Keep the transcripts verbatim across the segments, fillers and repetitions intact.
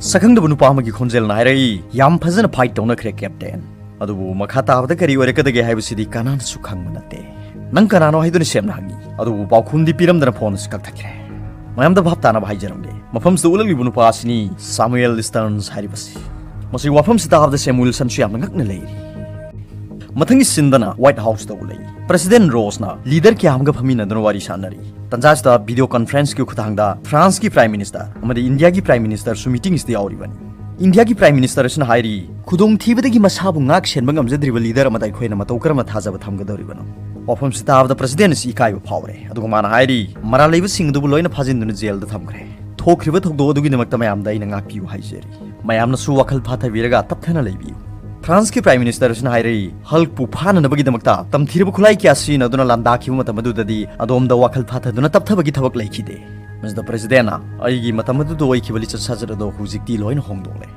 ꯁꯛꯈꯪꯗꯕ ꯅꯨꯄꯥ ꯑꯃꯒꯤ ꯈꯣꯟꯖꯦꯜꯅ ꯍꯥꯏꯔꯛꯏ, "ꯌꯥꯝ ꯐꯖꯅ ꯐꯥꯏꯠ ꯇꯧꯅꯈ꯭ꯔꯦ, ꯀꯦꯞꯇꯦꯟ꯫ ꯑꯗꯨꯕꯨ ꯃꯈꯥ ꯇꯥꯕꯗ ꯀꯔꯤ ꯑꯣꯏꯔꯛꯀꯗꯒꯦ ꯍꯥꯏꯕꯁꯤꯗꯤ ꯀꯅꯥꯅꯁꯨ ꯈꯪꯕ ꯅꯠꯇꯦ꯫ ꯅꯪ ꯀꯅꯥꯅꯣ?" ꯍꯥꯏꯗꯨꯅ ꯁꯦꯝꯅ ꯍꯪꯉꯤ꯫ ꯑꯗꯨꯕꯨ ꯄꯥꯎꯈꯨꯝꯗꯤ ꯄꯤꯔꯝꯗꯅ ꯐꯣꯟ ꯑꯁꯤ ꯀꯛꯊꯠꯈ꯭ꯔꯦ꯫ ꯃꯌꯥꯝꯗ ꯚꯥꯞ ꯇꯥꯅꯕ ꯍꯥꯏꯖꯔꯝꯒꯦ, ꯃꯐꯝꯁꯤꯗ ꯎꯠꯂꯛꯂꯤꯕ ꯅꯨꯄꯥ ꯑꯁꯤꯅꯤ ꯁꯥꯃꯨꯑꯦꯜ ꯁ꯭ꯇꯔꯟꯁ ꯍꯥꯏꯔꯤꯕꯁꯤ꯫ ꯃꯁꯤꯒꯤ ꯋꯥꯐꯝꯁꯤ ꯇꯥꯕꯗ ꯁꯦꯝ ꯋꯤꯜꯁꯟꯁꯨ ꯌꯥꯝꯅ ꯉꯛꯅ ꯂꯩꯔꯤ꯫ ꯃꯊꯪꯒꯤ ꯁꯤꯟꯗꯅ ꯋꯥꯏꯠ ꯍꯥꯎꯁꯇ ꯎꯠꯂꯛꯏ꯫ ꯄ꯭ꯔꯦꯁꯤꯗꯦꯟ ꯔꯣꯁꯅ ꯂꯤꯗꯔ ꯀꯌꯥ ꯑꯃꯒ ꯐꯝꯃꯤꯟꯅꯗꯨꯅ ꯋꯥꯔꯤ ꯁꯥꯟꯅꯔꯤ꯫ ꯇꯟꯖꯥꯁꯤꯗ ꯚꯤꯗꯤꯑꯣ ꯀꯟꯐꯔꯦꯟꯁꯀꯤ ꯈꯨꯠꯊꯥꯡꯗ ꯐ꯭ꯔꯥꯟꯁꯀꯤ ꯄ꯭ꯔꯥꯏꯝ ꯃꯤꯅꯤꯁꯇꯔ ꯑꯃꯗꯤ ꯏꯟꯗꯤꯌꯥꯒꯤ ꯄ꯭ꯔꯥꯏꯝ ꯃꯤꯅꯤꯁꯇꯔꯁꯨ ꯃꯤꯇꯤꯡ ꯑꯁꯤꯗ ꯌꯥꯎꯔꯤꯕꯅꯤ꯫ ꯏꯟꯗꯤꯌꯥꯒꯤ ꯄ꯭ꯔꯥꯏꯝ ꯃꯤꯅꯤꯁꯇꯔ ꯑꯁꯤꯅ ꯍꯥꯏꯔꯤ, "ꯈꯨꯗꯣꯡꯊꯤꯕꯗꯒꯤ ꯃꯁꯥꯕꯨ ꯉꯥꯛ ꯁꯦꯟꯕ ꯉꯝꯖꯗ꯭ꯔꯤꯕ ꯂꯤꯗꯔ ꯑꯃꯗ ꯑꯩꯈꯣꯏꯅ ꯃꯇꯧ ꯀꯔꯝꯅ ꯊꯥꯖꯕ ꯊꯝꯒꯗꯧꯔꯤꯕꯅꯣ?" ꯋꯥꯐꯝꯁꯤ ꯇꯥꯕꯗ ꯄ꯭ꯔꯦꯁꯤꯗꯦꯟ ꯑꯁꯤ ꯏꯀꯥꯏꯕ ꯐꯥꯎꯔꯦ꯫ ꯑꯗꯨꯒ ꯃꯥꯅ ꯍꯥꯏꯔꯤ, "ꯃꯔꯥꯜ ꯂꯩꯕꯁꯤꯡ ꯑꯗꯨꯕꯨ ꯂꯣꯏꯅ ꯐꯥꯖꯤꯟꯗꯨꯅ ꯖꯦꯜꯗ ꯊꯝꯈ꯭ꯔꯦ꯫ ꯊꯣꯛꯈ꯭ꯔꯤꯕ ꯊꯧꯗꯣꯛ ꯑꯗꯨꯒꯤꯗꯃꯛꯇ ꯃꯌꯥꯝꯗ ꯑꯩꯅ ꯉꯥꯛꯄꯤꯌꯨ ꯍꯥꯏꯖꯔꯤ꯫ ꯃꯌꯥꯝꯅꯁꯨ ꯋꯥꯈꯜ ꯐꯥꯊꯕꯤꯔꯒ ꯇꯞꯊꯅ ꯂꯩꯕꯤꯌꯨ"꯫ ꯐ꯭ꯔꯥꯟꯁꯀꯤ ꯄ꯭ꯔꯥꯏꯝ ꯃꯤꯅꯤꯁꯇꯔ ꯑꯁꯤꯅ ꯍꯥꯏꯔꯛꯏ, "ꯍꯜꯛꯄꯨ ꯐꯥꯅꯅꯕꯒꯤꯗꯃꯛꯇ ꯇꯝꯊꯤꯔꯕ ꯈꯨꯠꯂꯥꯏ ꯀꯌꯥ ꯁꯤꯖꯤꯟꯅꯗꯨꯅ ꯂꯥꯟꯗꯥꯈꯤꯕ ꯃꯇꯝ ꯑꯗꯨꯗꯗꯤ ꯑꯗꯣꯝꯗ ꯋꯥꯈꯜ ꯐꯥꯊꯗꯨꯅ ꯇꯞꯊꯕꯒꯤ ꯊꯕꯛ ꯂꯩꯈꯤꯗꯦ"꯫ ꯃꯁꯤꯗ ꯄ꯭ꯔꯦꯁꯤꯗꯦꯟꯅ, "ꯑꯩꯒꯤ ꯃꯇꯝ ꯑꯗꯨꯗ ꯑꯣꯏꯈꯤꯕ ꯂꯤꯆꯠ ꯁꯥꯖꯠ ꯑꯗꯣ ꯍꯧꯖꯤꯛꯇꯤ ꯂꯣꯏꯅ ꯍꯣꯡꯗꯣꯛꯂꯦ"꯫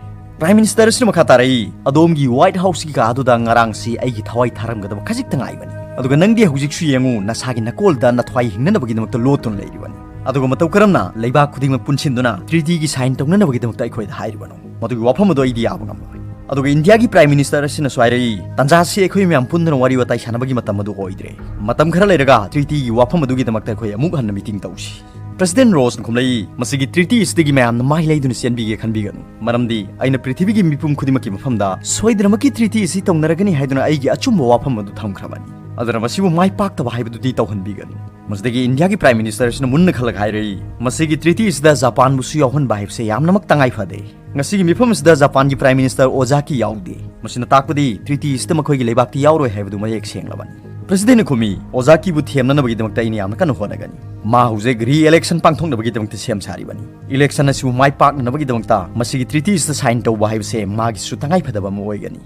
ꯄ꯭ꯔꯥꯏꯝ ꯃꯤꯅꯤꯁꯇꯔ ꯑꯁꯤꯅ ꯃꯈꯥ ꯇꯥꯔꯛꯏ, "ꯑꯗꯣꯝꯒꯤ ꯋꯥꯏꯠ ꯍꯥꯎꯁꯀꯤ ꯀꯥ ꯑꯗꯨꯗ ꯉꯔꯥꯡꯁꯤ ꯑꯩꯒꯤ ꯊꯋꯥꯏ ꯊꯥꯔꯝꯒꯗꯕ ꯈꯖꯤꯛꯇ ꯉꯥꯏꯕꯅꯤ꯫ ꯑꯗꯨꯒ ꯅꯪꯗꯤ ꯍꯧꯖꯤꯛꯁꯨ ꯌꯦꯡꯉꯨ, ꯅꯁꯥꯒꯤ ꯅꯀꯣꯜꯗ ꯅꯊ꯭ꯋꯥꯏ ꯍꯤꯡꯅꯅꯕꯒꯤꯗꯃꯛꯇ ꯂꯣꯠꯇꯨꯅ ꯂꯩꯔꯤꯕꯅꯤ꯫ ꯑꯗꯨꯒ ꯃꯇꯧ ꯀꯔꯝꯅ ꯂꯩꯕꯥꯛ ꯈꯨꯗꯤꯡꯃꯛ ꯄꯨꯟꯁꯤꯟꯗꯨꯅ ꯇ꯭ꯔꯤꯇꯤꯒꯤ ꯁꯥꯏꯟ ꯇꯧꯅꯅꯕꯒꯤꯗꯃꯛꯇ ꯑꯩꯈꯣꯏꯗ ꯍꯥꯏꯔꯤꯕꯅꯣ? ꯃꯗꯨꯒꯤ ꯋꯥꯐꯝ ꯑꯗꯨ ꯑꯩꯗꯤ ꯌꯥꯕ ꯉꯝꯂꯣꯏ"꯫ ꯑꯗꯨꯒ ꯏꯟꯗꯤꯌꯥꯒꯤ ꯄ꯭ꯔꯥꯏꯝ ꯃꯤꯅꯤꯁꯇꯔ ꯑꯁꯤꯅꯁꯨ ꯍꯥꯏꯔꯛꯏ, "ꯇꯟꯖꯥꯁꯤ ꯑꯩꯈꯣꯏ ꯃꯌꯥꯝ ꯄꯨꯟꯗꯨꯅ ꯋꯥꯔꯤ ꯋꯥꯇꯥꯏ ꯁꯥꯟꯅꯕꯒꯤ ꯃꯇꯝ ꯑꯗꯨ ꯑꯣꯏꯗ꯭ꯔꯦ꯫ ꯃꯇꯝ ꯈꯔ ꯂꯩꯔꯒ ꯇ꯭ꯔꯤꯇꯤꯒꯤ ꯋꯥꯐꯝ ꯑꯗꯨꯒꯤꯗꯃꯛꯇ ꯑꯩꯈꯣꯏ ꯑꯃꯨꯛ ꯍꯟꯅ ꯃꯤꯇꯤꯡ ꯇꯧꯁꯤ"꯫ ꯄ꯭ꯔꯦꯁꯤꯗꯦꯟ ꯔꯣꯁꯅ ꯈꯨꯝꯂꯛꯏ, "ꯃꯁꯤꯒꯤ ꯇ꯭ꯔꯤꯇꯤ ꯑꯁꯤꯗꯒꯤ ꯃꯌꯥꯝꯅ ꯃꯥꯏ ꯂꯩꯗꯨꯅ ꯆꯦꯟꯕꯤꯒꯦ ꯈꯟꯕꯤꯒꯅꯨ, ꯃꯔꯝꯗꯤ ꯑꯩꯅ ꯄ꯭ꯔꯤꯊꯤꯕꯤꯒꯤ ꯃꯤꯄꯨꯝ ꯈꯨꯗꯤꯡꯃꯛꯀꯤ ꯃꯐꯝꯗ ꯁꯣꯏꯗꯅꯃꯛꯀꯤ ꯇ꯭ꯔꯤꯇꯤ ꯑꯁꯤ ꯇꯧꯅꯔꯒꯅꯤ ꯍꯥꯏꯗꯨꯅ ꯑꯩꯒꯤ ꯑꯆꯨꯝꯕ ꯋꯥꯐꯝ ꯑꯗꯨ ꯊꯝꯈ꯭ꯔꯕꯅꯤ꯫ ꯑꯗꯨꯅ ꯃꯁꯤꯕꯨ ꯃꯥꯏ ꯄꯥꯛꯇꯕ ꯍꯥꯏꯕꯗꯨꯗꯤ ꯇꯧꯍꯟꯕꯤꯒꯅꯨ"꯫ ꯃꯁꯤꯗꯒꯤ ꯏꯟꯗꯤꯌꯥꯒꯤ ꯄ꯭ꯔꯥꯏꯝ ꯃꯤꯅꯤꯁꯇꯔ ꯑꯁꯤꯅ ꯃꯨꯟꯅ ꯈꯜꯂꯒ ꯍꯥꯏꯔꯛꯏ, "ꯃꯁꯤꯒꯤ ꯇ꯭ꯔꯤꯇꯤ ꯑꯁꯤꯗ ꯖꯄꯥꯟꯕꯨꯁꯨ ꯌꯥꯎꯍꯟꯕ ꯍꯥꯏꯕꯁꯦ ꯌꯥꯝꯅꯃꯛ ꯇꯉꯥꯏ ꯐꯗꯦ꯫ ꯉꯁꯤꯒꯤ ꯃꯤꯐꯝ ꯑꯁꯤꯗ ꯖꯄꯥꯟꯒꯤ ꯄ꯭ꯔꯥꯏꯝ ꯃꯤꯅꯤꯁꯇꯔ ꯑꯣꯖꯥꯀꯤ ꯌꯥꯎꯗꯦ꯫ ꯃꯁꯤꯅ ꯇꯥꯛꯄꯗꯤ ꯇ꯭ꯔꯤꯇꯤ ꯑꯁꯤꯗ ꯃꯈꯣꯏꯒꯤ ꯂꯩꯕꯥꯛꯇꯤ ꯌꯥꯎꯔꯣꯏ ꯍꯥꯏꯕꯗꯨ ꯃꯌꯦꯛ ꯁꯦꯡꯂꯕꯅꯤ"꯫ ꯄ꯭ꯔꯦꯁꯤꯗꯦꯟꯅ ꯈꯨꯝꯃꯤ, "ꯑꯣꯖꯥꯀꯤꯕꯨ ꯊꯦꯝꯅꯅꯕꯒꯤꯗꯃꯛꯇ ꯑꯩꯅ ꯌꯥꯝꯅ ꯀꯟꯅ ꯍꯣꯠꯅꯒꯅꯤ꯫ ꯃꯥ ꯍꯧꯖꯤꯛ ꯔꯤ ꯏꯂꯦꯛꯁꯟ ꯄꯥꯡꯊꯣꯛꯅꯕꯒꯤꯗꯃꯛꯇ ꯁꯦꯝ ꯁꯥꯔꯤꯕꯅꯤ꯫ ꯏꯂꯦꯛꯁꯟ ꯑꯁꯤꯕꯨ ꯃꯥꯏ ꯄꯥꯛꯅꯅꯕꯒꯤꯗꯃꯛꯇ ꯃꯁꯤꯒꯤ ꯇ꯭ꯔꯤꯇꯤ ꯑꯁꯤꯗ ꯁꯥꯏꯟ ꯇꯧꯕ ꯍꯥꯏꯕꯁꯦ ꯃꯥꯒꯤꯁꯨ ꯇꯉꯥꯏ ꯐꯗꯕ ꯑꯃ ꯑꯣꯏꯒꯅꯤ"꯫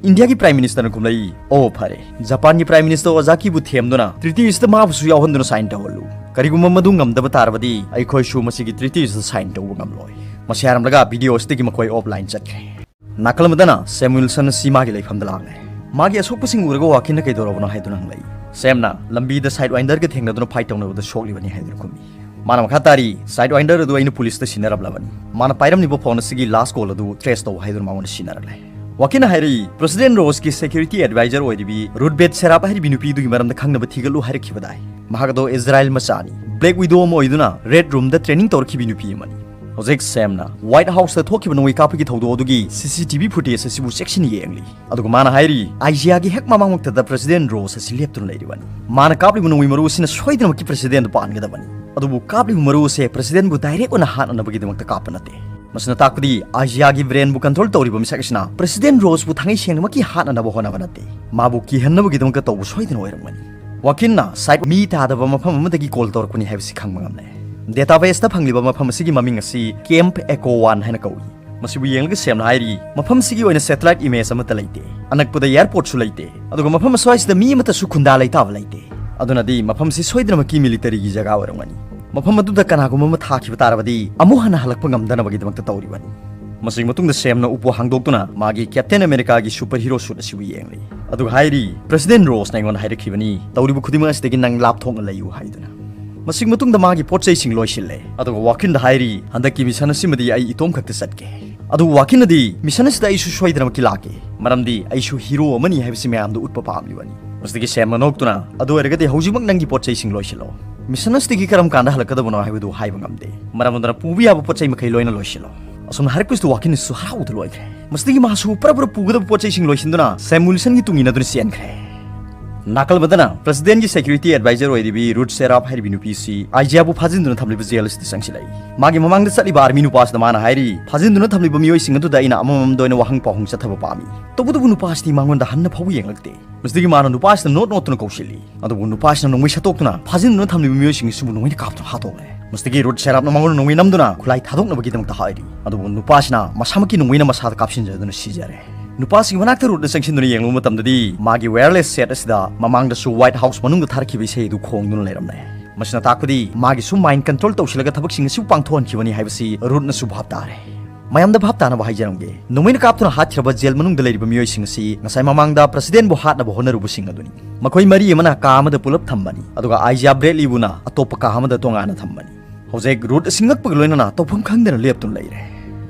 ꯏꯟꯗꯤꯌꯥꯒꯤ ꯄ꯭ꯔꯥꯏꯝ ꯃꯤꯅꯤꯁꯇꯔꯅ ꯈꯨꯝꯂꯛꯏ, "ꯑꯣ ꯐꯔꯦ, ꯖꯄꯥꯟꯒꯤ ꯄ꯭ꯔꯥꯏꯝ ꯃꯤꯅꯤꯁꯇꯔ ꯑꯣꯖꯥꯀꯤꯕꯨ ꯊꯦꯝꯗꯨꯅ ꯇ꯭ꯔꯤꯇꯤ ꯑꯁꯤꯗ ꯃꯥꯕꯨꯁꯨ ꯌꯥꯎꯍꯟꯗꯨꯅ ꯁꯥꯏꯟ ꯇꯧꯍꯜꯂꯨ꯫ ꯀꯔꯤꯒꯨꯝꯕ ꯃꯗꯨ ꯉꯝꯗꯕ ꯇꯥꯔꯕꯗꯤ ꯑꯩꯈꯣꯏꯁꯨ ꯃꯁꯤꯒꯤ ꯇ꯭ꯔꯤꯇꯤ ꯑꯁꯤꯗ ꯁꯥꯏꯟ ꯇꯧꯕ ꯉꯝꯂꯣꯏ"꯫ ꯃꯁꯤ ꯍꯥꯏꯔꯝꯂꯒ ꯚꯤꯗꯤꯑꯣ ꯑꯁꯤꯗꯒꯤ ꯃꯈꯣꯏ ꯑꯣꯐꯂꯥꯏꯟ ꯆꯠꯈ꯭ꯔꯦ꯫ ꯅꯥꯀꯜ ꯑꯃꯗꯅ ꯁꯦꯝ ꯋꯤꯜꯁꯟ ꯑꯁꯤ ꯃꯥꯒꯤ ꯂꯩꯐꯝꯗ ꯂꯥꯛꯂꯦ꯫ ꯃꯥꯒꯤ ꯑꯁꯣꯛꯄꯁꯤꯡ ꯎꯔꯒ ꯋꯥꯀꯤꯟꯅ ꯀꯩꯗꯧꯔꯕꯅꯣ ꯍꯥꯏꯗꯨꯅ ꯍꯪꯂꯛꯏ꯫ ꯁꯦꯝꯅ ꯂꯝꯕꯤꯗ ꯁꯥꯏꯠ ꯋꯥꯏꯟꯗꯔꯒ ꯊꯦꯡꯅꯗꯨꯅ ꯐꯥꯏꯠ ꯇꯧꯅꯕꯗ ꯁꯣꯛꯂꯤꯕꯅꯤ ꯍꯥꯏꯗꯨꯅ ꯈꯨꯝꯃꯤ꯫ ꯃꯥꯅ ꯃꯈꯥ ꯇꯥꯔꯤ, "Sidewinder ꯑꯗꯨ ꯑꯩꯅ ꯄꯨꯂꯤꯁꯇ ꯁꯤꯟꯅꯔꯝꯂꯕꯅꯤ꯫ ꯃꯥꯅ ꯄꯥꯏꯔꯝꯂꯤꯕ ꯐꯣꯟ ꯑꯁꯤꯒꯤ ꯂꯥꯁ ꯀꯣꯜ ꯑꯗꯨ ꯇ꯭ꯔꯦꯁ ꯇꯧ ꯍꯥꯏꯗꯨꯅ ꯃꯉꯣꯟꯗ ꯁꯤꯟꯅꯔꯛꯂꯦ꯫" ꯋꯥꯀꯤꯟꯅ ꯍꯥꯏꯔꯛꯏ, ꯄ꯭ꯔꯦꯁꯤꯗꯦꯟ ꯔꯣꯁꯀꯤ ꯁꯦꯀ꯭ꯌꯨꯔꯤꯇꯤ ꯑꯦꯗꯚꯥꯏꯖꯔ ꯑꯣꯏꯔꯤꯕꯤ ꯔꯨꯠ ꯕꯦꯠ ꯁꯦꯔꯥꯞ ꯍꯥꯏꯔꯤꯕꯤ ꯅꯨꯄꯤꯗꯨꯒꯤ ꯃꯔꯝꯗ ꯈꯪꯅꯕ ꯊꯤꯒꯠꯂꯨ ꯍꯥꯏꯔꯛꯈꯤꯕꯗꯥꯏ? ꯃꯍꯥꯛ ꯑꯗꯣ ꯏꯖꯔꯥꯏꯜ ꯃꯆꯥꯅꯤ꯫ ꯕ꯭ꯂꯦꯛ ꯋꯤꯗꯣ ꯑꯃ ꯑꯣꯏꯗꯨꯅ ꯔꯦꯗ ꯔꯨꯝꯗ ꯇ꯭ꯔꯦꯅꯤꯡ ꯇꯧꯔꯛꯈꯤꯕꯤ ꯅꯨꯄꯤ ꯑꯃꯅꯤ꯫ ꯍꯧꯖꯤꯛ ꯁꯦꯝꯅ ꯋꯥꯏꯠ ꯍꯥꯎꯁꯇ ꯊꯣꯛꯈꯤꯕ ꯅꯣꯡꯃꯩ ꯀꯥꯞꯄꯒꯤ ꯊꯧꯗꯣꯛ ꯑꯗꯨꯒꯤ ꯁꯤ ꯁꯤ ꯇꯤ ꯚꯤ ꯐꯨꯇꯦꯖ ꯑꯁꯤꯕꯨ ꯆꯦꯛꯁꯤꯟꯅ ꯌꯦꯡꯂꯤ꯫ ꯑꯗꯨꯒ ꯃꯥꯅ ꯍꯥꯏꯔꯤ, ꯑꯥꯏꯖꯤꯌꯥꯒꯤ ꯍꯦꯛ ꯃꯃꯥꯡꯃꯛꯇꯗ ꯄ꯭ꯔꯦꯁꯤꯗꯦꯟ ꯔꯣꯁ ꯑꯁꯤ ꯂꯦꯞꯇꯨꯅ ꯂꯩꯔꯤꯕꯅꯤ꯫ ꯃꯥꯅ ꯀꯥꯞꯂꯤꯕ ꯅꯣꯡꯃꯩ ꯃꯔꯨ ꯑꯁꯤꯅ ꯁꯣꯏꯗꯅꯃꯛꯀꯤ ꯄ꯭ꯔꯦꯁꯤꯗꯦꯟꯗ ꯄꯥꯟꯒꯗꯕꯅꯤ꯫ ꯑꯗꯨꯕꯨ ꯀꯥꯞꯂꯤꯕ ꯃꯔꯨ ꯑꯁꯦ ꯄ꯭ꯔꯦꯁꯤꯗꯦꯟꯕꯨ ꯗꯥꯏꯔꯦꯛ ꯑꯣꯏꯅ ꯍꯥꯠꯅꯅꯕꯒꯤꯗꯃꯛꯇ ꯀꯥꯞꯄ ꯅꯠꯇꯦ꯫ ꯃꯁꯤꯅ ꯇꯥꯛꯄꯗꯤ ꯑꯥꯏꯖꯤꯌꯥꯒꯤ ꯕ꯭ꯔꯦꯟꯕꯨ ꯀꯟꯇ꯭ꯔꯣꯜ ꯇꯧꯔꯤꯕ ꯃꯤꯁꯛ ꯑꯁꯤꯅ ꯄ꯭ꯔꯦꯁꯤꯗꯦꯟ ꯔꯣꯁꯄꯨ ꯊꯥꯡꯉꯩ ꯁꯦꯡꯅꯃꯛꯀꯤ ꯍꯥꯠꯅꯅꯕ ꯍꯣꯠꯅꯕ ꯅꯠꯇꯦ꯫ ꯃꯥꯕꯨ ꯀꯤꯍꯟꯅꯕꯒꯤꯗꯃꯛꯇ ꯇꯧꯕ ꯁꯣꯏꯗꯅ ꯑꯣꯏꯔꯝꯒꯅꯤ꯫ ꯋꯥꯀꯤꯟꯅ ꯁꯥꯏꯠ ꯃꯤ ꯇꯥꯗꯕ ꯃꯐꯝ ꯑꯃꯗꯒꯤ ꯀꯣꯜ ꯇꯧꯔꯛꯄꯅꯤ ꯍꯥꯏꯕꯁꯤ ꯈꯪꯕ ꯉꯝꯂꯦ꯫ ꯗꯦꯇꯥꯕꯦꯁꯇ ꯐꯪꯂꯤꯕ ꯃꯐꯝ ꯑꯁꯤꯒꯤ ꯃꯃꯤꯡ ꯑꯁꯤ ꯀꯦꯝꯞ ꯑꯦꯀꯣ ꯋꯥꯟ ꯍꯥꯏꯅ ꯀꯧꯏ꯫ ꯃꯁꯤꯕꯨ ꯌꯦꯡꯂꯒ ꯁꯦꯝꯅ ꯍꯥꯏꯔꯤ, ꯃꯐꯝꯁꯤꯒꯤ ꯑꯣꯏꯅ ꯁꯦꯇꯦꯂꯥꯏꯠ ꯏꯃꯦꯖ ꯑꯃꯠꯇ ꯂꯩꯇꯦ, ꯑꯅꯛꯄꯗ ꯑꯦꯌꯔꯄꯣꯔꯠꯁꯨ ꯂꯩꯇꯦ, ꯑꯗꯨꯒ ꯃꯐꯝ ꯑꯁ꯭ꯋꯥꯏꯁꯤꯗ ꯃꯤ ꯑꯃꯠꯇꯁꯨ ꯈꯨꯟꯗꯥ ꯂꯩꯇꯥꯕ ꯂꯩꯇꯦ꯫ ꯑꯗꯨꯅꯗꯤ ꯃꯐꯝꯁꯤ ꯁꯣꯏꯗꯅꯃꯛꯀꯤ ꯃꯤꯂꯤꯇꯔꯤꯒꯤ ꯖꯒꯥ ꯑꯣꯏꯔꯝꯒꯅꯤ꯫ ꯃꯐꯝ ꯑꯗꯨꯗ ꯀꯅꯥꯒꯨꯝꯕ ꯑꯃ ꯊꯥꯈꯤꯕ ꯇꯥꯔꯕꯗꯤ ꯑꯃꯨꯛ ꯍꯟꯅ ꯍꯜꯂꯛꯄ ꯉꯝꯗꯅꯕꯒꯤꯗꯃꯛꯇ ꯇꯧꯔꯤꯕꯅꯤ꯫ ꯃꯁꯤꯒꯤ ꯃꯇꯨꯡꯗ ꯁꯦꯝꯅ ꯎꯄꯨ ꯍꯥꯡꯗꯣꯛꯇꯨꯅ ꯃꯥꯒꯤ ꯀꯦꯞꯇꯦꯟ ꯑꯃꯦꯔꯤꯀꯥꯒꯤ ꯁꯨꯄꯔ ꯍꯤꯔꯣ ꯁꯨꯠ ꯑꯁꯤꯕꯨ ꯌꯦꯡꯂꯤ꯫ ꯑꯗꯨꯒ ꯍꯥꯏꯔꯤ, "ꯄ꯭ꯔꯦꯁꯤꯗꯦꯟ ꯔꯣꯁꯅ ꯑꯩꯉꯣꯟꯗ ꯍꯥꯏꯔꯛꯈꯤꯕꯅꯤ, ꯇꯧꯔꯤꯕ ꯈꯨꯗꯤꯡꯃꯛ ꯑꯁꯤꯗꯒꯤ ꯅꯪ ꯂꯥꯞꯊꯣꯛꯅ ꯂꯩꯌꯨ" ꯍꯥꯏꯗꯨꯅ꯫ ꯃꯁꯤꯒꯤ ꯃꯇꯨꯡꯗ ꯃꯥꯒꯤ ꯄꯣꯠ ꯆꯩꯁꯤꯡ ꯂꯣꯏꯁꯤꯜꯂꯦ꯫ ꯑꯗꯨꯒ ꯋꯥꯀꯤꯟꯗ ꯍꯥꯏꯔꯤ, "ꯍꯟꯗꯛꯀꯤ ꯃꯤꯁꯟ ꯑꯁꯤꯃꯗꯤ ꯑꯩ ꯏꯇꯣꯝ ꯈꯛꯇ ꯆꯠꯀꯦ꯫" ꯑꯗꯨꯕꯨ ꯋꯥꯀꯤꯟꯅꯗꯤ, "ꯃꯤꯁꯟ ꯑꯁꯤꯗ ꯑꯩꯁꯨ ꯁꯣꯏꯗꯅꯃꯛꯀꯤ ꯂꯥꯛꯀꯦ, ꯃꯔꯝꯗꯤ ꯑꯩꯁꯨ ꯍꯤꯔꯣ ꯑꯃꯅꯤ ꯍꯥꯏꯕꯁꯤ ꯃꯌꯥꯝꯗ ꯎꯠꯄ ꯄꯥꯝꯂꯤꯕꯅꯤ꯫" ꯃꯁꯤꯗꯒꯤ ꯁꯦꯝꯅ ꯅꯣꯛꯇꯨꯅ, "ꯑꯗꯨ ꯑꯣꯏꯔꯒꯗꯤ ꯍꯧꯖꯤꯛꯃꯛ ꯅꯪꯒꯤ ꯄꯣꯠ ꯆꯩꯁꯤꯡ ꯂꯣꯏꯁꯤꯜꯂꯣ꯫ ꯃꯤꯁꯟ ꯑꯁꯤꯗꯒꯤ ꯀꯔꯝ ꯀꯥꯟꯗ ꯍꯜꯂꯛꯀꯗꯕꯅꯣ ꯍꯥꯏꯕꯗꯨ ꯍꯥꯏꯕ ꯉꯝꯗꯦ꯫ ꯃꯔꯝ ꯑꯗꯨꯅ ꯄꯨꯕ ꯌꯥꯕ ꯄꯣꯠ ꯆꯩ ꯃꯈꯩ ꯂꯣꯏꯅ ꯂꯣꯏꯁꯤꯜꯂꯣ꯫" ꯑꯁꯨꯝꯅ ꯍꯥꯏꯔꯛꯄꯁꯤꯗ ꯋꯥꯀꯤꯟꯅꯁꯨ ꯍꯔꯥꯎꯕꯗ ꯂꯣꯏꯈ꯭ꯔꯦ꯫ ꯃꯁꯤꯗꯒꯤ ꯃꯍꯥꯛꯁꯨ ꯄꯨꯔꯥ ꯄꯨꯔꯥ ꯄꯨꯒꯗꯕ ꯄꯣꯠ ꯆꯩꯁꯤꯡ ꯂꯣꯏꯁꯤꯟꯗꯨꯅ ꯁꯦꯝ ꯋꯤꯜꯁꯟꯒꯤ ꯇꯨꯡ ꯏꯟꯅꯗꯨꯅ ꯆꯦꯟꯈ꯭ꯔꯦ꯫ ꯅꯥꯀꯜ ꯑꯃꯗꯅ ꯄ꯭ꯔꯦꯁꯤꯗꯦꯟꯒꯤ ꯁꯦꯀ꯭ꯌꯨꯔꯤꯇꯤ ꯑꯦꯗꯚꯥꯏꯖꯔ ꯑꯣꯏꯔꯤꯕꯤ ꯔꯨꯠ ꯁꯦꯔꯥꯞ ꯍꯥꯏꯔꯤꯕꯤ ꯅꯨꯄꯤꯁꯤ ꯑꯥꯏꯖꯤꯌꯥꯕꯨ ꯐꯥꯖꯤꯟꯗꯨꯅ ꯊꯝꯂꯤꯕ ꯖꯦꯜ ꯑꯁꯤꯗ ꯆꯪꯁꯤꯜꯂꯛꯏ꯫ ꯃꯥꯒꯤ ꯃꯃꯥꯡꯗ ꯆꯠꯂꯤꯕ ꯑꯥꯔꯃꯤ ꯅꯨꯄꯥꯁꯤꯗ ꯃꯥꯅ ꯍꯥꯏꯔꯤ, "ꯐꯥꯖꯤꯟꯗꯨꯅ ꯊꯝꯂꯤꯕ ꯃꯤꯑꯣꯏꯁꯤꯡ ꯑꯗꯨꯗ ꯑꯩꯅ ꯑꯃꯃꯝꯗ ꯑꯣꯏꯅ ꯋꯥꯍꯪ ꯄꯥꯎꯍꯪ ꯆꯠꯊꯕ ꯄꯥꯝꯃꯤ꯫" ꯇꯧꯕꯇꯕꯨ ꯅꯨꯄꯥꯁꯤꯗꯤ ꯃꯉꯣꯟꯗ ꯍꯟꯅ ꯐꯥꯎꯕ ꯌꯦꯡꯂꯛꯇꯦ꯫ ꯃꯁꯤꯗꯒꯤ ꯃꯥꯅ ꯅꯨꯄꯥꯁꯤꯗ ꯅꯣꯠ ꯅꯣꯠꯇꯨꯅ ꯀꯧꯁꯤꯜꯂꯤ꯫ ꯑꯗꯨꯕꯨ ꯅꯨꯄꯥꯁꯤꯅ ꯅꯣꯡꯃꯩ ꯁꯠꯇꯣꯛꯇꯨꯅ ꯐꯥꯖꯤꯟꯗꯨꯅ ꯊꯝꯂꯤꯕ ꯃꯤꯑꯣꯏꯁꯤꯡ ꯑꯁꯤꯕꯨ ꯅꯣꯡꯃꯩꯅ ꯀꯥꯞꯇꯨꯅ ꯍꯥꯠꯇꯣꯛꯂꯦ꯫ ꯃꯁꯤꯗꯒꯤ ꯔꯨꯠ ꯁꯦꯔꯥꯞꯅ ꯃꯉꯣꯟꯗ ꯅꯣꯡꯃꯩ ꯅꯝꯗꯨꯅ ꯈꯨꯠꯂꯥꯏ ꯊꯥꯗꯣꯛꯅꯕꯒꯤꯗꯃꯛꯇ ꯍꯥꯏꯔꯤ꯫ ꯑꯗꯨꯕꯨ ꯅꯨꯄꯥꯁꯤꯅ ꯃꯁꯥꯃꯛꯀꯤ ꯅꯣꯡꯃꯩꯅ ꯃꯁꯥꯗ ꯀꯥꯞꯁꯤꯟꯖꯗꯨꯅ ꯁꯤꯖꯔꯦ꯫ ꯅꯨꯄꯥꯁꯤꯡꯒꯤ ꯃꯅꯥꯛꯇ ꯔꯨꯠꯅ ꯆꯪꯁꯤꯟꯗꯨꯅ ꯌꯦꯡꯂꯨꯕ ꯃꯇꯝꯗꯗꯤ ꯃꯥꯒꯤ ꯋꯥꯌꯔꯂꯦꯁ ꯁꯦꯠ ꯑꯁꯤꯗ ꯃꯃꯥꯡꯗꯁꯨ ꯋꯥꯏꯠ ꯍꯥꯎꯁ ꯃꯅꯨꯡꯗ ꯊꯥꯔꯛꯈꯤꯕ ꯏꯁꯩ ꯑꯗꯨ ꯈꯣꯡꯗꯨꯅ ꯂꯩꯔꯝꯂꯦ꯫ ꯃꯁꯤꯅ ꯇꯥꯛꯄꯗꯤ ꯃꯥꯒꯤꯁꯨ ꯃꯥꯏꯟ ꯀꯟꯇ꯭ꯔꯣꯜ ꯇꯧꯁꯤꯜꯂꯒ ꯊꯕꯛꯁꯤꯡ ꯑꯁꯤꯕꯨ ꯄꯥꯡꯊꯣꯛꯍꯟꯈꯤꯕꯅꯤ ꯍꯥꯏꯕꯁꯤ ꯔꯨꯠꯅꯁꯨ ꯚꯥꯞ ꯇꯥꯔꯦ꯫ ꯃꯌꯥꯝꯗ ꯚꯥꯞ ꯇꯥꯅꯕ ꯍꯥꯏꯖꯔꯝꯒꯦ, ꯅꯣꯡꯃꯩꯅ ꯀꯥꯞꯇꯨꯅ ꯍꯥꯠꯈ꯭ꯔꯕ ꯖꯦꯜ ꯃꯅꯨꯡꯗ ꯂꯩꯔꯤꯕ ꯃꯤꯑꯣꯏꯁꯤꯡ ꯑꯁꯤ ꯉꯁꯥꯏ ꯃꯃꯥꯡꯗ ꯄ꯭ꯔꯁꯤꯗꯦꯟꯕꯨ ꯍꯥꯠꯅꯕ ꯍꯣꯠꯅꯔꯨꯕꯁꯤꯡ ꯑꯗꯨꯅꯤ꯫ ꯃꯈꯣꯏ ꯃꯔꯤ ꯑꯃꯅ ꯀꯥ ꯑꯃꯗ ꯄꯨꯂꯞ ꯊꯝꯕꯅꯤ, ꯑꯗꯨꯒ ꯑꯥꯏꯖꯤꯌꯥ ꯕ꯭ꯔꯦꯗꯂꯤꯕꯨꯅ ꯑꯇꯣꯞꯄ ꯀꯥ ꯑꯃꯗ ꯇꯣꯉꯥꯟꯅ ꯊꯝꯕꯅꯤ꯫ ꯍꯧꯖꯤꯛ ꯔꯨꯠ ꯑꯁꯤ ꯉꯛꯄꯒ ꯂꯣꯏꯅꯅ ꯇꯧꯐꯝ ꯈꯪꯗꯅ ꯂꯦꯞꯇꯨꯅ ꯂꯩꯔꯦ꯫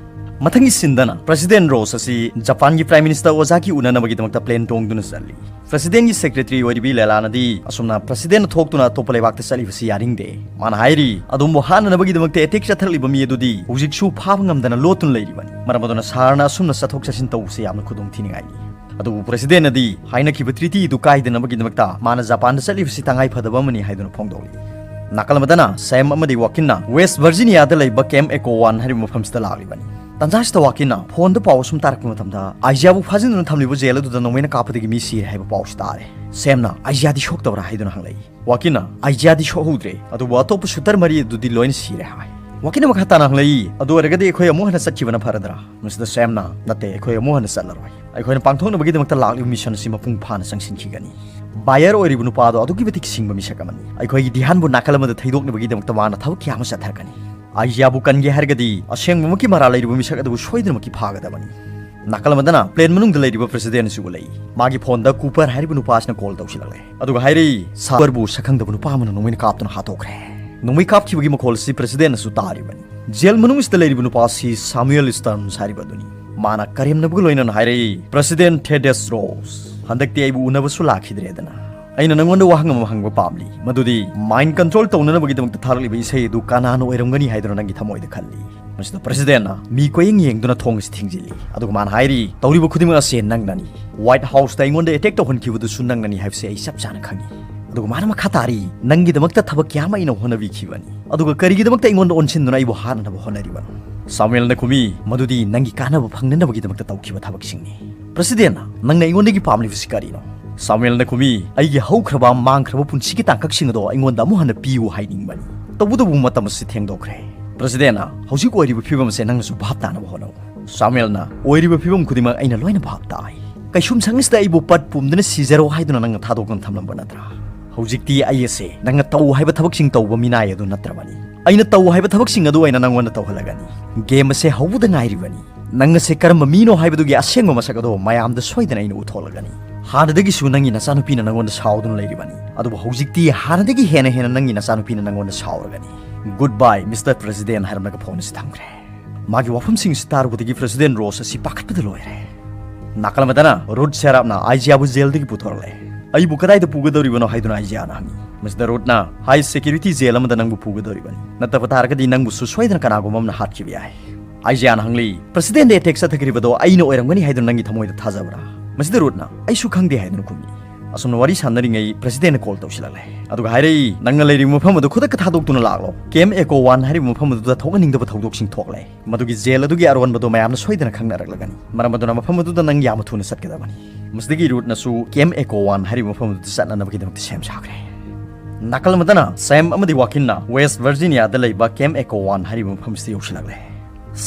ꯃꯊꯪꯒꯤ ꯁꯤꯟꯗꯅ ꯄ꯭ꯔꯁꯤꯗꯦꯟ ꯔꯣꯁ ꯑꯁꯤ ꯖꯄꯥꯟꯒꯤ ꯄ꯭ꯔꯥꯏꯝ ꯃꯤꯅꯤꯁꯇꯔ ꯑꯣꯖꯥꯒꯤ ꯎꯅꯅꯕꯒꯤꯗꯃꯛꯇ ꯄ꯭ꯂꯦꯟ ꯇꯣꯡꯗꯨꯅ ꯆꯠꯂꯤ꯫ ꯄ꯭ꯔꯁꯤꯗꯦꯟꯒꯤ ꯁꯦꯀ꯭ꯔꯦꯇꯔꯤ ꯑꯣꯏꯔꯤꯕꯤ ꯂꯦꯂꯥꯅꯗꯤ ꯑꯁꯨꯝꯅ ꯄ꯭ꯔꯁꯤꯗꯦꯟꯅ ꯊꯣꯛꯇꯨꯅ ꯑꯇꯣꯞꯄ ꯂꯩꯕꯥꯛꯇ ꯆꯠꯂꯤꯕꯁꯤ ꯌꯥꯅꯤꯡꯗꯦ꯫ ꯃꯥꯅ ꯍꯥꯏꯔꯤ, ꯑꯗꯣꯝꯕꯨ ꯍꯥꯠꯅꯅꯕꯒꯤꯗꯃꯛꯇ ꯑꯦꯇꯦꯛ ꯆꯠꯊꯔꯛꯂꯤꯕ ꯃꯤ ꯑꯗꯨꯗꯤ ꯍꯧꯖꯤꯛꯁꯨ ꯐꯥꯕ ꯉꯝꯗꯅ ꯂꯣꯠꯇꯨꯅ ꯂꯩꯔꯤꯕꯅꯤ꯫ ꯃꯔꯝ ꯑꯗꯨꯅ ꯁꯍꯔꯅ ꯑꯁꯨꯝꯅ ꯆꯠꯊꯣꯛ ꯆꯠꯁꯤꯟ ꯇꯧꯕꯁꯤ ꯌꯥꯝꯅ ꯈꯨꯗꯣꯡ ꯊꯤꯅꯤꯡꯉꯥꯏꯅꯤ꯫ ꯑꯗꯨꯕꯨ ꯄ꯭ꯔꯁꯤꯗꯦꯟꯅꯗꯤ ꯍꯥꯏꯅꯈꯤꯕ ꯇ꯭ꯔꯤꯇꯤ ꯑꯗꯨ ꯀꯥꯏꯗꯅꯕꯒꯤꯗꯃꯛꯇ ꯃꯥꯅ ꯖꯄꯥꯟꯗ ꯆꯠꯂꯤꯕꯁꯤ ꯇꯉꯥꯏ ꯐꯗꯕ ꯑꯃꯅꯤ ꯍꯥꯏꯗꯨꯅ ꯐꯣꯡꯗꯣꯛꯂꯤ꯫ ꯅꯥꯀꯜ ꯑꯃꯗꯅ ꯁꯦꯝ ꯑꯃꯗꯤ ꯋꯥꯀꯤꯟꯅ ꯋꯦꯁ ꯚꯔꯖꯤꯅꯤꯌꯥꯗ ꯂꯩꯕ ꯀꯦꯝ ꯑꯦꯀꯣ ꯋꯥꯟ ꯍꯥꯏꯔꯤꯕ ꯃꯐꯝꯁꯤꯗ ꯂꯥꯛꯂꯤꯕꯅꯤ꯫ ꯇꯟꯖꯥꯁꯤꯗ ꯋꯥꯀꯤꯟꯅ ꯐꯣꯟꯗ ꯄꯥꯎ ꯑꯁꯨꯝ ꯇꯥꯔꯛꯄ ꯃꯇꯝꯗ, ꯑꯥꯏꯖꯤꯌꯥꯕꯨ ꯐꯥꯖꯤꯟꯗꯨꯅ ꯊꯝꯂꯤꯕ ꯖꯦꯜ ꯑꯗꯨꯗ ꯅꯣꯡꯃꯩꯅ ꯀꯥꯞꯄꯗꯒꯤ ꯃꯤ ꯁꯤꯔꯦ ꯍꯥꯏꯕ ꯄꯥꯎꯁꯤ ꯇꯥꯔꯦ꯫ ꯁꯦꯝꯅ, "ꯑꯥꯏꯖꯤꯌꯥꯗꯤ ꯁꯣꯛꯇꯕ꯭ꯔꯥ?" ꯍꯥꯏꯗꯨꯅ ꯍꯪꯂꯛꯏ꯫ ꯋꯥꯀꯤꯟꯅ, "ꯑꯥꯏꯖꯤꯌꯥꯗꯤ ꯁꯣꯛꯍꯧꯗ꯭ꯔꯦ, ꯑꯗꯨꯕꯨ ꯑꯇꯣꯞꯄ ꯁꯨꯇꯔ ꯃꯔꯤ ꯑꯗꯨꯗꯤ ꯂꯣꯏꯅ ꯁꯤꯔꯦ" ꯍꯥꯏ꯫ ꯋꯥꯀꯤꯟꯅ ꯃꯈꯥ ꯇꯥꯅ ꯍꯪꯂꯛꯏ, "ꯑꯗꯨ ꯑꯣꯏꯔꯒꯗꯤ ꯑꯩꯈꯣꯏ ꯑꯃꯨꯛ ꯍꯟꯅ ꯆꯠꯈꯤꯕꯅ ꯐꯔꯗ꯭ꯔꯥ?" ꯃꯁꯤꯗ ꯁꯦꯝꯅ, "ꯅꯠꯇꯦ, ꯑꯩꯈꯣꯏ ꯑꯃꯨꯛ ꯍꯟꯅ ꯆꯠꯂꯔꯣꯏ꯫ ꯑꯩꯈꯣꯏꯅ ꯄꯥꯡꯊꯣꯛꯅꯕꯒꯤꯗꯃꯛꯇ ꯂꯥꯛꯂꯤꯕ ꯃꯤꯁꯟ ꯑꯁꯤ ꯃꯄꯨꯡ ꯐꯥꯅ ꯆꯪꯁꯤꯟꯈꯤꯒꯅꯤ꯫" ꯕꯥꯌꯔ ꯑꯣꯏꯔꯤꯕ ꯅꯨꯄꯥ ꯑꯗꯣ ꯑꯗꯨꯛꯀꯤ ꯃꯇꯤꯛ ꯁꯤꯡꯕ ꯃꯤꯁꯛ ꯑꯃꯅꯤ꯫ ꯑꯩꯈꯣꯏꯒꯤ ꯙ꯭ꯌꯥꯟꯕꯨ ꯅꯥꯀꯜ ꯑꯃꯗ ꯊꯩꯗꯣꯛꯅꯕꯒꯤꯗꯃꯛꯇ ꯃꯥꯅ ꯊꯕꯛ ꯀꯌꯥ ꯑꯃ ꯆꯠꯊꯔꯛꯀꯅꯤ꯫ ꯑꯥꯏꯖꯤꯌꯥꯕꯨ ꯀꯟꯒꯦ ꯍꯥꯏꯔꯒꯗꯤ ꯑꯁꯦꯡꯕꯃꯛꯀꯤ ꯃꯔꯥꯜ ꯂꯩꯔꯤꯕ ꯃꯤꯁꯛ ꯑꯗꯨꯕꯨ ꯁꯣꯏꯗꯅꯃꯛꯀꯤ ꯐꯥꯒꯗꯕꯅꯤ꯫ ꯅꯥꯀꯜ ꯑꯃꯗꯅ ꯄ꯭ꯂꯦꯟ ꯃꯅꯨꯡꯗ ꯂꯩꯔꯤꯕ ꯄ꯭ꯔꯁꯤꯗꯦꯟ ꯑꯁꯤ ꯎꯠꯂꯛꯏ꯫ ꯃꯥꯒꯤ ꯐꯣꯟꯗ ꯀꯨꯄꯔ ꯍꯥꯏꯔꯤꯕ ꯅꯨꯄꯥ ꯑꯁꯤꯅ ꯀꯣꯜ ꯇꯧꯁꯤꯜꯂꯛꯂꯦ, ꯑꯗꯨꯒ ꯍꯥꯏꯔꯛꯏ, "ꯁꯥꯕꯔꯕꯨ ꯁꯛꯈꯪꯗꯕ ꯅꯨꯄꯥ ꯑꯃꯅ ꯅꯣꯡꯃꯩꯅ ꯀꯥꯞꯇꯨꯅ ꯍꯥꯠꯇꯣꯛꯈ꯭ꯔꯦ꯫" ꯅꯣꯡꯃꯩ ꯀꯥꯞꯈꯤꯕꯒꯤ ꯃꯈꯣꯜ ꯑꯁꯤ ꯄ꯭ꯔꯁꯤꯗꯦꯟꯅꯁꯨ ꯇꯥꯔꯤꯕꯅꯤ꯫ ꯖꯦꯜ ꯃꯅꯨꯡ ꯑꯁꯤꯗ ꯂꯩꯔꯤꯕ ꯅꯨꯄꯥ ꯑꯁꯤ ꯁꯥꯃꯨꯑꯦꯜ ꯁ꯭ꯇꯔꯟꯁ ꯍꯥꯏꯔꯤꯕ ꯑꯗꯨꯅꯤ꯫ ꯃꯥꯅ ꯀꯔꯦꯝꯅꯕꯒ ꯂꯣꯏꯅꯅ ꯍꯥꯏꯔꯛꯏ, "ꯄ꯭ꯔꯁꯤꯗꯦꯟ ꯊꯦꯗꯦꯁ ꯔꯣꯁ, ꯍꯟꯗꯛꯇꯤ ꯑꯩꯕꯨ ꯎꯅꯕꯁꯨ ꯂꯥꯛꯈꯤꯗ꯭ꯔꯦꯗꯅ꯫ ꯑꯩꯅ ꯅꯪꯉꯣꯟꯗ ꯋꯥꯍꯪ ꯑꯃ ꯍꯪꯕ ꯄꯥꯝꯂꯤ, ꯃꯗꯨꯗꯤ ꯃꯥꯏꯟ ꯀꯟꯇ꯭ꯔꯣꯜ ꯇꯧꯅꯅꯕꯒꯤꯗꯃꯛꯇ ꯊꯥꯔꯛꯂꯤꯕ ꯏꯁꯩ ꯑꯗꯨ ꯀꯅꯥꯅ ꯑꯣꯏꯔꯝꯒꯅꯤ ꯍꯥꯏꯗꯨꯅ ꯅꯪꯒꯤ ꯊꯃꯣꯏꯗ ꯈꯜꯂꯤ?" ꯃꯁꯤꯗ ꯄ꯭ꯔꯁꯤꯗꯦꯟꯅ ꯃꯤ ꯀꯣꯏꯌꯦꯡ ꯌꯦꯡꯗꯨꯅ ꯊꯣꯡ ꯑꯁꯤ ꯊꯤꯡꯖꯤꯜꯂꯤ, ꯑꯗꯨꯒ ꯃꯥꯅ ꯍꯥꯏꯔꯤ, "ꯇꯧꯔꯤꯕ ꯈꯨꯗꯤꯡꯃꯛ ꯑꯁꯤ ꯅꯪꯅꯅꯤ꯫ ꯋꯥꯏꯠ ꯍꯥꯎꯁꯇ ꯑꯩꯉꯣꯟꯗ ꯑꯦꯇꯦꯛ ꯇꯧꯍꯟꯈꯤꯕꯗꯨꯁꯨ ꯅꯪꯅꯅꯤ ꯍꯥꯏꯕꯁꯤ ꯑꯩ ꯆꯞ ꯆꯥꯅ ꯈꯪꯏ꯫" ꯑꯗꯨꯒ ꯃꯥꯅ ꯃꯈꯥ ꯇꯥꯔꯤ, "ꯅꯪꯒꯤꯗꯃꯛꯇ ꯊꯕꯛ ꯀꯌꯥ ꯑꯃ ꯑꯩꯅ ꯍꯣꯠꯅꯕꯤꯈꯤꯕꯅꯤ, ꯑꯗꯨꯒ ꯀꯔꯤꯒꯤꯗꯃꯛꯇ ꯑꯩꯉꯣꯟꯗ ꯑꯣꯟꯁꯤꯟꯗꯨꯅ ꯑꯩꯕꯨ ꯍꯥꯠꯅꯅꯕ ꯍꯣꯠꯅꯔꯤꯕꯅꯣ?" ꯁꯥꯃꯨꯑꯦꯜꯅ ꯈꯨꯝꯃꯤ, "ꯃꯗꯨꯗꯤ ꯅꯪꯒꯤ ꯀꯥꯟꯅꯕ ꯐꯪꯅꯅꯕꯒꯤꯗꯃꯛꯇ ꯇꯧꯈꯤꯕ ꯊꯕꯛꯁꯤꯡꯅꯤ꯫" "ꯄ꯭ꯔꯁꯤꯗꯦꯟꯅ, ꯅꯪꯅ ꯑꯩꯉꯣꯟꯗꯒꯤ ꯄꯥꯝꯂꯤꯕꯁꯤ ꯀꯔꯤꯅꯣ?" ꯁꯥꯃꯨꯑꯦꯜꯅ ꯈꯨꯝꯃꯤ, "ꯑꯩꯒꯤ ꯍꯧꯈ꯭ꯔꯕ ꯃꯥꯡꯈ꯭ꯔꯕ ꯄꯨꯟꯁꯤꯒꯤ ꯇꯥꯡꯀꯛꯁꯤꯡ ꯑꯗꯣ ꯑꯩꯉꯣꯟꯗ ꯑꯃꯨꯛ ꯍꯟꯅ ꯄꯤꯌꯨ ꯍꯥꯏꯅꯤꯡꯕꯅꯤ꯫ ꯇꯧꯕꯇꯕꯨ ꯃꯇꯝ ꯑꯁꯤ ꯊꯦꯡꯗꯣꯛꯈ꯭ꯔꯦ꯫ ꯄ꯭ꯔꯁꯤꯗꯦꯟꯅ, ꯍꯧꯖꯤꯛ ꯑꯣꯏꯔꯤꯕ ꯐꯤꯕꯝ ꯑꯁꯦ ꯅꯪꯅꯁꯨ ꯚꯥꯞ ꯇꯥꯅꯕ ꯍꯣꯠꯅꯧ꯫" ꯁꯥꯃꯨꯑꯦꯜꯅ, "ꯑꯣꯏꯔꯤꯕ ꯐꯤꯕꯝ ꯈꯨꯗꯤꯡꯃꯛ ꯑꯩꯅ ꯂꯣꯏꯅ ꯚꯥꯞ ꯇꯥꯏ꯫ ꯀꯩꯁꯨꯝꯁꯪ ꯑꯁꯤꯗ ꯑꯩꯕꯨ ꯄꯠ ꯄꯨꯝꯗꯨꯅ ꯁꯤꯖꯔꯣ ꯍꯥꯏꯗꯨꯅ ꯅꯪꯅ ꯊꯥꯗꯣꯛꯇꯨꯅ ꯊꯝꯂꯝꯕ ꯅꯠꯇ꯭ꯔꯥ? ꯍꯧꯖꯤꯛꯇꯤ ꯑꯩ ꯑꯁꯦ ꯅꯪꯅ ꯇꯧ ꯍꯥꯏꯕ ꯊꯕꯛꯁꯤꯡ ꯇꯧꯕ ꯃꯤꯅꯥꯏ ꯑꯗꯨ ꯅꯠꯇ꯭ꯔꯕꯅꯤ꯫" ꯑꯩꯅ ꯇꯧ ꯍꯥꯏꯕ ꯊꯕꯛꯁꯤꯡ ꯑꯗꯨ ꯑꯩꯅ ꯅꯪꯉꯣꯟꯗ ꯇꯧꯍꯜꯂꯒꯅꯤ꯫ ꯒꯦꯝ ꯑꯁꯦ ꯍꯧꯕꯗ ꯉꯥꯏꯔꯤꯕꯅꯤ꯫ ꯅꯪ ꯑꯁꯦ ꯀꯔꯝꯕ ꯃꯤꯅꯣ ꯍꯥꯏꯕꯗꯨꯒꯤ ꯑꯁꯦꯡꯕ ꯃꯁꯛ ꯑꯗꯣ ꯃꯌꯥꯝꯗ ꯁꯣꯏꯗꯅ ꯑꯩꯅ ꯎꯠꯊꯣꯛꯂꯒꯅꯤ꯫ ꯍꯥꯟꯅꯗꯒꯤꯁꯨ ꯅꯪꯒꯤ ꯅꯆꯥꯅꯨꯄꯤꯅ ꯅꯪꯉꯣꯟꯗ ꯁꯥꯎꯗꯨꯅ ꯂꯩꯔꯤꯕꯅꯤ, ꯑꯗꯨꯕꯨ ꯍꯧꯖꯤꯛꯇꯤ ꯍꯥꯟꯅꯗꯒꯤ ꯍꯦꯟꯅ ꯍꯦꯟꯅ ꯅꯪꯒꯤ ꯅꯆꯥꯅꯨꯄꯤꯅ ꯅꯪꯉꯣꯟꯗ ꯁꯥꯎꯔꯒꯅꯤ꯫ "Good bye, Mister President" ꯍꯥꯏꯔꯝꯂꯒ ꯐꯣꯟ ꯑꯁꯤ ꯊꯝꯈ꯭ꯔꯦ꯫ ꯃꯥꯒꯤ ꯋꯥꯐꯝꯁꯤꯡ ꯑꯁꯤ ꯇꯥꯔꯨꯕꯗꯒꯤ ꯄ꯭ꯔꯦꯁꯤꯗꯦꯟ ꯔꯣꯁ ꯑꯁꯤ ꯄꯥꯈꯠꯄꯗ ꯂꯣꯏꯔꯦ꯫ ꯅꯥꯀꯜ ꯑꯃꯗꯅ ꯔꯨꯠ ꯁꯦꯔꯥꯞꯅ ꯑꯥꯏꯖꯤꯌꯥꯕꯨ ꯖꯦꯜꯗꯒꯤ ꯄꯨꯊꯣꯔꯛꯂꯦ꯫ "ꯑꯩꯕꯨ ꯀꯗꯥꯏꯗ ꯄꯨꯒꯗꯧꯔꯤꯕꯅꯣ?" ꯍꯥꯏꯗꯨꯅ ꯑꯥꯏꯖꯤꯌꯥꯅ ꯍꯪꯉꯤ꯫ ꯃꯁꯤꯗ ꯔꯨꯠꯅ, "High security ꯖꯦꯜ ꯑꯃꯗ ꯅꯪꯕꯨ ꯄꯨꯒꯗꯧꯔꯤꯕꯅꯤ꯫ ꯅꯠꯇꯕ ꯇꯥꯔꯒꯗꯤ ꯅꯪꯕꯨꯁꯨ ꯁꯣꯏꯗꯅ ꯀꯅꯥꯒꯨꯝꯕ ꯑꯃꯅ ꯍꯥꯠꯈꯤꯕ ꯌꯥꯏ꯫" ꯑꯥꯏꯖꯤꯌꯥꯅ ꯍꯪꯂꯤ, "ꯄ꯭ꯔꯦꯁꯤꯗꯦꯟꯗ ꯑꯦꯇꯦꯛ ꯆꯠꯊꯈ꯭ꯔꯤꯕꯗꯣ ꯑꯩꯅ ꯑꯣꯏꯔꯝꯒꯅꯤ ꯍꯥꯏꯗꯨꯅ ꯅꯪꯒꯤ ꯊꯃꯣꯏꯗ ꯊꯥꯖꯕ꯭ꯔꯥ?" ꯃꯁꯤꯗ ꯔꯨꯠꯅ, "ꯑꯩꯁꯨ ꯈꯪꯗꯦ" ꯍꯥꯏꯗꯨꯅ ꯈꯨꯝꯃꯤ꯫ ꯑꯁꯨꯝꯅ ꯋꯥꯔꯤ ꯁꯥꯟꯅꯔꯤꯉꯩ ꯄ꯭ꯔꯦꯁꯤꯗꯦꯟꯅ ꯀꯣꯜ ꯇꯧꯁꯤꯜꯂꯛꯂꯦ꯫ ꯑꯗꯨꯒ ꯍꯥꯏꯔꯛꯏ, "ꯅꯪꯅ ꯂꯩꯔꯤꯕ ꯃꯐꯝ ꯑꯗꯨ ꯈꯨꯗꯛꯇ ꯊꯥꯗꯣꯛꯇꯨꯅ ꯂꯥꯛꯂꯣ꯫ ꯀꯦꯝ ꯑꯦꯀꯣ ꯋꯥꯟ ꯍꯥꯏꯔꯤꯕ ꯃꯐꯝ ꯑꯗꯨꯗ ꯊꯣꯛꯍꯟꯅꯤꯡꯗꯕ ꯊꯧꯗꯣꯛꯁꯤꯡ ꯊꯣꯛꯂꯦ꯫ ꯃꯗꯨꯒꯤ ꯖꯦꯜ ꯑꯗꯨꯒꯤ ꯑꯔꯣꯟꯕꯗꯨ ꯃꯌꯥꯝꯅ ꯁꯣꯏꯗꯅ ꯈꯪꯅꯔꯛꯂꯒꯅꯤ꯫ ꯃꯔꯝ ꯑꯗꯨꯅ ꯃꯐꯝ ꯑꯗꯨꯗ ꯅꯪ ꯌꯥꯝꯅ ꯊꯨꯅ ꯆꯠꯀꯗꯕꯅꯤ꯫" ꯃꯁꯤꯗꯒꯤ ꯔꯨꯠꯅꯁꯨ ꯀꯦꯝ ꯑꯦꯀꯣ ꯋꯥꯟ ꯍꯥꯏꯔꯤꯕ ꯃꯐꯝ ꯑꯗꯨꯗ ꯆꯠꯅꯅꯕꯒꯤꯗꯃꯛꯇ ꯁꯦꯝ ꯁꯥꯈ꯭ꯔꯦ꯫ ꯅꯥꯀꯜ ꯑꯃꯗꯅ ꯁꯦꯝ ꯑꯃꯗꯤ ꯋꯥꯀꯤꯟꯅ ꯋꯦꯁ ꯚꯔꯖꯤꯅꯤꯌꯥꯗ ꯂꯩꯕ ꯀꯦꯝ ꯑꯦꯀꯣ ꯋꯥꯟ ꯍꯥꯏꯔꯤꯕ ꯃꯐꯝꯁꯤꯗ ꯌꯧꯁꯤꯜꯂꯛꯂꯦ꯫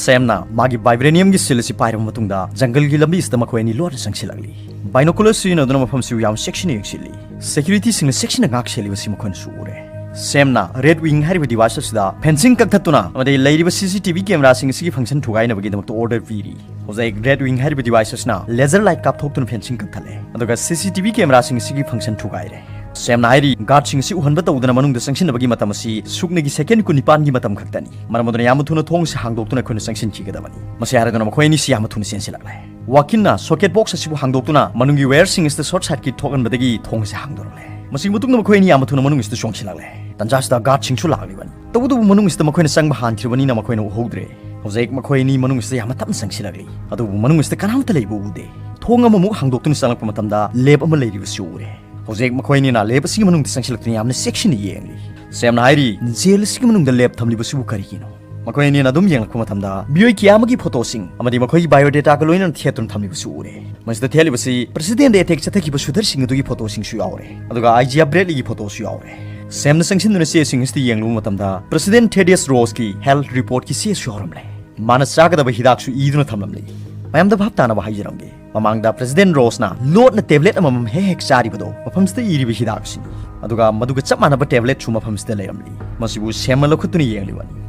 ꯁꯦꯝꯅ ꯃꯥꯒꯤ ꯚꯥꯏꯕ꯭ꯔꯦꯅꯤꯌꯝꯒꯤ ꯁꯤꯜ ꯑꯁꯤ ꯄꯥꯏꯔꯕ ꯃꯇꯨꯡꯗ ꯖꯪꯒꯜꯒꯤ ꯂꯝꯕꯤ ꯑꯁꯤꯗ ꯃꯈꯣꯏ ꯑꯅꯤ ꯂꯣꯟꯅ ꯆꯪꯁꯤꯜꯂꯛꯂꯤ꯫ ꯕꯥꯏꯅꯣꯀꯨꯂꯔ ꯁꯤꯖꯤꯟꯅꯗꯨꯅ ꯃꯐꯝꯁꯤꯕꯨ ꯌꯥꯝ ꯆꯦꯛꯁꯤꯟꯅ ꯌꯦꯡꯁꯤꯜꯂꯤ꯫ ꯁꯦꯀ꯭ꯌꯨꯔꯤꯇꯤꯁꯤꯡꯅ ꯆꯦꯛꯁꯤꯟꯅ ꯉꯥꯛ ꯁꯦꯜꯂꯤꯕꯁꯤ ꯃꯈꯣꯏꯅꯁꯨ ꯎꯔꯦ꯫ ꯁꯦꯝꯅ ꯔꯦꯗ ꯋꯤꯡ ꯍꯥꯏꯔꯤꯕ ꯗꯤꯚꯥꯏꯁ ꯑꯁꯤꯗ ꯐꯦꯟꯁꯤꯡ ꯀꯛꯊꯠꯇꯨꯅ ꯑꯃꯗꯤ ꯂꯩꯔꯤꯕ ꯁꯤ ꯁꯤ ꯇꯤ ꯚꯤ ꯀꯦꯃꯦꯔꯥꯁꯤꯡ ꯑꯁꯤꯒꯤ ꯐꯪꯁꯟ ꯊꯨꯒꯥꯏꯅꯕꯒꯤꯗꯃꯛꯇ ꯑꯣꯔꯗꯔ ꯄꯤꯔꯤ꯫ ꯍꯧꯖꯤꯛ ꯔꯦꯗ ꯋꯤꯡ ꯍꯥꯏꯔꯤꯕ ꯗꯤꯚꯥꯏꯁ ꯑꯁꯤꯅ ꯂꯦꯖꯔ ꯂꯥꯏꯠ ꯀꯥꯞꯊꯣꯛꯇꯨꯅ ꯐꯦꯟꯁꯤꯡ ꯀꯛꯊꯠꯂꯦ, ꯑꯗꯨꯒ ꯁꯤ ꯁꯤ ꯇꯤ ꯚꯤ ꯀꯦꯃꯦꯔꯥꯁꯤꯡ ꯑꯁꯤꯒꯤ ꯐꯪꯁꯟ ꯊꯨꯒꯥꯏꯔꯦ꯫ ꯁꯦꯝꯅ ꯍꯥꯏꯔꯤ, ꯒꯥꯔꯗꯁꯤꯡ ꯑꯁꯤ ꯎꯍꯟꯕ ꯇꯧꯗꯅ ꯃꯅꯨꯡꯗ ꯆꯪꯁꯤꯟꯅꯕꯒꯤ ꯃꯇꯝ ꯑꯁꯤ ꯁꯨꯞꯅꯒꯤ ꯁꯦꯀꯦꯟ ꯀꯨꯟꯅꯤꯄꯥꯟꯒꯤ ꯃꯇꯝ ꯈꯛꯇꯅꯤ꯫ ꯃꯔꯝ ꯑꯗꯨꯅ ꯌꯥꯝꯅ ꯊꯨꯅ ꯊꯣꯡ ꯑꯁꯤ ꯍꯥꯡꯗꯣꯛꯇꯨꯅ ꯑꯩꯈꯣꯏꯅ ꯆꯪꯁꯤꯟꯈꯤꯒꯗꯕꯅꯤ꯫ ꯃꯁꯤ ꯍꯥꯏꯔꯗꯨꯅ ꯃꯈꯣꯏ ꯑꯅꯤꯁꯤ ꯌꯥꯝꯅ ꯊꯨꯅ ꯆꯦꯟꯁꯤꯜꯂꯛꯂꯦ꯫ ꯋꯥꯀꯤꯟꯅ ꯁꯣꯀꯦꯠ ꯕꯣꯛꯁ ꯑꯁꯤꯕꯨ ꯍꯥꯡꯗꯣꯛꯇꯨꯅ ꯃꯅꯨꯡꯒꯤ ꯋꯥꯌꯔꯁꯤꯡ ꯑꯁꯤꯗ ꯁꯣꯔꯠ ꯁꯥꯔꯀꯤꯠ ꯊꯣꯛꯍꯟꯕꯗꯒꯤ ꯊꯣꯡ ꯑꯁꯤ ꯍꯥꯡꯗꯣꯔꯛꯂꯦ꯫ ꯃꯁꯤꯒꯤ ꯃꯇꯨꯡꯗ ꯃꯈꯣꯏ ꯑꯅꯤ ꯌꯥꯝꯅ ꯊꯨꯅ ꯃꯅꯨꯡ ꯑꯁꯤꯗ ꯆꯣꯡꯁꯤꯜꯂꯛꯂꯦ꯫ ꯇꯟꯖꯥꯁꯤꯗ ꯒꯥꯔꯗꯁꯤꯡꯁꯨ ꯂꯥꯛꯂꯤꯕꯅꯤ꯫ ꯇꯧꯕꯇꯕꯨ ꯃꯅꯨꯡ ꯑꯁꯤꯗ ꯃꯈꯣꯏꯅ ꯆꯪꯕ ꯍꯥꯟꯈ꯭ꯔꯤꯕꯅꯤꯅ ꯃꯈꯣꯏꯅ ꯎꯍꯧꯗ꯭ꯔꯦ꯫ ꯍꯧꯖꯤꯛ ꯃꯈꯣꯏ ꯑꯅꯤ ꯃꯅꯨꯡ ꯑꯁꯤꯗ ꯌꯥꯝꯅ ꯇꯞꯅ ꯆꯪꯁꯤꯜꯂꯛꯂꯤ꯫ ꯑꯗꯨꯕꯨ ꯃꯅꯨꯡ ꯑꯁꯤꯗ ꯀꯅꯥꯝꯇ ꯂꯩꯕ ꯎꯗꯦ꯫ ꯊꯣꯡ ꯑꯃꯃꯨꯛ ꯍꯥꯡꯗꯣꯛꯇꯨꯅ ꯆꯪꯂꯛꯄ ꯃꯇꯝꯗ ꯂꯦꯞ ꯑꯃ ꯂꯩꯔꯤꯕꯁꯤ ꯎꯔꯦ꯫ ꯍꯧꯖꯤꯛ ꯃꯈꯣꯏ ꯑꯅꯤꯅ ꯂꯦꯞ ꯑꯁꯤꯒꯤ ꯃꯅꯨꯡꯗ ꯆꯪꯁꯤꯜꯂꯛꯇꯨꯅ ꯌꯥꯝꯅ ꯆꯦꯛꯁꯤꯟꯅ ꯌꯦꯡꯂꯤ꯫ ꯁꯦꯝꯅ ꯍꯥꯏꯔꯤ, ꯖꯦꯜ ꯑꯁꯤꯒꯤ ꯃꯅꯨꯡꯗ ꯂꯦꯞ ꯊꯝꯂꯤꯕꯁꯤꯕꯨ ꯀꯔꯤꯒꯤꯅꯣ? ꯃꯈꯣꯏ ꯑꯅꯤꯅ ꯑꯗꯨꯝ ꯌꯦꯡꯂꯛꯄ ꯃꯇꯝꯗ ꯃꯤꯑꯣꯏ ꯀꯌꯥ ꯑꯃꯒꯤ ꯐꯣꯇꯣꯁꯤꯡ ꯑꯃꯗꯤ ꯃꯈꯣꯏꯒꯤ ꯕꯥꯏꯑꯣꯗꯦꯇꯥꯒ ꯂꯣꯏꯅꯅ ꯊꯦꯠꯇꯨꯅ ꯊꯝꯂꯤꯕꯁꯨ ꯎꯔꯦ꯫ ꯃꯁꯤꯗ ꯊꯦꯠꯂꯤꯕꯁꯤ ꯄ꯭ꯔꯦꯁꯤꯗꯦꯟꯗ ꯑꯦꯇꯦꯛ ꯆꯠꯊꯈꯤꯕ ꯁꯨꯗꯔꯁꯤꯡ ꯑꯗꯨꯒꯤ ꯐꯣꯇꯣꯁꯤꯡꯁꯨ ꯌꯥꯎꯔꯦ, ꯑꯗꯨꯒ ꯑꯥꯏꯖꯤꯌꯥ ꯕ꯭ꯔꯦꯗꯂꯤꯒꯤ ꯐꯣꯇꯣꯁꯨ ꯌꯥꯎꯔꯦ꯫ ꯁꯦꯝꯅ ꯆꯪꯁꯤꯟꯗꯨꯅ ꯆꯦꯁꯤꯡ ꯑꯁꯤꯗ ꯌꯦꯡꯂꯨꯕ ꯃꯇꯝꯗ ꯄ꯭ꯔꯦꯁꯤꯗꯦꯟ ꯊꯦꯗꯤꯌꯁ ꯔꯣꯁꯀꯤ ꯍꯦꯜꯊ ꯔꯤꯄꯣꯔꯠꯀꯤ ꯆꯦꯁꯨ ꯌꯥꯎꯔꯝꯂꯦ꯫ ꯃꯥꯅ ꯆꯥꯒꯗꯕ ꯍꯤꯗꯥꯛꯁꯨ ꯏꯗꯨꯅ ꯊꯝꯂꯝꯂꯤ꯫ ꯃꯌꯥꯝꯗ ꯚꯥꯞ ꯇꯥꯅꯕ ꯍꯥꯏꯖꯔꯝꯒꯦ, ꯃꯃꯥꯡꯗ ꯄ꯭ꯔꯦꯁꯤꯗꯦꯟ ꯔꯣꯁꯅ ꯂꯣꯠꯅ ꯇꯦꯕ꯭ꯂꯦꯠ ꯑꯃꯃꯝ ꯍꯦꯛ ꯍꯦꯛ ꯆꯥꯔꯤꯕꯗꯣ ꯃꯐꯝꯁꯤꯗ ꯏꯔꯤꯕ ꯍꯤꯗꯥꯛ ꯑꯁꯤꯅꯤ꯫ ꯑꯗꯨꯒ ꯃꯗꯨꯒ ꯆꯞ ꯃꯥꯟꯅꯕ ꯇꯦꯕ꯭ꯂꯦꯠꯁꯨ ꯃꯐꯝꯁꯤꯗ ꯂꯩꯔꯝꯂꯤ꯫ ꯃꯁꯤꯕꯨ ꯁꯦꯝꯅ ꯂꯧꯈꯠꯇꯨꯅ ꯌꯦꯡꯂꯤꯕꯅꯤ꯫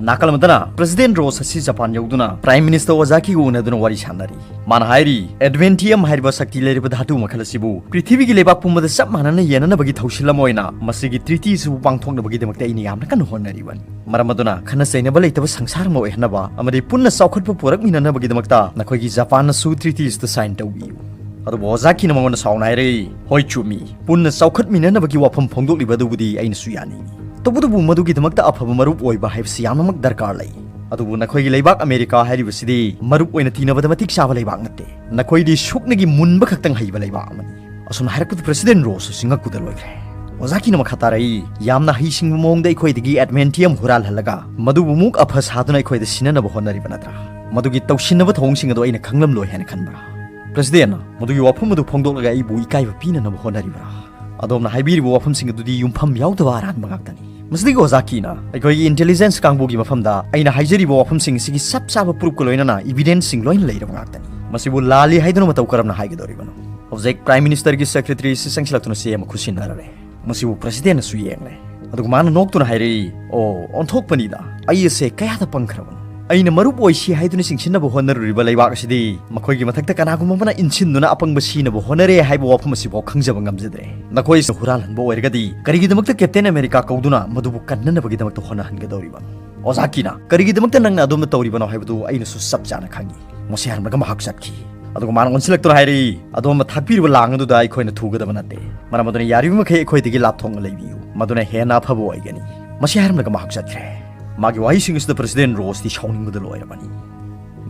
ꯅꯥꯀꯜ ꯑꯃꯗꯅ ꯄ꯭ꯔꯦꯁꯤꯗꯦꯟꯠ ꯔꯣꯁ ꯑꯁꯤ ꯖꯄꯥꯟ ꯌꯧꯗꯨꯅ ꯄ꯭ꯔꯥꯏꯝ ꯃꯤꯅꯤꯁꯇꯔ ꯑꯣꯖꯥꯀꯤꯒ ꯎꯅꯗꯨꯅ ꯋꯥꯔꯤ ꯁꯥꯟꯅꯔꯤ꯫ ꯃꯥꯅ ꯍꯥꯏꯔꯤ, ꯑꯦꯗꯃꯦꯟꯇꯤꯌꯝ ꯍꯥꯏꯔꯤꯕ ꯁꯛꯇꯤ ꯂꯩꯔꯤꯕ ꯙꯥꯇꯨ ꯃꯈꯜ ꯑꯁꯤꯕꯨ ꯄ꯭ꯔꯤꯊꯤꯕꯤꯒꯤ ꯂꯩꯕꯥꯛ ꯄꯨꯝꯕꯗ ꯆꯞ ꯃꯥꯟꯅꯅ ꯌꯦꯟꯅꯅꯕꯒꯤ ꯊꯧꯁꯤꯜ ꯑꯃ ꯑꯣꯏꯅ ꯃꯁꯤꯒꯤ ꯇ꯭ꯔꯤꯇꯤ ꯑꯁꯤꯕꯨ ꯄꯥꯡꯊꯣꯛꯅꯕꯒꯤꯗꯃꯛꯇ ꯑꯩꯅ ꯌꯥꯝꯅ ꯀꯟꯅ ꯍꯣꯠꯅꯔꯤꯕꯅꯤ꯫ ꯃꯔꯝ ꯑꯗꯨꯅ ꯈꯟꯅ ꯆꯩꯅꯕ ꯂꯩꯇꯕ ꯁꯪꯁꯥꯔ ꯑꯃ ꯑꯣꯏꯍꯟꯅꯕ ꯑꯃꯗꯤ ꯄꯨꯟꯅ ꯆꯥꯎꯈꯠꯄ ꯄꯨꯔꯛꯃꯤꯟꯅꯅꯕꯒꯤꯗꯃꯛꯇ ꯅꯈꯣꯏꯒꯤ ꯖꯄꯥꯟꯅꯁꯨ ꯇ꯭ꯔꯤꯇꯤ ꯑꯁꯤꯗ ꯁꯥꯏꯟ ꯇꯧꯕꯤꯌꯨ꯫ ꯑꯗꯨꯕꯨ ꯑꯣꯖꯥꯀꯤꯅ ꯃꯉꯣꯟꯗ ꯁꯥꯎꯅ ꯍꯥꯏꯔꯛꯏ, "ꯍꯣꯏ, ꯆꯨꯝꯃꯤ, ꯄꯨꯟꯅ ꯆꯥꯎꯈꯠꯃꯤꯟꯅꯅꯕꯒꯤ ꯋꯥꯐꯝ ꯐꯣꯡꯗꯣꯛꯂꯤꯕ ꯑꯗꯨꯕꯨꯗꯤ ꯑꯩꯅꯁꯨ ꯌꯥꯅꯤꯡꯏ꯫ ꯇꯧꯕꯇꯕꯨ ꯃꯗꯨꯒꯤꯗꯃꯛꯇ ꯑꯐꯕ ꯃꯔꯨꯞ ꯑꯣꯏꯕ ꯍꯥꯏꯕꯁꯤ ꯌꯥꯝꯅꯃꯛ ꯗꯔꯀꯥꯔ ꯂꯩ꯫ ꯑꯗꯨꯕꯨ ꯅꯈꯣꯏꯒꯤ ꯂꯩꯕꯥꯛ ꯑꯃꯦꯔꯤꯀꯥ ꯍꯥꯏꯔꯤꯕꯁꯤꯗꯤ ꯃꯔꯨꯞ ꯑꯣꯏꯅ ꯇꯤꯟꯅꯕꯗ ꯃꯇꯤꯛ ꯆꯥꯕ ꯂꯩꯕꯥꯛ ꯅꯠꯇꯦ꯫ ꯅꯈꯣꯏꯗꯤ ꯁꯨꯞꯅꯒꯤ ꯃꯨꯟꯕ ꯈꯛꯇꯪ ꯍꯩꯕ ꯂꯩꯕꯥꯛ ꯑꯃꯅꯤ"꯫ ꯑꯁꯨꯝꯅ ꯍꯥꯏꯔꯛꯄꯗ ꯄ꯭ꯔꯦꯁꯤꯗꯦꯟꯠ ꯔꯣꯁ ꯑꯁꯤ ꯉꯛꯄꯗ ꯂꯣꯏꯈ꯭ꯔꯦ꯫ ꯑꯣꯖꯥꯀꯤꯅ ꯃꯈꯥ ꯇꯥꯔꯛꯏ, "ꯌꯥꯝꯅ ꯍꯩꯁꯤꯡꯕ ꯃꯑꯣꯡꯗ ꯑꯩꯈꯣꯏꯗꯒꯤ ꯑꯦꯗꯃꯦꯟꯇꯤꯌꯝ ꯍꯨꯔꯥꯜꯍꯜꯂꯒ ꯃꯗꯨꯕꯨ ꯑꯃꯨꯛ ꯑꯐ ꯁꯥꯗꯨꯅ ꯑꯩꯈꯣꯏꯗ ꯁꯤꯟꯅꯅꯕ ꯍꯣꯠꯅꯔꯤꯕ ꯅꯠꯇ꯭ꯔꯥ? ꯃꯗꯨꯒꯤ ꯇꯧꯁꯤꯟꯅꯕ ꯊꯧꯑꯣꯡꯁꯤꯡ ꯑꯗꯨ ꯑꯩꯅ ꯈꯪꯂꯝꯂꯣꯏ ꯍꯥꯏꯅ ꯈꯟꯕ꯭ꯔꯥ?" ꯄ꯭ꯔꯦꯁꯤꯗꯦꯟꯠꯅ ꯃꯗꯨꯒꯤ ꯋꯥꯐꯝ ꯑꯗꯨ ꯐꯣꯡꯗꯣꯛꯂꯒ ꯑꯩꯕꯨ ꯏꯀꯥꯏꯕ ꯄꯤꯅꯅꯕ ꯍꯣꯠꯅꯔꯤꯕ꯭ꯔꯥ? ꯑꯗꯣꯝꯅ ꯍꯥꯏꯕꯤꯔꯤꯕ ꯋꯥꯐꯝꯁꯤꯡ ꯑꯗꯨꯗꯤ ꯌꯨꯝꯐꯝ ꯌꯥꯎꯗꯕ ꯑꯔꯥꯟꯕ ꯉꯥꯛꯇꯅꯤ꯫ ꯃꯁꯤꯗꯒꯤ ꯑꯣꯖꯥꯀꯤꯅ ꯑꯩꯈꯣꯏꯒꯤ ꯏꯟꯇꯦꯂꯤꯖꯦꯟꯁ ꯀꯥꯡꯕꯨꯒꯤ ꯃꯐꯝꯗ ꯑꯩꯅ ꯍꯥꯏꯖꯔꯤꯕ ꯋꯥꯐꯝꯁꯤꯡ ꯑꯁꯤꯒꯤ ꯆꯞ ꯆꯥꯕ ꯄ꯭ꯔꯨꯐꯀ ꯂꯣꯏꯅꯅ ꯏꯕꯤꯗꯦꯟꯁꯁꯤꯡ ꯂꯣꯏꯅ ꯂꯩꯔꯕ ꯉꯥꯛꯇꯅꯤ꯫ ꯃꯁꯤꯕꯨ ꯂꯥꯜꯂꯤ ꯍꯥꯏꯗꯨꯅ ꯃꯇꯧ ꯀꯔꯝꯅ ꯍꯥꯏꯒꯗꯧꯔꯤꯕꯅꯣ? ꯍꯧꯖꯤꯛ ꯄ꯭ꯔꯥꯏꯝ ꯃꯤꯅꯤꯁꯇꯔꯒꯤ ꯁꯦꯀ꯭ꯔꯦꯇꯔꯤ ꯑꯁꯤ ꯆꯪꯁꯤꯜꯂꯛꯇꯨꯅ ꯆꯦ ꯑꯃ ꯈꯨꯠꯁꯤꯟꯅꯔꯔꯦ꯫ ꯃꯁꯤꯕꯨ ꯄ꯭ꯔꯦꯁꯤꯗꯦꯟꯠꯅꯁꯨ ꯌꯦꯡꯂꯦ꯫ ꯑꯗꯨꯒ ꯃꯥꯅ ꯅꯣꯛꯇꯨꯅ ꯍꯥꯏꯔꯛꯏ, "ꯑꯣ, ꯑꯣꯟꯊꯣꯛꯄꯅꯤꯗ꯫ ꯑꯩ ꯑꯁꯦ ꯀꯌꯥꯗ ꯄꯪꯈ꯭ꯔꯕꯅꯣ? ꯑꯩꯅ ꯃꯔꯨꯞ ꯑꯣꯏꯁꯤ ꯍꯥꯏꯗꯨꯅ ꯆꯤꯡꯁꯤꯟꯅꯕ ꯍꯣꯠꯅꯔꯨꯔꯤꯕ ꯂꯩꯕꯥꯛ ꯑꯁꯤꯗꯤ ꯃꯈꯣꯏꯒꯤ ꯃꯊꯛꯇ ꯀꯅꯥꯒꯨꯝꯕ ꯑꯃꯅ ꯏꯟꯁꯤꯟꯗꯨꯅ ꯑꯄꯪꯕ ꯁꯤꯅꯕ ꯍꯣꯠꯅꯔꯦ ꯍꯥꯏꯕ ꯋꯥꯐꯝ ꯑꯁꯤꯐꯥꯎ ꯈꯪꯖꯕ ꯉꯝꯖꯗ꯭ꯔꯦ꯫ ꯅꯈꯣꯏ ꯑꯁꯤꯅ ꯍꯨꯔꯥꯜꯍꯟꯕ ꯑꯣꯏꯔꯒꯗꯤ ꯀꯔꯤꯒꯤꯗꯃꯛꯇ ꯀꯦꯞꯇꯦꯟ ꯑꯃꯦꯔꯤꯀꯥ ꯀꯧꯗꯨꯅ ꯃꯗꯨꯕꯨ ꯀꯟꯅꯅꯕꯒꯤꯗꯃꯛꯇ ꯍꯣꯠꯅꯍꯟꯒꯗꯧꯔꯤꯕꯅꯣ?" ꯑꯣꯖꯥꯀꯤꯅ ꯀꯔꯤꯒꯤꯗꯃꯛꯇ ꯅꯪꯅ ꯑꯗꯣꯝꯅ ꯇꯧꯔꯤꯕꯅꯣ ꯍꯥꯏꯕꯗꯨ ꯑꯩꯅꯁꯨ ꯆꯞ ꯆꯥꯅ ꯈꯪꯏ꯫ ꯃꯁꯤ ꯍꯥꯏꯔꯝꯂꯒ ꯃꯍꯥꯛ ꯆꯠꯈꯤ꯫ ꯑꯗꯨꯒ ꯃꯥꯅ ꯑꯣꯟꯁꯤꯜꯂꯛꯇꯨꯅ ꯍꯥꯏꯔꯛꯏ, "ꯑꯗꯣꯝꯅ ꯊꯥꯛꯄꯤꯔꯤꯕ ꯂꯥꯡ ꯑꯗꯨꯗ ꯑꯩꯈꯣꯏꯅ ꯊꯨꯒꯗꯕ ꯅꯠꯇꯦ꯫ ꯃꯔꯝ ꯑꯗꯨꯅ ꯌꯥꯔꯤꯕ ꯃꯈꯩ ꯑꯩꯈꯣꯏꯗꯒꯤ ꯂꯥꯞꯊꯣꯛꯅ ꯂꯩꯕꯤꯌꯨ꯫ ꯃꯗꯨꯅ ꯍꯦꯟꯅ ꯑꯐꯕ ꯑꯣꯏꯒꯅꯤ"꯫ ꯃꯁꯤ ꯍꯥꯏꯔꯝꯂꯒ ꯃꯍꯥꯛ ꯆꯠꯈ꯭ꯔꯦ꯫ ꯃꯥꯒꯤ ꯋꯥꯍꯩꯁꯤꯡ ꯑꯁꯤꯗ ꯄ꯭ꯔꯦꯁꯤꯗꯦꯟꯠ ꯔꯣꯁꯇꯤ ꯁꯥꯎꯅꯤꯡꯕꯗ ꯂꯣꯏꯔꯕꯅꯤ꯫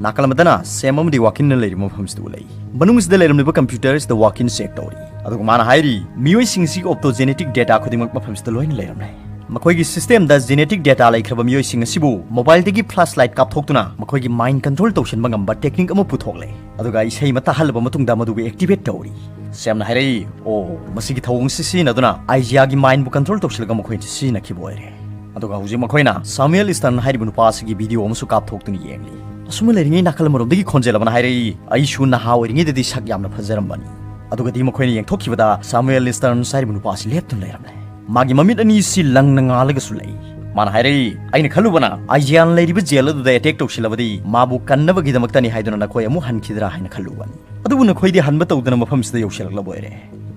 ꯅꯥꯀꯜ ꯑꯃꯗꯅ ꯁꯦꯝ ꯑꯃꯗꯤ ꯋꯥꯀꯤꯟꯅ ꯂꯩꯔꯤꯕ ꯃꯐꯝꯁꯤꯗ ꯎꯠꯂꯛꯏ꯫ ꯃꯅꯨꯡꯁꯤꯗ ꯂꯩꯔꯝꯂꯤꯕ ꯀꯝꯄ꯭ꯌꯨꯇꯔ ꯑꯁꯤꯗ ꯋꯥꯀꯤꯟ ꯆꯦꯛ ꯇꯧꯔꯤ꯫ ꯑꯗꯨꯒ ꯃꯥꯅ ꯍꯥꯏꯔꯤ, "ꯃꯤꯑꯣꯏꯁꯤꯡ ꯑꯁꯤꯒꯤ ꯑꯣꯞꯇꯣꯖꯦꯅꯦꯇꯤꯛ ꯗꯦꯇꯥ ꯈꯨꯗꯤꯡꯃꯛ ꯃꯐꯝꯁꯤꯗ ꯂꯣꯏꯅ ꯂꯩꯔꯝꯂꯦ꯫ ꯃꯈꯣꯏꯒꯤ ꯁꯤꯁꯇꯦꯝꯗ ꯖꯦꯅꯦꯇꯤꯛ ꯗꯦꯇꯥ ꯂꯩꯈ꯭ꯔꯕ ꯃꯤꯑꯣꯏꯁꯤꯡ ꯑꯁꯤꯕꯨ ꯃꯣꯕꯥꯏꯜꯗꯒꯤ ꯐ꯭ꯂꯥꯁ ꯂꯥꯏꯠ ꯀꯥꯞꯊꯣꯛꯇꯨꯅ ꯃꯈꯣꯏꯒꯤ ꯃꯥꯏꯟ ꯀꯟꯇ꯭ꯔꯣꯜ ꯇꯧꯁꯤꯟꯕ ꯉꯝꯕ ꯇꯦꯛꯅꯤꯛ ꯑꯃ ꯄꯨꯊꯣꯛꯂꯦ꯫ ꯑꯗꯨꯒ ꯏꯁꯩ ꯑꯃ ꯇꯥꯍꯜꯂꯕ ꯃꯇꯨꯡꯗ ꯃꯗꯨꯕꯨ ꯑꯦꯛꯇꯤꯚꯦꯠ ꯇꯧꯔꯤ"꯫ ꯁꯦꯝꯅ ꯍꯥꯏꯔꯛꯏ, "ꯑꯣ, ꯃꯁꯤꯒꯤ ꯊꯧꯑꯣꯡ ꯑꯁꯤ ꯁꯤꯖꯤꯟꯅꯗꯨꯅ ꯑꯥꯏꯖꯤꯌꯥꯒꯤ ꯃꯥꯏꯟꯕꯨ ꯀꯟꯇ꯭ꯔꯣꯜ ꯇꯧꯁꯤꯜꯂꯒ ꯃꯈꯣꯏꯅ ꯁꯤꯖꯤꯟꯅꯈꯤꯕ ꯑꯣꯏꯔꯦ"꯫ ꯑꯗꯨꯒ ꯍꯧꯖꯤꯛ ꯃꯈꯣꯏꯅ ꯁꯥꯃꯨꯑꯦꯜ ꯏꯁꯇꯔꯟ ꯍꯥꯏꯔꯤꯕ ꯅꯨꯄꯥ ꯑꯁꯤꯒꯤ ꯚꯤꯗꯤꯑꯣ ꯑꯃꯁꯨ ꯀꯥꯞꯊꯣꯛꯇꯨꯅ ꯌꯦꯡꯂꯤ꯫ ꯑꯁꯨꯝꯅ ꯂꯩꯔꯤꯉꯩ ꯅꯥꯀꯜ ꯑꯃꯔꯣꯝꯗꯒꯤ ꯈꯣꯟꯖꯦꯜ ꯑꯃꯅ ꯍꯥꯏꯔꯛꯏ, "ꯑꯩꯁꯨ ꯅꯍꯥ ꯑꯣꯏꯔꯤꯉꯩꯗꯗꯤ ꯁꯛ ꯌꯥꯝꯅ ꯐꯖꯔꯝꯕꯅꯤ"꯫ ꯑꯗꯨꯒꯗꯤ ꯃꯈꯣꯏꯅ ꯌꯦꯡꯊꯣꯛꯈꯤꯕꯗ ꯁꯥꯃꯨꯑꯦꯜ ꯏꯁꯇꯔꯟꯁ ꯍꯥꯏꯔꯤꯕ ꯅꯨꯄꯥ ꯑꯁꯤ ꯂꯦꯞꯇꯨꯅ ꯂꯩꯔꯝꯂꯦ꯫ ꯃꯥꯒꯤ ꯃꯃꯤꯠ ꯑꯅꯤ ꯑꯁꯤ ꯂꯪꯅ ꯉꯥꯜꯂꯒꯁꯨ ꯂꯩ꯫ ꯃꯥꯅ ꯍꯥꯏꯔꯛꯏ, "ꯑꯩꯅ ꯈꯜꯂꯨꯕꯅ ꯑꯥꯏꯖꯤꯌꯥꯅ ꯂꯩꯔꯤꯕ ꯖꯦꯜ ꯑꯗꯨꯗ ꯑꯦꯇꯦꯛ ꯇꯧꯁꯤꯜꯂꯕꯗꯤ ꯃꯥꯕꯨ ꯀꯟꯅꯕꯒꯤꯗꯃꯛꯇꯅꯤ ꯍꯥꯏꯗꯨꯅ ꯅꯈꯣꯏ ꯑꯃꯨꯛ ꯍꯟꯈꯤꯗ꯭ꯔꯥ ꯍꯥꯏꯅ ꯈꯜꯂꯨꯕꯅꯤ꯫ ꯑꯗꯨꯕꯨ ꯅꯈꯣꯏꯗꯤ ꯍꯟꯕ ꯇꯧꯗꯅ ꯃꯐꯝꯁꯤꯗ ꯌꯧꯁꯤꯜꯂꯛꯂꯕ ꯑꯣꯏꯔꯦ꯫"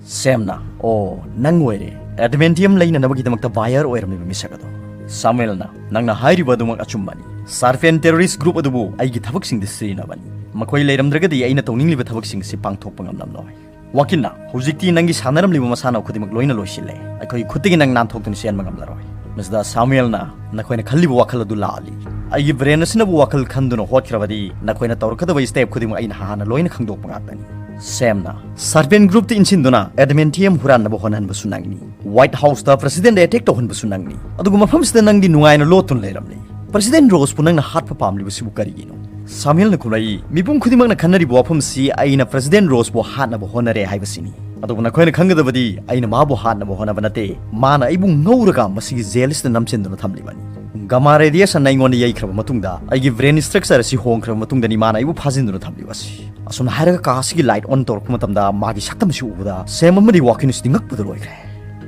ꯁꯦꯝꯅ, "ꯑꯣ, ꯅꯪ ꯑꯣꯏꯔꯦ꯫ ꯑꯦꯗꯃꯦꯟꯇꯤꯌꯝ ꯂꯩꯅꯅꯕꯒꯤꯗꯃꯛꯇ ꯕꯥꯌꯔ ꯑꯣꯏꯔꯝꯂꯤꯕ ꯃꯤꯁꯛ ꯑꯗꯣ꯫" ꯁꯥꯃꯨꯑꯦꯜꯅ, "ꯅꯪꯅ ꯍꯥꯏꯔꯤꯕ ꯑꯗꯨꯃꯛ ꯑꯆꯨꯝꯕꯅꯤ꯫ ꯁꯥꯔꯄꯦꯟ ꯇꯦꯔꯣꯔꯤꯁ꯭ꯠ ꯒ꯭ꯔꯨꯞ ꯑꯗꯨꯕꯨ ꯑꯩꯒꯤ ꯊꯕꯛꯁꯤꯡꯗ ꯁꯤꯖꯤꯟꯅꯕꯅꯤ꯫ ꯃꯈꯣꯏ ꯂꯩꯔꯝꯗ꯭ꯔꯒꯗꯤ ꯑꯩꯅ ꯇꯧꯅꯤꯡꯂꯤꯕ ꯊꯕꯛꯁꯤꯡ ꯑꯁꯤ ꯄꯥꯡꯊꯣꯛꯄ ꯉꯝꯂꯝꯂꯣꯏ꯫" ꯋꯥꯀꯤꯟꯅ, "ꯍꯧꯖꯤꯛꯇꯤ ꯅꯪꯒꯤ ꯁꯥꯟꯅꯔꯝꯂꯤꯕ ꯃꯁꯥꯟꯅ ꯈꯨꯗꯤꯡꯃꯛ ꯂꯣꯏꯅ ꯂꯣꯏꯁꯤꯜꯂꯦ꯫ ꯑꯩꯈꯣꯏꯒꯤ ꯈꯨꯠꯇꯒꯤ ꯅꯪ ꯅꯥꯟꯊꯣꯛꯇꯨꯅ ꯆꯦꯟꯕ ꯉꯝꯂꯔꯣꯏ꯫" ꯃꯤꯁꯇꯔ ꯁꯥꯃꯨꯑꯦꯜꯅ, "ꯅꯈꯣꯏꯅ ꯈꯜꯂꯤꯕ ꯋꯥꯈꯜ ꯑꯗꯨ ꯂꯥꯜꯂꯤ꯫ ꯑꯩꯒꯤ ꯕ꯭ꯔꯦꯟ ꯑꯁꯤꯅꯕꯨ ꯋꯥꯈꯜ ꯈꯟꯗꯨꯅ ꯍꯣꯠꯈ꯭ꯔꯕꯗꯤ ꯅꯈꯣꯏꯅ ꯇꯧꯔꯛꯀꯗꯕ ꯁ꯭ꯇꯦꯞ ꯈꯨꯗꯤꯡꯃꯛ ꯑꯩꯅ ꯍꯥꯟꯅ ꯂꯣꯏꯅ ꯈꯪꯗꯣꯛꯄ ꯉꯥꯛꯇꯅꯤ꯫" ꯁꯦꯝꯅ, "ꯁꯥꯔꯄꯦꯟ ꯒ꯭ꯔꯨꯞꯇ ꯏꯟꯁꯤꯟꯗꯨꯅ ꯑꯦꯗꯃꯦꯟꯇꯤꯌꯝ ꯍꯨꯔꯥꯟꯅꯕ ꯍꯣꯠꯅꯍꯟꯕꯁꯨ ꯅꯪꯅꯤ꯫ ꯋꯥꯏꯠ ꯍꯥꯎꯁꯇ ꯄ꯭ꯔꯁꯤꯗꯦꯟꯗ ꯑꯦꯇꯦꯛ ꯇꯧꯍꯟꯕꯁꯨ ꯅꯪꯅꯤ꯫ ꯑꯗꯨꯒ ꯃꯐꯝꯁꯤꯗ ꯅꯪꯗꯤ ꯅꯨꯡꯉꯥꯏꯅ ꯂꯣꯠꯇꯨꯅ ꯂꯩꯔꯝꯂꯤ꯫ ꯄ꯭ꯔꯁꯤꯗꯦꯟ ꯔꯣꯁꯄꯨ ꯅꯪꯅ ꯍꯥꯠꯄ ꯄꯥꯝꯂꯤꯕꯁꯤꯕꯨ ꯀꯔꯤꯒꯤꯅꯣ?" ꯁꯥꯃꯨꯑꯦꯜꯅ ꯈꯨꯝꯂꯛꯏ, "ꯃꯤꯄꯨꯝ ꯈꯨꯗꯤꯡꯃꯛꯅ ꯈꯟꯅꯔꯤꯕ ꯋꯥꯐꯝꯁꯤ ꯑꯩꯅ ꯄ꯭ꯔꯁꯤꯗꯦꯟ ꯔꯣꯁꯄꯨ ꯍꯥꯠꯅꯕ ꯍꯣꯠꯅꯔꯦ ꯍꯥꯏꯕꯁꯤꯅꯤ꯫ ꯑꯗꯨꯕꯨ ꯅꯈꯣꯏꯅ ꯈꯪꯒꯗꯕꯗꯤ ꯑꯩꯅ ꯃꯥꯕꯨ ꯍꯥꯠꯅꯕ ꯍꯣꯠꯅꯕ ꯅꯠꯇꯦ꯫ ꯃꯥꯅ ꯑꯩꯕꯨ ꯉꯧꯔꯒ ꯃꯁꯤꯒꯤ ꯖꯦꯜ ꯑꯁꯤꯗ ꯅꯝꯁꯤꯟꯗꯨꯅ ꯊꯝꯂꯤꯕꯅꯤ꯫ ꯒꯃꯥ ꯔꯦꯗꯤꯌꯦꯁꯟꯅ ꯑꯩꯉꯣꯟꯗ ꯌꯩꯈ꯭ꯔꯕ ꯃꯇꯨꯡꯗ ꯑꯩꯒꯤ ꯕ꯭ꯔꯦꯟ ꯁ꯭ꯇ꯭ꯔꯛꯆꯔ ꯑꯁꯤ ꯍꯣꯡꯈ꯭ꯔꯕ ꯃꯇꯨꯡꯗꯅꯤ ꯃꯥꯅ ꯑꯩꯕꯨ ꯐꯥꯖꯤꯟꯗꯨꯅ ꯊꯝꯂꯤꯕꯁꯤ꯫" ꯑꯁꯨꯝꯅ ꯍꯥꯏꯔꯒ ꯀꯥ ꯑꯁꯤꯒꯤ ꯂꯥꯏꯠ ꯑꯣꯟ ꯇꯧꯔꯛꯄ ꯃꯇꯝꯗ ꯃꯥꯒꯤ ꯁꯛꯇꯝ ꯑꯁꯤ ꯎꯕꯗ ꯁꯦꯝ ꯑꯃꯗꯤ ꯋꯥꯀꯤꯟ ꯑꯁꯤꯗꯤ ꯉꯛꯄꯗ ꯂꯣꯏꯈ꯭ꯔꯦ꯫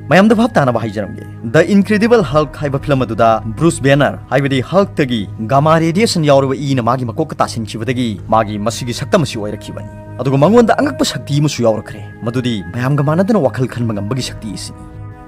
ꯃꯌꯥꯝꯗ ꯚꯥꯞ ꯇꯥꯅꯕ ꯍꯥꯏꯖꯔꯝꯒꯦ, ꯗ ꯏꯟꯀ꯭ꯔꯦꯗꯤꯕꯜ ꯍꯜꯛ ꯍꯥꯏꯕ ꯐꯤꯂꯝ ꯑꯗꯨꯗ ꯕ꯭ꯔꯨꯁ ꯕꯦꯅꯔ, ꯍꯥꯏꯕꯗꯤ ꯍꯜꯛꯇꯒꯤ ꯒꯥꯃꯥ ꯔꯦꯗꯤꯌꯦꯁꯟ ꯌꯥꯎꯔꯕ ꯏꯅ ꯃꯥꯒꯤ ꯃꯀꯣꯛꯇ ꯇꯥꯁꯤꯟꯈꯤꯕꯗꯒꯤ ꯃꯥꯒꯤ ꯃꯁꯤꯒꯤ ꯁꯛꯇꯝ ꯑꯁꯤ ꯑꯣꯏꯔꯛꯈꯤꯕꯅꯤ꯫ ꯑꯗꯨꯒ ꯃꯉꯣꯟꯗ ꯑꯉꯛꯄ ꯁꯛꯇꯤ ꯑꯃꯁꯨ ꯌꯥꯎꯔꯛꯈ꯭ꯔꯦ, ꯃꯗꯨꯗꯤ ꯃꯌꯥꯝꯒ ꯃꯥꯟꯅꯗꯅ ꯋꯥꯈꯜ ꯈꯟꯕ ꯉꯝꯕꯒꯤ ꯁꯛꯇꯤ ꯑꯁꯤꯅꯤ꯫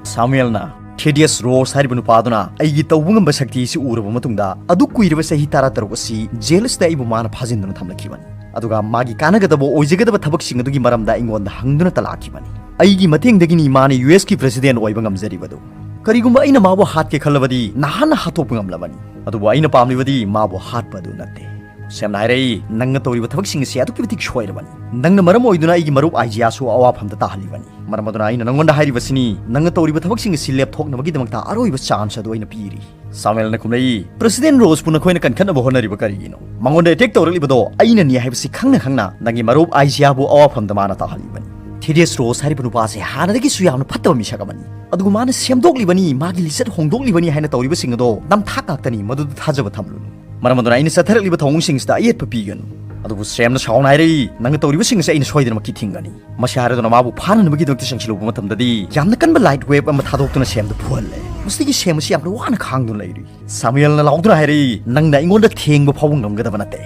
ꯁꯥꯃꯨꯑꯦꯜꯅ, "ꯊꯦꯗꯤꯌꯁ ꯔꯣꯁ ꯍꯥꯏꯔꯤꯕ ꯅꯨꯄꯥ ꯑꯗꯨꯅ ꯑꯩꯒꯤ ꯇꯧꯕ ꯉꯝꯕ ꯁꯛꯇꯤ ꯑꯁꯤ ꯎꯔꯕ ꯃꯇꯨꯡꯗ ꯑꯗꯨꯛ ꯀꯨꯏꯔꯕ ꯆꯍꯤ ꯇꯔꯥ ꯇꯔꯨꯛ ꯑꯁꯤ ꯖꯦꯜ ꯑꯁꯤꯗ ꯑꯩꯕꯨ ꯃꯥꯅ ꯐꯥꯖꯤꯟꯗꯨꯅ ꯊꯝꯂꯛꯈꯤꯕꯅꯤ꯫ ꯑꯗꯨꯒ ꯃꯥꯒꯤ ꯀꯥꯟꯅꯒꯗꯕ ꯑꯣꯏꯖꯒꯗꯕ ꯊꯕꯛꯁꯤꯡ ꯑꯗꯨꯒꯤ ꯃꯔꯝꯗ ꯑꯩꯉꯣꯟꯗ ꯍꯪꯗꯨꯅ ꯇꯂꯥꯛꯈꯤꯕꯅꯤ꯫ ꯑꯩꯒꯤ ꯃꯇꯦꯡꯗꯒꯤꯅꯤ ꯃꯥꯅ ꯌꯨ ꯑꯦꯁꯀꯤ ꯄ꯭ꯔꯁꯤꯗꯦꯟ ꯑꯣꯏꯕ ꯉꯝꯖꯔꯤꯕꯗꯨ꯫ ꯀꯔꯤꯒꯨꯝꯕ ꯑꯩꯅ ꯃꯥꯕꯨ ꯍꯥꯠꯀꯦ ꯈꯜꯂꯕꯗꯤ ꯅꯍꯥꯟꯅ ꯍꯥꯠꯇꯣꯛꯄ ꯉꯝꯂꯕꯅꯤ꯫ ꯑꯗꯨꯕꯨ ꯑꯩꯅ ꯄꯥꯝꯂꯤꯕꯗꯤ ꯃꯥꯕꯨ ꯍꯥꯠꯄ ꯑꯗꯨ ꯅꯠꯇꯦ꯫" ꯁꯦꯝꯅ ꯍꯥꯏꯔꯛꯏ, "ꯅꯪꯅ ꯇꯧꯔꯤꯕ ꯊꯕꯛꯁꯤꯡ ꯑꯁꯤ ꯑꯗꯨꯛꯀꯤ ꯃꯇꯤꯛ ꯁꯣꯏꯔꯕꯅꯤ꯫ ꯅꯪꯅ ꯃꯔꯝ ꯑꯣꯏꯗꯨꯅ ꯑꯩꯒꯤ ꯃꯔꯨꯞ ꯑꯥꯏꯖꯤꯌꯥꯁꯨ ꯑꯋꯥꯐꯝꯗ ꯇꯥꯍꯜꯂꯤꯕꯅꯤ꯫ ꯃꯔꯝ ꯑꯗꯨꯅ ꯑꯩꯅ ꯅꯪꯉꯣꯟꯗ ꯍꯥꯏꯔꯤꯕꯁꯤꯅꯤ, ꯅꯪꯅ ꯇꯧꯔꯤꯕ ꯊꯕꯛꯁꯤꯡ ꯑꯁꯤ ꯂꯦꯞꯊꯣꯛꯅꯕꯒꯤꯗꯃꯛꯇ ꯑꯔꯣꯏꯕ ꯆꯥꯟꯁ ꯑꯗꯨ ꯑꯩꯅ ꯄꯤꯔꯤ꯫" ꯁꯥꯃꯨꯑꯦꯜꯅ ꯈꯨꯝꯂꯛꯏ, "ꯄ꯭ꯔꯁꯤꯗꯦꯟ ꯔꯣꯁꯄꯨ ꯅꯈꯣꯏꯅ ꯀꯟꯈꯠꯅꯕ ꯍꯣꯠꯅꯔꯤꯕ ꯀꯔꯤꯒꯤꯅꯣ? ꯃꯉꯣꯟꯗ ꯑꯦꯇꯦꯛ ꯇꯧꯔꯛꯂꯤꯕꯗꯣ ꯑꯩꯅꯅꯤ ꯍꯥꯏꯕꯁꯤ ꯈꯪꯅ ꯈꯪꯅ ꯅꯪꯒꯤ ꯃꯔꯨꯞ ꯑꯥꯏꯖꯤꯌꯥꯕꯨ ꯑꯋꯥꯐꯝꯗ ꯃꯥꯅ ꯇꯥꯍꯜꯂꯤꯕꯅꯤ꯫ ꯊꯦꯗꯤꯌꯁ ꯔꯣꯁ ꯍꯥꯏꯔꯤꯕ ꯅꯨꯄꯥ ꯑꯁꯤ ꯍꯥꯟꯅꯗꯒꯤꯁꯨ ꯌꯥꯝꯅ ꯐꯠꯇꯕ ꯃꯤꯁꯛ ꯑꯃꯅꯤ꯫ ꯑꯗꯨꯒ ꯃꯥꯅ ꯁꯦꯝꯗꯣꯛꯂꯤꯕꯅꯤ, ꯃꯥꯒꯤ ꯂꯤꯆꯠ ꯍꯣꯡꯗꯣꯛꯂꯤꯕꯅꯤ ꯍꯥꯏꯅ ꯇꯧꯔꯤꯕꯁꯤꯡ ꯑꯗꯣ ꯅꯝꯊꯥꯛ ꯉꯥꯛꯇꯅꯤ, ꯃꯗꯨꯗ ꯊꯥꯖꯕ ꯊꯝꯂꯨꯅꯨ꯫ ꯃꯔꯝ ꯑꯗꯨꯅ ꯑꯩꯅ ꯆꯠꯊꯔꯛꯂꯤꯕ ꯊꯧꯑꯣꯡꯁꯤꯡꯁꯤꯗ ꯑꯌꯦꯠꯄ ꯄꯤꯒꯅꯨ꯫" ꯑꯗꯨꯕꯨ ꯁꯦꯝꯅ ꯁꯥꯎꯅ ꯍꯥꯏꯔꯛꯏ, "ꯅꯪꯅ ꯇꯧꯔꯤꯕꯁꯤꯡ ꯑꯁꯤ ꯑꯩꯅ ꯁꯣꯏꯗꯅꯃꯛꯀꯤ ꯊꯤꯡꯒꯅꯤ"꯫ ꯃꯁꯤ ꯍꯥꯏꯔꯗꯨꯅ ꯃꯥꯕꯨ ꯐꯥꯅꯅꯕꯒꯤꯗꯃꯛꯇ ꯆꯪꯁꯤꯜꯂꯨꯕ ꯃꯇꯝꯗꯗꯤ ꯌꯥꯝꯅ ꯀꯟꯕ ꯂꯥꯏꯠ ꯋꯦꯕ ꯑꯃ ꯊꯥꯗꯣꯛꯇꯨꯅ ꯁꯦꯝꯗ ꯐꯨꯍꯜꯂꯦ꯫ ꯃꯁꯤꯗꯒꯤ ꯁꯦꯝ ꯑꯁꯤ ꯌꯥꯝꯅ ꯋꯥꯅ ꯈꯥꯡꯗꯨꯅ ꯂꯩꯔꯤ꯫ ꯁꯥꯃꯨꯑꯦꯜꯅ ꯂꯥꯎꯗꯨꯅ ꯍꯥꯏꯔꯛꯏ, "ꯅꯪꯅ ꯑꯩꯉꯣꯟꯗ ꯊꯦꯡꯕ ꯐꯥꯎꯕ ꯉꯝꯒꯗꯕ ꯅꯠꯇꯦ"꯫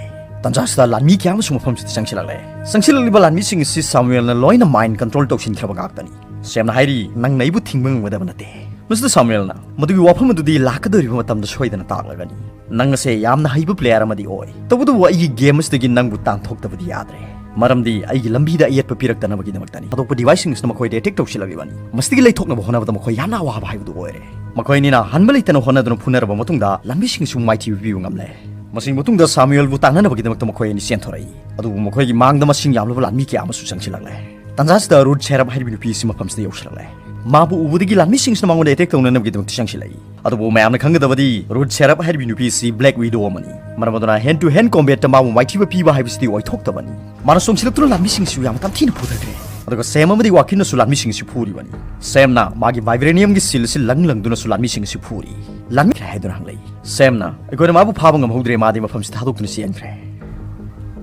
ꯇꯟꯖꯥꯁꯤꯗ ꯂꯥꯟꯃꯤ ꯀꯌꯥ ꯑꯃꯁꯨ ꯃꯐꯝꯁꯤꯗ ꯆꯪꯁꯤꯜꯂꯛꯂꯦ꯫ ꯆꯪꯁꯤꯜꯂꯛꯂꯤꯕ ꯂꯥꯟꯃꯤꯁꯤꯡ ꯑꯁꯤ ꯁꯥꯃꯨꯑꯦꯜꯅ ꯂꯣꯏꯅ ꯃꯥꯏꯟ ꯀꯟꯇ꯭ꯔꯣꯜ ꯇꯧꯁꯤꯟꯈ꯭ꯔꯕ ꯉꯥꯛꯇꯅꯤ꯫ ꯁꯦꯝꯅ ꯍꯥꯏꯔꯤ, "ꯅꯪꯅ ꯑꯩꯕꯨ ꯊꯤꯡꯕ ꯉꯝꯒꯗꯕ ꯅꯠꯇꯦ"꯫ ꯃꯁꯤꯗ ꯁꯥꯃꯨꯑꯦꯜꯅ, "ꯃꯗꯨꯒꯤ ꯋꯥꯐꯝ ꯑꯗꯨꯗꯤ ꯂꯥꯛꯀꯗꯧꯔꯤꯕ ꯃꯇꯝꯗ ꯁꯣꯏꯗꯅ ꯇꯥꯛꯂꯒꯅꯤ꯫ ꯅꯪ ꯑꯁꯦ ꯌꯥꯝꯅ ꯍꯩꯕ ꯄ꯭ꯂꯦꯌꯔ ꯑꯃꯗꯤ ꯑꯣꯏ, ꯇꯧꯕꯇꯕꯨ ꯑꯩꯒꯤ ꯒꯦꯝ ꯑꯁꯤꯗꯒꯤ ꯅꯪꯕꯨ ꯇꯥꯟꯊꯣꯛꯇꯕꯗꯤ ꯌꯥꯗ꯭ꯔꯦ, ꯃꯔꯝꯗꯤ ꯑꯩꯒꯤ ꯂꯝꯕꯤꯗ ꯑꯌꯦꯠꯄ ꯄꯤꯔꯛꯇꯅꯕꯒꯤꯗꯃꯛꯇꯅꯤ꯫ ꯑꯇꯣꯞꯄ ꯗꯤꯚꯥꯏꯁꯁꯤꯡ ꯑꯁꯤꯅ ꯃꯈꯣꯏꯗ ꯑꯦꯇꯦꯛ ꯇꯧꯁꯤꯜꯂꯛꯂꯤꯕꯅꯤ꯫ ꯃꯁꯤꯗꯒꯤ ꯂꯩꯊꯣꯛꯅꯕ ꯍꯣꯠꯅꯕꯗ ꯃꯈꯣꯏ ꯌꯥꯝꯅ ꯑꯋꯥꯕ ꯍꯥꯏꯕꯗꯨ ꯑꯣꯏꯔꯦ꯫ ꯃꯈꯣꯏ ꯑꯅꯤꯅ ꯍꯟꯕ ꯂꯩꯇꯅ ꯍꯣꯠꯅꯗꯨꯅ ꯐꯨꯅꯔꯕ ꯃꯇꯨꯡꯗ ꯂꯥꯟꯃꯤꯁꯤꯡꯁꯨ ꯃꯥꯏꯊꯤꯕ ꯄꯤꯕ ꯉꯝꯂꯦ꯫ ꯃꯁꯤꯒꯤ ꯃꯇꯨꯡꯗ ꯁꯥꯃꯨꯑꯦꯜꯕꯨ ꯇꯥꯟꯅꯅꯕꯒꯤꯗꯃꯛꯇ ꯃꯈꯣꯏ ꯑꯅꯤ ꯆꯦꯟꯊꯣꯔꯛꯏ꯫ ꯑꯗꯨꯕꯨ ꯃꯈꯣꯏꯒꯤ ꯃꯥꯡꯗ ꯃꯁꯤꯡ ꯌꯥꯝꯂꯕ ꯂꯥꯟꯃꯤ ꯀꯌꯥ ꯑꯃꯁꯨ ꯆꯪꯁꯤꯜꯂꯛꯂꯦ꯫ ꯇꯟꯖꯥꯁꯤꯗ ꯔꯨꯠ ꯁꯦꯔꯞ ꯍꯥꯏꯔꯤꯕ ꯅꯨꯄꯤ ꯑꯁꯤ ꯃꯐꯝꯁꯤꯗ ꯌꯧꯁꯤꯜꯂꯛꯂꯦ꯫ ꯃꯥꯕꯨ ꯎꯕꯗꯒꯤ ꯂꯥꯟꯃꯤꯁꯤꯡꯁꯤꯅ ꯃꯉꯣꯟꯗ ꯑꯦꯇꯦꯛ ꯇꯧꯅꯅꯕꯒꯤꯗꯃꯛꯇ ꯆꯪꯁꯤꯜꯂꯛꯏ꯫ ꯑꯗꯨꯕꯨ ꯃꯌꯥꯝꯅ ꯈꯪꯒꯗꯕꯗꯤ ꯔꯨꯠ ꯁꯦꯔꯞ ꯍꯥꯏꯔꯤꯕ ꯅꯨꯄꯤ ꯑꯁꯤ ꯕ꯭ꯂꯦꯛ ꯋꯤꯗꯣ ꯑꯃꯅꯤ꯫ ꯃꯔꯝ ꯑꯗꯨꯅ ꯍꯦꯟ ꯇꯨ ꯍꯦꯟ ꯀꯣꯝꯕꯦꯠꯇ ꯃꯥꯕꯨ ꯃꯥꯏꯊꯤꯕ ꯄꯤꯕ ꯍꯥꯏꯕꯁꯤꯗꯤ ꯑꯣꯏꯊꯣꯛꯇꯕꯅꯤ꯫ ꯃꯥꯅ ꯆꯣꯡꯁꯤꯜꯂꯛꯇꯨꯅ ꯂꯥꯟꯃꯤꯁꯤꯡꯁꯨ ꯌꯥꯝꯅ ꯇꯝꯊꯤꯅ ꯐꯨꯊꯈ꯭ꯔꯦ꯫ ꯑꯗꯨꯒ ꯁꯦꯝ ꯑꯃꯗꯤ ꯋꯥꯀꯤꯟꯅꯁꯨ ꯂꯥꯟꯃꯤꯁꯤꯡ ꯑꯁꯤ ꯐꯨꯔꯤꯕꯅꯤ꯫ ꯁꯦꯝꯅ ꯃꯥꯒꯤ ꯚꯥꯏꯕ꯭ꯔꯦꯅꯤꯌꯝꯒꯤ ꯁꯤꯜ ꯑꯁꯤ ꯂꯪ ꯂꯪꯗꯨꯅꯁꯨ ꯂꯥꯟꯃꯤꯁꯤꯡ ꯑꯁꯤ ꯐꯨꯔꯤ꯫ ꯂꯥꯟꯃꯤꯈ꯭ꯔꯦ ꯍꯥꯏꯗꯨꯅ ꯍꯪꯂꯛꯏ꯫ ꯁꯦꯝꯅ, "ꯑꯩꯈꯣꯏꯅ ꯃꯥꯕꯨ ꯐꯥꯕ ꯉꯝꯍꯧꯗ꯭ꯔꯦ, ꯃꯥꯗꯤ ꯃꯐꯝꯁꯤ ꯊꯥꯗꯣꯛꯇꯨꯅ ꯆꯦꯟꯈ꯭ꯔꯦ"꯫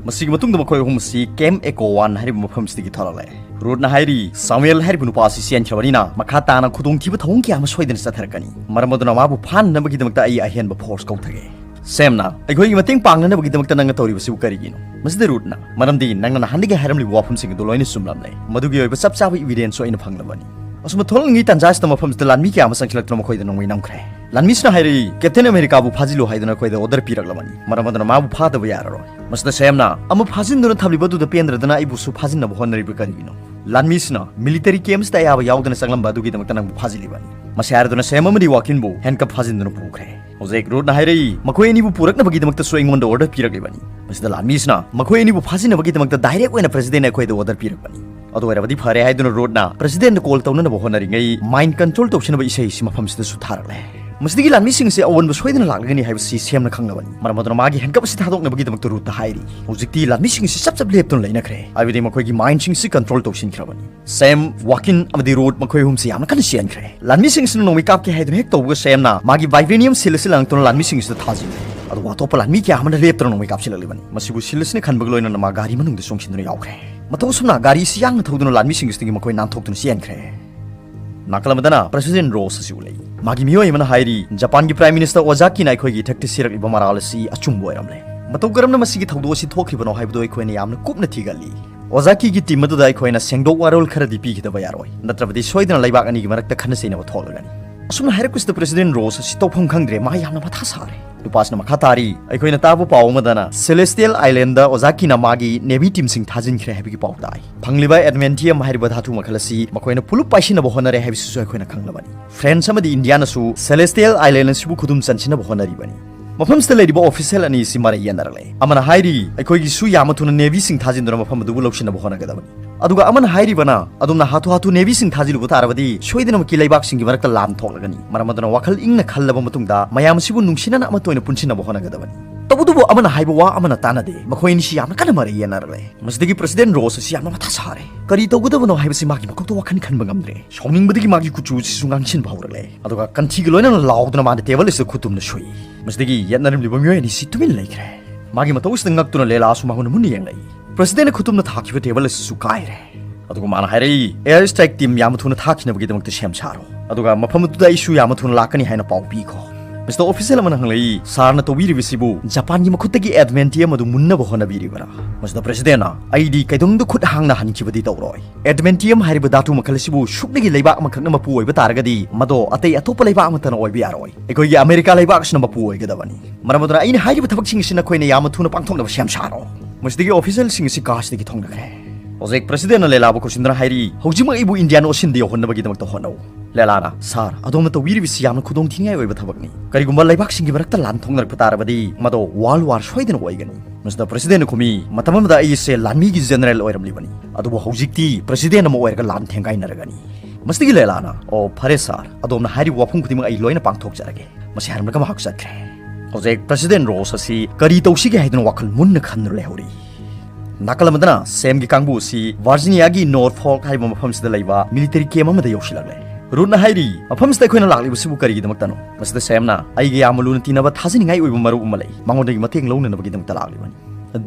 ꯃꯁꯤꯒꯤ ꯃꯇꯨꯡꯗ ꯃꯈꯣꯏ ꯑꯍꯨꯝ ꯑꯁꯤ ꯀꯦꯝ ꯑꯦꯀꯣ ꯋꯥꯟ ꯍꯥꯏꯔꯤꯕ ꯃꯐꯝꯁꯤꯗꯒꯤ ꯊꯣꯔꯛꯂꯦ꯫ ꯔꯨꯠꯅ ꯍꯥꯏꯔꯤ, "ꯁꯥꯃꯨꯑꯦꯜ ꯍꯥꯏꯔꯤꯕ ꯅꯨꯄꯥ ꯑꯁꯤ ꯆꯦꯟꯈ꯭ꯔꯕꯅꯤꯅ ꯃꯈꯥ ꯇꯥꯅ ꯈꯨꯗꯣꯡꯊꯤꯕ ꯊꯧꯑꯣꯡ ꯀꯌꯥ ꯑꯃ ꯁꯣꯏꯗꯅ ꯆꯠꯊꯔꯛꯀꯅꯤ꯫ ꯃꯔꯝ ꯑꯗꯨꯅ ꯃꯥꯕꯨ ꯐꯥꯅꯅꯕꯒꯤꯗꯃꯛꯇ ꯑꯩ ꯑꯍꯦꯟꯕ ꯐꯣꯔꯁ ꯀꯧꯊꯒꯦ"꯫ ꯁꯦꯝꯅ, "ꯑꯩꯈꯣꯏꯒꯤ ꯃꯇꯦꯡ ꯄꯥꯡꯅꯅꯕꯒꯤꯗꯃꯛꯇ ꯅꯪꯅ ꯇꯧꯔꯤꯕꯁꯤꯕꯨ ꯀꯔꯤꯒꯤꯅꯣ?" ꯃꯁꯤꯗ ꯔꯨꯠꯅ, "ꯃꯔꯝꯗꯤ ꯅꯪꯅ ꯅꯍꯥꯟꯗꯒꯤ ꯍꯥꯏꯔꯝꯂꯤꯕ ꯋꯥꯐꯝꯁꯤꯡ ꯑꯗꯨ ꯂꯣꯏꯅ ꯆꯨꯝꯂꯝꯂꯦ꯫ ꯃꯗꯨꯒꯤ ꯑꯣꯏꯕ ꯆꯞ ꯆꯥꯕ ꯏꯕꯤꯗꯦꯟꯁꯁꯨ ꯑꯩꯅ ꯐꯪꯂꯕꯅꯤ"꯫ ꯑꯁꯨꯝꯅ ꯊꯣꯛꯂꯛꯂꯤꯉꯩ ꯇꯥꯟꯖꯥꯁꯤꯗ ꯃꯐꯝꯁꯤꯗ ꯂꯥꯟꯃꯤ ꯀꯌꯥ ꯑꯃ ꯆꯪꯁꯤꯜꯂꯛꯇꯨꯅ ꯃꯈꯣꯏꯗ ꯅꯣꯡꯃꯩ ꯅꯝꯈ꯭ꯔꯦ꯫ ꯂꯥꯟꯃꯤꯁꯤꯅ ꯍꯥꯏꯔꯛꯏ, "ꯀꯦꯞꯇꯦꯟ ꯑꯃꯦꯔꯤꯀꯥꯕꯨ ꯐꯥꯖꯤꯜꯂꯨ ꯍꯥꯏꯗꯨꯅ ꯑꯩꯈꯣꯏꯗ ꯑꯣꯔꯗꯔ ꯄꯤꯔꯛꯂꯕꯅꯤ꯫ ꯃꯔꯝ ꯑꯗꯨꯅ ꯃꯥꯕꯨ ꯐꯥꯗꯕ ꯌꯥꯔꯔꯣꯏ"꯫ ꯃꯁꯤꯗ ꯁꯦꯝꯅ, "ꯑꯃ ꯐꯥꯖꯤꯟꯗꯨꯅ ꯊꯝꯂꯤꯕ ꯑꯗꯨꯗ ꯄꯦꯟꯗ꯭ꯔꯗꯅ ꯑꯩꯕꯨꯁꯨ ꯐꯥꯖꯤꯟꯅꯕ ꯍꯣꯠꯅꯔꯤꯕ ꯀꯔꯤꯒꯤꯅꯣ?" ꯂꯥꯟꯃꯤꯁꯤꯅ, "ꯃꯤꯂꯤꯇꯔꯤ ꯀꯦꯝꯁꯤꯗ ꯑꯌꯥꯕ ꯌꯥꯎꯗꯅ ꯆꯪꯂꯝꯕ ꯑꯗꯨꯒꯤꯗꯃꯛꯇ ꯅꯪꯕꯨ ꯐꯥꯖꯤꯜꯂꯤꯕꯅꯤ"꯫ ꯃꯁꯤ ꯍꯥꯏꯔꯗꯨꯅ ꯁꯦꯝ ꯑꯃꯗꯤ ꯋꯥꯀꯤꯟꯕꯨ ꯍꯦꯟꯀꯞ ꯐꯥꯖꯤꯟꯗꯨꯅ ꯄꯨꯈ꯭ꯔꯦ꯫ ꯍꯧꯖꯤꯛ ꯔꯨꯠꯅ ꯍꯥꯏꯔꯛꯏ, "ꯃꯈꯣꯏ ꯑꯅꯤꯕꯨ ꯄꯨꯔꯛꯅꯕꯒꯤꯗꯃꯛꯇꯁꯨ ꯑꯩꯉꯣꯟꯗ ꯑꯣꯔꯗꯔ ꯄꯤꯔꯛꯂꯤꯕꯅꯤ"꯫ ꯃꯁꯤꯗ ꯂꯥꯟꯃꯤꯁꯤꯅ, "ꯃꯈꯣꯏ ꯑꯅꯤꯕꯨ ꯐꯥꯖꯤꯟꯅꯕꯒꯤꯗꯃꯛꯇ ꯗꯥꯏꯔꯦꯛ ꯑꯣꯏꯅ ꯄ꯭ꯔꯦꯁꯤꯗꯦꯟꯅ ꯑꯩꯈꯣꯏꯗ ꯑꯣꯔꯗꯔ ꯄꯤꯔꯛꯄꯅꯤ"꯫ ꯑꯗꯨ ꯑꯣꯏꯔꯕꯗꯤ ꯐꯔꯦ ꯍꯥꯏꯗꯨꯅ ꯔꯨꯠꯅ ꯄ꯭ꯔꯦꯁꯤꯗꯦꯟꯗ ꯀꯣꯜ ꯇꯧꯅꯅꯕ ꯍꯣꯠꯅꯔꯤꯉꯩ ꯃꯥꯏꯟ ꯀꯟꯇ꯭ꯔꯣꯜ ꯇꯧꯁꯤꯟꯅꯕ ꯏꯁꯩ ꯑꯁꯤ ꯃꯐꯝꯁꯤꯗꯁꯨ ꯊꯥꯔꯛꯂꯦ꯫ ꯃꯁꯤꯗꯒꯤ ꯂꯥꯟꯃꯤꯁꯤꯡ ꯑꯁꯤ ꯑꯑꯣꯟꯕ ꯁꯣꯏꯗꯅ ꯂꯥꯛꯂꯒꯅꯤ ꯍꯥꯏꯕꯁꯤ ꯁꯦꯝꯅ ꯈꯪꯂꯕꯅꯤ꯫ ꯃꯔꯝ ꯑꯗꯨꯅ ꯃꯥꯒꯤ ꯍꯦꯟꯀꯞ ꯑꯁꯤ ꯊꯥꯗꯣꯛꯅꯕꯒꯤꯗꯃꯛꯇ ꯔꯨꯠꯇ ꯍꯥꯏꯔꯤ꯫ ꯍꯧꯖꯤꯛꯇꯤ ꯂꯥꯟꯃꯤꯁꯤꯡ ꯑꯁꯤ ꯆꯞ ꯆꯞ ꯂꯦꯞꯇꯨꯅ ꯂꯩꯅꯈ꯭ꯔꯦ, ꯍꯥꯏꯕꯗꯤ ꯃꯈꯣꯏꯒꯤ ꯃꯥꯏꯟꯁꯤꯡ ꯑꯁꯤ ꯀꯟꯇ꯭ꯔꯣꯜ ꯇꯧꯁꯤꯟꯈ꯭ꯔꯕꯅꯤ꯫ ꯁꯦꯝ, ꯋꯥꯀꯤꯟ ꯑꯃꯗꯤ ꯔꯨꯠ ꯃꯈꯣꯏ ꯑꯍꯨꯝꯁꯤ ꯌꯥꯝꯅ ꯀꯟꯅ ꯆꯦꯟꯈ꯭ꯔꯦ꯫ ꯂꯥꯟꯃꯤꯁꯤꯡꯁꯤꯅ ꯅꯣꯡꯃꯩ ꯀꯥꯞꯀꯦ ꯍꯥꯏꯗꯨꯅ ꯍꯦꯛ ꯇꯧꯕꯒ ꯁꯦꯝꯅ ꯃꯥꯒꯤ ꯚꯥꯏꯕ꯭ꯔꯦꯅꯤꯌꯝ ꯁꯤꯜ ꯑꯁꯤ ꯂꯪꯂꯛꯇꯨꯅ ꯂꯥꯟꯃꯤꯁꯤꯡꯁꯤꯗ ꯊꯥꯖꯤꯜꯂꯦ꯫ ꯑꯗꯨꯕꯨ ꯑꯇꯣꯞꯄ ꯂꯥꯟꯃꯤ ꯀꯌꯥ ꯑꯃꯅ ꯂꯦꯞꯇꯅ ꯅꯣꯡꯃꯩ ꯀꯥꯞꯁꯤꯜꯂꯛꯂꯤꯕꯅꯤ꯫ ꯃꯁꯤꯕꯨ ꯁꯤꯜ ꯑꯁꯤꯅ ꯈꯟꯕꯒ ꯂꯣꯏꯅꯅ ꯃꯥ ꯒꯥꯔꯤ ꯃꯅꯨꯡꯗ ꯆꯣꯡꯁꯤꯟꯗꯨꯅ ꯌꯥꯎꯈ꯭ꯔꯦ꯫ ꯃꯇꯧ ꯑꯁꯨꯝꯅ ꯒꯥꯔꯤ ꯑꯁꯤ ꯌꯥꯡꯅ ꯊꯧꯗꯨꯅ ꯂꯥꯟꯃꯤꯁꯤꯡ ꯑꯁꯤꯗꯒꯤ ꯃꯈꯣꯏ ꯅꯥꯟꯊꯣꯛꯇꯨꯅ ꯆꯦꯟꯈ꯭ꯔꯦ꯫ ꯅꯥꯀꯜ ꯑꯃꯗꯅ ꯄ꯭ꯔꯦꯁꯤꯗꯦꯟ ꯔꯣꯁ ꯑꯁꯤ ꯎꯠꯂꯛꯏ꯫ ꯃꯥꯒꯤ ꯃꯤꯑꯣꯏ ꯑꯃꯅ ꯍꯥꯏꯔꯤ, ꯖꯄꯥꯟꯒꯤ ꯄ꯭ꯔꯥꯏꯝ ꯃꯤꯅꯤꯁꯇꯔ ꯑꯣꯖꯥꯀꯤꯅ ꯑꯩꯈꯣꯏꯒꯤ ꯏꯊꯛꯇ ꯁꯤꯔꯛꯂꯤꯕ ꯃꯔꯥꯜ ꯑꯁꯤ ꯑꯆꯨꯝꯕ ꯑꯣꯏꯔꯝꯂꯦ꯫ ꯃꯇꯧ ꯀꯔꯝꯅ ꯃꯁꯤꯒꯤ ꯊꯧꯗꯣꯛ ꯑꯁꯤ ꯊꯣꯛꯈ꯭ꯔꯤꯕꯅꯣ ꯍꯥꯏꯕꯗꯨ ꯑꯩꯈꯣꯏꯅ ꯌꯥꯝꯅ ꯀꯨꯞꯅ ꯊꯤꯒꯠꯂꯤ꯫ ꯑꯣꯖꯥꯀꯤꯒꯤ ꯇꯤꯝ ꯑꯗꯨꯗ ꯑꯩꯈꯣꯏꯅ ꯁꯦꯡꯗꯣꯛ ꯋꯥꯔꯣꯜ ꯈꯔꯗꯤ ꯄꯤꯒꯗꯕ ꯌꯥꯔꯣꯏ, ꯅꯠꯇ꯭ꯔꯕꯗꯤ ꯁꯣꯏꯗꯅ ꯂꯩꯕꯥꯛ ꯑꯅꯤꯒꯤ ꯃꯔꯛꯇ ꯈꯟꯅ ꯆꯩꯅꯕ ꯊꯣꯛꯂꯒꯅꯤ꯫ ꯑꯁꯨꯝꯅ ꯍꯥꯏꯔꯛꯄꯁꯤꯗ ꯄ꯭ꯔꯦꯁꯤꯗꯦꯟ ꯔꯣꯁ ꯑꯁꯤ ꯇꯧꯐꯝ ꯈꯪꯗ꯭ꯔꯦ, ꯃꯥ ꯌꯥꯝꯅ ꯃꯊꯥ ꯁꯥꯔꯦ꯫ ꯅꯨꯄꯥꯁꯤꯅ ꯃꯈꯥ ꯇꯥꯔꯤ, ꯑꯩꯈꯣꯏꯅ ꯇꯥꯕ ꯄꯥꯎ ꯑꯃꯗꯅ ꯁꯦꯂꯦꯁꯇꯤꯌꯦꯜ ꯑꯥꯏꯂꯦꯟꯗ ꯑꯣꯖꯥꯀꯤꯅ ꯃꯥꯒꯤ ꯅꯦꯚꯤ ꯇꯤꯝꯁꯤꯡ ꯊꯥꯖꯤꯟꯈ꯭ꯔꯦ ꯍꯥꯏꯕꯒꯤ ꯄꯥꯎ ꯇꯥꯏ꯫ ꯐꯪꯂꯤꯕ ꯑꯦꯗꯃꯦꯟꯇꯤꯌꯝ ꯍꯥꯏꯔꯤꯕ ꯙꯥꯇꯨ ꯃꯈꯜ ꯑꯁꯤ ꯃꯈꯣꯏꯅ ꯄꯨꯂꯞ ꯄꯥꯏꯁꯤꯟꯅꯕ ꯍꯣꯠꯅꯔꯦ ꯍꯥꯏꯕꯁꯤꯁꯨ ꯑꯩꯈꯣꯏꯅ ꯈꯪꯂꯕꯅꯤ꯫ ꯐ꯭ꯔꯦꯟꯁ ꯑꯃꯗꯤ ꯏꯟꯗꯤꯌꯥꯅꯁꯨ ꯁꯦꯂꯦꯁꯇꯤꯌꯦꯜ ꯑꯥꯏꯂꯦꯟ ꯑꯁꯤꯕꯨ ꯈꯨꯗꯨꯝ ꯆꯟꯁꯤꯟꯅꯕ ꯍꯣꯠꯅꯔꯤꯕꯅꯤ꯫ ꯃꯐꯝꯁꯤꯗ ꯂꯩꯔꯤꯕ ꯑꯣꯐꯤꯁꯤꯌꯦꯜ ꯑꯅꯤ ꯑꯁꯤ ꯃꯔꯩ ꯌꯦꯠꯅꯔꯛꯂꯦ꯫ ꯑꯃꯅ ꯍꯥꯏꯔꯤ, ꯑꯩꯈꯣꯏꯒꯤꯁꯨ ꯌꯥꯝꯅ ꯊꯨꯅ ꯅꯦꯚꯤꯁꯤꯡ ꯊꯥꯖꯤꯟꯗꯨꯅ ꯃꯐꯝ ꯑꯗꯨꯕꯨ ꯂꯧꯁꯤꯟꯅꯕ ꯍꯣꯠꯅꯒꯗꯕꯅꯤ꯫ ꯑꯗꯨꯒ ꯑꯃꯅ ꯍꯥꯏꯔꯤꯕꯅ, ꯑꯗꯣꯝꯅ ꯍꯥꯊꯨ ꯍꯥꯊꯨ ꯅꯦꯚꯤꯁꯤꯡ ꯊꯥꯖꯤꯜꯂꯨꯕ ꯇꯥꯔꯕꯗꯤ ꯁꯣꯏꯗꯅꯃꯛꯀꯤ ꯂꯩꯕꯥꯛꯁꯤꯡꯒꯤ ꯃꯔꯛꯇ ꯂꯥꯟ ꯊꯣꯛꯂꯒꯅꯤ꯫ ꯃꯔꯝ ꯑꯗꯨꯅ ꯋꯥꯈꯜ ꯏꯪꯅ ꯈꯜꯂꯕ ꯃꯇꯨꯡꯗ ꯃꯌꯥꯝ ꯑꯁꯤꯕꯨ ꯅꯨꯡꯁꯤꯅꯅ ꯑꯃꯠꯇ ꯑꯣꯏꯅ ꯄꯨꯟꯁꯤꯟꯅꯕ ꯍꯣꯠꯅꯒꯗꯕꯅꯤ꯫ ꯇꯧꯕꯇꯕꯨ ꯑꯃꯅ ꯍꯥꯏꯕ ꯋꯥ ꯑꯃꯅ ꯇꯥꯟꯅꯗꯦ꯫ ꯃꯈꯣꯏ ꯑꯅꯤꯁꯤ ꯌꯥꯝꯅ ꯀꯟꯅ ꯃꯔꯩ ꯌꯦꯠꯅꯔꯛꯂꯦ꯫ ꯃꯁꯤꯗꯒꯤ ꯄ꯭ꯔꯦꯁꯤꯗꯦꯟ ꯔꯣꯁ ꯑꯁꯤ ꯌꯥꯝꯅ ꯃꯊꯥ ꯁꯥꯔꯦ꯫ ꯀꯔꯤ ꯇꯧꯒꯗꯕꯅꯣ ꯍꯥꯏꯕꯁꯤ ꯃꯥꯒꯤ ꯃꯀꯣꯛꯇ ꯋꯥꯈꯜ ꯈꯟꯕ ꯉꯝꯗ꯭ꯔꯦ꯫ ꯁꯥꯎꯅꯤꯡꯕꯗꯒꯤ ꯃꯥꯒꯤ ꯀꯨꯆꯨ ꯑꯁꯤꯁꯨ ꯉꯥꯡꯁꯤꯟꯕ ꯍꯧꯔꯛꯂꯦ꯫ ꯑꯗꯨꯒ ꯀꯟꯊꯤꯒ ꯂꯣꯏꯅꯅ ꯂꯥꯎꯗꯨꯅ ꯃꯥꯅ ꯇꯦꯕꯜ ꯑꯁꯤꯗ ꯈꯨꯇꯨꯝꯅ ꯁꯨꯏ꯫ ꯃꯁꯤꯗꯒꯤ ꯌꯦꯠꯅꯔꯝꯂꯤꯕ ꯃꯤꯑꯣꯏ ꯑꯅꯤꯁꯤ ꯇꯨꯃꯤꯟ ꯂꯩꯈ꯭ꯔꯦ꯫ ꯃꯥꯒꯤ ꯃꯇꯧ ꯑꯁꯤꯗ ꯉꯛꯇꯨꯅ ꯂꯦꯂꯥꯁꯨ ꯃꯉꯣꯟꯗ ꯃꯨꯟꯅ ꯌꯦꯡꯂꯛꯏ꯫ ꯄ꯭ꯔꯦꯁꯤꯗꯦꯟꯅ ꯈꯨꯇꯨꯝꯅ ꯊꯥꯈꯤꯕ ꯇꯦꯕꯜ ꯑꯁꯤꯁꯨ ꯀꯥꯏꯔꯦ꯫ ꯑꯗꯨꯒ ꯃꯥꯅ ꯍꯥꯏꯔꯛꯏ, "ꯑꯦꯌꯔ ꯁ꯭ꯇ꯭ꯔꯥꯏꯛ ꯇꯤꯝ ꯌꯥꯝꯅ ꯊꯨꯅ ꯊꯥꯈꯤꯅꯕꯒꯤꯗꯃꯛꯇ ꯁꯦꯝ ꯁꯥꯔꯣ꯫ ꯑꯗꯨꯒ ꯃꯐꯝ ꯑꯗꯨꯗ ꯑꯩꯁꯨ ꯌꯥꯝꯅ ꯊꯨꯅ ꯂꯥꯛꯀꯅꯤ ꯍꯥꯏꯅ ꯄꯥꯎ ꯄꯤꯈꯣ꯫" ꯃꯤꯁꯇꯔ ꯑꯣꯐꯤꯁꯤꯌꯦꯜ ꯑꯃꯅ ꯍꯪꯂꯛꯏ, "ꯁꯥꯔꯅ ꯇꯧꯕꯤꯔꯤꯕꯁꯤꯕꯨ ꯖꯄꯥꯟꯒꯤ ꯃꯈꯨꯠꯇꯒꯤ ꯑꯦꯗꯃꯦꯟꯇꯤꯌꯝ ꯑꯗꯨ ꯃꯨꯟꯅꯕ ꯍꯣꯠꯅꯕꯤꯔꯤꯕ꯭ꯔꯥ?" ꯃꯁꯤꯗ ꯄ꯭ꯔꯦꯁꯤꯗꯦꯟꯅ, "ꯑꯩꯗꯤ ꯀꯩꯗꯧꯅꯨꯡꯗ ꯈꯨꯠ ꯍꯥꯡꯅ ꯍꯟꯈꯤꯕꯗꯤ ꯇꯧꯔꯣꯏ꯫ ꯑꯦꯗꯃꯦꯟꯇꯤꯌꯝ ꯍꯥꯏꯔꯤꯕ ꯙꯥꯇꯨ ꯃꯈꯜ ꯑꯁꯤꯕꯨ ꯁꯨꯞꯅꯒꯤ ꯂꯩꯕꯥꯛ ꯑꯃꯈꯛꯅ ꯃꯄꯨ ꯑꯣꯏꯕ ꯇꯥꯔꯒꯗꯤ ꯃꯗꯣ ꯑꯇꯩ ꯑꯇꯣꯞꯄ ꯂꯩꯕꯥꯛ ꯑꯃꯠꯇꯅ ꯑꯣꯏꯕ ꯌꯥꯔꯣꯏ꯫ ꯑꯩꯈꯣꯏꯒꯤ ꯑꯃꯦꯔꯤꯀꯥ ꯂꯩꯕꯥꯛ ꯑꯁꯤꯅ ꯃꯄꯨ ꯑꯣꯏꯒꯗꯕꯅꯤ꯫ ꯃꯔꯝ ꯑꯗꯨꯅ ꯑꯩꯅ ꯍꯥꯏꯔꯤꯕ ꯊꯕꯛꯁꯤꯡ ꯑꯁꯤ ꯅꯈꯣꯏꯅ ꯌꯥꯝꯅ ꯊꯨꯅ ꯄꯥꯡꯊꯣꯛꯅꯕ ꯁꯦꯝ ꯁꯥꯔꯣ꯫" ꯃꯁꯤꯗꯒꯤ ꯑꯣꯐꯤꯁꯤꯌꯦꯜꯁꯤꯡ ꯑꯁꯤ ꯀꯥꯁꯤꯗꯒꯤ ꯊꯣꯡꯅꯈ꯭ꯔꯦ꯫ ꯍꯧꯖꯤꯛ ꯄ꯭ꯔꯦꯁꯤꯗꯦꯟꯅ ꯂꯦꯂꯥꯕꯨ ꯀꯧꯁꯤꯟꯗꯨꯅ ꯍꯥꯏꯔꯤ, "ꯍꯧꯖꯤꯛꯃꯛ ꯑꯩꯕꯨ ꯏꯟꯗꯤꯌꯥꯟ ꯑꯣꯁꯤꯟꯗ ꯌꯧꯍꯟꯅꯕꯒꯤꯗꯃꯛꯇ ꯍꯣꯠꯅꯧ꯫" ꯂꯦꯂꯥꯅ, "ꯁꯥꯔ, ꯑꯗꯣꯝꯅ ꯇꯧꯕꯤꯔꯤꯕꯁꯤ ꯌꯥꯝꯅ ꯈꯨꯗꯣꯡꯊꯤꯅꯤꯡꯉꯥꯏ ꯑꯣꯏꯕ ꯊꯕꯛꯅꯤ꯫ ꯀꯔꯤꯒꯨꯝꯕ ꯂꯩꯕꯥꯛꯁꯤꯡꯒꯤ ꯃꯔꯛꯇ ꯂꯥꯟ ꯊꯣꯛꯅꯔꯛꯄ ꯇꯥꯔꯕꯗꯤ ꯃꯗꯣ ꯋꯥꯔꯜ ꯋꯥꯔ ꯁꯣꯏꯗꯅ ꯑꯣꯏꯒꯅꯤ꯫" ꯃꯁꯤꯗ ꯄ꯭ꯔꯦꯁꯤꯗꯦꯟꯅ ꯈꯨꯝꯃꯤ, "ꯃꯇꯝ ꯑꯃꯗ ꯑꯩꯁꯦ ꯂꯥꯟꯃꯤꯒꯤ ꯖꯦꯅꯔꯦꯜ ꯑꯣꯏꯔꯝꯂꯤꯕꯅꯤ, ꯑꯗꯨꯕꯨ ꯍꯧꯖꯤꯛꯇꯤ ꯄ꯭ꯔꯦꯁꯤꯗꯦꯟ ꯑꯃ ꯑꯣꯏꯔꯒ ꯂꯥꯟ ꯊꯦꯡꯒꯥꯏꯅꯔꯒꯅꯤ꯫" ꯃꯁꯤꯗꯒꯤ ꯂꯦꯂꯥꯅ, "ꯑꯣ, ꯐꯔꯦ ꯁꯥꯔ, ꯑꯗꯣꯝꯅ ꯍꯥꯏꯔꯤꯕ ꯋꯥꯐꯝ ꯈꯨꯗꯤꯡꯃꯛ ꯑꯩ ꯂꯣꯏꯅ ꯄꯥꯡꯊꯣꯛꯆꯔꯒꯦ꯫" ꯃꯁꯤ ꯍꯥꯏꯔꯝꯂꯒ ꯃꯍꯥꯛ ꯆꯠꯈ꯭ꯔꯦ꯫ ꯍꯧꯖꯤꯛ ꯄ꯭ꯔꯦꯁꯤꯗꯦꯟ ꯔꯣꯁ ꯑꯁꯤ ꯀꯔꯤ ꯇꯧꯁꯤꯒꯦ ꯍꯥꯏꯗꯨꯅ ꯋꯥꯈꯜ ꯃꯨꯟꯅ ꯈꯟꯗꯨꯅ ꯂꯩꯍꯧꯔꯤ꯫ ꯅꯥꯀꯜ ꯑꯃꯗꯅ ꯁꯦꯝꯒꯤ ꯀꯥꯡꯕꯨ ꯑꯁꯤ ꯚꯥꯔꯖꯤꯅꯤꯌꯥꯒꯤ ꯅꯣꯔꯐꯣꯜꯛ ꯍꯥꯏꯕ ꯃꯐꯝꯁꯤꯗ ꯂꯩꯕ ꯃꯤꯂꯤꯇꯔꯤ ꯀꯦꯝ ꯑꯃꯗ ꯌꯧꯁꯤꯜꯂꯛꯂꯦ꯫ ꯔꯨꯠꯅ ꯍꯥꯏꯔꯤ, "ꯃꯐꯝꯁꯤꯗ ꯑꯩꯈꯣꯏꯅ ꯂꯥꯛꯂꯤꯕꯁꯤꯕꯨ ꯀꯔꯤꯒꯤꯗꯃꯛꯇꯅꯣ?" ꯃꯁꯤꯗ ꯁꯦꯝꯅ, "ꯑꯩꯒ ꯌꯥꯝꯅ ꯂꯨꯅ ꯇꯤꯟꯅꯕ ꯊꯥꯖꯅꯤꯡꯉꯥꯏ ꯑꯣꯏꯕ ꯃꯔꯨꯞ ꯑꯃ ꯂꯩ, ꯃꯉꯣꯟꯗꯒꯤ ꯃꯇꯦꯡ ꯂꯧꯅꯅꯕꯒꯤꯗꯃꯛꯇ ꯂꯥꯛꯂꯤꯕꯅꯤ꯫"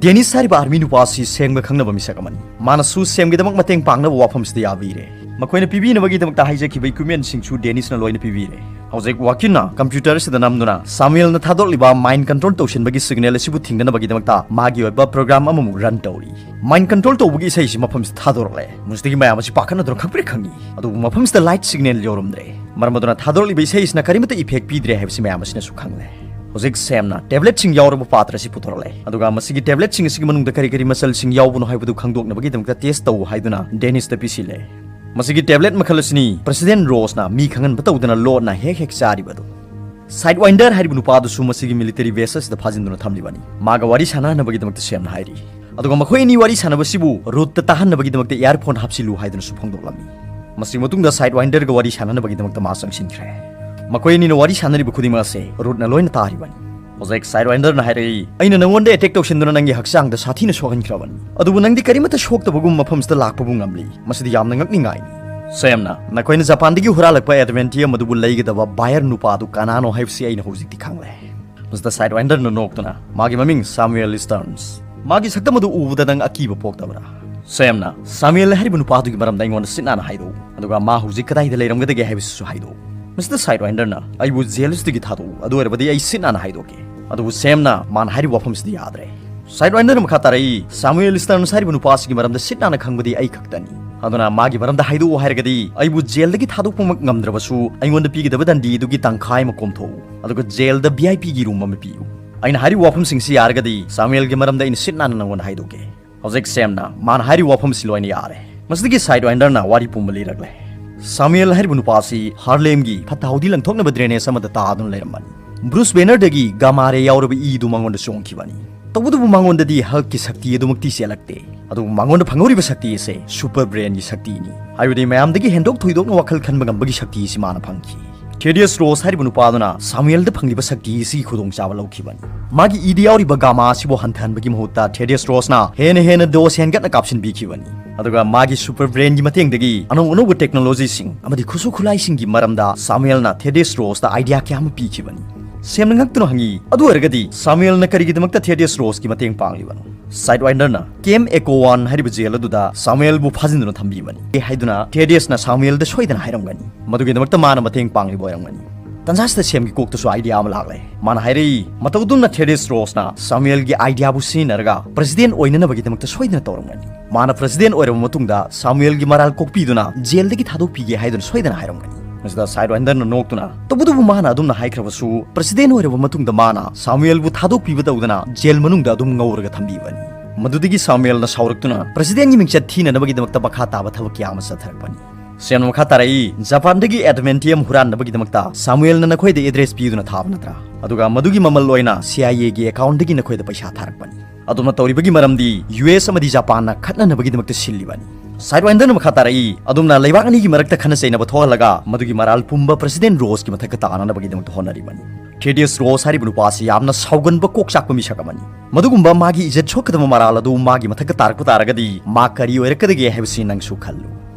ꯗꯦꯅꯤꯁ ꯍꯥꯏꯔꯤꯕ ꯑꯥꯔꯃꯤ ꯅꯨꯄꯥ ꯑꯁꯤ ꯁꯦꯝꯒ ꯈꯪꯅꯕ ꯃꯤꯁꯛ ꯑꯃꯅꯤ꯫ ꯃꯥꯅꯁꯨ ꯁꯦꯝꯒꯤꯗꯃꯛ ꯃꯇꯦꯡ ꯄꯥꯡꯅꯕ ꯋꯥꯐꯝꯁꯤꯗ ꯌꯥꯕꯤꯔꯦ꯫ ꯃꯈꯣꯏꯅ ꯄꯤꯕꯤꯅꯕꯒꯤꯗꯃꯛꯇ ꯍꯥꯏꯖꯈꯤꯕ ꯏꯀ꯭ꯋꯤꯞꯃꯦꯟꯁꯤꯡꯁꯨ ꯗꯦꯅꯤꯁꯅ ꯂꯣꯏꯅ ꯄꯤꯕꯤꯔꯦ꯫ ꯍꯧꯖꯤꯛ ꯋꯥꯀꯤꯟꯅ ꯀꯝꯄ꯭ꯌꯨꯇꯔꯁꯤꯗ ꯅꯝꯗꯨꯅ ꯁꯥꯃꯨꯑꯦꯜꯅ ꯊꯥꯗꯣꯔꯛꯂꯤꯕ ꯃꯥꯏꯟ ꯀꯟꯇ꯭ꯔꯣꯜ ꯇꯧꯁꯤꯟꯕꯒꯤ ꯁꯤꯒꯅꯦꯜ ꯑꯁꯤꯕꯨ ꯊꯤꯡꯅꯅꯕꯒꯤꯗꯃꯛꯇ ꯃꯥꯒꯤ ꯑꯣꯏꯕ ꯄ꯭ꯔꯣꯒ꯭ꯔꯥꯝ ꯑꯃꯃꯨꯛ ꯔꯟ ꯇꯧꯔꯤ꯫ ꯃꯥꯏꯟ ꯀꯟꯇ꯭ꯔꯣꯜ ꯇꯧꯕꯒꯤ ꯏꯁꯩꯁꯤ ꯃꯐꯝꯁꯤꯗ ꯊꯥꯗꯣꯔꯛꯂꯦ꯫ ꯃꯁꯤꯗꯒꯤ ꯃꯌꯥꯝ ꯑꯁꯤ ꯄꯥꯈꯠꯅꯗꯨꯅ ꯈꯪꯄ꯭ꯔꯦꯛ ꯈꯪꯉꯤ꯫ ꯑꯗꯨꯕꯨ ꯃꯐꯝꯁꯤꯗ ꯂꯥꯏꯠ ꯁꯤꯒꯅꯦꯜ ꯌꯧꯔꯝꯗ꯭ꯔꯦ꯫ ꯃꯔꯝ ꯑꯗꯨꯅ ꯊꯥꯗꯣꯔꯛꯂꯤꯕ ꯏꯁꯩ ꯑꯁꯤꯅ ꯀꯔꯤꯃꯠꯇ ꯏꯐꯦꯛ ꯄꯤꯗ꯭ꯔꯦ ꯍꯥꯏꯕꯁꯤ ꯃꯌꯥꯝ ꯑꯁꯤꯅꯁꯨ ꯈꯪꯂꯦ꯫ ꯍꯧꯖꯤꯛ ꯁꯦꯝꯅ ꯇꯦꯕ꯭ꯂꯦꯠꯁꯤꯡ ꯌꯥꯎꯔꯕ ꯄꯥꯇ꯭ꯔ ꯑꯁꯤ ꯄꯨꯊꯣꯔꯛꯂꯦ꯫ ꯑꯗꯨꯒ ꯃꯁꯤꯒꯤ ꯇꯦꯕ꯭ꯂꯦꯠꯁꯤꯡ ꯑꯁꯤꯒꯤ ꯃꯅꯨꯡꯗ ꯀꯔꯤ ꯀꯔꯤ ꯃꯆꯜꯁꯤꯡ ꯌꯥꯎꯕꯅꯣ ꯍꯥꯏꯕꯗꯨ ꯈꯪꯗꯣꯛꯅꯕꯒꯤꯗꯃꯛꯇ ꯇꯦꯁ ꯇꯧ ꯍꯥꯏꯗꯨꯅ ꯗꯦꯅꯤꯁꯇ ꯄꯤꯁꯤꯜꯂꯦ꯫ ꯃꯁꯤꯒꯤ ꯇꯦꯕ꯭ꯂꯦꯠ ꯃꯈꯜ ꯑꯁꯤꯅꯤ ꯄ꯭ꯔꯦꯁꯤꯗꯦꯟꯠ ꯔꯣꯁꯅ ꯃꯤ ꯈꯪꯍꯟꯕ ꯇꯧꯗꯅ ꯂꯣꯠꯅ ꯍꯦꯛ ꯍꯦꯛ ꯆꯥꯔꯤꯕ ꯑꯗꯨ꯫ ꯁꯥꯏꯗ ꯋꯥꯏꯟꯗꯔ ꯍꯥꯏꯔꯤꯕ ꯅꯨꯄꯥ ꯑꯗꯨꯁꯨ ꯃꯁꯤꯒꯤ ꯃꯤꯂꯤꯇꯔꯤ ꯕꯦꯁ ꯑꯁꯤꯗ ꯐꯥꯖꯤꯟꯗꯨꯅ ꯊꯝꯂꯤꯕꯅꯤ꯫ ꯃꯥꯒ ꯋꯥꯔꯤ ꯁꯥꯟꯅꯍꯟꯅꯕꯒꯤꯗꯃꯛꯇ ꯁꯦꯝꯅ ꯍꯥꯏꯔꯤ꯫ ꯑꯗꯨꯒ ꯃꯈꯣꯏ ꯑꯅꯤ ꯋꯥꯔꯤ ꯁꯥꯟꯅꯕꯁꯤꯕꯨ ꯔꯨꯠꯇ ꯇꯥꯍꯟꯅꯕꯒꯤꯗꯃꯛꯇ ꯏꯌꯥꯔꯐꯣꯟ ꯍꯥꯞꯆꯤꯜꯂꯨ ꯍꯥꯏꯗꯨꯅꯁꯨ ꯐꯣꯡꯗꯣꯛꯂꯝꯃꯤ꯫ ꯃꯁꯤꯒꯤ ꯃꯇꯨꯡꯗ ꯁꯥꯏꯗ ꯋꯥꯏꯟꯗꯔꯒ ꯋꯥꯔꯤ ꯁꯥꯟꯅꯅꯕꯒꯤꯗꯃꯛꯇ ꯃꯥ ꯆꯪꯁꯤꯟꯈ꯭ꯔꯦ꯫ ꯃꯈꯣꯏ ꯑꯅꯤꯅ ꯋꯥꯔꯤ ꯁꯥꯟꯅꯔꯤꯕ ꯈꯨꯗꯤꯡꯃꯛ ꯑꯁꯦ ꯔꯨꯠꯅ ꯂꯣꯏꯅ ꯇꯥꯔꯤꯕꯅꯤ꯫ ꯍꯧꯖꯤꯛ ꯁꯥꯏꯗ ꯋꯥꯏꯟꯗꯔꯅ ꯍꯥꯏꯔꯛꯏ, "ꯑꯩꯅ ꯅꯪꯉꯣꯟꯗ ꯑꯦꯇꯦꯛ ꯇꯧꯁꯤꯟꯗꯨꯅ ꯅꯪꯒꯤ ꯍꯛꯆꯥꯡꯗ ꯁꯥꯊꯤꯅ ꯁꯣꯛꯍꯟꯈ꯭ꯔꯕꯅꯤ, ꯑꯗꯨꯕꯨ ꯅꯪꯗꯤ ꯀꯔꯤꯃꯠꯇ ꯁꯣꯛꯇꯕꯒꯨꯝ ꯃꯐꯝꯁꯤꯗ ꯂꯥꯛꯄꯕꯨ ꯉꯝꯂꯤ꯫ ꯃꯁꯤꯗꯤ ꯌꯥꯝꯅ ꯉꯛꯅꯤꯡꯉꯥꯏꯅꯤ꯫" ꯁꯦꯝꯅ, "ꯅꯈꯣꯏꯅ ꯖꯄꯥꯟꯗꯒꯤ ꯍꯨꯔꯥꯜꯂꯛꯄ ꯑꯦꯗꯚꯦꯟꯇꯤꯌꯝ ꯑꯗꯨꯕꯨ ꯂꯩꯒꯗꯕ ꯕꯥꯌꯔ ꯅꯨꯄꯥ ꯑꯗꯨ ꯀꯅꯥꯅꯣ ꯍꯥꯏꯕꯁꯤ ꯑꯩꯅ ꯍꯧꯖꯤꯛꯇꯤ ꯈꯪꯂꯦ꯫" ꯃꯁꯤꯗ ꯁꯥꯏꯗ ꯋꯥꯏꯟꯗꯔꯅ ꯅꯣꯛꯇꯨꯅ, "ꯃꯥꯒꯤ ꯃꯃꯤꯡ ꯁꯥꯃꯨꯑꯦꯜ ꯏꯁꯇꯔꯟꯁ꯫ ꯃꯥꯒꯤ ꯁꯛꯇꯝ ꯑꯗꯨ ꯎꯕꯗ ꯅꯪ ꯑꯀꯤꯕ ꯄꯣꯛꯇꯕ꯭ꯔꯥ?" ꯁꯦꯝꯅ, "ꯁꯥꯃꯨꯑꯦꯜ ꯍꯥꯏꯔꯤꯕ ꯅꯨꯄꯥꯗꯨꯒꯤ ꯃꯔꯝꯗ ꯑꯩꯉꯣꯟꯗ ꯁꯤꯠ ꯅꯥꯟꯅ ꯍꯥꯏꯗꯣꯛꯎ, ꯑꯗꯨꯒ ꯃꯥ ꯍꯧꯖꯤꯛ ꯀꯗꯥꯏꯗ ꯂꯩꯔꯝꯒꯗꯒꯦ ꯍꯥꯏꯕꯁꯤꯁꯨ ꯍꯥꯏꯗꯣꯛꯎ꯫" ꯃꯁꯤꯗ ꯁꯥꯏꯗ ꯋꯥꯏꯟꯗꯔꯅ, "ꯑꯩꯕꯨ ꯖꯦꯜꯁꯤꯗꯒꯤ ꯊꯥꯗꯣꯛꯎ, ꯑꯗꯨ ꯑꯣꯏꯔꯕꯗꯤ ꯑꯩ ꯁꯤꯠ ꯅꯥꯟꯅ ꯍꯥꯏꯗꯣꯛꯀꯦ꯫" ꯑꯗꯨꯕꯨ ꯁꯦꯝꯅ ꯃꯥꯅ ꯍꯥꯏꯔꯤꯕ ꯋꯥꯐꯝꯁꯤꯗ ꯌꯥꯗ꯭ꯔꯦ꯫ ꯁꯥꯏꯗ ꯋꯥꯏꯟꯗꯔꯅ ꯃꯈꯥ ꯇꯥꯔꯛꯏ, "ꯁꯥꯃꯨꯑꯦꯜ ꯏꯁꯇꯔꯟꯁ ꯍꯥꯏꯔꯤꯕ ꯅꯨꯄꯥꯁꯤꯒꯤ ꯃꯔꯝꯗ ꯁꯤꯠ ꯅꯥꯟꯅ ꯈꯪꯕꯗꯤ ꯑꯩ ꯈꯛꯇꯅꯤ꯫ ꯑꯗꯨꯅ ꯃꯥꯒꯤ ꯃꯔꯝꯗ ꯍꯥꯏꯗꯣꯛꯎ ꯍꯥꯏꯔꯒꯗꯤ ꯑꯩꯕꯨ ꯖꯦꯜꯗꯒꯤ ꯊꯥꯗꯣꯛꯄꯃꯛ ꯉꯝꯗ꯭ꯔꯕꯁꯨ ꯑꯩꯉꯣꯟꯗ ꯄꯤꯒꯗꯕ ꯗꯟꯗꯤ ꯑꯗꯨꯒꯤ ꯇꯪꯈꯥꯏ ꯑꯃ ꯀꯣꯝꯊꯣꯛꯎ, ꯑꯗꯨꯒ ꯖꯦꯜꯗ ꯚꯤ ꯑꯥꯏ ꯄꯤꯒꯤ ꯔꯨꯝ ꯑꯃ ꯄꯤꯌꯨ꯫ ꯑꯩꯅ ꯍꯥꯏꯔꯤꯕ ꯋꯥꯐꯝꯁꯤꯡꯁꯤ ꯌꯥꯔꯒꯗꯤ ꯁꯥꯃꯨꯑꯦꯜꯒꯤ ꯃꯔꯝꯗ ꯑꯩꯅ ꯁꯤꯠ ꯅꯥꯟꯅ ꯅꯪꯉꯣꯟꯗ ꯍꯥꯏꯗꯣꯛꯀꯦ꯫" ꯍꯧꯖꯤꯛ ꯁꯦꯝꯅ ꯃꯥꯅ ꯍꯥꯏꯔꯤꯕ ꯋꯥꯐꯝꯁꯤ ꯂꯣꯏꯅ ꯌꯥꯔꯦ꯫ ꯃꯁꯤꯗꯒꯤ ꯁꯥꯏꯗ ꯋꯥꯏꯟꯗꯔꯅ ꯋꯥꯔꯤ ꯄꯨꯝꯕ ꯂꯤꯔꯛꯂꯦ꯫ ꯁꯥꯃꯨꯑꯦꯜ ꯍꯥꯏꯔꯤꯕ ꯅꯨꯄꯥ ꯑꯁꯤ ꯍꯥꯔꯂꯦꯝꯒꯤ ꯐꯠꯇ ꯍꯥꯎꯗꯤ ꯂꯪꯊꯣꯛꯅꯕ ꯗ꯭ꯔꯦꯅꯦꯖ ꯑꯃꯗ ꯇꯥꯗꯨꯅ ꯂꯩꯔꯝꯕꯅꯤ꯫ ꯕ꯭ꯔꯨꯁ ꯕꯦꯅꯔꯗꯒꯤ ꯒꯥꯃꯥ ꯔꯦ ꯌꯥꯎꯔꯕ ꯏꯗꯨ ꯃꯉꯣꯟꯗ ꯆꯣꯡꯈꯤꯕꯅꯤ꯫ ꯇꯧꯕꯇꯕꯨ ꯃꯉꯣꯟꯗꯗꯤ ꯍꯜꯛꯀꯤ ꯁꯛꯇꯤ ꯑꯗꯨꯃꯛꯇꯤ ꯆꯦꯜꯂꯛꯇꯦ꯫ ꯑꯗꯨꯕꯨ ꯃꯉꯣꯟꯗ ꯐꯪꯍꯧꯔꯤꯕ ꯁꯛꯇꯤ ꯑꯁꯦ ꯁꯨꯄꯔ ꯕ꯭ꯔꯦꯟꯒꯤ ꯁꯛꯇꯤꯅꯤ꯫ ꯍꯥꯏꯕꯗꯤ ꯃꯌꯥꯝꯗꯒꯤ ꯍꯦꯟꯗꯣꯛ ꯊꯣꯏꯗꯣꯛꯅ ꯋꯥꯈꯜ ꯈꯟꯕ ꯉꯝꯕꯒꯤ ꯁꯛꯇꯤ ꯑꯁꯤ ꯃꯥꯅ ꯐꯪꯈꯤ꯫ ꯊꯦꯗꯤꯌꯁ ꯔꯣꯁ ꯍꯥꯏꯔꯤꯕ ꯅꯨꯄꯥꯗꯨꯅ ꯁꯥꯃꯨꯑꯦꯜꯗ ꯐꯪꯂꯤꯕ ꯁꯛꯇꯤ ꯑꯁꯤꯒꯤ ꯈꯨꯗꯣꯡꯆꯥꯕ ꯂꯧꯈꯤꯕꯅꯤ꯫ ꯃꯥꯒꯤ ꯏꯗ ꯌꯥꯎꯔꯤꯕ ꯒꯥꯃꯥ ꯑꯁꯤꯕꯨ ꯍꯟꯊꯍꯟꯕꯒꯤ ꯃꯍꯨꯠꯇ ꯊꯦꯗꯤꯌꯁ ꯔꯣꯁꯅ ꯍꯦꯟꯅ ꯍꯦꯟꯅ ꯗꯣꯁ ꯍꯦꯟꯒꯠꯅ ꯀꯥꯞꯁꯤꯟꯕꯤꯈꯤꯕꯅꯤ꯫ ꯑꯗꯨꯒ ꯃꯥꯒꯤ ꯁꯨꯄꯔ ꯕ꯭ꯔꯦꯟꯒꯤ ꯃꯇꯦꯡꯗꯒꯤ ꯑꯅꯧ ꯑꯅꯧꯕ ꯇꯦꯛꯅꯣꯂꯣꯖꯤꯁꯤꯡ ꯑꯃꯗꯤ ꯈꯨꯠꯁꯨ ꯈꯨꯠꯂꯥꯏꯁꯤꯡꯒꯤ ꯃꯔꯝꯗ ꯁꯥꯃꯨꯑꯦꯜꯅ ꯊꯦꯗꯤꯌꯁ ꯔꯣꯁꯇ ꯑꯥꯏꯗꯤꯌꯥ ꯀꯌꯥ ꯑꯃ ꯄꯤꯈꯤꯕꯅꯤ꯫ ꯁꯦꯝꯅ ꯉꯛꯇꯨꯅ ꯍꯪꯉꯤ, "ꯑꯗꯨ ꯑꯣꯏꯔꯒꯗꯤ ꯁꯥꯃꯨꯑꯦꯜꯅ ꯀꯔꯤꯒꯤꯗꯃꯛꯇ ꯊꯦꯗꯤꯌꯁ ꯔꯣꯁꯀꯤ ꯃꯇꯦꯡ ꯄꯥꯡꯂꯤꯕꯅꯣ?" ꯁꯥꯏꯗꯋꯥꯏꯟꯗꯔꯅ ꯀꯦꯝ ꯑꯦꯀꯣꯋꯥꯟ ꯍꯥꯏꯔꯤꯕ ꯖꯦꯜ ꯑꯗꯨꯗ ꯁꯥꯃꯨꯑꯦꯜꯕꯨ ꯐꯥꯖꯤꯟꯗꯨꯅ ꯊꯝꯕꯤꯕꯅꯤ ꯍꯥꯏꯗꯨꯅ ꯊꯦꯗꯤꯌꯁꯅ ꯁꯥꯃꯨꯑꯦꯜꯗ ꯁꯣꯏꯗꯅ ꯍꯥꯏꯔꯝꯒꯅꯤ꯫ ꯃꯗꯨꯒꯤꯗꯃꯛꯇ ꯃꯥꯅ ꯃꯇꯦꯡ ꯄꯥꯡꯂꯤꯕ ꯑꯣꯏꯔꯝꯒꯅꯤ꯫ ꯇꯟꯖꯥꯁꯤꯗ ꯁꯦꯝꯒꯤ ꯀꯣꯛꯇꯁꯨ ꯑꯥꯏꯗꯤꯌꯥ ꯑꯃ ꯂꯥꯛꯂꯦ꯫ ꯃꯥꯅ ꯍꯥꯏꯔꯛꯏ, ꯃꯇꯧ ꯑꯗꯨꯝꯅ ꯊꯦꯗꯤꯌꯁ ꯔꯣꯁꯅ ꯁꯥꯃꯨꯑꯦꯜꯒꯤ ꯑꯥꯏꯗꯤꯌꯥꯕꯨ ꯁꯤꯖꯤꯟꯅꯔꯒ ꯄ꯭ꯔꯁꯤꯗꯦꯟ ꯑꯣꯏꯅꯅꯕꯒꯤꯗꯃꯛꯇ ꯁꯣꯏꯗꯅ ꯇꯧꯔꯝꯒꯅꯤ꯫ ꯃꯥꯅ ꯄ꯭ꯔꯁꯤꯗꯦꯟ ꯑꯣꯏꯔꯕ ꯃꯇꯨꯡꯗ ꯁꯥꯃꯨꯑꯦꯜꯒꯤ ꯃꯔꯥꯜ ꯀꯣꯛꯄꯤꯗꯨꯅ ꯖꯦꯜꯗꯒꯤ ꯊꯥꯗꯣꯛꯄꯤꯒꯦ ꯍꯥꯏꯗꯨꯅ ꯁꯣꯏꯗꯅ ꯍꯥꯏꯔꯝꯒꯅꯤ꯫ ꯃꯁꯤꯗ ꯁꯥꯏꯗꯋꯥꯏꯟꯗꯔꯅ ꯅꯣꯛꯇꯨꯅ, "ꯇꯧꯕꯇꯕꯨ ꯃꯥꯅ ꯑꯗꯨꯝꯅ ꯍꯥꯏꯈ꯭ꯔꯕꯁꯨ, ꯄ꯭ꯔꯁꯤꯗꯦꯟ ꯑꯣꯏꯔꯕ ꯃꯇꯨꯡꯗ ꯃꯥꯅ ꯁꯥꯃꯨꯑꯦꯜꯕꯨ ꯊꯥꯗꯣꯛꯄꯤꯕ ꯇꯧꯗꯅ ꯖꯦꯜ ꯃꯅꯨꯡꯗ ꯑꯗꯨꯝ ꯉꯧꯔꯒ ꯊꯝꯕꯤꯕꯅꯤ꯫" ꯃꯗꯨꯗꯒꯤ ꯁꯥꯃꯨꯑꯦꯜꯅ ꯁꯥꯎꯔꯛꯇꯨꯅ ꯄ꯭ꯔꯁꯤꯗꯦꯟꯒꯤ ꯃꯤꯡꯆꯠ ꯊꯤꯅꯅꯕꯒꯤꯗꯃꯛꯇ ꯃꯈꯥ ꯇꯥꯕ ꯊꯕꯛ ꯀꯌꯥ ꯑꯃ ꯆꯠꯊꯔꯛꯄꯅꯤ꯫ ꯁꯦꯝꯅ ꯃꯈꯥ ꯇꯥꯔꯛꯏ, ꯖꯄꯥꯟꯗꯒꯤ ꯑꯦꯗꯃꯦꯟꯇꯤꯌꯝ ꯍꯨꯔꯥꯟꯅꯕꯒꯤꯗꯃꯛꯇ ꯁꯥꯃꯨꯑꯦꯜꯅ ꯅꯈꯣꯏꯗ ꯑꯦꯗ꯭ꯔꯦꯁ ꯄꯤꯗꯨꯅ ꯊꯥꯕ ꯅꯠꯇ꯭ꯔꯥ? ꯑꯗꯨꯒ ꯃꯗꯨꯒꯤ ꯃꯃꯜ ꯑꯣꯏꯅ ꯁꯤ ꯑꯥꯏ ꯑꯦꯒꯤ ꯑꯦꯀꯥꯎꯟꯗꯒꯤ ꯅꯈꯣꯏꯗ ꯄꯩꯁꯥ ꯊꯥꯔꯛꯄꯅꯤ꯫ ꯑꯗꯨꯝꯅ ꯇꯧꯔꯤꯕꯒꯤ ꯃꯔꯝꯗꯤ ꯌꯨ ꯑꯦꯁ ꯑꯃꯗꯤ ꯖꯄꯥꯟꯅ ꯈꯠꯅꯅꯕꯒꯤꯗꯃꯛꯇ ꯁꯤꯜꯂꯤꯕꯅꯤ꯫ ꯁꯥꯏꯗꯋꯥꯏꯟꯗꯔꯅ ꯃꯈꯥ ꯇꯥꯔꯛꯏ, "ꯑꯗꯨꯝꯅ ꯂꯩꯕꯥꯛ ꯑꯅꯤꯒꯤ ꯃꯔꯛꯇ ꯈꯠꯅ ꯆꯩꯅꯕ ꯊꯣꯛꯍꯜꯂꯒ ꯃꯗꯨꯒꯤ ꯃꯔꯥꯜ ꯄꯨꯝꯕ ꯄ꯭ꯔꯁꯤꯗꯦꯟ ꯔꯣꯁꯀꯤ ꯃꯊꯛꯇ ꯇꯥꯅꯅꯕꯒꯤꯗꯃꯛꯇ ꯍꯣꯠꯅꯔꯤꯕꯅꯤ꯫" ꯊꯦꯗꯤꯌꯁ ꯔꯣꯁ ꯍꯥꯏꯔꯤꯕ ꯅꯨꯄꯥ ꯑꯁꯤ ꯌꯥꯝꯅ ꯁꯥꯎꯒꯟꯕ ꯀꯣꯛ ꯆꯥꯛꯄ ꯃꯤꯁꯛ ꯑꯃꯅꯤ꯫ ꯃꯗꯨꯒꯨꯝꯕ ꯃꯥꯒꯤ ꯏꯖꯠ ꯁꯣꯛꯀꯗꯕ ꯃꯔꯥꯜ ꯑꯗꯨ ꯃꯥꯒꯤ ꯃꯊꯛꯇ ꯇꯥꯔꯛꯄ ꯇꯥꯔꯒꯗꯤ ꯃꯥ ꯀꯔꯤ ꯑꯣꯏꯔꯛꯀꯗꯒꯦ ꯍꯥꯏꯕꯁꯤ ꯅꯪꯁꯨ ꯈꯜꯂꯨ꯫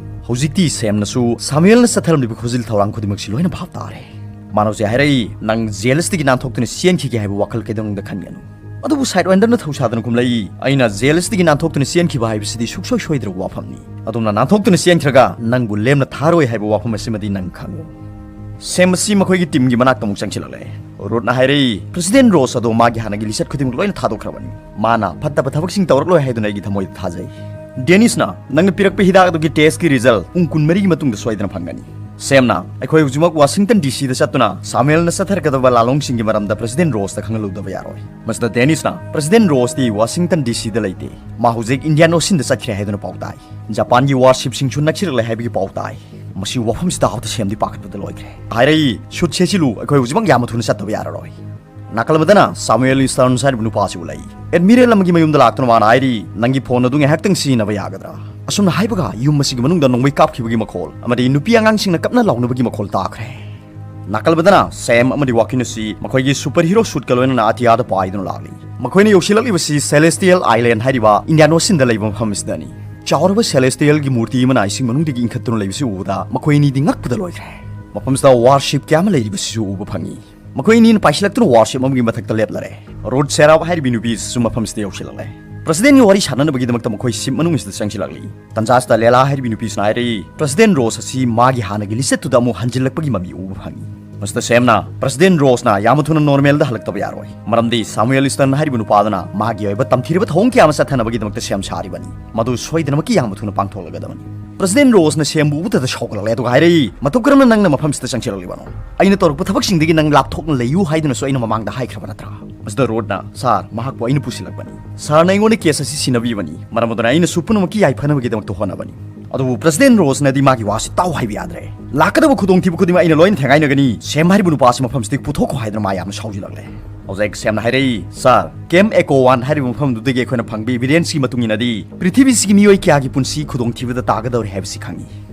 ꯍꯧꯖꯤꯛꯇꯤ ꯁꯦꯝꯅꯁꯨ ꯁꯥꯃꯨꯑꯦꯜꯅ ꯆꯠꯊꯔꯝꯂꯤꯕ ꯈꯨꯖꯤꯜ ꯊꯧꯔꯥꯡ ꯈꯨꯗꯤꯡꯃꯛꯁꯤ ꯂꯣꯏꯅ ꯚꯥꯞ ꯇꯥꯔꯦ꯫ ꯃꯥꯅ ꯍꯧꯖꯤꯛ ꯍꯥꯏꯔꯛꯏ, "ꯅꯪ ꯖꯦꯜ ꯑꯁꯤꯗꯒꯤ ꯅꯥꯟꯊꯣꯛꯇꯨꯅ ꯆꯦꯟꯈꯤꯒꯦ ꯍꯥꯏꯕ ꯋꯥꯈꯜ ꯀꯩꯗꯧꯅꯨꯡꯗ ꯈꯟꯒꯅꯨ꯫" ꯑꯗꯨꯕꯨ ꯁꯥꯏꯗꯋꯥꯏꯟꯗꯔꯅ ꯊꯧꯁꯥꯗꯅ ꯈꯨꯝꯂꯛꯏ, "ꯑꯩꯅ ꯖꯦꯜ ꯑꯁꯤꯗꯒꯤ ꯅꯥꯟꯊꯣꯛꯇꯨꯅ ꯆꯦꯟꯈꯤꯕ ꯍꯥꯏꯕꯁꯤꯗꯤ ꯁꯨꯡꯁꯣꯏ ꯁꯣꯏꯗ꯭ꯔꯕ ꯋꯥꯐꯝꯅꯤ꯫ ꯑꯗꯨꯝꯅ ꯅꯥꯟꯊꯣꯛꯇꯨꯅ ꯆꯦꯟꯈ꯭ꯔꯒ ꯅꯪꯕꯨ ꯂꯦꯝꯅ ꯊꯥꯔꯣꯏ ꯍꯥꯏꯕ ꯋꯥꯐꯝ ꯑꯁꯤꯃꯗꯤ ꯅꯪ ꯈꯪꯉꯨ꯫" ꯁꯦꯝ ꯑꯁꯤ ꯃꯈꯣꯏꯒꯤ ꯇꯤꯝꯒꯤ ꯃꯅꯥꯛꯇ ꯑꯃꯨꯛ ꯆꯪꯁꯤꯜꯂꯛꯂꯦ꯫ ꯔꯨꯠꯅ ꯍꯥꯏꯔꯛꯏ, "ꯄ꯭ꯔꯁꯤꯗꯦꯟ ꯔꯣꯁ ꯑꯗꯣ ꯃꯥꯒꯤ ꯍꯥꯟꯅꯒꯤ ꯂꯤꯆꯠ ꯈꯨꯗꯤꯡꯃꯛ ꯂꯣꯏꯅ ꯊꯥꯗꯣꯛꯈ꯭ꯔꯕꯅꯤ꯫ ꯃꯥꯅ ꯐꯠꯇꯕ ꯊꯕꯛꯁꯤꯡ ꯇꯧꯔꯛꯂꯣꯏ ꯍꯥꯏꯗꯨꯅ ꯑꯩꯒꯤ ꯊꯃꯣꯏꯗ ꯊꯥꯖꯩ꯫" ꯗꯦꯅꯤꯁꯅ, "ꯅꯪꯅ ꯄꯤꯔꯛꯄ ꯍꯤꯗꯥꯛ ꯑꯗꯨꯒꯤ ꯇꯦꯁꯀꯤ ꯔꯤꯖꯜ ꯄꯨꯡ ꯀꯨꯟꯃꯔꯤꯒꯤ ꯃꯇꯨꯡꯗ ꯁꯣꯏꯗꯅ ꯐꯪꯒꯅꯤ꯫" ꯁꯦꯝꯅ, "ꯑꯩꯈꯣꯏ ꯍꯧꯖꯤꯛꯃꯛ ꯋꯥꯁꯤꯡꯇꯟ ꯗꯤ ꯁꯤꯗ ꯆꯠꯇꯨꯅ ꯁꯥꯃꯨꯑꯦꯜꯅ ꯆꯠꯊꯔꯛꯀꯗꯕ ꯂꯥꯂꯣꯡꯁꯤꯡꯒꯤ ꯃꯔꯝꯗ ꯄ꯭ꯔꯁꯤꯗꯦꯟ ꯔꯣꯁꯇ ꯈꯪꯍꯜꯂꯨꯗꯕ ꯌꯥꯔꯣꯏ꯫" ꯃꯁꯤꯗ ꯗꯦꯅꯤꯁꯅ, "ꯄ꯭ꯔꯁꯤꯗꯦꯟ ꯔꯣꯁꯇꯤ ꯋꯥꯁꯤꯡꯇꯟ ꯗꯤ ꯁꯤꯗ ꯂꯩꯇꯦ꯫ ꯃꯥ ꯍꯧꯖꯤꯛ ꯏꯟꯗꯤꯌꯥꯟ ꯑꯣꯁꯤꯟꯗ ꯆꯠꯈ꯭ꯔꯦ ꯍꯥꯏꯗꯨꯅ ꯄꯥꯎ ꯇꯥꯏ꯫ ꯖꯄꯥꯟꯒꯤ ꯋꯥꯔꯁꯤꯞꯁꯤꯡꯁꯨ ꯅꯛꯁꯤꯜꯂꯛꯂꯦ ꯍꯥꯏꯕꯒꯤ ꯄꯥꯎ ꯇꯥꯏ꯫" ꯃꯁꯤ ꯋꯥꯐꯝꯁꯤꯗ ꯍꯥꯎꯇ ꯁꯦꯝꯗꯤ ꯄꯥꯈꯠꯄꯗ ꯂꯣꯏꯈ꯭ꯔꯦ꯫ ꯍꯥꯏꯔꯛꯏ, "ꯁꯨꯠ ꯁꯦꯠꯆꯤꯜꯂꯨ, ꯑꯩꯈꯣꯏ ꯍꯧꯖꯤꯛꯃꯛ ꯌꯥꯝꯅ ꯊꯨꯅ ꯆꯠꯇꯕ ꯌꯥꯔꯔꯣꯏ꯫" ꯅꯥꯀꯜ ꯑꯃꯗꯅ ꯁꯥꯃꯨꯑꯦꯜ ꯏꯁꯇꯔꯟꯁ ꯍꯥꯏꯔꯤꯕ ꯅꯨꯄꯥ ꯑꯁꯤꯕꯨ ꯂꯩ꯫ ꯑꯦꯗꯃꯤꯔꯦꯜ ꯑꯃꯒꯤ ꯃꯌꯨꯝꯗ ꯂꯥꯛꯇꯨꯅ ꯃꯥꯅ ꯍꯥꯏꯔꯤ, "ꯅꯪꯒꯤ ꯐꯣꯟ ꯑꯗꯨ ꯉꯥꯏꯍꯥꯛꯇꯪ ꯁꯤꯖꯤꯟꯅꯕ ꯌꯥꯒꯗ꯭ꯔꯥ?" ꯑꯁꯨꯝꯅ ꯍꯥꯏꯕꯒ ꯌꯨꯝ ꯑꯁꯤꯒꯤ ꯃꯅꯨꯡꯗ ꯅꯣꯡꯃꯩ ꯀꯥꯞꯈꯤꯕꯒꯤ ꯃꯈꯣꯜ ꯑꯃꯗꯤ ꯅꯨꯄꯤ ꯑꯉꯥꯡꯁꯤꯡꯅ ꯀꯞꯅ ꯂꯥꯎꯅꯕꯒꯤ ꯃꯈꯣꯜ ꯇꯥꯈ꯭ꯔꯦ꯫ ꯅꯥꯀꯜ ꯑꯃꯗꯅ ꯁꯦꯝ ꯑꯃꯗꯤ ꯋꯥꯀꯤꯟ ꯑꯁꯤ ꯃꯈꯣꯏꯒꯤ ꯁꯨꯄꯔ ꯍꯤꯔꯣ ꯁꯨꯠꯀ ꯂꯣꯏꯅꯅ ꯑꯇꯤꯌꯥꯗ ꯄꯥꯏꯗꯨꯅ ꯂꯥꯛꯂꯤ꯫ ꯃꯈꯣꯏꯅ ꯌꯧꯁꯤꯜꯂꯛꯂꯤꯕꯁꯤ ꯁꯦꯂꯦꯁꯇꯤꯌꯦꯜ ꯑꯥꯏꯂꯦꯟ ꯍꯥꯏꯔꯤꯕ ꯏꯟꯗꯤꯌꯥꯟ ꯑꯣꯁꯤꯟꯗ ꯂꯩꯕ ꯃꯐꯝ ꯑꯁꯤꯗꯅꯤ꯫ ꯆꯥꯎꯔꯕ ꯁꯦꯂꯦꯁꯇꯤꯌꯦꯜꯒꯤ ꯃꯨꯔꯇꯤ ꯑꯃꯅ ꯏꯁꯤꯡ ꯃꯅꯨꯡꯗꯒꯤ ꯏꯟꯈꯠꯇꯨꯅ ꯂꯩꯕꯁꯤ ꯎꯕꯗ ꯃꯈꯣꯏ ꯑꯅꯤꯗꯤ ꯉꯛꯄꯗ ꯂꯣꯏꯈ꯭ꯔꯦ꯫ ꯃꯐꯝꯁꯤꯗ ꯋꯥꯔꯁꯤꯞ ꯀꯌꯥ ꯑꯃ ꯂꯩꯔꯤꯕꯁꯤꯁꯨ ꯎꯕ ꯐꯪꯉꯤ꯫ ꯃꯈꯣꯏ ꯑꯅꯤꯅ ꯄꯥꯏꯁꯤꯜꯂꯛꯇꯨꯅ ꯋꯥꯔꯁꯤꯞ ꯑꯃꯒꯤ ꯃꯊꯛꯇ ꯂꯦꯞꯂꯔꯦ꯫ ꯔꯣꯗ ꯁꯦꯔꯥꯞ ꯍꯥꯏꯔꯤꯕꯤ ꯅꯨꯄꯤ ꯑꯁꯤꯁꯨ ꯃꯐꯝꯁꯤꯗ ꯌꯧꯁꯤꯜꯂꯛꯂꯦ꯫ ꯄ꯭ꯔꯁꯤꯗꯦꯟꯒꯤ ꯋꯥꯔꯤ ꯁꯥꯟꯅꯅꯕꯒꯤꯗꯃꯛꯇ ꯃꯈꯣꯏ ꯁꯤꯞ ꯃꯅꯨꯡꯁꯤꯗ ꯆꯪꯁꯤꯜꯂꯛꯂꯤ꯫ ꯇꯟꯖꯥꯁꯤꯗ ꯂꯦꯂꯥ ꯍꯥꯏꯔꯤꯕꯤ ꯅꯨꯄꯤꯁꯤꯅ ꯍꯥꯏꯔꯛꯏ, ꯄ꯭ꯔꯁꯤꯗꯦꯟ ꯔꯣꯁ ꯑꯁꯤ ꯃꯥꯒꯤ ꯍꯥꯟꯅꯒꯤ ꯂꯤꯁꯠꯇꯨꯗ ꯑꯃꯨꯛ ꯍꯟꯖꯤꯜꯂꯛꯄꯒꯤ ꯃꯃꯤ ꯎꯕ ꯐꯪꯉꯤ꯫ ꯃꯁꯤꯗ ꯁꯦꯝꯅ, ꯄ꯭ꯔꯁꯤꯗꯦꯟ ꯔꯣꯁꯅ ꯌꯥꯝꯅ ꯊꯨꯅ ꯅꯣꯔꯃꯦꯜꯗ ꯍꯜꯂꯛꯇꯕ ꯌꯥꯔꯣꯏ, ꯃꯔꯝꯗꯤ ꯁꯥꯃꯨꯑꯦꯜ ꯏꯁꯇꯟ ꯍꯥꯏꯔꯤꯕ ꯅꯨꯄꯥꯗꯨꯅ ꯃꯥꯒꯤ ꯑꯣꯏꯕ ꯇꯝꯊꯤꯔꯕ ꯊꯧꯑꯣꯡ ꯀꯌꯥ ꯑꯃ ꯆꯠꯊꯅꯕꯒꯤꯗꯃꯛꯇ ꯁꯦꯝ ꯁꯥꯔꯤꯕꯅꯤ꯫ ꯃꯗꯨ ꯁꯣꯏꯗꯅꯃꯛꯀꯤ ꯌꯥꯝꯅ ꯊꯨꯅ ꯄꯥꯡꯊꯣꯛꯂꯒꯗꯕꯅꯤ꯫ ꯄ꯭ꯔꯁꯤꯗꯦꯟ ꯔꯣꯁꯅ ꯁꯦꯝꯕꯨ ꯎꯕꯗ ꯁꯥꯎꯒꯠꯂꯛꯂꯦ, ꯑꯗꯨꯒ ꯍꯥꯏꯔꯛꯏ, "ꯃꯇꯧ ꯀꯔꯝꯅ ꯅꯪꯅ ꯃꯐꯝꯁꯤꯗ ꯆꯪꯁꯤꯜꯂꯛꯂꯤꯕꯅꯣ? ꯑꯩꯅ ꯇꯧꯔꯛꯄ ꯊꯕꯛꯁꯤꯡꯗꯒꯤ ꯅꯪ ꯂꯥꯞꯊꯣꯛꯅ ꯂꯩꯌꯨ ꯍꯥꯏꯗꯨꯅꯁꯨ ꯑꯩꯅ ꯃꯃꯥꯡꯗ ꯍꯥꯏꯈ꯭ꯔꯕ ꯅꯠꯇ꯭ꯔꯥ?" ꯃꯁꯤꯗ ꯔꯣꯗꯅ, "ꯁꯥꯔ, ꯃꯍꯥꯛꯄꯨ ꯑꯩꯅ ꯄꯨꯁꯤꯜꯂꯛꯄꯅꯤ꯫ ꯁꯥꯔꯅ ꯑꯩꯉꯣꯟꯗ ꯀꯦꯁ ꯑꯁꯤ ꯁꯤꯟꯅꯕꯤꯕꯅꯤ, ꯃꯔꯝ ꯑꯗꯨꯅ ꯑꯩꯅꯁꯨ ꯄꯨꯝꯅꯃꯛꯀꯤ ꯌꯥꯏꯐꯅꯕꯒꯤꯗꯃꯛꯇ ꯍꯣꯠꯅꯕꯅꯤ꯫" ꯑꯗꯨꯕꯨ ꯄ꯭ꯔꯁꯤꯗꯦꯟ ꯔꯣꯁꯅꯗꯤ ꯃꯥꯒꯤ ꯋꯥꯁꯤ ꯇꯥꯎ ꯍꯥꯏꯕ ꯌꯥꯗ꯭ꯔꯦ꯫ "ꯂꯥꯛꯀꯗꯕ ꯈꯨꯗꯣꯡꯊꯤꯕ ꯈꯨꯗꯤꯡꯃꯛ ꯑꯩꯅ ꯂꯣꯏꯅ ꯊꯦꯡꯒꯥꯏꯅꯒꯅꯤ꯫ ꯁꯦꯝ ꯍꯥꯏꯔꯤꯕ ꯅꯨꯄꯥ ꯑꯁꯤ ꯃꯐꯝꯁꯤꯗꯒꯤ ꯄꯨꯊꯣꯛꯈꯣ" ꯍꯥꯏꯗꯨꯅ ꯃꯥ ꯌꯥꯝꯅ ꯁꯥꯎꯖꯤꯜꯂꯛꯂꯦ꯫ ꯍꯧꯖꯤꯛ ꯁꯦꯝꯅ ꯍꯥꯏꯔꯛꯏ, "ꯁꯥꯔ, ꯀꯦꯝ ꯑꯦꯀꯣ ꯋꯥꯟ ꯍꯥꯏꯔꯤꯕ ꯃꯐꯝꯗꯨꯗꯒꯤ ꯑꯩꯈꯣꯏꯅ ꯐꯪꯕ ꯏꯚꯤꯗꯦꯟꯁꯀꯤ ꯃꯇꯨꯡ ꯏꯟꯅꯗꯤ ꯄ꯭ꯔꯤꯊꯤꯕꯤꯁꯤꯒꯤ ꯃꯤꯑꯣꯏ ꯀꯌꯥꯒꯤ ꯄꯨꯟꯁꯤ ꯈꯨꯗꯣꯡꯊꯤꯕꯗ ꯇꯥꯒꯗꯧꯔꯤ ꯍꯥꯏꯕꯁꯤ ꯈꯪꯏ꯫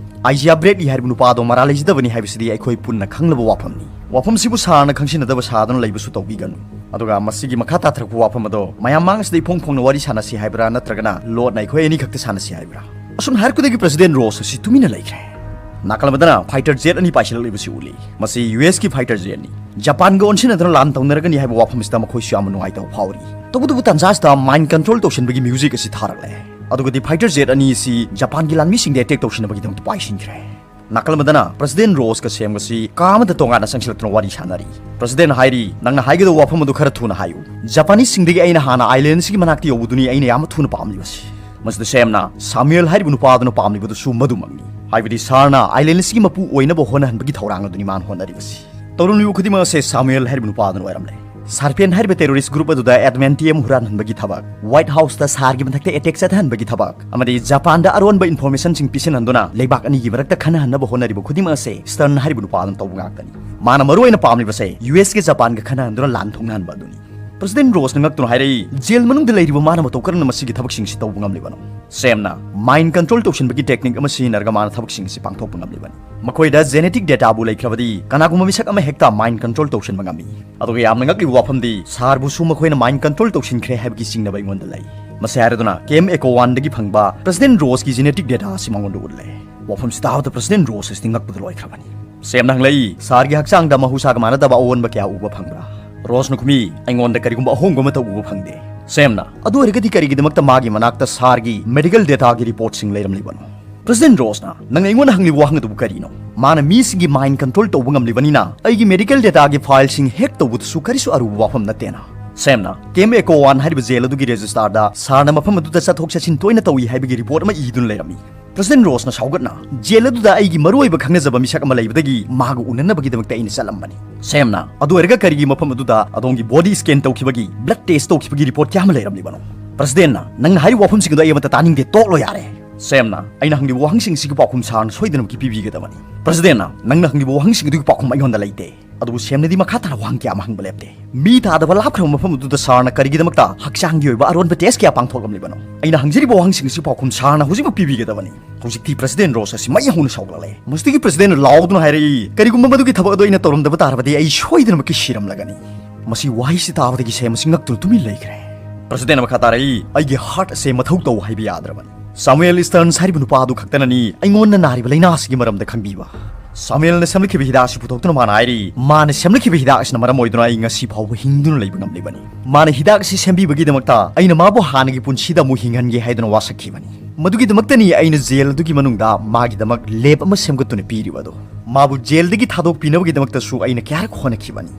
ꯑꯥꯏꯖꯤꯌꯥ ꯕ꯭ꯔꯦꯗꯂꯤ ꯍꯥꯏꯔꯤꯕ ꯅꯨꯄꯥ ꯑꯗꯣ ꯃꯔꯥꯜ ꯂꯩꯖꯗꯕꯅꯤ ꯍꯥꯏꯕꯁꯤꯗꯤ ꯑꯩꯈꯣꯏ ꯄꯨꯟꯅ ꯈꯪꯂꯕ ꯋꯥꯐꯝꯅꯤ꯫ ꯋꯥꯐꯝꯁꯤꯕꯨ ꯁꯥꯔꯅ ꯈꯪꯁꯤꯟꯅꯗꯕ ꯁꯥꯗꯨꯅ ꯂꯩꯕꯁꯨ ꯇꯧꯕꯤꯒꯅꯨ꯫ ꯑꯗꯨꯒ ꯃꯁꯤꯒꯤ ꯃꯈꯥ ꯇꯥꯊꯔꯛꯄ ꯋꯥꯐꯝ ꯑꯗꯣ ꯃꯌꯥꯝ ꯃꯥꯡ ꯑꯁꯤꯗ ꯏꯐꯣꯡ ꯐꯣꯡꯅ ꯋꯥꯔꯤ ꯁꯥꯟꯅꯁꯤ ꯍꯥꯏꯕ꯭ꯔꯥ, ꯅꯠꯇ꯭ꯔꯒꯅ ꯂꯣꯠꯅ ꯑꯩꯈꯣꯏ ꯑꯅꯤꯈꯛꯇ ꯁꯥꯟꯅꯁꯤ ꯍꯥꯏꯕ꯭ꯔꯥ?" ꯑꯁꯨꯝꯅ ꯍꯥꯏꯔꯛꯄꯗꯒꯤ ꯄ꯭ꯔꯁꯤꯗꯦꯟ ꯔꯣꯁ ꯑꯁꯤ ꯇꯨꯃꯤꯟꯅ ꯂꯩꯈ꯭ꯔꯦ꯫ ꯅꯥꯀꯜ ꯑꯃꯗꯅ ꯐꯥꯏꯇꯔ ꯖꯦꯠ ꯑꯅꯤ ꯄꯥꯏꯁꯤꯜꯂꯛꯂꯤꯕꯁꯤ ꯎꯠꯂꯤ꯫ ꯃꯁꯤ ꯌꯨ ꯑꯦꯁꯀꯤ ꯐꯥꯏꯇꯔ ꯖꯦꯠꯅꯤ꯫ ꯖꯄꯥꯟꯒ ꯑꯣꯟꯁꯤꯟꯅꯗꯨꯅ ꯂꯥꯟ ꯇꯧꯅꯔꯒꯅꯤ ꯍꯥꯏꯕ ꯋꯥꯐꯝ ꯑꯁꯤꯗ ꯃꯈꯣꯏꯁꯨ ꯌꯥꯝꯅ ꯅꯨꯡꯉꯥꯏꯇꯕ ꯐꯥꯎꯔꯤ꯫ ꯇꯧꯕꯇꯕꯨ ꯇꯥꯟꯖꯥ ꯑꯁꯤꯗ ꯃꯥꯏꯟ ꯀꯟꯇ꯭ꯔꯣꯜ ꯇꯧꯁꯤꯟꯕꯒꯤ ꯃ꯭ꯌꯨꯖꯤꯛ ꯑꯁꯤ ꯊꯥꯔꯛꯂꯦ꯫ ꯑꯗꯨꯒꯗꯤ ꯐꯥꯏꯇꯔ ꯖꯦꯠ ꯑꯅꯤ ꯑꯁꯤ ꯖꯄꯥꯟꯒꯤ ꯂꯥꯟꯃꯤꯁꯤꯡꯗ ꯑꯦꯇꯦꯛ ꯇꯧꯁꯤꯟꯅꯕꯒꯤꯗꯃꯛꯇ ꯄꯥꯏꯁꯤꯟꯈ꯭ꯔꯦ꯫ ꯅꯥꯀꯜ ꯑꯃꯗꯅ ꯄ꯭ꯔꯁꯤꯗꯦꯟ ꯔꯣꯁꯀ ꯁꯦꯝꯒꯁꯤ ꯀꯥ ꯑꯃꯗ ꯇꯣꯉꯥꯟꯅ ꯆꯪꯁꯤꯜꯂꯛꯇꯨꯅ ꯋꯥꯔꯤ ꯁꯥꯟꯅꯔꯤ꯫ ꯄ꯭ꯔꯁꯤꯗꯦꯟ ꯍꯥꯏꯔꯤ, "ꯅꯪꯅ ꯍꯥꯏꯒꯗꯧꯕ ꯋꯥꯐꯝ ꯑꯗꯨ ꯈꯔ ꯊꯨꯅ ꯍꯥꯏꯌꯨ꯫ ꯖꯄꯥꯅꯤꯁꯁꯤꯡꯗꯒꯤ ꯑꯩꯅ ꯍꯥꯟꯅ ꯑꯥꯏꯂꯦꯟ ꯑꯁꯤꯒꯤ ꯃꯅꯥꯛꯇ ꯌꯧꯕꯗꯨꯅꯤ ꯑꯩꯅ ꯌꯥꯝꯅ ꯊꯨꯅ ꯄꯥꯝꯂꯤꯕꯁꯤ꯫" ꯃꯁꯤꯗ ꯁꯦꯝꯅ, "ꯁꯥꯃꯨꯑꯦꯜ ꯍꯥꯏꯔꯤꯕ ꯅꯨꯄꯥ ꯑꯗꯨꯅ ꯄꯥꯝꯂꯤꯕꯗꯨꯁꯨ ꯃꯗꯨꯃꯛꯅꯤ꯫ ꯍꯥꯏꯕꯗꯤ ꯁꯥꯔꯅ ꯑꯥꯏꯂꯦꯟ ꯑꯁꯤꯒꯤ ꯃꯄꯨ ꯑꯣꯏꯅꯕ ꯍꯣꯠꯅꯍꯟꯕꯒꯤ ꯊꯧꯔꯥꯡ ꯑꯗꯨꯅꯤ ꯃꯥꯅ ꯍꯣꯠꯅꯔꯤꯕꯁꯤ꯫" ꯇꯧꯔꯝꯂꯤꯕ ꯈꯨꯗꯤꯡꯃꯛ ꯑꯁꯦ ꯁꯥꯃꯨꯑꯦꯜ ꯍꯥꯏꯔꯤꯕ ꯅꯨꯄꯥ ꯑꯗꯨꯅ ꯑꯣꯏꯔꯝꯂꯦ꯫ ꯁꯥꯔꯄꯦꯟ ꯍꯥꯏꯔꯤꯕ ꯇꯦꯔꯣꯔꯤꯁ ꯒ꯭ꯔꯨꯞ ꯑꯗꯨꯗ ꯑꯦꯗꯃꯦꯟꯇꯤꯌꯝ ꯍꯨꯔꯥꯟꯍꯟꯕꯒꯤ ꯊꯕꯛ, ꯋꯥꯏꯠ ꯍꯥꯎꯁꯇ ꯁꯥꯔꯒꯤ ꯃꯊꯛꯇ ꯑꯦꯇꯦꯛ ꯆꯠꯊꯍꯟꯕꯒꯤ ꯊꯕꯛ, ꯑꯃꯗꯤ ꯖꯄꯥꯟꯗ ꯑꯔꯣꯟꯕ ꯏꯟꯐꯣꯔꯃꯦꯁꯟꯁꯤꯡ ꯄꯤꯁꯤꯟꯍꯟꯗꯨꯅ ꯂꯩꯕꯥꯛ ꯑꯅꯤꯒꯤ ꯃꯔꯛꯇ ꯈꯟꯅꯍꯟꯅꯕ ꯍꯣꯠꯅꯔꯤꯕ ꯈꯨꯗꯤꯡꯃꯛ ꯑꯁꯦ ꯁ꯭ꯇꯔꯟ ꯍꯥꯏꯔꯤꯕ ꯅꯨꯄꯥ ꯑꯗꯨꯅ ꯇꯧꯕ ꯉꯥꯛꯇꯅꯤ꯫ ꯃꯥꯅ ꯃꯔꯨꯑꯣꯏꯅ ꯄꯥꯝꯂꯤꯕꯁꯦ ꯌꯨ ꯑꯦꯁꯀꯤ ꯖꯄꯥꯟꯒ ꯈꯟꯅꯍꯟꯗꯨꯅ ꯂꯥꯟ ꯊꯣꯛꯅꯍꯟꯕ ꯑꯗꯨꯅꯤ꯫ ꯄ꯭ꯔꯁꯤꯗꯦꯟ ꯔꯣꯁꯅ ꯉꯛꯇꯨꯅ ꯍꯥꯏꯔꯛꯏ, "ꯖꯦꯜ ꯃꯅꯨꯡꯗ ꯂꯩꯔꯤꯕ ꯃꯥꯅ ꯃꯇꯧ ꯀꯔꯝꯅ ꯃꯁꯤꯒꯤ ꯊꯕꯛꯁꯤꯡꯁꯤ ꯇꯧꯕ ꯉꯝꯂꯤꯕꯅꯣ?" ꯁꯦꯝꯅ, "ꯃꯥꯏꯟ ꯀꯟꯇ꯭ꯔꯣꯜ ꯇꯧꯁꯤꯟꯕꯒꯤ ꯇꯦꯛꯅꯤꯛ ꯑꯃ ꯁꯤꯖꯤꯟꯅꯔꯒ ꯃꯥꯅ ꯊꯕꯛꯁꯤꯡ ꯑꯁꯤ ꯄꯥꯡꯊꯣꯛꯄ ꯉꯝꯂꯤꯕꯅꯤ꯫ ꯃꯈꯣꯏꯗ ꯖꯦꯅꯦꯇꯤꯛ ꯗꯦꯇꯥꯕꯨ ꯂꯩꯈ꯭ꯔꯕꯗꯤ ꯀꯅꯥꯒꯨꯝꯕ ꯃꯤꯁꯛ ꯑꯃ ꯍꯦꯛꯇ ꯃꯥꯏꯟ ꯀꯟꯇ꯭ꯔꯣꯜ ꯇꯧꯁꯤꯟꯕ ꯉꯝꯃꯤ꯫ ꯑꯗꯨꯒ ꯌꯥꯝꯅ ꯉꯛꯂꯤꯕ ꯋꯥꯐꯝꯗꯤ, ꯁꯥꯔꯕꯨꯁꯨ ꯃꯈꯣꯏꯅ ꯃꯥꯏꯟ ꯀꯟꯇ꯭ꯔꯣꯜ ꯇꯧꯁꯤꯟꯈ꯭ꯔꯦ ꯍꯥꯏꯕꯒꯤ ꯆꯤꯡꯅꯕ ꯑꯩꯉꯣꯟꯗ ꯂꯩ"꯫ ꯃꯁꯤ ꯍꯥꯏꯔꯗꯨꯅ ꯀꯦꯝ ꯑꯦꯀꯣꯋꯥꯟꯗꯒꯤ ꯐꯪꯕ ꯄ꯭ꯔꯁꯤꯗꯦꯟ ꯔꯣꯁꯀꯤ ꯖꯦꯅꯦꯇꯤꯛ ꯗꯦꯇꯥ ꯑꯁꯤ ꯃꯉꯣꯟꯗ ꯎꯠꯂꯦ꯫ ꯋꯥꯐꯝꯁꯤ ꯇꯥꯕꯗ ꯄ꯭ꯔꯁꯤꯗꯦꯟ ꯔꯣꯁ ꯑꯁꯤꯗꯤ ꯉꯛꯄꯗ ꯂꯣꯏꯈ꯭ꯔꯕꯅꯤ꯫ ꯁꯦꯝꯅ ꯍꯪꯂꯛꯏ, "ꯁꯥꯔꯒꯤ ꯍꯛꯆꯥꯡꯗ ꯃꯍꯧꯁꯥꯒ ꯃꯥꯟꯅꯗꯕ ꯑꯑꯣꯟꯕ ꯀꯌꯥ ꯎꯕ ꯐꯪꯕ꯭ꯔꯥ?" ꯔꯣꯁꯅ ꯈꯨꯝꯃꯤ, "ꯑꯩꯉꯣꯟꯗ ꯀꯔꯤꯒꯨꯝꯕ ꯑꯍꯣꯡꯕ ꯑꯃꯠꯇ ꯎꯕ ꯐꯪꯗꯦ"꯫ ꯁꯦꯝꯅ, "ꯑꯗꯨ ꯑꯣꯏꯔꯒꯗꯤ ꯀꯔꯤꯒꯤꯗꯃꯛꯇ ꯃꯥꯒꯤ ꯃꯅꯥꯛꯇ ꯁꯥꯔꯒꯤ ꯃꯦꯗꯤꯀꯦꯜ ꯗꯦꯇꯥꯒꯤ ꯔꯤꯄꯣꯔꯠꯁꯤꯡ ꯂꯩꯔꯝꯂꯤꯕꯅꯣ?" "ꯄ꯭ꯔꯁꯤꯗꯦꯟ ꯔꯣꯁꯅ, ꯅꯪꯅ ꯑꯩꯉꯣꯟꯗ ꯍꯪꯂꯤꯕ ꯋꯥꯍꯪ ꯑꯗꯨꯕꯨ ꯀꯔꯤꯅꯣ? ꯃꯥꯅ ꯃꯤꯁꯤꯡꯒꯤ ꯃꯥꯏꯟ ꯀꯟꯇ꯭ꯔꯣꯜ ꯇꯧꯕ ꯉꯝꯂꯤꯕꯅꯤꯅ ꯑꯩꯒꯤ ꯃꯦꯗꯤꯀꯦꯜ ꯗꯦꯇꯥꯒꯤ ꯐꯥꯏꯜꯁꯤꯡ ꯍꯦꯛ ꯇꯧꯕꯗꯨꯁꯨ ꯀꯔꯤꯁꯨ ꯑꯔꯨꯕ ꯋꯥꯐꯝ ꯅꯠꯇꯦꯅ"꯫ ꯁꯦꯝꯅ, "ꯀꯦꯝ ꯑꯦꯀꯣꯋꯥꯟ ꯍꯥꯏꯔꯤꯕ ꯖꯦꯜ ꯑꯗꯨꯒꯤ ꯔꯦꯖꯤꯁꯇꯥꯔꯗ ꯁꯥꯔꯅ ꯃꯐꯝ ꯑꯗꯨꯗ ꯆꯠꯊꯣꯛ ꯆꯠꯁꯤꯟ ꯇꯣꯏꯅ ꯇꯧꯏ ꯍꯥꯏꯕꯒꯤ ꯔꯤꯄꯣꯔꯠ ꯑꯃ ꯏꯗꯨꯅ ꯂꯩꯔꯝꯃꯤ"꯫ ꯄ꯭ꯔꯁꯤꯗꯦꯟ ꯔꯣꯁꯅ ꯁꯥꯎꯒꯠꯅ, "ꯖꯦꯜ ꯑꯗꯨꯗ ꯑꯩꯒꯤ ꯃꯔꯨꯑꯣꯏꯕ ꯈꯪꯅꯖꯕ ꯃꯤꯁꯛ ꯑꯃ ꯂꯩꯕꯗꯒꯤ ꯃꯥꯒ ꯎꯅꯅꯕꯒꯤꯗꯃꯛꯇ ꯑꯩꯅ ꯆꯠꯂꯝꯕꯅꯤ"꯫ ꯁꯦꯝꯅ, "ꯑꯗꯨ ꯑꯣꯏꯔꯒ ꯀꯔꯤꯒꯤ ꯃꯐꯝ ꯑꯗꯨꯗ ꯑꯗꯣꯝꯒꯤ ꯕꯣꯗꯤ ꯁ꯭ꯀꯦꯟ ꯇꯧꯈꯤꯕꯒꯤ, ꯕ꯭ꯂꯗ ꯇꯦꯁ ꯇꯧꯈꯤꯕꯒꯤ ꯔꯤꯄꯣꯔꯠ ꯀꯌꯥ ꯑꯃ ꯂꯩꯔꯝꯂꯤꯕꯅꯣ?" ꯄ꯭ꯔꯁꯤꯗꯦꯟꯅ, "ꯅꯪꯅ ꯍꯥꯏꯔꯤꯕ ꯋꯥꯐꯝꯁꯤꯡ ꯑꯗꯨ ꯑꯩ ꯑꯃꯠꯇ ꯇꯥꯅꯤꯡꯗꯦ, ꯇꯣꯛꯂꯣ ꯌꯥꯔꯦ"꯫ ꯁꯦꯝꯅ, "ꯑꯩꯅ ꯍꯪꯂꯤꯕ ꯋꯥꯍꯪꯁꯤꯡꯁꯤꯒꯤ ꯄꯥꯎꯈꯨꯝ ꯁꯥꯔꯅ ꯁꯣꯏꯗꯅꯃꯛꯀꯤ ꯄꯤꯕꯤꯒꯗꯕꯅꯤ"꯫ ꯄ꯭ꯔꯁꯤꯗꯦꯟꯅ, "ꯅꯪꯅ ꯍꯪꯂꯤꯕ ꯋꯥꯍꯪꯁꯤꯡ ꯑꯗꯨꯒꯤ ꯄꯥꯎꯈꯨꯝ ꯑꯩꯉꯣꯟꯗ ꯂꯩꯇꯦ"꯫ ꯑꯗꯨꯕꯨ ꯁꯦꯝꯅꯗꯤ ꯃꯈꯥ ꯇꯥꯅ ꯋꯥꯍꯪ ꯀꯌꯥ ꯑꯃ ꯍꯪꯕ ꯂꯦꯞꯇꯦ꯫ "ꯃꯤ ꯇꯥꯗꯕ ꯂꯥꯞꯈ꯭ꯔꯕ ꯃꯐꯝ ꯑꯗꯨꯗ ꯁꯥꯔꯅ ꯀꯔꯤꯒꯤꯗꯃꯛꯇ ꯍꯛꯆꯥꯡꯒꯤ ꯑꯣꯏꯕ ꯑꯔꯣꯟꯕ ꯇꯦꯁ ꯀꯌꯥ ꯄꯥꯡꯊꯣꯛꯂꯝꯂꯤꯕꯅꯣ? ꯑꯩꯅ ꯍꯪꯖꯔꯤꯕ ꯋꯥꯍꯪꯁꯤꯡ ꯑꯁꯤ ꯄꯥꯎꯈꯨꯝ ꯁꯥꯔꯅ ꯍꯧꯖꯤꯛꯃꯛ ꯄꯤꯕꯤꯒꯗꯕꯅꯤ"꯫ ꯍꯧꯖꯤꯛꯇꯤ ꯄ꯭ꯔꯁꯤꯗꯦꯟ ꯔꯣꯁ ꯑꯁꯤ ꯃꯩ ꯍꯧꯅ ꯁꯥꯎꯒꯠꯂꯛꯂꯦ꯫ ꯃꯁꯤꯗꯒꯤ ꯄ꯭ꯔꯁꯤꯗꯦꯟꯅ ꯂꯥꯎꯗꯨꯅ ꯍꯥꯏꯔꯛꯏ, "ꯀꯔꯤꯒꯨꯝꯕ ꯃꯗꯨꯒꯤ ꯊꯕꯛ ꯑꯗꯨ ꯑꯩꯅ ꯇꯧꯔꯝꯗꯕ ꯇꯥꯔꯕꯗꯤ ꯑꯩ ꯁꯣꯏꯗꯅꯃꯛꯀꯤ ꯁꯤꯔꯝꯂꯒꯅꯤ"꯫ ꯃꯁꯤ ꯋꯥꯍꯩꯁꯤ ꯇꯥꯕꯗꯒꯤ ꯁꯦꯝ ꯑꯁꯤ ꯉꯛꯇꯨꯅ ꯇꯨꯃꯤꯟ ꯂꯩꯈ꯭ꯔꯦ꯫ ꯄ꯭ꯔꯁꯤꯗꯦꯟꯅ ꯃꯈꯥ ꯇꯥꯔꯛꯏ, "ꯑꯩꯒꯤ ꯍꯥꯔꯠ ꯑꯁꯦ ꯃꯊꯧ ꯇꯧ ꯍꯥꯏꯕ ꯌꯥꯗ꯭ꯔꯕꯅꯤ꯫ ꯁꯥꯃꯨꯑꯦꯜ ꯏꯁꯇꯔꯟꯁ ꯍꯥꯏꯔꯤꯕ ꯅꯨꯄꯥ ꯑꯗꯨ ꯈꯛꯇꯅꯅꯤ ꯑꯩꯉꯣꯟꯗ ꯅꯥꯔꯤꯕ ꯂꯥꯏꯅꯥ ꯑꯁꯤꯒꯤ ꯃꯔꯝꯗ ꯈꯪꯕꯤꯕ"꯫ ꯁꯥꯃꯨꯑꯦꯜꯅ ꯁꯦꯝꯂꯛꯈꯤꯕ ꯍꯤꯗꯥꯛ ꯑꯁꯤ ꯄꯨꯊꯣꯛꯇꯨꯅ ꯃꯥꯅ ꯍꯥꯏꯔꯤ, "ꯃꯥꯅ ꯁꯦꯝꯂꯛꯈꯤꯕ ꯍꯤꯗꯥꯛ ꯑꯁꯤꯅ ꯃꯔꯝ ꯑꯣꯏꯗꯨꯅ ꯑꯩ ꯉꯁꯤ ꯐꯥꯎꯕ ꯍꯤꯡꯗꯨꯅ ꯂꯩꯕ ꯉꯝꯂꯤꯕꯅꯤ꯫ ꯃꯥꯅ ꯍꯤꯗꯥꯛ ꯑꯁꯤ ꯁꯦꯝꯕꯤꯕꯒꯤꯗꯃꯛꯇ ꯑꯩꯅ ꯃꯥꯕꯨ ꯍꯥꯟꯅꯒꯤ ꯄꯨꯟꯁꯤꯗ ꯑꯃꯨꯛ ꯍꯤꯡꯍꯟꯒꯦ ꯍꯥꯏꯗꯨꯅ ꯋꯥꯁꯛꯈꯤꯕꯅꯤ꯫ ꯃꯗꯨꯒꯤꯗꯃꯛꯇꯅꯤ ꯑꯩꯅ ꯖꯦꯜ ꯑꯗꯨꯒꯤ ꯃꯅꯨꯡꯗ ꯃꯥꯒꯤꯗꯃꯛ ꯂꯦꯞ ꯑꯃ ꯁꯦꯝꯒꯠꯇꯨꯅ ꯄꯤꯔꯤꯕ ꯑꯗꯨ꯫ ꯃꯥꯕꯨ ꯖꯦꯜꯗꯒꯤ ꯊꯥꯗꯣꯛꯄꯤꯅꯕꯒꯤꯗꯃꯛꯇꯁꯨ ꯑꯩꯅ ꯀꯌꯥꯔꯛ ꯍꯣꯠꯅꯈꯤꯕꯅꯤ"꯫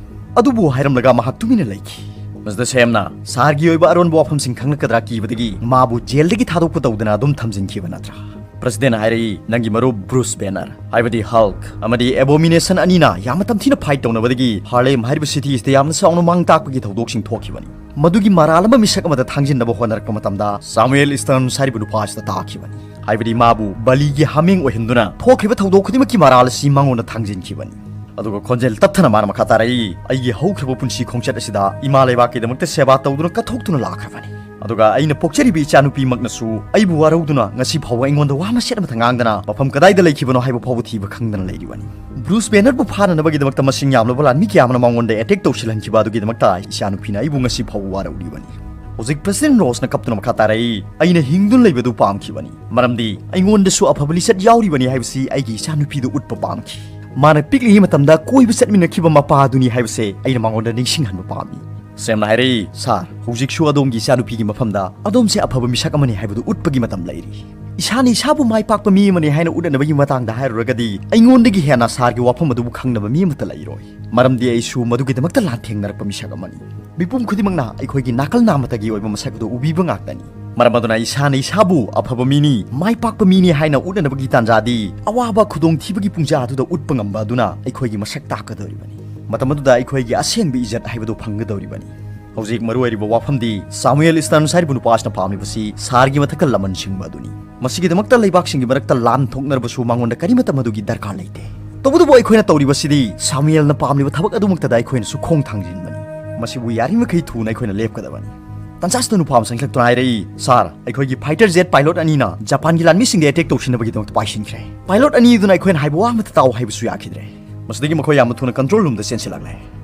ꯑꯗꯨꯕꯨ ꯍꯥꯏꯔꯝꯂꯒ ꯃꯍꯥꯛ ꯇꯨꯃꯤꯟꯅ ꯂꯩꯈꯤ꯫ ꯃꯁꯤꯗ ꯁꯦꯝꯅ ꯁꯥꯔꯒꯤ ꯑꯣꯏꯕ ꯑꯔꯣꯟꯕ ꯋꯥꯐꯝꯁꯤꯡ ꯈꯪꯂꯛꯀꯗ꯭ꯔꯥ ꯀꯤꯕꯗꯒꯤ ꯃꯥꯕꯨ ꯖꯦꯜꯗꯒꯤ ꯊꯥꯗꯣꯛꯄ ꯇꯧꯗꯅ ꯑꯗꯨꯝ ꯊꯝꯖꯤꯟꯈꯤꯕ ꯅꯠꯇ꯭ꯔꯥ? ꯄ꯭ꯔꯁꯤꯗꯦꯟꯅ ꯍꯥꯏꯔꯛꯏ, "ꯅꯪꯒꯤ ꯃꯔꯨꯞ ꯕ꯭ꯔꯨꯁ ꯕꯦꯅꯔ, ꯍꯥꯏꯕꯗꯤ ꯍꯜꯛ ꯑꯃꯗꯤ ꯑꯦꯕꯣꯃꯤꯅꯦꯁꯟ ꯑꯅꯤꯅ ꯌꯥꯝꯅ ꯇꯝꯊꯤꯅ ꯐꯥꯏꯠ ꯇꯧꯅꯕꯗꯒꯤ ꯍꯥꯔꯂꯦꯝ ꯍꯥꯏꯔꯤꯕ ꯁꯤꯇꯤ ꯑꯁꯤꯗ ꯌꯥꯝꯅ ꯆꯥꯎꯅ ꯃꯥꯡ ꯇꯥꯛꯄꯒꯤ ꯊꯧꯗꯣꯛꯁꯤꯡ ꯊꯣꯛꯈꯤꯕꯅꯤ꯫ ꯃꯗꯨꯒꯤ ꯃꯔꯥꯜ ꯑꯃ ꯃꯤꯁꯛ ꯑꯃꯗ ꯊꯥꯡꯖꯤꯟꯅꯕ ꯍꯣꯠꯅꯔꯛꯄ ꯃꯇꯝꯗ ꯁꯥꯃꯨꯑꯦꯜ ꯏꯁꯇꯔꯟꯁ ꯍꯥꯏꯔꯤꯕ ꯅꯨꯄꯥ ꯑꯁꯤꯗ ꯇꯥꯈꯤꯕꯅꯤ꯫ ꯍꯥꯏꯕꯗꯤ ꯃꯥꯕꯨ ꯕꯂꯤꯒꯤ ꯍꯥꯃꯦꯡ ꯑꯣꯏꯍꯟꯗꯨꯅ ꯊꯣꯛꯈ꯭ꯔꯤꯕ ꯊꯧꯗꯣꯛ ꯈꯨꯗꯤꯡꯃꯛꯀꯤ ꯃꯔꯥꯜ ꯑꯁꯤ ꯃꯉꯣꯟꯗ ꯊꯥꯡꯖꯤꯟꯈꯤꯕꯅꯤ"꯫ ꯑꯗꯨꯒ ꯈꯣꯟꯖꯦꯜ ꯇꯞꯊꯅ ꯃꯥꯅ ꯃꯈꯥ ꯇꯥꯔꯛꯏ, "ꯑꯩꯒꯤ ꯍꯧꯈ꯭ꯔꯕ ꯄꯨꯟꯁꯤ ꯈꯣꯡꯆꯠ ꯑꯁꯤꯗ ꯏꯃꯥ ꯂꯩꯕꯥꯛꯀꯤꯗꯃꯛꯇ ꯁꯦꯕꯥ ꯇꯧꯗꯨꯅ ꯀꯠꯊꯣꯛꯇꯨꯅ ꯂꯥꯛꯈ꯭ꯔꯕꯅꯤ꯫ ꯑꯗꯨꯒ ꯑꯩꯅ ꯄꯣꯛꯆꯔꯤꯕ ꯏꯆꯥꯅꯨꯄꯤꯃꯛꯅꯁꯨ ꯑꯩꯕꯨ ꯋꯥꯔꯧꯗꯨꯅ ꯉꯁꯤ ꯐꯥꯎꯕ ꯑꯩꯉꯣꯟꯗ ꯋꯥ ꯃꯆꯦꯠ ꯑꯃꯠꯇ ꯉꯥꯡꯗꯅ ꯃꯐꯝ ꯀꯗꯥꯏꯗ ꯂꯩꯈꯤꯕꯅꯣ ꯍꯥꯏꯕ ꯐꯥꯎꯕ ꯊꯤꯕ ꯈꯪꯗꯅ ꯂꯩꯔꯤꯕꯅꯤ꯫ ꯕ꯭ꯔꯨꯁ ꯕꯦꯅꯔꯕꯨ ꯐꯥꯅꯅꯕꯒꯤꯗꯃꯛꯇ ꯃꯁꯤꯡ ꯌꯥꯝꯂꯕ ꯂꯥꯟꯃꯤ ꯀꯌꯥ ꯑꯃꯅ ꯃꯉꯣꯟꯗ ꯑꯦꯇꯦꯛ ꯇꯧꯁꯤꯜꯍꯟꯈꯤꯕ ꯑꯗꯨꯒꯤꯗꯃꯛꯇ ꯏꯆꯥꯅꯨꯄꯤꯅ ꯑꯩꯕꯨ ꯉꯁꯤ ꯐꯥꯎꯕ ꯋꯥꯔꯧꯔꯤꯕꯅꯤ꯫" ꯍꯧꯖꯤꯛ ꯄ꯭ꯔꯦꯁꯤꯗꯦꯟ ꯔꯣꯁꯅ ꯀꯞꯇꯨꯅ ꯃꯈꯥ ꯇꯥꯔꯛꯏ, "ꯑꯩꯅ ꯍꯤꯡꯗꯨꯅ ꯂꯩꯕꯗꯨ ꯄꯥꯝꯈꯤꯕꯅꯤ, ꯃꯔꯝꯗꯤ ꯑꯩꯉꯣꯟꯗꯁꯨ ꯑꯐꯕ ꯂꯤꯆꯠ ꯌꯥꯎꯔꯤꯕꯅꯤ ꯍꯥꯏꯕꯁꯤ ꯑꯩꯒꯤ ꯏꯆꯥꯅꯨꯄꯤꯗꯨ ꯎꯠꯄ ꯄꯥꯝꯈꯤ꯫ ꯃꯥꯅ ꯄꯤꯛꯂꯤꯉꯩ ꯃꯇꯝꯗ ꯀꯣꯏꯕ ꯆꯠꯃꯤꯟꯅꯈꯤꯕ ꯃꯄꯥ ꯑꯗꯨꯅꯤ ꯍꯥꯏꯕꯁꯦ ꯑꯩꯅ ꯃꯉꯣꯟꯗ ꯅꯤꯡꯁꯤꯡꯍꯟꯕ ꯄꯥꯝꯃꯤ꯫" ꯁꯦꯝꯅ ꯍꯥꯏꯔꯛꯏ, "ꯁꯥꯔ, ꯍꯧꯖꯤꯛꯁꯨ ꯑꯗꯣꯝꯒꯤ ꯏꯆꯥꯅꯨꯄꯤꯒꯤ ꯃꯐꯝꯗ ꯑꯗꯣꯝꯁꯦ ꯑꯐꯕ ꯃꯤꯁꯛ ꯑꯃꯅꯤ ꯍꯥꯏꯕꯗꯨ ꯎꯠꯄꯒꯤ ꯃꯇꯝ ꯂꯩꯔꯤ꯫ ꯏꯁꯥꯅ ꯏꯁꯥꯕꯨ ꯃꯥꯏ ꯄꯥꯛꯄ ꯃꯤ ꯑꯃꯅꯤ ꯍꯥꯏꯅ ꯎꯠꯅꯅꯕꯒꯤ ꯃꯇꯥꯡꯗ ꯍꯥꯏꯔꯨꯔꯒꯗꯤ, ꯑꯩꯉꯣꯟꯗꯒꯤ ꯍꯦꯟꯅ ꯁꯥꯔꯒꯤ ꯋꯥꯐꯝ ꯑꯗꯨꯕꯨ ꯈꯪꯅꯕ ꯃꯤ ꯑꯃꯠꯇ ꯂꯩꯔꯣꯏ, ꯃꯔꯝꯗꯤ ꯑꯩꯁꯨ ꯃꯗꯨꯒꯤꯗꯃꯛꯇ ꯂꯥꯟꯊꯦꯡꯅꯔꯛꯄ ꯃꯤꯁꯛ ꯑꯃꯅꯤ꯫ ꯃꯤꯄꯨꯝ ꯈꯨꯗꯤꯡꯃꯛꯅ ꯑꯩꯈꯣꯏꯒꯤ ꯅꯥꯀꯜ ꯅꯥꯃꯇꯒꯤ ꯑꯣꯏꯕ ꯃꯁꯛ ꯑꯗꯨ ꯎꯕꯤꯕ ꯉꯥꯛꯇꯅꯤ꯫ ꯃꯔꯝ ꯑꯗꯨꯅ ꯏꯁꯥꯅ ꯏꯁꯥꯕꯨ ꯑꯐꯕ ꯃꯤꯅꯤ, ꯃꯥꯏ ꯄꯥꯛꯄ ꯃꯤꯅꯤ ꯍꯥꯏꯅ ꯎꯠꯅꯅꯕꯒꯤ ꯇꯥꯟꯖꯥꯗꯤ ꯑꯋꯥꯕ ꯈꯨꯗꯣꯡꯊꯤꯕꯒꯤ ꯄꯨꯡꯖꯥ ꯑꯗꯨꯗ ꯎꯠꯄ ꯉꯝꯕ ꯑꯗꯨꯅ ꯑꯩꯈꯣꯏꯒꯤ ꯃꯁꯛ ꯇꯥꯛꯀꯗꯧꯔꯤꯕꯅꯤ꯫ ꯃꯇꯝ ꯑꯗꯨꯗ ꯑꯩꯈꯣꯏꯒꯤ ꯑꯁꯦꯡꯕ ꯏꯖꯠ ꯍꯥꯏꯕꯗꯨ ꯐꯪꯒꯗꯧꯔꯤꯕꯅꯤ꯫" ꯍꯧꯖꯤꯛ ꯃꯔꯨ ꯑꯣꯏꯔꯤꯕ ꯋꯥꯐꯝꯗꯤ ꯁꯥꯃꯨꯑꯦꯜ ꯏꯁꯇꯔꯟꯁ ꯍꯥꯏꯔꯤꯕ ꯅꯨꯄꯥ ꯑꯁꯤꯅ ꯄꯥꯝꯂꯤꯕꯁꯤ ꯁꯥꯔꯒꯤ ꯃꯊꯛꯇ ꯂꯃꯟ ꯁꯤꯡꯕ ꯑꯗꯨꯅꯤ꯫ ꯃꯁꯤꯒꯤꯗꯃꯛꯇ ꯂꯩꯕꯥꯛꯁꯤꯡꯒꯤ ꯃꯔꯛꯇ ꯂꯥꯟ ꯊꯣꯛꯅꯔꯕꯁꯨ ꯃꯉꯣꯟꯗ ꯀꯔꯤꯃꯠꯇ ꯃꯗꯨꯒꯤ ꯗꯔꯀꯥꯔ ꯂꯩꯇꯦ꯫ ꯇꯧꯕꯇꯕꯨ ꯑꯩꯈꯣꯏꯅ ꯇꯧꯔꯤꯕꯁꯤꯗꯤ ꯁꯥꯃꯨꯑꯦꯜꯅ ꯄꯥꯝꯂꯤꯕ ꯊꯕꯛ ꯑꯗꯨꯃꯛꯇꯗ ꯑꯩꯈꯣꯏꯅꯁꯨ ꯈꯣꯡ ꯊꯥꯡꯖꯤꯟꯕꯅꯤ꯫ ꯃꯁꯤꯕꯨ ꯌꯥꯔꯤꯃꯈꯩ ꯊꯨꯅ ꯑꯩꯈꯣꯏꯅ ꯂꯦꯞꯀꯗꯕꯅꯤ꯫ ꯇꯟꯖꯥꯁꯤꯗ ꯅꯨꯄꯥ ꯑꯃ ꯆꯪꯁꯤꯜꯂꯛꯇꯨꯅ ꯍꯥꯏꯔꯛꯏ, "ꯁꯥꯔ, ꯑꯩꯈꯣꯏꯒꯤ ꯐꯥꯏꯇꯔ ꯖꯦꯠ ꯄꯥꯏꯂꯣꯠ ꯑꯅꯤꯅ ꯖꯄꯥꯟꯒꯤ ꯂꯥꯟꯃꯤꯁꯤꯡꯗ ꯑꯦꯇꯦꯛ ꯇꯧꯁꯤꯟꯅꯕꯒꯤꯗꯃꯛꯇ ꯄꯥꯏꯁꯤꯟꯈ꯭ꯔꯦ꯫ ꯄꯥꯏꯂꯣꯠ ꯑꯅꯤ ꯑꯗꯨꯅ ꯑꯩꯈꯣꯏꯅ ꯍꯥꯏꯕ ꯋꯥ ꯑꯃꯠꯇ ꯇꯥꯎ ꯍꯥꯏꯕꯁꯨ ꯌꯥꯈꯤꯗ꯭ꯔꯦ꯫ ꯃꯁꯤꯗꯒꯤ ꯃꯈꯣꯏ ꯌꯥꯝꯅ ꯊꯨꯅ ꯀꯟꯇ꯭ꯔꯣꯜ ꯔꯨꯝꯗ ꯆꯦꯟꯁꯤꯜꯂꯛꯂꯦ꯫"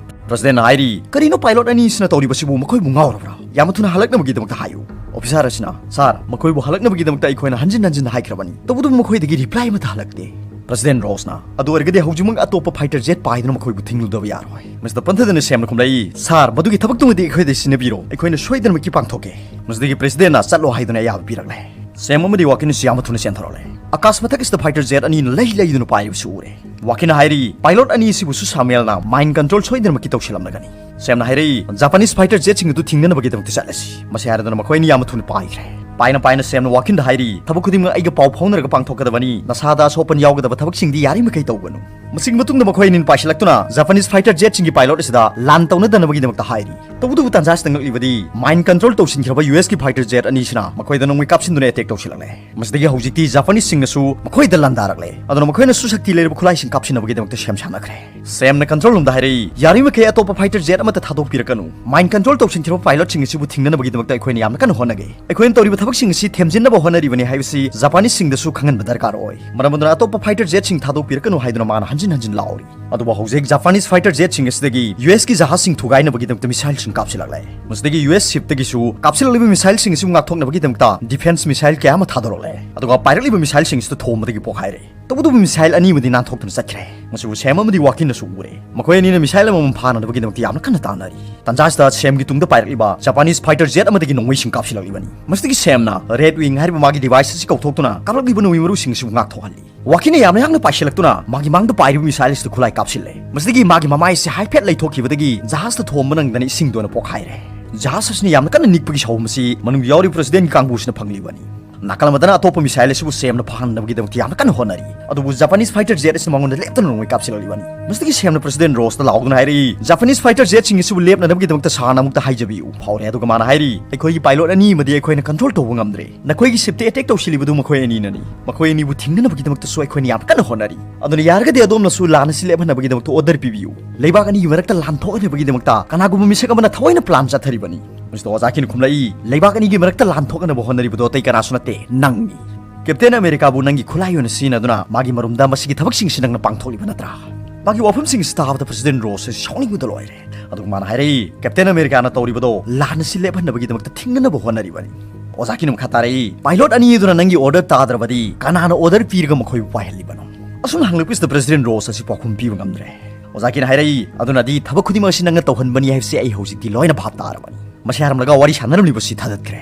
ꯄ꯭ꯔꯁꯤꯗꯦꯟꯅ ꯍꯥꯏꯔꯤ, "ꯀꯔꯤꯅꯣ ꯄꯥꯏꯂꯣꯠ ꯑꯅꯤꯁꯤꯅ ꯇꯧꯔꯤꯕꯁꯤꯕꯨ? ꯃꯈꯣꯏꯕꯨ ꯉꯥꯎꯔꯕ꯭ꯔꯥ? ꯌꯥꯝꯅ ꯊꯨꯅ ꯍꯜꯂꯛꯅꯕꯒꯤꯗꯃꯛꯇ ꯍꯥꯏꯌꯨ꯫" ꯑꯣꯐꯤꯁꯥꯔ ꯑꯁꯤꯅ, "ꯁꯥꯔ, ꯃꯈꯣꯏꯕꯨ ꯍꯜꯂꯛꯅꯕꯒꯤꯗꯃꯛꯇ ꯑꯩꯈꯣꯏꯅ ꯍꯟꯖꯤꯟ ꯍꯟꯖꯤꯟ ꯍꯥꯏꯈ꯭ꯔꯕꯅꯤ, ꯇꯧꯕꯇꯕꯨ ꯃꯈꯣꯏꯗꯒꯤ ꯔꯤꯄ꯭ꯂꯥꯏ ꯑꯃꯠꯇ ꯍꯜꯂꯛꯇꯦ꯫" ꯄ꯭ꯔꯁꯤꯗꯦꯟ ꯔꯣꯁꯅ, "ꯑꯗꯨ ꯑꯣꯏꯔꯒꯗꯤ ꯍꯧꯖꯤꯛꯃꯛ ꯑꯇꯣꯞꯄ ꯐꯥꯏꯇꯔ ꯖꯦꯠ ꯄꯥꯏꯗꯨꯅ ꯃꯈꯣꯏꯕꯨ ꯊꯤꯡꯂꯨꯗꯕ ꯌꯥꯔꯣꯏ꯫" ꯃꯤꯁꯇꯔ ꯄꯟꯊꯗꯅ ꯁꯦꯝꯅ ꯈꯨꯝꯂꯛꯏ, "ꯁꯥꯔ, ꯃꯗꯨꯒꯤ ꯊꯕꯛꯇꯨꯃꯗꯤ ꯑꯩꯈꯣꯏꯗ ꯁꯤꯟꯅꯕꯤꯔꯣ, ꯑꯩꯈꯣꯏꯅ ꯁꯣꯏꯗꯅꯃꯛꯀꯤ ꯄꯥꯡꯊꯣꯛꯀꯦ꯫" ꯃꯁꯤꯗꯒꯤ ꯄ꯭ꯔꯦꯁꯤꯗꯦꯟꯅ ꯆꯠꯂꯣ ꯍꯥꯏꯗꯨꯅ ꯑꯌꯥꯕ ꯄꯤꯔꯛꯂꯦ꯫ ꯁꯦꯝ ꯑꯃꯗꯤ ꯋꯥꯀꯤꯟꯁꯨ ꯌꯥꯝꯅ ꯊꯨꯅ ꯆꯦꯟꯊꯣꯔꯛꯂꯦ꯫ ꯑꯀꯥꯁ ꯃꯊꯛ ꯑꯁꯤꯗ ꯐꯥꯏꯇꯔ ꯖꯦꯠ ꯑꯅꯤꯅ ꯂꯩ ꯂꯩꯗꯨꯅ ꯄꯥꯏꯔꯤꯕꯁꯨ ꯎꯔꯦ꯫ ꯋꯥꯀꯤꯟꯅ ꯍꯥꯏꯔꯤ, "ꯄꯥꯏꯂꯣꯠ ꯑꯅꯤ ꯑꯁꯤꯕꯨꯁꯨ ꯁꯥꯃꯦꯜꯅ ꯃꯥꯏꯟ ꯀꯟꯇ꯭ꯔꯣꯜ ꯁꯣꯏꯗꯅꯃꯛꯀꯤ ꯇꯧꯁꯤꯜꯂꯝꯂꯒꯅꯤ꯫" ꯁꯦꯝꯅ ꯍꯥꯏꯔꯛꯏ, "ꯖꯄꯥꯅꯤꯁ ꯐꯥꯏꯇꯔ ꯖꯦꯠꯁꯤꯡ ꯑꯗꯨ ꯊꯤꯡꯅꯅꯕꯒꯤꯗꯃꯛꯇ ꯆꯠꯂꯁꯤ꯫" ꯃꯁꯤ ꯍꯥꯏꯔꯗꯨꯅ ꯃꯈꯣꯏ ꯑꯅꯤ ꯌꯥꯝꯅ ꯊꯨꯅ ꯄꯥꯏꯈ꯭ꯔꯦ꯫ ꯄꯥꯏꯅ ꯄꯥꯏꯅ ꯁꯦꯝꯅ ꯋꯥꯀꯤꯟꯗ ꯍꯥꯏꯔꯤ, "ꯊꯕꯛ ꯈꯨꯗꯤꯡꯃꯛ ꯑꯩꯒ ꯄꯥꯎ ꯐꯥꯎꯅꯔꯒ ꯄꯥꯡꯊꯣꯛꯀꯗꯕꯅꯤ꯫ ꯅꯁꯥꯗ ꯑꯁꯣꯛ ꯑꯄꯟ ꯌꯥꯎꯒꯗꯕ ꯊꯕꯛꯁꯤꯡꯗꯤ ꯌꯥꯔꯤꯃꯈꯩ ꯇꯧꯒꯅꯨ꯫" ꯃꯁꯤꯒꯤ ꯃꯇꯨꯡꯗ ꯃꯈꯣꯏ ꯑꯅꯤꯅ ꯄꯥꯏꯁꯤꯜꯂꯛꯇꯨꯅ Japanese fighter jetꯁꯤꯡꯒꯤ pilot ꯑꯁꯤꯗ ꯂꯥꯟ ꯇꯧꯅꯗꯅꯕꯒꯤꯗꯃꯛꯇ ꯍꯥꯏꯔꯤ꯫ ꯇꯧꯕꯇꯕꯨ ꯇꯥꯟꯖꯥꯁꯤꯗ ꯉꯛꯂꯤꯕꯗꯤ mind control ꯇꯧꯁꯤꯟꯈ꯭ꯔꯕ USꯀꯤ fighter jet ꯑꯅꯤꯁꯤꯅ ꯃꯈꯣꯏꯗ ꯅꯣꯡꯃꯩ ꯀꯥꯞꯁꯤꯟꯗꯨꯅ attack ꯇꯧꯁꯤꯜꯂꯛꯂꯦ꯫ ꯃꯁꯤꯗꯒꯤ ꯍꯧꯖꯤꯛꯇꯤ Japaneseꯁꯤꯡꯅꯁꯨ ꯃꯈꯣꯏꯗ ꯂꯥꯟꯗꯥꯔꯛꯂꯦ꯫ ꯑꯗꯨꯅ ꯃꯈꯣꯏꯅꯁꯨ ꯁꯛꯇꯤ ꯂꯩꯔꯕ ꯈꯨꯠꯂꯥꯏꯁꯤꯡ ꯀꯥꯞꯁꯤꯟꯅꯕꯒꯤꯗꯃꯛꯇ ꯁꯦꯝ ꯁꯥꯅꯈ꯭ꯔꯦ꯫ Samꯅ control roomꯗ ꯍꯥꯏꯔꯛꯏ, "ꯌꯥꯔꯤꯕꯃꯈꯩ ꯑꯇꯣꯞꯄ fighter jet ꯑꯃꯠꯇ ꯊꯥꯗꯣꯛꯄꯤꯔꯛꯀꯅꯨ꯫ Mind control ꯇꯧꯁꯤꯟꯈꯤꯕ pilotꯁꯤꯡ ꯑꯁꯤꯕꯨ ꯊꯤꯡꯅꯅꯕꯒꯤꯗꯃꯛꯇ ꯑꯩꯈꯣꯏꯅ ꯌꯥꯝꯅ ꯀꯟꯅ ꯍꯣꯠꯅꯒꯦ꯫ ꯑꯩꯈꯣꯏꯅ ꯇꯧꯔꯤꯕ ꯊꯕꯛꯁꯤꯡ ꯑꯁꯤ ꯊꯦꯝꯖꯤꯟꯅꯕ ꯍꯣꯠꯅꯔꯤꯕꯅꯤ ꯍꯥꯏꯕꯁꯤ Japaneseꯁꯤꯡꯗꯁꯨ ꯈꯪꯍꯟꯕ ꯗꯔꯀꯥꯔ ꯑꯣꯏ꯫ ꯃꯔꯝ ꯑꯗꯨꯅ ꯑꯇꯣꯞꯄ fighter jetꯁꯤꯡ ꯊꯥꯗꯣꯛꯄꯤꯔꯛꯀꯅꯨ" ꯍꯥꯏꯗꯨꯅ ꯃꯥꯅ ꯍꯟꯖꯤꯟ ꯍꯟꯖꯤꯟ ꯂꯥꯎꯔꯤ꯫ ꯑꯗꯨꯕꯨ ꯍꯧꯖꯤꯛ Japanese fighter jetꯁꯤꯡ ꯑꯁꯤꯗꯒꯤ USꯀꯤ ꯖꯍꯥꯖꯁꯤꯡ ꯊꯨꯒꯥꯏꯅꯕꯒꯤꯗꯃꯛꯇ missileꯁꯤꯡ ꯀꯥꯞꯁꯤꯜꯂꯛꯂꯦ꯫ ꯃꯁꯤꯗꯒꯤ US shipꯇꯒꯤꯁꯨ ꯀꯥꯞꯁꯤꯜꯂꯛꯂꯤꯕ missileꯁꯤꯡ ꯑꯁꯤꯕꯨ ꯉꯥꯛꯊꯣꯛꯅꯕꯒꯤꯗꯃꯛꯇ defense missile ꯀꯌꯥ ꯑꯃ ꯊꯥꯗꯣꯔꯛꯂꯦ꯫ ꯑꯗꯨꯒ ꯄꯥꯏꯔꯛꯂꯤꯕ missileꯁꯤꯡ ꯑꯁꯤꯗ ꯊꯣꯝꯕꯗꯒꯤ ꯄꯣꯛꯈꯥꯏꯔꯦ꯫ ꯇꯧꯕꯇꯕꯨ missile ꯑꯅꯤꯃꯗꯤ ꯅꯥꯟꯊꯣꯛꯇꯨꯅ ꯆꯠꯈ꯭ꯔꯦ꯫ ꯃꯁꯤꯕꯨ Sam ꯑꯃꯗꯤ Joaquinꯅꯁꯨ ꯎꯔꯦ꯫ ꯃꯈꯣꯏ ꯑꯅꯤꯅ missile ꯑꯃꯃꯝ ꯐꯥꯅꯅꯕꯒꯤꯗꯃꯛꯇ ꯌꯥꯝꯅ ꯀꯟꯅ ꯇꯥꯟꯅꯔꯤ꯫ ꯇꯥꯟꯖꯥꯁꯤꯗ Samꯒꯤ ꯇꯨꯡꯗ ꯄꯥꯏꯔꯛꯂꯤꯕ Japanese fighter jet ꯑꯃꯗꯒꯤ ꯅꯣꯡꯃꯩꯁꯤꯡ ꯀꯥꯞꯁꯤꯜꯂꯛꯂꯤꯕꯅꯤ꯫ ꯃꯁꯤꯗꯒꯤ Samꯅ Red Wing ꯍꯥꯏꯔꯤꯕ ꯃꯥꯒꯤ device ꯑꯁꯤ ꯀꯧꯊꯣꯛꯇꯨꯅ ꯀꯥꯞꯂꯛꯂꯤꯕ ꯅꯣꯡꯃꯩ ꯃꯔꯨꯁꯤꯡ ꯑꯁꯤꯕꯨ ꯉꯥꯛꯊꯣꯛꯍꯜꯂꯤ꯫ Joaquinꯅ ꯌꯥꯝꯅ ꯌꯥꯡꯅ ꯄꯥꯏꯁꯤꯜꯂꯛꯇꯨꯅ ꯃꯥꯒꯤ ꯃꯥꯡꯗ ꯄꯥꯏꯔꯤꯕ missile ꯑꯁꯤꯗ ꯈꯨꯠꯂꯥꯏ ꯀꯥꯞꯁꯤꯜꯂꯦ꯫ ꯃꯁꯤꯗꯒꯤ ꯃꯥꯒꯤ ꯃꯃꯥꯏ ꯑꯁꯤ ꯍꯥꯏꯐꯦꯠ ꯂꯩꯊꯣꯛꯈꯤꯕꯗꯒꯤ ꯖꯍꯥꯖꯇ ꯊꯣꯝꯕ ꯅꯪꯗꯅ ꯏꯁꯤꯡꯗ ꯑꯣꯏꯅ ꯄꯣꯛꯈꯥꯏꯔꯦ꯫ ꯖꯍꯥꯖ ꯑꯁꯤꯅ ꯌꯥꯝꯅ ꯀꯟꯅ ꯅꯤꯛꯄꯒꯤ ꯁꯥꯎꯍꯨꯝ ꯑꯁꯤ ꯃꯅꯨꯡꯗ ꯌꯥꯎꯔꯤꯕ presidentꯀꯤ ꯀꯥꯡꯕꯨꯁꯤꯅ ꯐꯪꯂꯤꯕꯅꯤ꯫ ꯅꯥꯀꯜ ꯑꯃꯗꯅ ꯑꯇꯣꯞꯄ missile ꯑꯁꯤꯕꯨ Samꯅ ꯐꯥꯍꯟꯅꯕꯒꯤꯗꯃꯛꯇ ꯌꯥꯝꯅ ꯀꯟꯅ ꯍꯣꯠꯅꯔꯤ꯫ ꯑꯗꯨꯕꯨ Japanese fighter jet ꯑꯁꯤꯅ ꯃꯉꯣꯟꯗ ꯂꯦꯞꯇꯅ ꯅꯣꯡꯃꯩ ꯀꯥꯞꯁꯤꯜꯂꯛꯂꯤꯕꯅꯤ꯫ ꯃꯁꯤꯗꯒꯤ Samꯅ President Rossꯇ ꯂꯥꯎꯗꯨꯅ ꯍꯥꯏꯔꯛꯏ, "Japanese fighter jetꯁꯤꯡ ꯑꯁꯤꯕꯨ ꯂꯦꯞꯅꯅꯕꯒꯤꯗꯃꯛꯇ ꯁꯥꯍꯟ ꯑꯃꯨꯛꯇ ꯍꯥꯏꯖꯕꯤꯌꯨ" ꯐꯥꯎꯔꯦ꯫ ꯑꯗꯨꯒ ꯃꯥꯅ ꯍꯥꯏꯔꯤ, "ꯑꯩꯈꯣꯏꯒꯤ pilot ꯑꯅꯤ ꯑꯃꯗꯤ ꯑꯩꯈꯣꯏꯅ control ꯇꯧꯕ ꯉꯝꯗ꯭ꯔꯦ꯫ ꯅꯈꯣꯏꯒꯤ shipꯇ attack ꯇꯧꯁꯤꯜꯂꯤꯕꯗꯨ ꯃꯈꯣꯏ ꯑꯅꯤꯅꯅꯤ꯫ ꯃꯈꯣꯏ ꯑꯅꯤꯕꯨ ꯊꯤꯡꯅꯅꯕꯒꯤꯗꯃꯛꯇꯁꯨ ꯑꯩꯈꯣꯏꯅ ꯌꯥꯝ ꯀꯟꯅ ꯍꯣꯠꯅꯔꯤ꯫ ꯑꯗꯨꯅ ꯌꯥꯔꯒꯗꯤ ꯑꯗꯣꯝꯅꯁꯨ ꯂꯥꯟ ꯑꯁꯤ ꯂꯦꯞꯍꯟꯅꯕꯒꯤꯗꯃꯛꯇ order ꯄꯤꯕꯤꯌꯨ꯫ ꯂꯩꯕꯥꯛ ꯑꯅꯤꯒꯤ ꯃꯔꯛꯇ ꯂꯥꯟ ꯊꯣꯛꯍꯟꯅꯕꯒꯤꯗꯃꯛꯇ ꯀꯅꯥꯒꯨꯝꯕ ꯃꯤꯁꯛ ꯑꯃꯅ ꯊꯑꯣꯏꯅ plan ꯆꯠꯊꯔꯤꯕꯅꯤ꯫" ꯃꯤꯁꯇꯔ ꯑꯣꯖꯥꯀꯤꯅ ꯈꯨꯝꯂꯛꯏ, "ꯂꯩꯕꯥꯛ ꯑꯅꯤꯒꯤ ꯃꯔꯛꯇ ꯂꯥꯟ ꯊꯣꯛꯅꯅꯕ ꯍꯣꯠꯅꯔꯤꯕꯗꯣ ꯑꯇꯩ ꯀꯅꯥꯁꯨ ꯅꯠꯇꯦ, ꯅꯪꯅꯤ꯫ Captain Americaꯕꯨ ꯅꯪꯒꯤ ꯈꯨꯠꯂꯥꯏ ꯑꯣꯏꯅ ꯁꯤꯖꯤꯟꯅꯗꯨꯅ ꯃꯥꯒꯤ ꯃꯔꯨꯝꯗ ꯃꯁꯤꯒꯤ ꯊꯕꯛꯁꯤꯡꯁꯤ ꯅꯪꯅ ꯄꯥꯡꯊꯣꯛꯂꯤꯕ ꯅꯠꯇ꯭ꯔꯥ?" ꯃꯥꯒꯤ ꯋꯥꯐꯝꯁꯤꯡ ꯑꯁꯤ ꯇꯥꯕꯗ President Ross ꯑꯁꯤ ꯁꯥꯎꯅꯤꯡꯕꯗ ꯂꯣꯏꯔꯦ꯫ ꯑꯗꯨꯒ ꯃꯥꯅ ꯍꯥꯏꯔꯛꯏ, "Captain Americaꯅ ꯇꯧꯔꯤꯕꯗꯣ ꯂꯥꯟ ꯑꯁꯤ ꯂꯦꯞꯍꯟꯅꯕꯒꯤꯗꯃꯛꯇ ꯊꯤꯡꯅꯅꯕ ꯍꯣꯠꯅꯔꯤꯕꯅꯤ꯫" ꯑꯣꯖꯥꯀꯤꯅ ꯃꯈꯥ ꯇꯥꯔꯛꯏ, "Pilot ꯑꯅꯤ ꯑꯗꯨꯅ ꯅꯪꯒꯤ order ꯇꯥꯗ꯭ꯔꯕꯗꯤ ꯀꯅꯥꯅ order ꯄꯤꯔꯒ ꯃꯈꯣꯏꯕꯨ ꯄꯥꯏꯍꯜꯂꯤꯕꯅꯣ?" ꯑꯁꯨꯝꯅ ꯍꯪꯂꯛꯄꯁꯤꯗ President Ross ꯑꯁꯤ ꯄꯥꯎꯈꯨꯝ ꯄꯤꯕ ꯉꯝꯗ꯭ꯔꯦ꯫ ꯑꯣꯖꯥꯀꯤꯅ ꯍꯥꯏꯔꯛꯏ, "ꯑꯗꯨꯅꯗꯤ ꯊꯕꯛ ꯈꯨꯗꯤꯡꯃꯛ ꯑꯁꯤ ꯅꯪꯅ ꯇꯧꯍꯟꯕꯅꯤ ꯍꯥꯏꯕꯁꯤ ꯑꯩ ꯍꯧꯖꯤꯛꯇꯤ ꯂꯣꯏꯅ ꯚꯥꯞ ꯇꯥꯔꯕꯅꯤ꯫" ꯃꯁꯤ ꯍꯥꯏꯔꯝꯂꯒ ꯋꯥꯔꯤ ꯁꯥꯟꯅꯔꯝꯂꯤꯕꯁꯤ ꯊꯥꯗꯠꯈ꯭ꯔꯦ꯫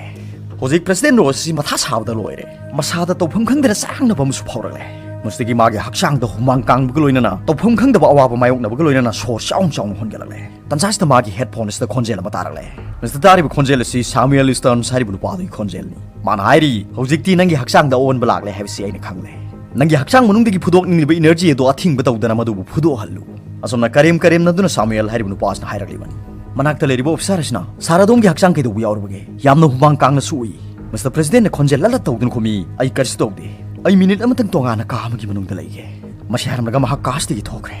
ꯍꯧꯖꯤꯛ President Ross ꯑꯁꯤ ꯃꯊꯥ ꯁꯥꯕꯗ ꯂꯣꯏꯔꯦ꯫ ꯃꯁꯥꯗ ꯇꯧꯐꯝ ꯈꯪꯗꯅ ꯆꯔꯥꯡꯅꯕ ꯑꯃꯁꯨ ꯐꯥꯎꯔꯛꯂꯦ꯫ ꯃꯁꯤꯗꯒꯤ ꯃꯥꯒꯤ ꯍꯛꯆꯥꯡꯗ ꯍꯨꯃꯥꯡ ꯀꯥꯡꯕꯒ ꯂꯣꯏꯅꯅ ꯇꯧꯐꯝ ꯈꯪꯗꯕ ꯑꯋꯥꯕ ꯃꯥꯌꯣꯛꯅꯕꯒ ꯂꯣꯏꯅꯅ ꯁꯣꯔ ꯆꯥꯎꯅ ꯆꯥꯎꯅ ꯍꯣꯟꯒꯠꯂꯛꯂꯦ꯫ ꯇꯟꯖꯥꯁꯤꯗ ꯃꯥꯒꯤ headphone ꯑꯁꯤꯗ ꯈꯣꯟꯖꯦꯜ ꯑꯃ ꯇꯥꯔꯛꯂꯦ꯫ ꯃꯁꯤꯗ ꯇꯥꯔꯤꯕ ꯈꯣꯟꯖꯦꯜ ꯑꯁꯤ Samuel Stearns ꯍꯥꯏꯔꯤꯕ ꯅꯨꯄꯥꯗꯨꯒꯤ ꯈꯣꯟꯖꯦꯜꯅꯤ꯫ ꯃꯥꯅ ꯍꯥꯏꯔꯤ, "ꯍꯧꯖꯤꯛꯇꯤ ꯅꯪꯒꯤ ꯍꯛꯆꯥꯡꯗ ꯑꯑꯣꯟꯕ ꯂꯥꯛꯂꯦ ꯍꯥꯏꯕꯁꯤ ꯑꯩꯅ ꯈꯪꯂꯦ꯫ ꯅꯪꯒꯤ ꯍꯛꯆꯥꯡ ꯃꯅꯨꯡꯗꯒꯤ ꯐꯨꯗꯣꯛꯅꯤꯡꯂꯤꯕ ꯏꯅꯔꯖꯤ ꯑꯗꯣ ꯑꯊꯤꯡꯕ ꯇꯧꯗꯅ ꯃꯗꯨꯕꯨ ꯐꯨꯗꯣꯛꯍꯜꯂꯨ꯫ ꯑꯁꯨꯝꯅ ꯀꯔꯦꯝ ꯀꯔꯦꯝꯅꯗꯨꯅ ꯁꯥꯃꯨꯑꯦꯜ ꯍꯥꯏꯔꯤꯕ ꯅꯨꯄꯥ ꯑꯁꯤꯅ ꯍꯥꯏꯔꯛꯂꯤꯕꯅꯤ꯫ ꯃꯅꯥꯛꯇ ꯂꯩꯔꯤꯕ ꯑꯣꯐꯤꯁꯥꯔ ꯑꯁꯤꯅ, "ꯁꯥꯔ, ꯑꯗꯣꯝꯒꯤ ꯍꯛꯆꯥꯡ ꯀꯩꯗꯧꯕ ꯌꯥꯎꯔꯕꯒꯦ? ꯌꯥꯝꯅ ꯍꯨꯃꯥꯡ ꯀꯥꯡꯅ ꯁꯣꯛꯏ꯫" ꯃꯤꯁꯇꯔ ꯄ꯭ꯔꯦꯁꯤꯗꯦꯟꯠꯅ ꯈꯣꯟꯖꯦꯜ ꯂꯜꯂ ꯇꯧꯗꯨꯅ ꯈꯨꯝꯃꯤ, "ꯑꯩ ꯀꯔꯤꯁꯨ ꯇꯧꯗꯦ꯫ ꯑꯩ ꯃꯤꯅꯤꯠ ꯑꯃꯇꯪ ꯇꯣꯉꯥꯟꯅ ꯀꯥ ꯑꯃꯒꯤ ꯃꯅꯨꯡꯗ ꯂꯩꯒꯦ꯫" ꯃꯁꯤ ꯍꯥꯏꯔꯝꯂꯒ ꯃꯍꯥꯛ ꯀꯥꯁꯤꯗꯒꯤ ꯊꯣꯛꯈ꯭ꯔꯦ꯫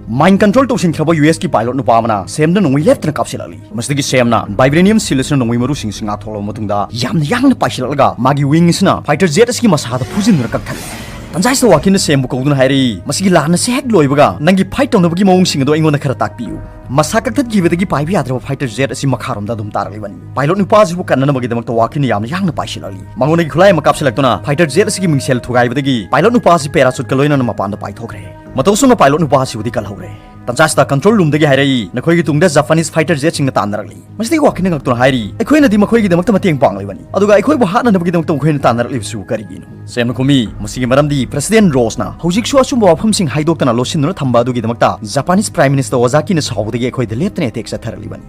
ꯃꯥꯏꯟ ꯀꯟꯇ꯭ꯔꯣꯜ ꯇꯧꯁꯤꯟꯈ꯭ꯔꯕ ꯌꯨ ꯑꯦꯁꯀꯤ ꯄꯥꯏꯂꯣꯠ ꯅꯨꯄꯥ ꯑꯃꯅ ꯁꯦꯝꯗ ꯅꯣꯡꯃꯩ ꯂꯦꯞꯇꯅ ꯀꯥꯞꯁꯤꯜꯂꯛꯂꯤ꯫ ꯃꯁꯤꯗꯒꯤ ꯁꯦꯝꯅ ꯚꯥꯏꯕ꯭ꯔꯦꯅꯤꯌꯝ ꯁꯤꯜ ꯑꯁꯤꯅ ꯅꯣꯡꯃꯩ ꯃꯔꯨꯁꯤꯡ ꯑꯁꯤ ꯉꯥꯛꯊꯣꯛꯂꯕ ꯃꯇꯨꯡꯗ ꯌꯥꯝꯅ ꯌꯥꯡꯅ ꯄꯥꯏꯁꯤꯜꯂꯛꯂꯒ ꯃꯥꯒꯤ ꯋꯤꯡ ꯑꯁꯤꯅ ꯐꯥꯏꯇꯔ ꯖꯦꯠ ꯑꯁꯤꯒꯤ ꯃꯁꯥꯗ ꯐꯨꯖꯤꯟꯗꯨꯅ ꯀꯛꯊꯠꯂꯦ꯫ ꯇꯟꯖꯥꯁꯤꯗ ꯋꯥꯀꯤꯟꯅ ꯁꯦꯝꯕꯨ ꯀꯧꯗꯨꯅ ꯍꯥꯏꯔꯛꯏ, "ꯃꯁꯤꯒꯤ ꯂꯥꯟ ꯑꯁꯤ ꯍꯦꯛ ꯂꯣꯏꯕꯒ ꯅꯪꯒꯤ ꯐꯥꯏꯠ ꯇꯧꯅꯕꯒꯤ ꯃꯑꯣꯡꯁꯤꯡ ꯑꯗꯨ ꯑꯩꯉꯣꯟꯗ ꯈꯔ ꯇꯥꯛꯄꯤꯌꯨ꯫" ꯃꯁꯥ ꯀꯛꯊꯠꯈꯤꯕꯗꯒꯤ ꯄꯥꯏꯕ ꯌꯥꯗ꯭ꯔꯕ ꯐꯥꯏꯇꯔ ꯖꯦꯠ ꯑꯁꯤ ꯃꯈꯥꯔꯣꯝꯗ ꯑꯗꯨꯝ ꯇꯥꯔꯛꯂꯤꯕꯅꯤ꯫ ꯄꯥꯏꯂꯣꯠ ꯅꯨꯄꯥ ꯑꯁꯤꯕꯨ ꯀꯟꯅꯅꯕꯒꯤꯗꯃꯛꯇ ꯋꯥꯀꯤꯟꯅ ꯌꯥꯝꯅ ꯌꯥꯡꯅ ꯄꯥꯏꯁꯤꯜꯂꯛꯂꯤ꯫ ꯃꯉꯣꯟꯗꯒꯤ ꯈꯨꯠꯂꯥꯏ ꯑꯃ ꯀꯥꯞꯁꯤꯜꯂꯛꯇꯨꯅ ꯐꯥꯏꯇꯔ ꯖꯦꯠ ꯑꯁꯤꯒꯤ ꯃꯤꯡꯁꯦꯜ ꯊꯨꯒꯥꯏꯕꯗꯒꯤ ꯄꯥꯏꯂꯣꯠ ꯅꯨꯄꯥ ꯑꯁꯤ ꯄꯦꯔꯥꯁꯨꯠꯀ ꯂꯣꯏꯅꯅ ꯃꯄꯥꯟꯗ ꯄꯥꯏꯊꯣꯛꯈ꯭ꯔꯦ꯫ ꯃꯇꯧ ꯑꯁꯨꯝꯅ ꯄꯥꯏꯂꯣꯠ ꯅꯨꯄꯥ ꯑꯁꯤꯕꯨꯗꯤ ꯀꯜꯍꯧꯔꯦ꯫ ꯇꯟꯖꯥꯁꯤꯗ ꯀꯟꯇ꯭ꯔꯣꯜ ꯔꯨꯝꯗꯒꯤ ꯍꯥꯏꯔꯛꯏ, "ꯅꯈꯣꯏꯒꯤ ꯇꯨꯡꯗ ꯖꯄꯥꯅꯤꯁ ꯐꯥꯏꯇꯔ ꯖꯦꯠꯁꯤꯡꯅ ꯇꯥꯟꯅꯔꯛꯂꯤ꯫" ꯃꯁꯤꯗꯒꯤ ꯋꯥꯀꯤꯟꯅ ꯉꯛꯇꯨꯅ ꯍꯥꯏꯔꯤ, "ꯑꯩꯈꯣꯏꯅꯗꯤ ꯃꯈꯣꯏꯒꯤꯗꯃꯛꯇ ꯃꯇꯦꯡ ꯄꯥꯡꯂꯤꯕꯅꯤ, ꯑꯗꯨꯒ ꯑꯩꯈꯣꯏꯕꯨ ꯍꯥꯠꯅꯅꯕꯒꯤꯗꯃꯛꯇ ꯃꯈꯣꯏꯅ ꯇꯥꯟꯅꯔꯛꯂꯤꯕꯁꯤꯕꯨ ꯀꯔꯤꯒꯤꯅꯣ?" ꯁꯦꯝꯅ ꯈꯨꯝꯃꯤ, "ꯃꯁꯤꯒꯤ ꯃꯔꯝꯗꯤ ꯄ꯭ꯔꯦꯁꯤꯗꯦꯟꯠ ꯔꯣꯁꯅ ꯍꯧꯖꯤꯛꯁꯨ ꯑꯆꯨꯝꯕ ꯋꯥꯐꯝꯁꯤꯡ ꯍꯥꯏꯗꯣꯛꯇꯅ ꯂꯣꯠꯁꯤꯟꯗꯨꯅ ꯊꯝꯕ ꯑꯗꯨꯒꯤꯗꯃꯛꯇ ꯖꯄꯥꯅꯤꯁ ꯄ꯭ꯔꯥꯏꯝ ꯃꯤꯅꯤꯁꯇꯔ ꯑꯣꯖꯥꯀꯤꯅ ꯁꯥꯎꯕꯗꯒꯤ ꯑꯩꯈꯣꯏꯗ ꯂꯦꯞꯇꯅ ꯑꯦꯇꯦꯛ ꯆꯠꯊꯔꯛꯂꯤꯕꯅꯤ꯫"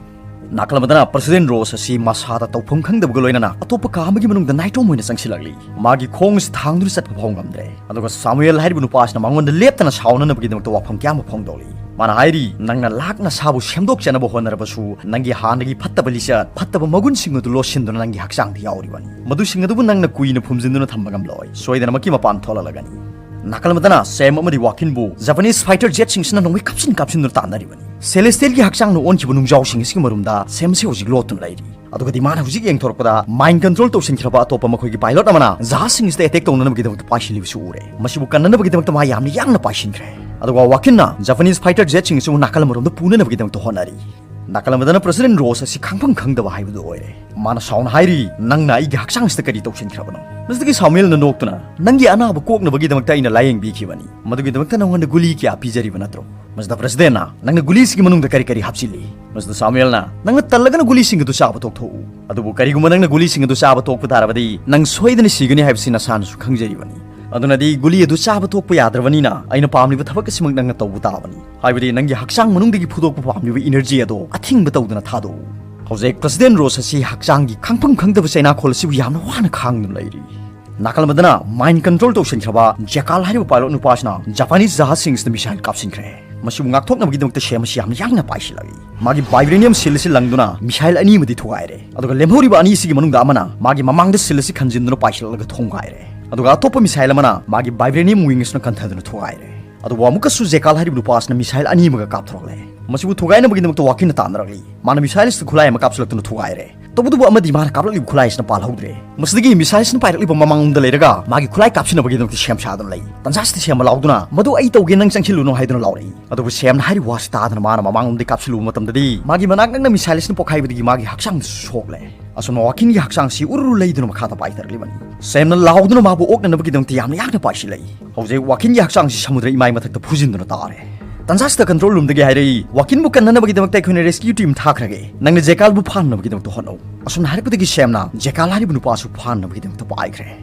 ꯅꯥꯀꯜ ꯑꯃꯗꯅ ꯄ꯭ꯔꯦꯁꯤꯗꯦꯟꯠ ꯔꯣꯁ ꯑꯁꯤ ꯃꯁꯥꯗ ꯇꯧꯐꯝ ꯈꯪꯗꯕꯒ ꯂꯣꯏꯅꯅ ꯑꯇꯣꯞꯄ ꯀꯥ ꯑꯃꯒꯤ ꯃꯅꯨꯡꯗ ꯅꯥꯏꯇꯣꯝ ꯑꯣꯏꯅ ꯆꯪꯁꯤꯜꯂꯛꯂꯤ꯫ ꯃꯥꯒꯤ ꯈꯣꯡ ꯑꯁꯤ ꯊꯥꯡꯗꯨꯅ ꯆꯠꯄ ꯐꯥꯎ ꯉꯝꯗ꯭ꯔꯦ꯫ ꯑꯗꯨꯒ ꯁꯥꯃꯨꯑꯦꯜ ꯍꯥꯏꯔꯤꯕ ꯅꯨꯄꯥ ꯑꯁꯤꯅ ꯃꯉꯣꯟꯗ ꯂꯦꯞꯇꯅ ꯁꯥꯎꯅꯅꯕꯒꯤꯗꯃꯛꯇ ꯋꯥꯐꯝ ꯀꯌꯥ ꯑꯃ ꯐꯣꯡꯗꯣꯛꯂꯤ꯫ ꯃꯥꯅ ꯍꯥꯏꯔꯤ, "ꯅꯪꯅ ꯂꯥꯛꯅ ꯁꯥꯕꯨ ꯁꯦꯝꯗꯣꯛꯆꯅꯕ ꯍꯣꯠꯅꯔꯕꯁꯨ, ꯅꯪꯒꯤ ꯍꯥꯟꯅꯒꯤ ꯐꯠꯇꯕ ꯂꯤꯆꯠ, ꯐꯠꯇꯕ ꯃꯒꯨꯟꯁꯤꯡ ꯑꯗꯨ ꯂꯣꯠꯁꯤꯟꯗꯨꯅ ꯅꯪꯒꯤ ꯍꯛꯆꯥꯡꯗ ꯌꯥꯎꯔꯤꯕꯅꯤ꯫ ꯃꯗꯨꯁꯤꯡ ꯑꯗꯨꯕꯨ ꯅꯪꯅ ꯀꯨꯏꯅ ꯐꯨꯝꯖꯤꯟꯗꯨꯅ ꯊꯝꯕ ꯉꯝꯂꯣꯏ꯫ ꯁꯣꯏꯗꯅꯃꯛꯀꯤ ꯃꯄꯥꯟ ꯊꯣꯛꯍꯜꯂꯒꯅꯤ꯫" ꯅꯥꯀꯜ ꯑꯃꯗꯅ ꯁꯦꯝ ꯑꯃꯗꯤ ꯋꯥꯀꯤꯟꯕꯨ ꯖꯄꯥꯅꯤꯁ ꯐꯥꯏꯇꯔ ꯖꯦꯠꯁꯤꯡꯁꯤꯅ ꯅꯣꯡꯃꯩ ꯀꯥꯞꯁꯤꯟ ꯀꯥꯞꯁꯤꯟꯗꯨꯅ ꯇꯥꯟꯅꯔꯤꯕꯅꯤ꯫ ꯁꯦꯂꯦꯁꯇꯤꯌꯦꯜꯒꯤ ꯍꯛꯆꯥꯡꯅ ꯑꯣꯟꯈꯤꯕ ꯅꯨꯡꯖꯥꯎꯁꯤꯡ ꯑꯁꯤꯒꯤ ꯃꯔꯨꯝꯗ ꯁꯦꯝ ꯑꯁꯤ ꯍꯧꯖꯤꯛ ꯂꯣꯠꯇꯨꯅ ꯂꯩꯔꯤ꯫ ꯑꯗꯨꯒ ꯗꯤꯃꯥꯟ ꯍꯧꯖꯤꯛ ꯌꯦꯡꯊꯣꯔꯛꯄꯗ ꯃꯥꯏꯟ ꯀꯟꯇ꯭ꯔꯣꯜ ꯇꯧꯁꯤꯟꯈ꯭ꯔꯕ ꯑꯇꯣꯞꯄ ꯃꯈꯣꯏꯒꯤ ꯄꯥꯏꯂꯣꯠ ꯑꯃꯅ ꯖꯍꯥꯖꯁꯤꯡ ꯑꯁꯤꯗ ꯑꯦꯇꯦꯛ ꯇꯧꯅꯅꯕꯒꯤꯗꯃꯛꯇ ꯄꯥꯏꯁꯤꯜꯂꯤꯕꯁꯨ ꯎꯔꯦ꯫ ꯃꯁꯤꯕꯨ ꯀꯟꯅꯅꯕꯒꯤꯗꯃꯛꯇ ꯃꯥ ꯌꯥꯝꯅ ꯌꯥꯡꯅ ꯄꯥꯏꯁꯤꯟꯈ꯭ꯔꯦ꯫ ꯑꯗꯨꯒ ꯋꯥꯀꯤꯟꯅ ꯖꯄꯥꯅꯤꯁ ꯐꯥꯏꯇꯔ ꯖꯦꯠꯁꯤꯡ ꯑꯁꯤꯕꯨ ꯅꯥꯀꯜ ꯑꯃꯔꯣꯝꯗ ꯄꯨꯅꯅꯕꯒꯤꯗꯃꯛꯇ ꯍꯣꯠꯅꯔꯤ꯫ ꯅꯥꯀꯜ ꯑꯃꯗꯅ ꯄ꯭ꯔꯦꯁꯤꯗꯦꯟꯠ ꯔꯣꯁ ꯑꯁꯤ ꯈꯪꯐꯝ ꯈꯪꯗꯕ ꯍꯥꯏꯕꯗꯨ ꯑꯣꯏꯔꯦ꯫ ꯃꯥꯅ ꯁꯥꯎꯅ ꯍꯥꯏꯔꯤ, "ꯅꯪꯅ ꯑꯩꯒꯤ ꯍꯛꯆꯥꯡꯁꯤꯗ ꯀꯔꯤ ꯇꯧꯁꯤꯟꯈ꯭ꯔꯕꯅꯣ?" ꯃꯁꯤꯗꯒꯤ ꯁꯥꯃꯨꯑꯦꯜꯅ ꯅꯣꯛꯇꯨꯅ, "ꯅꯪꯒꯤ ꯑꯅꯥꯕ ꯀꯣꯛꯅꯕꯒꯤꯗꯃꯛꯇ ꯑꯩꯅ ꯂꯥꯌꯦꯡꯕꯤꯈꯤꯕꯅꯤ꯫ ꯃꯗꯨꯒꯤꯗꯃꯛꯇ ꯅꯉꯣꯟꯗ ꯒꯨꯂꯤ ꯀꯌꯥ ꯄꯤꯖꯔꯤꯕ ꯅꯠꯇ꯭ꯔꯣ?" ꯃꯁꯤꯗ ꯄ꯭ꯔꯦꯁꯤꯗꯦꯟꯠꯅ, "ꯅꯪꯅ ꯒꯨꯂꯤꯁꯤꯒꯤ ꯃꯅꯨꯡꯗ ꯀꯔꯤ ꯀꯔꯤ ꯍꯥꯞꯆꯤꯜꯂꯤ?" ꯃꯁꯤꯗ ꯁꯥꯃꯨꯑꯦꯜꯅ, "ꯅꯪꯅ ꯇꯜꯂꯒꯅ ꯒꯨꯂꯤꯁꯤꯡ ꯑꯗꯨ ꯆꯥꯕ ꯇꯣꯛꯊꯣꯛꯎ꯫ ꯑꯗꯨꯕꯨ ꯀꯔꯤꯒꯨꯝꯕ ꯅꯪꯅ ꯒꯨꯂꯤꯁꯤꯡ ꯑꯗꯨ ꯆꯥꯕ ꯇꯣꯛꯄ ꯇꯥꯔꯕꯗꯤ, ꯅꯪ ꯁꯣꯏꯗꯅ ꯁꯤꯒꯅꯤ ꯍꯥꯏꯕꯁꯤ ꯅꯁꯥꯅꯁꯨ ꯈꯪꯖꯔꯤꯕꯅꯤ꯫ ꯑꯗꯨꯅꯗꯤ ꯒꯨꯂꯤ ꯑꯗꯨ ꯆꯥꯕ ꯇꯣꯛꯄ ꯌꯥꯗ꯭ꯔꯕꯅꯤꯅ ꯑꯩꯅ ꯄꯥꯝꯂꯤꯕ ꯊꯕꯛ ꯑꯁꯤꯃꯛ ꯅꯪꯅ ꯇꯧꯕ ꯇꯥꯕꯅꯤ꯫ ꯍꯥꯏꯕꯗꯤ ꯅꯪꯒꯤ ꯍꯛꯆꯥꯡ ꯃꯅꯨꯡꯗꯒꯤ ꯐꯨꯗꯣꯛꯄ ꯄꯥꯝꯂꯤꯕ ꯏꯅꯔꯖꯤ ꯑꯗꯣ ꯑꯊꯤꯡꯕ ꯇꯧꯗꯅ ꯊꯥꯗꯣꯛꯎ꯫" ꯍꯧꯖꯤꯛ ꯄ꯭ꯔꯦꯁꯤꯗꯦꯟꯠ ꯔꯣꯁ ꯑꯁꯤ ꯍꯛꯆꯥꯡꯒꯤ ꯈꯪꯐꯝ ꯈꯪꯗꯕ ꯆꯩꯅꯥꯈꯣꯜ ꯑꯁꯤꯕꯨ ꯌꯥꯝꯅ ꯋꯥꯅ ꯈꯥꯡꯗꯨꯅ ꯂꯩꯔꯤ꯫ ꯅꯥꯀꯜ ꯑꯃꯗꯅ mind control ꯇꯧꯁꯤꯟꯈ꯭ꯔꯕ ꯖꯦꯀꯥꯜ ꯍꯥꯏꯔꯤꯕ pilot ꯅꯨꯄꯥꯁꯤꯅ Japanese ꯖꯍꯥꯖꯁꯤꯡꯁꯤꯗ missile ꯀꯥꯞꯁꯤꯟꯈ꯭ꯔꯦ꯫ ꯃꯁꯤꯕꯨ ꯉꯥꯛꯊꯣꯛꯅꯕꯒꯤꯗꯃꯛꯇ ꯁꯦꯝ ꯑꯁꯤ ꯌꯥꯝꯅ ꯌꯥꯡꯅ ꯄꯥꯏꯁꯤꯜꯂꯛꯏ꯫ ꯃꯥꯒꯤ vibranium seal ꯑꯁꯤ ꯂꯪꯗꯨꯅ missile ꯑꯅꯤ ꯑꯃꯗꯤ ꯊꯨꯒꯥꯏꯔꯦ꯫ ꯑꯗꯨꯒ ꯂꯦꯝꯍꯧꯔꯤꯕ ꯑꯅꯤ ꯑꯁꯤꯒꯤ ꯃꯅꯨꯡꯗ ꯑꯃꯅ ꯃꯥꯒꯤ ꯃꯃꯥꯡꯗ seal ꯑꯁꯤ ꯈꯟꯖꯤꯟꯗꯨꯅ ꯄꯥꯏꯁꯤꯜꯂꯛꯂꯒ ꯊꯣꯝꯒꯥꯏꯔꯦ꯫ ꯑꯗꯨꯒ ꯑꯇꯣꯞꯄ missile ꯑꯃꯅ ꯃꯥꯒꯤ vibranium wing ꯑꯁꯤꯅ ꯀꯟꯊꯗꯨꯅ ꯊꯨꯒꯥꯏꯔꯦ꯫ ꯑꯗꯨꯕꯨ ꯑꯃꯨꯛꯀꯁꯨ ꯖꯦꯀꯥꯜ ꯍꯥꯏꯔꯤꯕ ꯅꯨꯄꯥ ꯑꯁꯤꯅ missile ꯑꯅꯤ ꯑꯃꯒ ꯀꯥꯞꯊꯣꯔꯛꯂꯦ꯫ ꯃꯁꯤꯕꯨ ꯊꯨꯒꯥꯏꯅꯕꯒꯤꯗꯃꯛꯇ ꯋꯥꯀꯤꯟꯅ ꯇꯥꯟꯅꯔꯛꯂꯤ꯫ ꯃꯥꯅ missile ꯑꯁꯤꯗ ꯈꯨꯠꯂꯥꯏ ꯑꯃ ꯀꯥꯞꯁꯤꯜꯂꯛꯇꯨꯅ ꯊꯨꯒꯥꯏꯔꯦ꯫ ꯇꯧꯕꯇꯕꯨ ꯑꯃꯗꯤ ꯃꯥꯅ ꯀꯥꯞꯂꯛꯂꯤꯕ ꯈꯨꯠꯂꯥꯏ ꯑꯁꯤꯅ ꯄꯥꯜꯍꯧꯗ꯭ꯔꯦ꯫ ꯃꯁꯤꯗꯒꯤ missile ꯑꯁꯤꯅ ꯄꯥꯏꯔꯛꯂꯤꯕ ꯃꯃꯥꯡꯂꯣꯝꯗ ꯂꯩꯔꯒ ꯃꯥꯒꯤ ꯈꯨꯠꯂꯥꯏ ꯀꯥꯞꯁꯤꯟꯅꯕꯒꯤꯗꯃꯛꯇ ꯁꯦꯝ ꯁꯥꯗꯨꯅ ꯂꯩ꯫ ꯇꯟꯖꯥꯁꯤꯗ ꯁꯦꯝꯅ ꯂꯥꯎꯗꯨꯅ, "ꯃꯗꯨ ꯑꯩ ꯇꯧꯒꯦ, ꯅꯪ ꯆꯪꯁꯤꯜꯂꯨꯅꯨ" ꯍꯥꯏꯗꯨꯅ ꯂꯥꯎꯔꯛꯏ꯫ ꯑꯗꯨꯕꯨ ꯁꯦꯝꯅ ꯍꯥꯏꯔꯤꯕ ꯋꯥꯁꯤ ꯇꯥꯗꯅ ꯃꯥꯅ ꯃꯃꯥꯡꯂꯣꯝꯗꯒꯤ ꯀꯥꯞꯁꯤꯜꯂꯨꯕ ꯃꯇꯝꯗꯗꯤ ꯃꯥꯒꯤ ꯃꯅꯥꯛ ꯅꯛꯅ missile ꯑꯁꯤꯅ ꯄꯣꯈꯥꯏꯕꯗꯒꯤ ꯃꯥꯒꯤ ꯍꯛꯆꯥꯡꯗꯁꯨ ꯁꯣꯛꯂꯦ꯫ ꯑꯁꯨꯝꯅ ꯋꯥꯀꯤꯟꯒꯤ ꯍꯛꯆꯥꯡꯁꯤ ꯎꯔꯨ ꯂꯩꯗꯨꯅ ꯃꯈꯥꯗ ꯄꯥꯏꯊꯔꯛꯂꯤꯕꯅꯤ꯫ ꯁꯦꯝꯅ ꯂꯥꯎꯗꯨꯅ ꯃꯥꯕꯨ ꯑꯣꯛꯅꯅꯕꯒꯤꯗꯃꯛꯇ ꯌꯥꯝꯅ ꯌꯥꯡꯅ ꯄꯥꯏꯁꯤꯜꯂꯛꯏ꯫ ꯍꯧꯖꯤꯛ ꯋꯥꯀꯤꯟꯒꯤ ꯍꯛꯆꯥꯡꯁꯤ ꯁꯃꯨꯗ꯭ꯔ ꯏꯃꯥꯏ ꯃꯊꯛꯇ ꯐꯨꯖꯤꯟꯗꯨꯅ ꯇꯥꯔꯦ꯫ ꯇꯟꯖꯥꯁꯤꯗ control roomꯗꯒꯤ ꯍꯥꯏꯔꯛꯏ, "ꯋꯥꯀꯤꯟꯕꯨ ꯀꯟꯅꯅꯕꯒꯤꯗꯃꯛꯇ ꯑꯩꯈꯣꯏꯅ rescue team ꯊꯥꯈ꯭ꯔꯒꯦ꯫ ꯅꯪꯅ ꯖꯦꯀꯥꯜꯕꯨ ꯐꯥꯅꯅꯕꯒꯤꯗꯃꯛꯇ ꯍꯣꯠꯅꯧ꯫" ꯑꯁꯨꯝꯅ ꯍꯥꯏꯔꯛꯄꯗꯒꯤ ꯁꯦꯝꯅ ꯖꯦꯀꯥꯜ ꯍꯥꯏꯔꯤꯕ ꯅꯨꯄꯥꯁꯨ ꯐꯥꯅꯅꯕꯒꯤꯗꯃꯛꯇ ꯄꯥꯏꯈ꯭ꯔꯦ꯫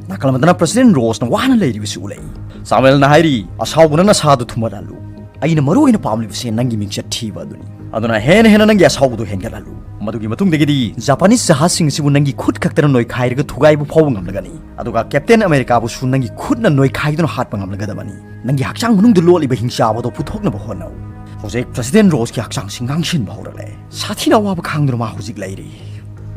ꯅꯥꯀꯜ ꯑꯃꯗꯅ President ꯔꯣꯁꯅ ꯋꯥꯅ ꯂꯩꯔꯤꯕꯁꯤ ꯎꯠꯂꯛꯏ꯫ ꯁꯥꯃꯨꯑꯦꯜꯅ ꯍꯥꯏꯔꯤ, "ꯑꯁꯥꯎꯕꯅ ꯅꯁꯥꯗꯨ ꯊꯨꯝꯍꯜꯍꯜꯂꯨ꯫ ꯑꯩꯅ ꯃꯔꯨ ꯑꯣꯏꯅ ꯄꯥꯝꯂꯤꯕꯁꯦ ꯅꯪꯒꯤ ꯃꯤꯡꯆꯠ ꯊꯤꯕ ꯑꯗꯨꯅꯤ꯫ ꯑꯗꯨꯅ ꯍꯦꯟꯅ ꯍꯦꯟꯅ ꯅꯪꯒꯤ ꯑꯁꯥꯎꯕꯗꯨ ꯍꯦꯟꯒꯠꯍꯜꯂꯨ꯫ ꯃꯗꯨꯒꯤ ꯃꯇꯨꯡꯗꯒꯤꯗꯤ Japanese ꯖꯍꯥꯖꯁꯤꯡ ꯑꯁꯤꯕꯨ ꯅꯪꯒꯤ ꯈꯨꯠ ꯈꯛꯇꯅ ꯅꯣꯏꯈꯥꯏꯔꯒ ꯊꯨꯒꯥꯏꯕ ꯐꯥꯎꯕ ꯉꯝꯂꯒꯅꯤ꯫ ꯑꯗꯨꯒ Captain Americaꯕꯨꯁꯨ ꯅꯪꯒꯤ ꯈꯨꯠꯅ ꯅꯣꯏꯈꯥꯏꯗꯨꯅ ꯍꯥꯠꯄ ꯉꯝꯂꯒꯗꯕꯅꯤ꯫ ꯅꯪꯒꯤ ꯍꯛꯆꯥꯡ ꯃꯅꯨꯡꯗ ꯂꯣꯠꯂꯤꯕ ꯍꯤꯡꯆꯥꯕꯗꯣ ꯄꯨꯊꯣꯛꯅꯕ ꯍꯣꯠꯅꯧ꯫" ꯍꯧꯖꯤꯛ President ꯔꯣꯁꯀꯤ ꯍꯛꯆꯥꯡꯁꯤ ꯉꯥꯡꯁꯤꯟꯕ ꯍꯧꯔꯛꯂꯦ꯫ ꯁꯥꯊꯤꯅ ꯑꯋꯥꯕ ꯈꯥꯡꯗꯨꯅ ꯃꯥ ꯍꯧꯖꯤꯛ ꯂꯩꯔꯤ꯫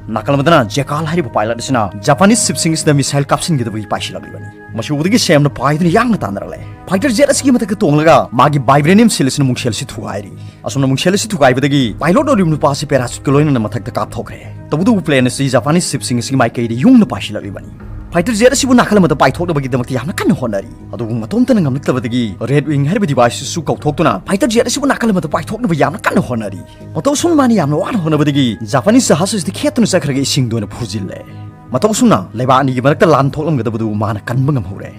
ꯅꯥꯀꯜ ꯑꯃꯗꯅ ꯖꯦꯀꯥꯜ ꯍꯥꯏꯔꯤꯕ pilot ꯑꯁꯤꯅ Japanese shipꯁꯤꯡ ꯑꯁꯤꯗ missile ꯀꯥꯞꯁꯤꯟꯒꯗꯕꯒꯤ ꯄꯥꯏꯁꯤꯜꯂꯛꯂꯤꯕꯅꯤ꯫ ꯃꯁꯤ ꯎꯕꯗꯒꯤ ꯁꯦꯝꯅ ꯄꯥꯏꯗꯨꯅ ꯌꯥꯡꯅ ꯇꯥꯟꯅꯔꯛꯂꯦ꯫ Fighter jet ꯑꯁꯤꯒꯤ ꯃꯊꯛꯇ ꯇꯣꯡꯂꯒ ꯃꯥꯒꯤ vibranium seal ꯑꯁꯤꯅ ꯃꯨꯡꯁꯦꯜ ꯑꯁꯤ ꯊꯨꯒꯥꯏꯔꯤ꯫ ꯑꯁꯨꯝꯅ ꯃꯨꯡꯁꯦꯜ ꯑꯁꯤ ꯊꯨꯒꯥꯏꯕꯗꯒꯤ pilot ꯑꯣꯏꯔꯤꯕ ꯅꯨꯄꯥ ꯑꯁꯤ parachuteꯀ ꯂꯣꯏꯅꯅ ꯃꯊꯛꯇ ꯀꯥꯞꯊꯣꯛꯈ꯭ꯔꯦ꯫ ꯇꯧꯕꯇꯕꯨ plane ꯑꯁꯤ Japanese shipꯁꯤꯡ ꯑꯁꯤꯒꯤ ꯃꯥꯏꯀꯩꯗ ꯌꯨꯡꯅ ꯄꯥꯏꯁꯤꯜꯂꯛꯂꯤꯕꯅꯤ꯫ Fighter jet ꯑꯁꯤꯕꯨ ꯅꯥꯀꯜ ꯑꯃꯗ ꯄꯥꯏꯊꯣꯛꯅꯕꯒꯤꯗꯃꯛꯇ ꯌꯥꯝꯅ ꯀꯟꯅ ꯍꯣꯠꯅꯔꯤ꯫ ꯑꯗꯨꯕꯨ ꯃꯇꯣꯝꯇꯅ ꯉꯝꯂꯛꯇꯕꯗꯒꯤ Red Wing ꯍꯥꯏꯔꯤꯕ device ꯑꯁꯤꯁꯨ ꯀꯧꯊꯣꯛꯇꯨꯅ fighter jet ꯑꯁꯤꯕꯨ ꯅꯥꯀꯜ ꯑꯃꯗ ꯄꯥꯏꯊꯣꯛꯅꯕ ꯌꯥꯝꯅ ꯀꯟꯅ ꯍꯣꯠꯅꯔꯤ꯫ ꯃꯇꯧ ꯑꯁꯨꯝ ꯃꯥꯅ ꯌꯥꯝꯅ ꯋꯥꯅ ꯍꯣꯠꯅꯕꯗꯒꯤ Japanese ꯖꯍꯥꯖ ꯑꯁꯤꯗꯤ ꯈꯦꯠꯇꯨꯅ ꯆꯠꯈ꯭ꯔꯒ ꯏꯁꯤꯡꯗ ꯑꯣꯏꯅ ꯐꯨꯖꯤꯜꯂꯦ꯫ ꯃꯇꯧ ꯑꯁꯨꯝꯅ ꯂꯩꯕꯥꯛ ꯑꯅꯤꯒꯤ ꯃꯔꯛꯇ ꯂꯥꯟ ꯊꯣꯛꯂꯝꯒꯗꯕꯗꯨ ꯃꯥꯅ ꯀꯟꯕ ꯉꯝꯍꯧꯔꯦ꯫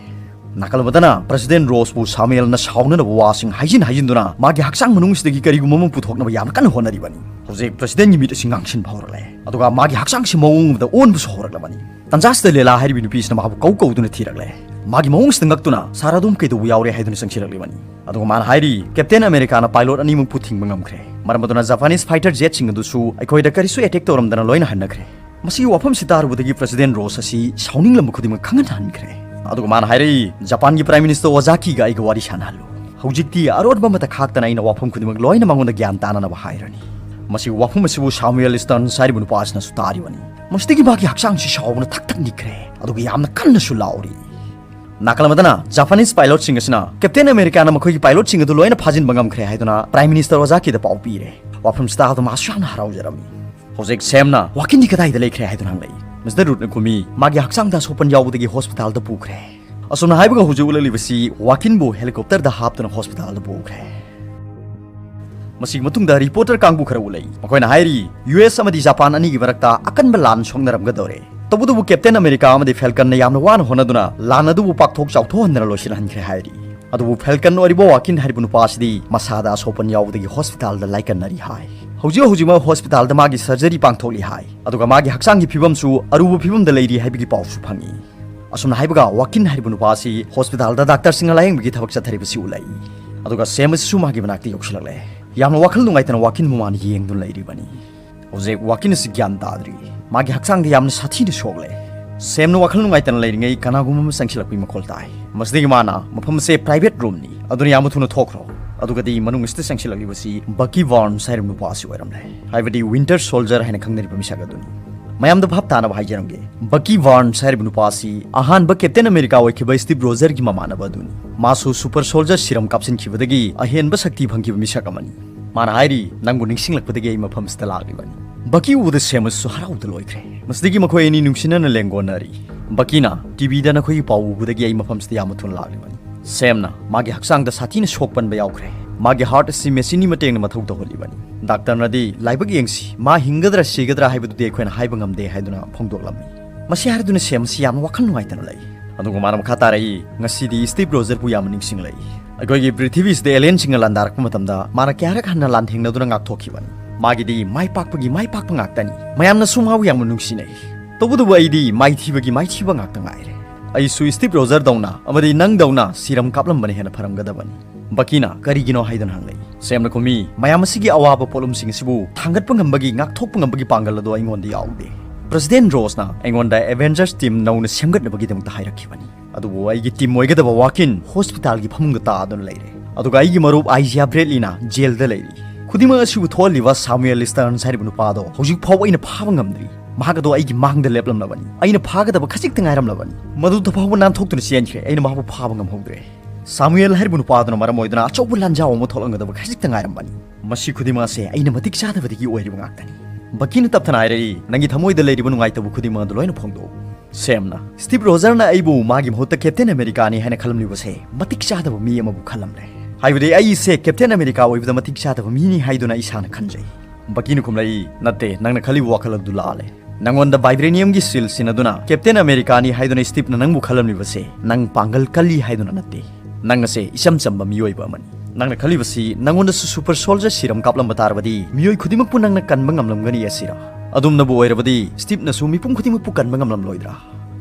ꯅꯥꯀꯜ ꯑꯃꯗꯅ President ꯔꯣꯁꯄꯨ ꯁꯥꯃꯨꯑꯦꯜꯅ ꯁꯥꯎꯅꯅꯕ ꯋꯥꯁꯤꯡ ꯍꯥꯏꯖꯤꯟ ꯍꯥꯏꯖꯤꯟꯗꯨꯅ ꯃꯥꯒꯤ ꯍꯛꯆꯥꯡ ꯃꯅꯨꯡꯁꯤꯗꯒꯤ ꯀꯔꯤꯒꯨꯝꯕ ꯑꯃ ꯄꯨꯊꯣꯛꯅꯕ ꯌꯥꯝꯅ ꯀꯟꯅ ꯍꯣꯠꯅꯔꯤꯕꯅꯤ꯫ ꯍꯧꯖꯤꯛ Presidentꯒꯤ ꯃꯤꯠ ꯑꯁꯤ ꯉꯥꯡꯁꯤꯟꯕ ꯍꯧꯔꯛꯂꯦ꯫ ꯑꯗꯨꯒ ꯃꯥꯒꯤ ꯍꯛꯆꯥꯡꯁꯤ ꯃꯑꯣꯡ ꯑꯃꯗ ꯑꯣꯟꯕꯁꯨ ꯍꯧꯔꯛꯂꯕꯅꯤ꯫ ꯇꯟꯖꯥꯁꯤꯗ ꯂꯦꯂꯥ ꯍꯥꯏꯔꯤꯕ ꯅꯨꯄꯤꯁꯤꯅ ꯃꯍꯥꯛꯄꯨ ꯀꯧ ꯀꯧꯗꯨꯅ ꯊꯤꯔꯛꯂꯦ꯫ ꯃꯥꯒꯤ ꯃꯑꯣꯡꯁꯤꯗ ꯉꯛꯇꯨꯅ, "ꯁꯥꯔ, ꯑꯗꯣꯝ ꯀꯩꯗꯧꯕ ꯌꯥꯎꯔꯦ?" ꯍꯥꯏꯗꯨꯅ ꯆꯪꯁꯤꯜꯂꯛꯂꯤꯕꯅꯤ꯫ ꯑꯗꯨꯒ ꯃꯥꯅ ꯍꯥꯏꯔꯤ, "Captain Americaꯅ pilot ꯑꯅꯤꯃꯛꯄꯨ ꯊꯤꯡꯕ ꯉꯝꯈ꯭ꯔꯦ꯫ ꯃꯔꯝ ꯑꯗꯨꯅ Japanese fighter jetꯁꯤꯡ ꯑꯗꯨꯁꯨ ꯑꯩꯈꯣꯏꯗ ꯀꯔꯤꯁꯨ attack ꯇꯧꯔꯝꯗꯅ ꯂꯣꯏꯅ ꯍꯟꯅꯈ꯭ꯔꯦ꯫ ꯃꯁꯤꯒꯤ ꯋꯥꯐꯝꯁꯤ ꯇꯥꯔꯨꯕꯗꯒꯤ ꯄ꯭ꯔꯦꯁꯤꯗꯦꯟ ꯔꯣꯁ ꯑꯁꯤ ꯁꯥꯎꯅꯤꯡꯂꯝꯕ ꯈꯨꯗꯤꯡꯃꯛ ꯈꯪꯍꯟꯍꯟꯈ꯭ꯔꯦ꯫ ꯑꯗꯨꯒ ꯃꯥꯅ ꯍꯥꯏꯔꯛꯏ, "ꯖꯄꯥꯟꯒꯤ ꯄ꯭ꯔꯥꯏꯝ ꯃꯤꯅꯤꯁꯇꯔ ꯑꯣꯖꯥꯀꯤꯒ ꯑꯩꯒ ꯋꯥꯔꯤ ꯁꯥꯟꯅꯍꯜꯂꯨ꯫ ꯍꯧꯖꯤꯛꯇꯤ ꯑꯔꯣꯠꯄ ꯑꯃꯠꯇ ꯈꯥꯛꯇꯅ ꯑꯩꯅ ꯋꯥꯐꯝ ꯈꯨꯗꯤꯡꯃꯛ ꯂꯣꯏꯅ ꯃꯉꯣꯟꯗ ꯒ꯭ꯌꯥꯟ ꯇꯥꯅꯅꯕ ꯍꯥꯏꯔꯅꯤ"꯫ ꯃꯁꯤꯒꯤ ꯋꯥꯐꯝ ꯑꯁꯤꯕꯨ ꯁꯥꯃꯨꯑꯦꯜ ꯁ꯭ꯇꯔꯟꯁ ꯍꯥꯏꯔꯤꯕ ꯅꯨꯄꯥ ꯑꯁꯤꯅꯁꯨ ꯇꯥꯔꯤꯕꯅꯤ꯫ ꯃꯁꯤꯗꯒꯤ ꯃꯥꯒꯤ ꯍꯛꯆꯥꯡꯁꯤ ꯁꯥꯎꯕꯅ ꯊꯛ ꯊꯛ ꯅꯤꯛꯈ꯭ꯔꯦ, ꯑꯗꯨꯒ ꯌꯥꯝꯅ ꯀꯟꯅꯁꯨ ꯂꯥꯎꯔꯤ꯫ ꯅꯥꯀꯜ ꯑꯃꯗꯅ ꯖꯄꯥꯅꯤꯁ ꯄꯥꯏꯂꯣꯠꯁꯤꯡ ꯑꯁꯤꯅ ꯀꯦꯞꯇꯦꯟ ꯑꯃꯦꯔꯤꯀꯥꯅ ꯃꯈꯣꯏꯒꯤ ꯄꯥꯏꯂꯣꯠꯁꯤꯡ ꯑꯗꯨ ꯂꯣꯏꯅ ꯐꯥꯖꯤꯟꯕ ꯉꯝꯈ꯭ꯔꯦ ꯍꯥꯏꯗꯨꯅ ꯄ꯭ꯔꯥꯏꯝ ꯃꯤꯅꯤꯁꯇꯔ ꯑꯣꯖꯥꯀꯤꯗ ꯄꯥꯎ ꯄꯤꯔꯦ꯫ ꯋꯥꯐꯝꯁꯤ ꯇꯥꯕꯗ ꯃꯥꯁꯨ ꯌꯥꯝꯅ ꯍꯔꯥꯎꯖꯔꯝꯃꯤ꯫ ꯍꯧꯖꯤꯛ ꯁꯦꯝꯅ, "ꯋꯥꯀꯤꯟꯗꯤ ꯀꯗꯥꯏꯗ ꯂꯩꯈ꯭ꯔꯦ?" ꯍꯥꯏꯗꯨꯅ ꯍꯪꯂꯛꯏ꯫ ꯃꯤꯁꯇꯔ ꯔꯨꯠꯅ ꯈꯨꯝꯃꯤ, "ꯃꯥꯒꯤ ꯍꯛꯆꯥꯡꯗ ꯑꯁꯣꯛꯄꯟ ꯌꯥꯎꯕꯗꯒꯤ ꯍꯣꯁꯄꯤꯇꯥꯜꯗ ꯄꯨꯈ꯭ꯔꯦ"꯫ ꯑꯁꯨꯝꯅ ꯍꯥꯏꯕꯒ ꯍꯧꯖꯤꯛ ꯎꯠꯂꯛꯂꯤꯕꯁꯤ ꯋꯥꯀꯤꯟꯕꯨ ꯍꯦꯂꯤꯀꯣꯞꯇꯔꯗ ꯍꯥꯞꯇꯨꯅ ꯍꯣꯁꯄꯤꯇꯥꯜꯗ ꯄꯨꯈ꯭ꯔꯦ꯫ ꯃꯁꯤꯒꯤ ꯃꯇꯨꯡꯗ ꯔꯤꯄꯣꯔꯇꯔ ꯀꯥꯡꯕꯨ ꯈꯔ ꯎꯠꯂꯛꯏ꯫ ꯃꯈꯣꯏꯅ ꯍꯥꯏꯔꯤ, "ꯌꯨ ꯑꯦꯁ ꯑꯃꯗꯤ ꯖꯄꯥꯟ ꯑꯅꯤꯒꯤ ꯃꯔꯛꯇ ꯑꯀꯟꯕ ꯂꯥꯟ ꯁꯣꯛꯅꯔꯝꯒꯗꯧꯔꯦ꯫ ꯇꯧꯕꯇꯕꯨ ꯀꯦꯞꯇꯦꯟ ꯑꯃꯦꯔꯤꯀꯥ ꯑꯃꯗꯤ ꯐꯦꯜꯀꯟꯅ ꯌꯥꯝꯅ ꯋꯥꯅ ꯍꯣꯠꯅꯗꯨꯅ ꯂꯥꯟ ꯑꯗꯨꯕꯨ ꯄꯥꯛꯊꯣꯛ ꯆꯥꯎꯊꯣꯛꯍꯟꯗꯅ ꯂꯣꯏꯁꯤꯟꯍꯟꯈ꯭ꯔꯦ" ꯍꯥꯏꯔꯤ꯫ ꯑꯗꯨꯕꯨ ꯐꯦꯜꯀꯟ ꯑꯣꯏꯔꯤꯕ ꯋꯥꯀꯤꯟ ꯍꯥꯏꯔꯤꯕ ꯅꯨꯄꯥ ꯑꯁꯤꯗꯤ ꯃꯁꯥꯗ ꯑꯁꯣꯛꯄꯟ ꯌꯥꯎꯕꯗꯒꯤ ꯍꯣꯁꯄꯤꯇꯥꯜꯗ ꯂꯥꯏꯀꯠꯅꯔꯤ ꯍꯥꯏ꯫ ꯍꯧꯖꯤꯛ ꯍꯧꯖꯤꯛꯃꯛ ꯍꯣꯁꯄꯤꯇꯥꯜꯗ ꯃꯥꯒꯤ ꯁꯔꯖꯔꯤ ꯄꯥꯡꯊꯣꯛꯂꯤ ꯍꯥꯏ꯫ ꯑꯗꯨꯒ ꯃꯥꯒꯤ ꯍꯛꯆꯥꯡꯒꯤ ꯐꯤꯕꯝꯁꯨ ꯑꯔꯨꯕ ꯐꯤꯕꯝꯗ ꯂꯩꯔꯤ ꯍꯥꯏꯕꯒꯤ ꯄꯥꯎꯁꯨ ꯐꯪꯏ꯫ ꯑꯁꯨꯝꯅ ꯍꯥꯏꯕꯒ ꯋꯥꯀꯤꯟ ꯍꯥꯏꯔꯤꯕ ꯅꯨꯄꯥ ꯑꯁꯤ ꯍꯣꯁꯄꯤꯇꯥꯜꯗ ꯗꯥꯛꯇꯔꯁꯤꯡꯅ ꯂꯥꯌꯦꯡꯕꯒꯤ ꯊꯕꯛ ꯆꯠꯊꯔꯤꯕꯁꯤ ꯎꯠꯂꯛꯏ꯫ ꯑꯗꯨꯒ ꯁꯦꯝ ꯑꯁꯤꯁꯨ ꯃꯥꯒꯤ ꯃꯅꯥꯛꯇ ꯌꯧꯁꯤꯜꯂꯛꯂꯦ꯫ ꯌꯥꯝꯅ ꯋꯥꯈꯜ ꯅꯨꯡꯉꯥꯏꯇꯅ ꯋꯥꯀꯤꯟꯕꯨ ꯃꯥꯅ ꯌꯦꯡꯗꯨꯅ ꯂꯩꯔꯤꯕꯅꯤ꯫ ꯍꯧꯖꯤꯛ ꯋꯥꯀꯤꯟ ꯑꯁꯤ ꯒ꯭ꯌꯥꯟ ꯇꯥꯗ꯭ꯔꯤ꯫ ꯃꯥꯒꯤ ꯍꯛꯆꯥꯡꯗ ꯌꯥꯝꯅ ꯁꯥꯊꯤꯅ ꯁꯣꯛꯂꯦ꯫ ꯁꯦꯝꯅ ꯋꯥꯈꯜ ꯅꯨꯡꯉꯥꯏꯇꯅ ꯂꯩꯔꯤꯉꯩ ꯀꯅꯥꯒꯨꯝꯕ ꯑꯃ ꯆꯪꯁꯤꯜꯂꯛꯄꯒꯤ ꯃꯈꯣꯜ ꯇꯥꯏ꯫ ꯃꯁꯤꯗꯒꯤ ꯃꯥꯅ, "ꯃꯐꯝ ꯑꯁꯦ ꯄ꯭ꯔꯥꯏꯚꯦꯠ ꯔꯨꯝꯅꯤ, ꯑꯗꯨꯅ ꯌꯥꯝꯅ ꯊꯨꯅ ꯊꯣꯛꯈ꯭ꯔꯣ"꯫ ꯑꯗꯨꯒꯗꯤ ꯃꯅꯨꯡ ꯑꯁꯤꯗ ꯆꯪꯁꯤꯜꯂꯛꯂꯤꯕꯁꯤ ꯕꯀꯤ ꯕꯥꯔꯟꯁ ꯍꯥꯏꯔꯤꯕ ꯅꯨꯄꯥ ꯑꯁꯤ ꯑꯣꯏꯔꯝꯂꯦ, ꯍꯥꯏꯕꯗꯤ ꯋꯤꯟꯇꯔ ꯁꯣꯜꯖꯔ ꯍꯥꯏꯅ ꯈꯪꯅꯔꯤꯕ ꯃꯤꯁꯛ ꯑꯗꯨꯅꯤ꯫ ꯃꯌꯥꯝꯗ ꯚꯥꯞ ꯇꯥꯅꯕ ꯍꯥꯏꯖꯔꯝꯒꯦ, ꯕꯀꯤ ꯕꯥꯔꯟꯁ ꯍꯥꯏꯔꯤꯕ ꯅꯨꯄꯥ ꯑꯁꯤ ꯑꯍꯥꯟꯕ ꯀꯦꯞꯇꯦꯟ ꯑꯃꯦꯔꯤꯀꯥ ꯑꯣꯏꯈꯤꯕ ꯁ꯭ꯇꯤꯚ ꯔꯣꯖꯔꯒꯤ ꯃꯃꯥꯟꯅꯕ ꯑꯗꯨꯅꯤ꯫ ꯃꯥꯁꯨ ꯁꯨꯄꯔ ꯁꯣꯜꯖꯔ ꯁꯤꯔꯝ ꯀꯥꯞꯁꯤꯟꯈꯤꯕꯗꯒꯤ ꯑꯍꯦꯟꯕ ꯁꯛꯇꯤ ꯐꯪꯈꯤꯕ ꯃꯤꯁꯛ ꯑꯃꯅꯤ꯫ ꯃꯥꯅ ꯍꯥꯏꯔꯤ, "ꯅꯪꯕꯨ ꯅꯤꯡꯁꯤꯡꯂꯛꯄꯗꯒꯤ ꯑꯩ ꯃꯐꯝꯁꯤꯗ ꯂꯥꯛꯂꯤꯕꯅꯤ"꯫ ꯕꯀꯤ ꯎꯕꯗ ꯁꯦꯝ ꯑꯁꯤꯁꯨ ꯍꯔꯥꯎꯕꯗ ꯂꯣꯏꯈ꯭ꯔꯦ꯫ ꯃꯁꯤꯗꯒꯤ ꯃꯈꯣꯏ ꯑꯅꯤ ꯅꯨꯡꯁꯤꯅꯅ ꯂꯦꯡꯒꯣꯟꯅꯔꯤ꯫ ꯕꯀꯤꯅ, "ꯇꯤꯚꯤꯗ ꯅꯈꯣꯏꯒꯤ ꯄꯥꯎ ꯎꯕꯗꯒꯤ ꯑꯩ ꯃꯐꯝꯁꯤꯗ ꯌꯥꯝꯅ ꯊꯨꯅ ꯂꯥꯛꯂꯤꯕꯅꯤ"꯫ ꯁꯦꯝꯅ, "ꯃꯥꯒꯤ ꯍꯛꯆꯥꯡꯗ ꯁꯥꯊꯤꯅ ꯁꯣꯛꯄꯟꯕ ꯌꯥꯎꯈ꯭ꯔꯦ꯫ ꯃꯥꯒꯤ ꯍꯥꯔꯠ ꯑꯁꯤ ꯃꯦꯆꯤꯟꯒꯤ ꯃꯇꯦꯡꯅ ꯃꯊꯧ ꯇꯧꯍꯜꯂꯤꯕꯅꯤ꯫ ꯗꯥꯛꯇꯔꯅꯗꯤ ꯂꯥꯏꯕꯛ ꯌꯦꯡꯁꯤ, ꯃꯥ ꯍꯤꯡꯒꯗ꯭ꯔꯥ ꯁꯤꯒꯗ꯭ꯔꯥ ꯍꯥꯏꯕꯗꯨꯗꯤ ꯑꯩꯈꯣꯏꯅ ꯍꯥꯏꯕ ꯉꯝꯗꯦ" ꯍꯥꯏꯗꯨꯅ ꯐꯣꯡꯗꯣꯛꯂꯝꯃꯤ꯫ ꯃꯁꯤ ꯍꯥꯏꯔꯗꯨꯅ ꯁꯦꯝ ꯑꯁꯤ ꯌꯥꯝꯅ ꯋꯥꯈꯜ ꯅꯨꯡꯉꯥꯏꯇꯅ ꯂꯩ꯫ ꯑꯗꯨꯒ ꯃꯥꯅ ꯃꯈꯥ ꯇꯥꯔꯛꯏ, "ꯉꯁꯤꯗꯤ ꯁ꯭ꯇꯤꯚ ꯔꯣꯖꯔꯕꯨ ꯌꯥꯝꯅ ꯅꯤꯡꯁꯤꯡꯂꯛꯏ꯫ ꯑꯩꯈꯣꯏꯒꯤ ꯄ꯭ꯔꯤꯊꯤꯕꯤꯁꯤꯗ ꯑꯦꯂꯤꯌꯟꯁꯤꯡꯅ ꯂꯥꯟꯗꯥꯔꯛꯄ ꯃꯇꯝꯗ ꯃꯥꯅ ꯀꯌꯥꯔꯛ ꯍꯟꯅ ꯂꯥꯟꯊꯦꯡꯅꯗꯨꯅ ꯉꯥꯛꯊꯣꯛꯈꯤꯕꯅꯤ꯫ ꯃꯥꯒꯤꯗꯤ ꯃꯥꯏ ꯄꯥꯛꯄꯒꯤ ꯃꯥꯏ ꯄꯥꯛꯄ ꯉꯥꯛꯇꯅꯤ꯫ ꯃꯌꯥꯝꯅꯁꯨ ꯃꯥꯕꯨ ꯌꯥꯝꯅ ꯅꯨꯡꯁꯤꯅꯩ꯫ ꯇꯧꯕꯇꯕꯨ ꯑꯩꯗꯤ ꯃꯥꯏꯊꯤꯕꯒꯤ ꯃꯥꯏꯊꯤꯕ ꯉꯥꯛꯇ ꯉꯥꯏꯔꯦ꯫ ꯑꯩꯁꯨ ꯁ꯭ꯇꯤꯚ ꯔꯣꯖꯔꯗꯧꯅ ꯑꯃꯗꯤ ꯅꯪꯗꯧꯅ ꯁꯤꯔꯝ ꯀꯥꯞꯂꯝꯕꯅ ꯍꯦꯟꯅ ꯐꯔꯝꯒꯗꯕꯅꯤ"꯫ ꯕꯀꯤꯅ, "ꯀꯔꯤꯒꯤꯅꯣ?" ꯍꯥꯏꯗꯨꯅ ꯍꯪꯂꯛꯏ꯫ ꯁꯦꯝꯅ ꯈꯨꯝꯃꯤ, "ꯃꯌꯥꯝ ꯑꯁꯤꯒꯤ ꯑꯋꯥꯕ ꯄꯣꯠꯂꯨꯝꯁꯤꯡ ꯑꯁꯤꯕꯨ ꯊꯥꯡꯒꯠꯄ ꯉꯝꯕꯒꯤ, ꯉꯥꯛꯊꯣꯛꯄ ꯉꯝꯕꯒꯤ ꯄꯥꯡꯒꯜ ꯑꯗꯨ ꯑꯩꯉꯣꯟꯗ ꯌꯥꯎꯗꯦ"꯫ ꯄ꯭ꯔꯦꯁꯤꯗꯦꯟ ꯔꯣꯁꯅ ꯑꯩꯉꯣꯟꯗ ꯑꯦꯚꯦꯟꯖꯔꯁ ꯇꯤꯝ ꯅꯧꯅ ꯁꯦꯝꯒꯠꯅꯕꯒꯤꯗꯃꯛꯇ ꯍꯥꯏꯔꯛꯈꯤꯕꯅꯤ꯫ ꯑꯗꯨꯕꯨ ꯑꯩꯒꯤ ꯇꯤꯝ ꯑꯣꯏꯒꯗꯕ ꯋꯥꯀꯤꯟ ꯍꯣꯁꯄꯤꯇꯥꯜꯒꯤ ꯐꯃꯨꯡꯗ ꯇꯥꯗꯨꯅ ꯂꯩꯔꯦ, ꯑꯗꯨꯒ ꯑꯩꯒꯤ ꯃꯔꯨꯞ ꯑꯥꯏꯖꯤꯌꯥ ꯕ꯭ꯔꯦꯗꯂꯤꯅ ꯖꯦꯜꯗ ꯂꯩꯔꯤ꯫ ꯈꯨꯗꯤꯡꯃꯛ ꯑꯁꯤꯕꯨ ꯊꯣꯛꯍꯜꯂꯤꯕ ꯁꯥꯃꯨꯑꯦꯜ ꯏꯁꯇꯔꯟꯁ ꯍꯥꯏꯔꯤꯕ ꯅꯨꯄꯥ ꯑꯗꯣ ꯍꯧꯖꯤꯛ ꯐꯥꯎꯕ ꯑꯩꯅ ꯐꯥꯕ ꯉꯝꯗ꯭ꯔꯤ꯫ ꯃꯍꯥꯛ ꯑꯗꯣ ꯑꯩꯒꯤ ꯃꯥꯡꯗ ꯂꯦꯞꯂꯝꯂꯕꯅꯤ꯫ ꯑꯩꯅ ꯐꯥꯒꯗꯕ ꯈꯖꯤꯛꯇ ꯉꯥꯏꯔꯝꯂꯕꯅꯤ꯫ ꯃꯗꯨꯗ ꯐꯥꯎꯕ ꯅꯥꯟꯊꯣꯛꯇꯨꯅ ꯆꯦꯟꯈ꯭ꯔꯦ꯫ ꯑꯩꯅ ꯃꯍꯥꯛꯄꯨ ꯐꯥꯕ ꯉꯝꯍꯧꯗ꯭ꯔꯦ꯫ ꯁꯥꯃꯨꯑꯦꯜ ꯍꯥꯏꯔꯤꯕ ꯅꯨꯄꯥ ꯑꯗꯨꯅ ꯃꯔꯝ ꯑꯣꯏꯗꯨꯅ ꯑꯆꯧꯕ ꯂꯥꯟꯖꯥꯎ ꯑꯃ ꯊꯣꯛꯂꯝꯒꯗꯕ ꯈꯖꯤꯛꯇ ꯉꯥꯏꯔꯝꯕꯅꯤ꯫ ꯃꯁꯤ ꯈꯨꯗꯤꯡꯃꯛ ꯑꯁꯦ ꯑꯩꯅ ꯃꯇꯤꯛ ꯆꯥꯗꯕꯗꯒꯤ ꯑꯣꯏꯔꯤꯕ ꯉꯥꯛꯇꯅꯤ꯫ ꯕꯀꯤꯅ ꯇꯞꯊꯅ ꯍꯥꯏꯔꯛꯏ, "ꯅꯪꯒꯤ ꯊꯃꯣꯏꯗ ꯂꯩꯔꯤꯕ ꯅꯨꯡꯉꯥꯏꯇꯕ ꯈꯨꯗꯤꯡꯃꯛ ꯑꯗꯨ ꯂꯣꯏꯅ ꯐꯣꯡꯗꯣꯛꯎ꯫" ꯁꯦꯝꯅ, "ꯁ꯭ꯇꯤꯞ ꯔꯣꯖꯔꯅ ꯑꯩꯕꯨ ꯃꯥꯒꯤ ꯃꯍꯨꯠꯇ ꯀꯦꯞꯇꯦꯟ ꯑꯃꯦꯔꯤꯀꯥꯅꯤ ꯍꯥꯏꯅ ꯈꯜꯂꯝꯂꯤꯕꯁꯦ ꯃꯇꯤꯛ ꯆꯥꯗꯕ ꯃꯤ ꯑꯃꯕꯨ ꯈꯜꯂꯝꯂꯦ꯫ ꯍꯥꯏꯕꯗꯤ ꯑꯩꯁꯦ ꯀꯦꯞꯇꯦꯟ ꯑꯃꯦꯔꯤꯀꯥ ꯑꯣꯏꯕꯗ ꯃꯇꯤꯛ ꯆꯥꯗꯕ ꯃꯤꯅꯤ ꯍꯥꯏꯗꯨꯅ ꯏꯁꯥꯅ ꯈꯟꯖꯩ꯫" ꯕꯀꯤꯅ ꯈꯨꯝꯂꯛꯏ, "ꯅꯠꯇꯦ, ꯅꯪꯅ ꯈꯜꯂꯤꯕ ꯋꯥꯈꯜ ꯑꯗꯨ ꯂꯥꯜꯂꯦ꯫ ꯅꯪꯉꯣꯟꯗ ꯚꯥꯏꯕ꯭ꯔꯦꯅꯤꯌꯝꯒꯤ ꯁꯤꯜ ꯁꯤꯟꯅꯗꯨꯅ ꯀꯦꯞꯇꯦꯟ ꯑꯃꯦꯔꯤꯀꯥꯅꯤ ꯍꯥꯏꯗꯨꯅ ꯁ꯭ꯇꯤꯞꯅ ꯅꯪꯕꯨ ꯈꯜꯂꯝꯂꯤꯕꯁꯦ ꯅꯪ ꯄꯥꯡꯒꯜ ꯀꯜꯂꯤ ꯍꯥꯏꯗꯨꯅ ꯅꯠꯇꯦ꯫ ꯅꯪ ꯑꯁꯦ ꯏꯆꯝ ꯆꯝꯕ ꯃꯤꯑꯣꯏꯕ ꯑꯃꯅꯤ꯫ ꯅꯪꯅ ꯈꯜꯂꯤꯕꯁꯤ ꯅꯪꯉꯣꯟꯗꯁꯨ ꯁꯨꯄꯔ ꯁꯣꯜꯖꯔ ꯁꯤꯔꯝ ꯀꯥꯞꯂꯝꯕ ꯇꯥꯔꯕꯗꯤ ꯃꯤꯑꯣꯏ ꯈꯨꯗꯤꯡꯃꯛꯄꯨ ꯅꯪꯅ ꯀꯟꯕ ꯉꯝꯂꯝꯒꯅꯤ ꯑꯁꯤꯔ? ꯑꯗꯨꯝꯅꯕꯨ ꯑꯣꯏꯔꯕꯗꯤ ꯁ꯭ꯇꯤꯞꯅꯁꯨ ꯃꯤꯄꯨꯝ ꯈꯨꯗꯤꯡꯃꯛꯄꯨ ꯀꯟꯕ ꯉꯝꯂꯝꯂꯣꯏꯗ꯭ꯔꯥ?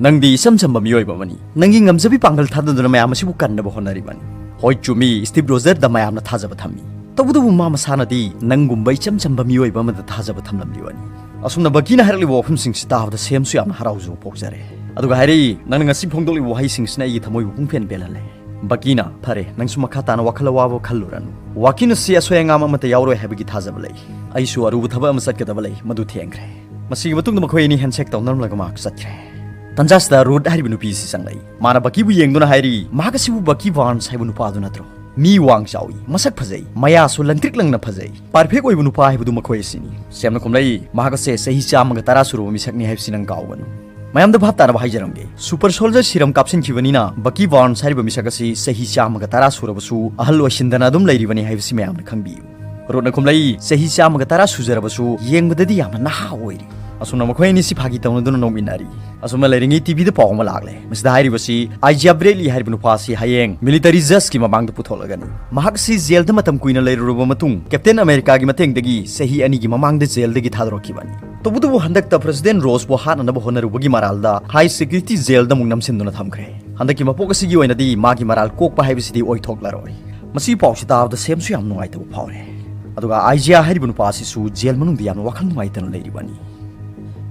ꯅꯪꯗꯤ ꯏꯆꯝ ꯆꯝꯕ ꯃꯤꯑꯣꯏꯕ ꯑꯃꯅꯤ꯫ ꯅꯪꯒꯤ ꯉꯝꯖꯕꯤ ꯄꯥꯡꯒꯜ ꯊꯥꯗꯗꯨꯅ ꯃꯌꯥꯝ ꯑꯁꯤꯕꯨ ꯀꯟꯅꯕ ꯍꯣꯠꯅꯔꯤꯕꯅꯤ꯫ ꯍꯣꯏ, ꯆꯨꯝꯃꯤ, ꯁ꯭ꯇꯤꯞ ꯔꯣꯖꯔꯗ ꯃꯌꯥꯝꯅ ꯊꯥꯖꯕ ꯊꯝꯃꯤ꯫ ꯇꯧꯕꯇꯕꯨ ꯃꯥ ꯃꯁꯥꯅꯗꯤ ꯅꯪꯒꯨꯝꯕ ꯏꯆꯝ ꯆꯝꯕ ꯃꯤꯑꯣꯏꯕ ꯑꯃꯗ ꯊꯥꯖꯕ ꯊꯝꯂꯝꯂꯤꯕꯅꯤ꯫" ꯑꯁꯨꯝꯅ ꯕꯀꯤꯅ ꯍꯥꯏꯔꯛꯂꯤꯕ ꯋꯥꯐꯝꯁꯤꯡꯁꯤ ꯇꯥꯕꯗ ꯁꯦꯝꯁꯨ ꯌꯥꯝꯅ ꯍꯔꯥꯎꯖꯕ ꯄꯣꯛꯆꯔꯦ꯫ ꯑꯗꯨꯒ ꯍꯥꯏꯔꯛꯏ, "ꯅꯪꯅ ꯉꯁꯤ ꯐꯣꯡꯗꯣꯛꯂꯤꯕ ꯋꯥꯍꯩꯁꯤꯡꯁꯤꯅ ꯑꯩꯒꯤ ꯊꯃꯣꯏꯕꯨ ꯄꯨꯡꯄꯦꯟ ꯄꯦꯜꯍꯜꯂꯦ꯫" ꯕꯀꯤꯅ, "ꯐꯔꯦ, ꯅꯪꯁꯨ ꯃꯈꯥ ꯇꯥꯅ ꯋꯥꯈꯜ ꯑꯋꯥꯕ ꯈꯜꯂꯨꯔꯅꯨ꯫ ꯋꯥꯀꯤꯟ ꯑꯁꯤ ꯑꯁꯣꯏ ꯑꯉꯥꯝ ꯑꯃꯠꯇ ꯌꯥꯎꯔꯣꯏ ꯍꯥꯏꯕꯒꯤ ꯊꯥꯖꯕ ꯂꯩ꯫ ꯑꯩꯁꯨ ꯑꯔꯨꯕ ꯊꯕꯛ ꯑꯃ ꯆꯠꯀꯗꯕ ꯂꯩ, ꯃꯗꯨ ꯊꯦꯡꯈ꯭ꯔꯦ꯫" ꯃꯁꯤꯒꯤ ꯃꯇꯨꯡꯗ ꯃꯈꯣꯏ ꯑꯅꯤ ꯍꯦꯟꯁꯦꯛ ꯇꯧꯅꯔꯝꯂꯒ ꯃꯍꯥꯛ ꯆꯠꯈ꯭ꯔꯦ꯫ ꯇꯟꯖꯥꯁꯤꯗ ꯔꯨꯠ ꯍꯥꯏꯔꯤꯕ ꯅꯨꯄꯤ ꯑꯁꯤ ꯆꯪꯂꯛꯏ꯫ ꯃꯥꯅ ꯕꯀꯤꯕꯨ ꯌꯦꯡꯗꯨꯅ ꯍꯥꯏꯔꯤ, "ꯃꯍꯥꯛ ꯑꯁꯤꯕꯨ ꯕꯀꯤ ꯕꯥꯔꯟꯁ ꯍꯥꯏꯕ ꯅꯨꯄꯥ ꯑꯗꯨ ꯅꯠꯇ꯭ꯔꯣ? ꯃꯤ ꯋꯥꯡ ꯆꯥꯎꯏ, ꯃꯁꯛ ꯐꯖꯩ, ꯃꯌꯥꯁꯨ ꯂꯪꯇ꯭ꯔꯤꯛ ꯂꯪꯅ ꯐꯖꯩ꯫ ꯄꯔꯐꯦꯛ ꯑꯣꯏꯕ ꯅꯨꯄꯥ ꯍꯥꯏꯕꯗꯨ ꯃꯈꯣꯏ ꯑꯁꯤꯅꯤ꯫" ꯁꯦꯝꯅ ꯈꯨꯝꯂꯛꯏ, "ꯃꯍꯥꯛ ꯑꯁꯦ ꯆꯍꯤ ꯆꯥꯝꯃꯒ ꯇꯔꯥ ꯁꯨꯔꯕ ꯃꯤꯁꯛꯅꯤ ꯍꯥꯏꯕꯁꯤ ꯅꯪ ꯀꯥꯎꯒꯅꯨ꯫" ꯃꯌꯥꯝꯗ ꯚꯥꯞ ꯇꯥꯅꯕ ꯍꯥꯏꯖꯔꯝꯒꯦ, ꯁꯨꯄꯔ ꯁꯣꯜꯖꯔ ꯁꯤꯔꯝ ꯀꯥꯞꯁꯤꯟꯈꯤꯕꯅꯤꯅ ꯕꯀꯤ ꯕꯥꯔꯟꯁ ꯍꯥꯏꯔꯤꯕ ꯃꯤꯁꯛ ꯑꯁꯤ ꯆꯍꯤ ꯆꯥꯝꯃꯒ ꯇꯔꯥ ꯁꯨꯔꯕꯁꯨ ꯑꯍꯜ ꯑꯣꯏꯁꯤꯟꯗꯅ ꯑꯗꯨꯝ ꯂꯩꯔꯤꯕꯅꯤ ꯍꯥꯏꯕꯁꯤ ꯃꯌꯥꯝꯅ ꯈꯪꯕꯤꯌꯨ꯫ ꯔꯨꯠꯅ ꯈꯨꯝꯂꯛꯏ, "ꯆꯍꯤ ꯆꯥꯝꯃꯒ ꯇꯔꯥ ꯁꯨꯖꯔꯕꯁꯨ ꯌꯦꯡꯕꯗꯗꯤ ꯌꯥꯝꯅ ꯅꯍꯥ ꯑꯣꯏꯔꯤ꯫" ꯑꯁꯨꯝꯅ ꯃꯈꯣꯏ ꯑꯅꯤꯁꯤ ꯐꯥꯒꯤ ꯇꯧꯅꯗꯨꯅ ꯅꯣꯛꯃꯤꯟꯅꯔꯤ꯫ ꯑꯁꯨꯝꯅ ꯂꯩꯔꯤꯉꯩ ꯇꯤꯚꯤꯗ ꯄꯥꯎ ꯑꯃ ꯂꯥꯛꯂꯦ꯫ ꯃꯁꯤꯗ ꯍꯥꯏꯔꯤꯕꯁꯤ ꯑꯥꯏꯖꯤꯌꯥ ꯕ꯭ꯔꯦꯗꯂꯤ ꯍꯥꯏꯔꯤꯕ ꯅꯨꯄꯥ ꯑꯁꯤ ꯍꯌꯦꯡ ꯃꯤꯂꯤꯇꯔꯤ ꯖꯖꯀꯤ ꯃꯃꯥꯡꯗ ꯄꯨꯊꯣꯛꯂꯒꯅꯤ꯫ ꯃꯍꯥꯛ ꯑꯁꯤ ꯖꯦꯜꯗ ꯃꯇꯝ ꯀꯨꯏꯅ ꯂꯩꯔꯨꯔꯕ ꯃꯇꯨꯡ ꯀꯦꯞꯇꯦꯟ ꯑꯃꯦꯔꯤꯀꯥꯒꯤ ꯃꯇꯦꯡꯗꯒꯤ ꯆꯍꯤ ꯑꯅꯤꯒꯤ ꯃꯃꯥꯡꯗ ꯖꯦꯜꯗꯒꯤ ꯊꯥꯗꯣꯔꯛꯈꯤꯕꯅꯤ꯫ ꯇꯧꯕꯇꯕꯨ ꯍꯟꯗꯛꯇ ꯄ꯭ꯔꯦꯁꯤꯗꯦꯟ ꯔꯣꯁꯄꯨ ꯍꯥꯠꯅꯅꯕ ꯍꯣꯠꯅꯔꯨꯕꯒꯤ ꯃꯔꯥꯜꯗ ꯍꯥꯏ ꯁꯦꯀ꯭ꯌꯨꯔꯤꯇꯤ ꯖꯦꯜꯗ ꯑꯃꯨꯛ ꯅꯝꯁꯤꯟꯗꯨꯅ ꯊꯝꯈ꯭ꯔꯦ꯫ ꯍꯟꯗꯛꯀꯤ ꯃꯄꯣꯛ ꯑꯁꯤꯒꯤ ꯑꯣꯏꯅꯗꯤ ꯃꯥꯒꯤ ꯃꯔꯥꯜ ꯀꯣꯛꯄ ꯍꯥꯏꯕꯁꯤꯗꯤ ꯑꯣꯏꯊꯣꯛꯂꯔꯣꯏ꯫ ꯃꯁꯤꯒꯤ ꯄꯥꯎꯁꯤ ꯇꯥꯕꯗ ꯁꯦꯝꯁꯨ ꯌꯥꯝ ꯅꯨꯡꯉꯥꯏꯇꯕ ꯐꯥꯎꯔꯦ꯫ ꯑꯗꯨꯒ ꯑꯥꯏꯖꯤꯌꯥ ꯍꯥꯏꯔꯤꯕ ꯅꯨꯄꯥ ꯑꯁꯤꯁꯨ ꯖꯦꯜ ꯃꯅꯨꯡꯗ ꯌꯥꯝꯅ ꯋꯥꯈꯜ ꯅꯨꯡꯉꯥꯏꯇꯅ ꯂꯩꯔꯤꯕꯅꯤ꯫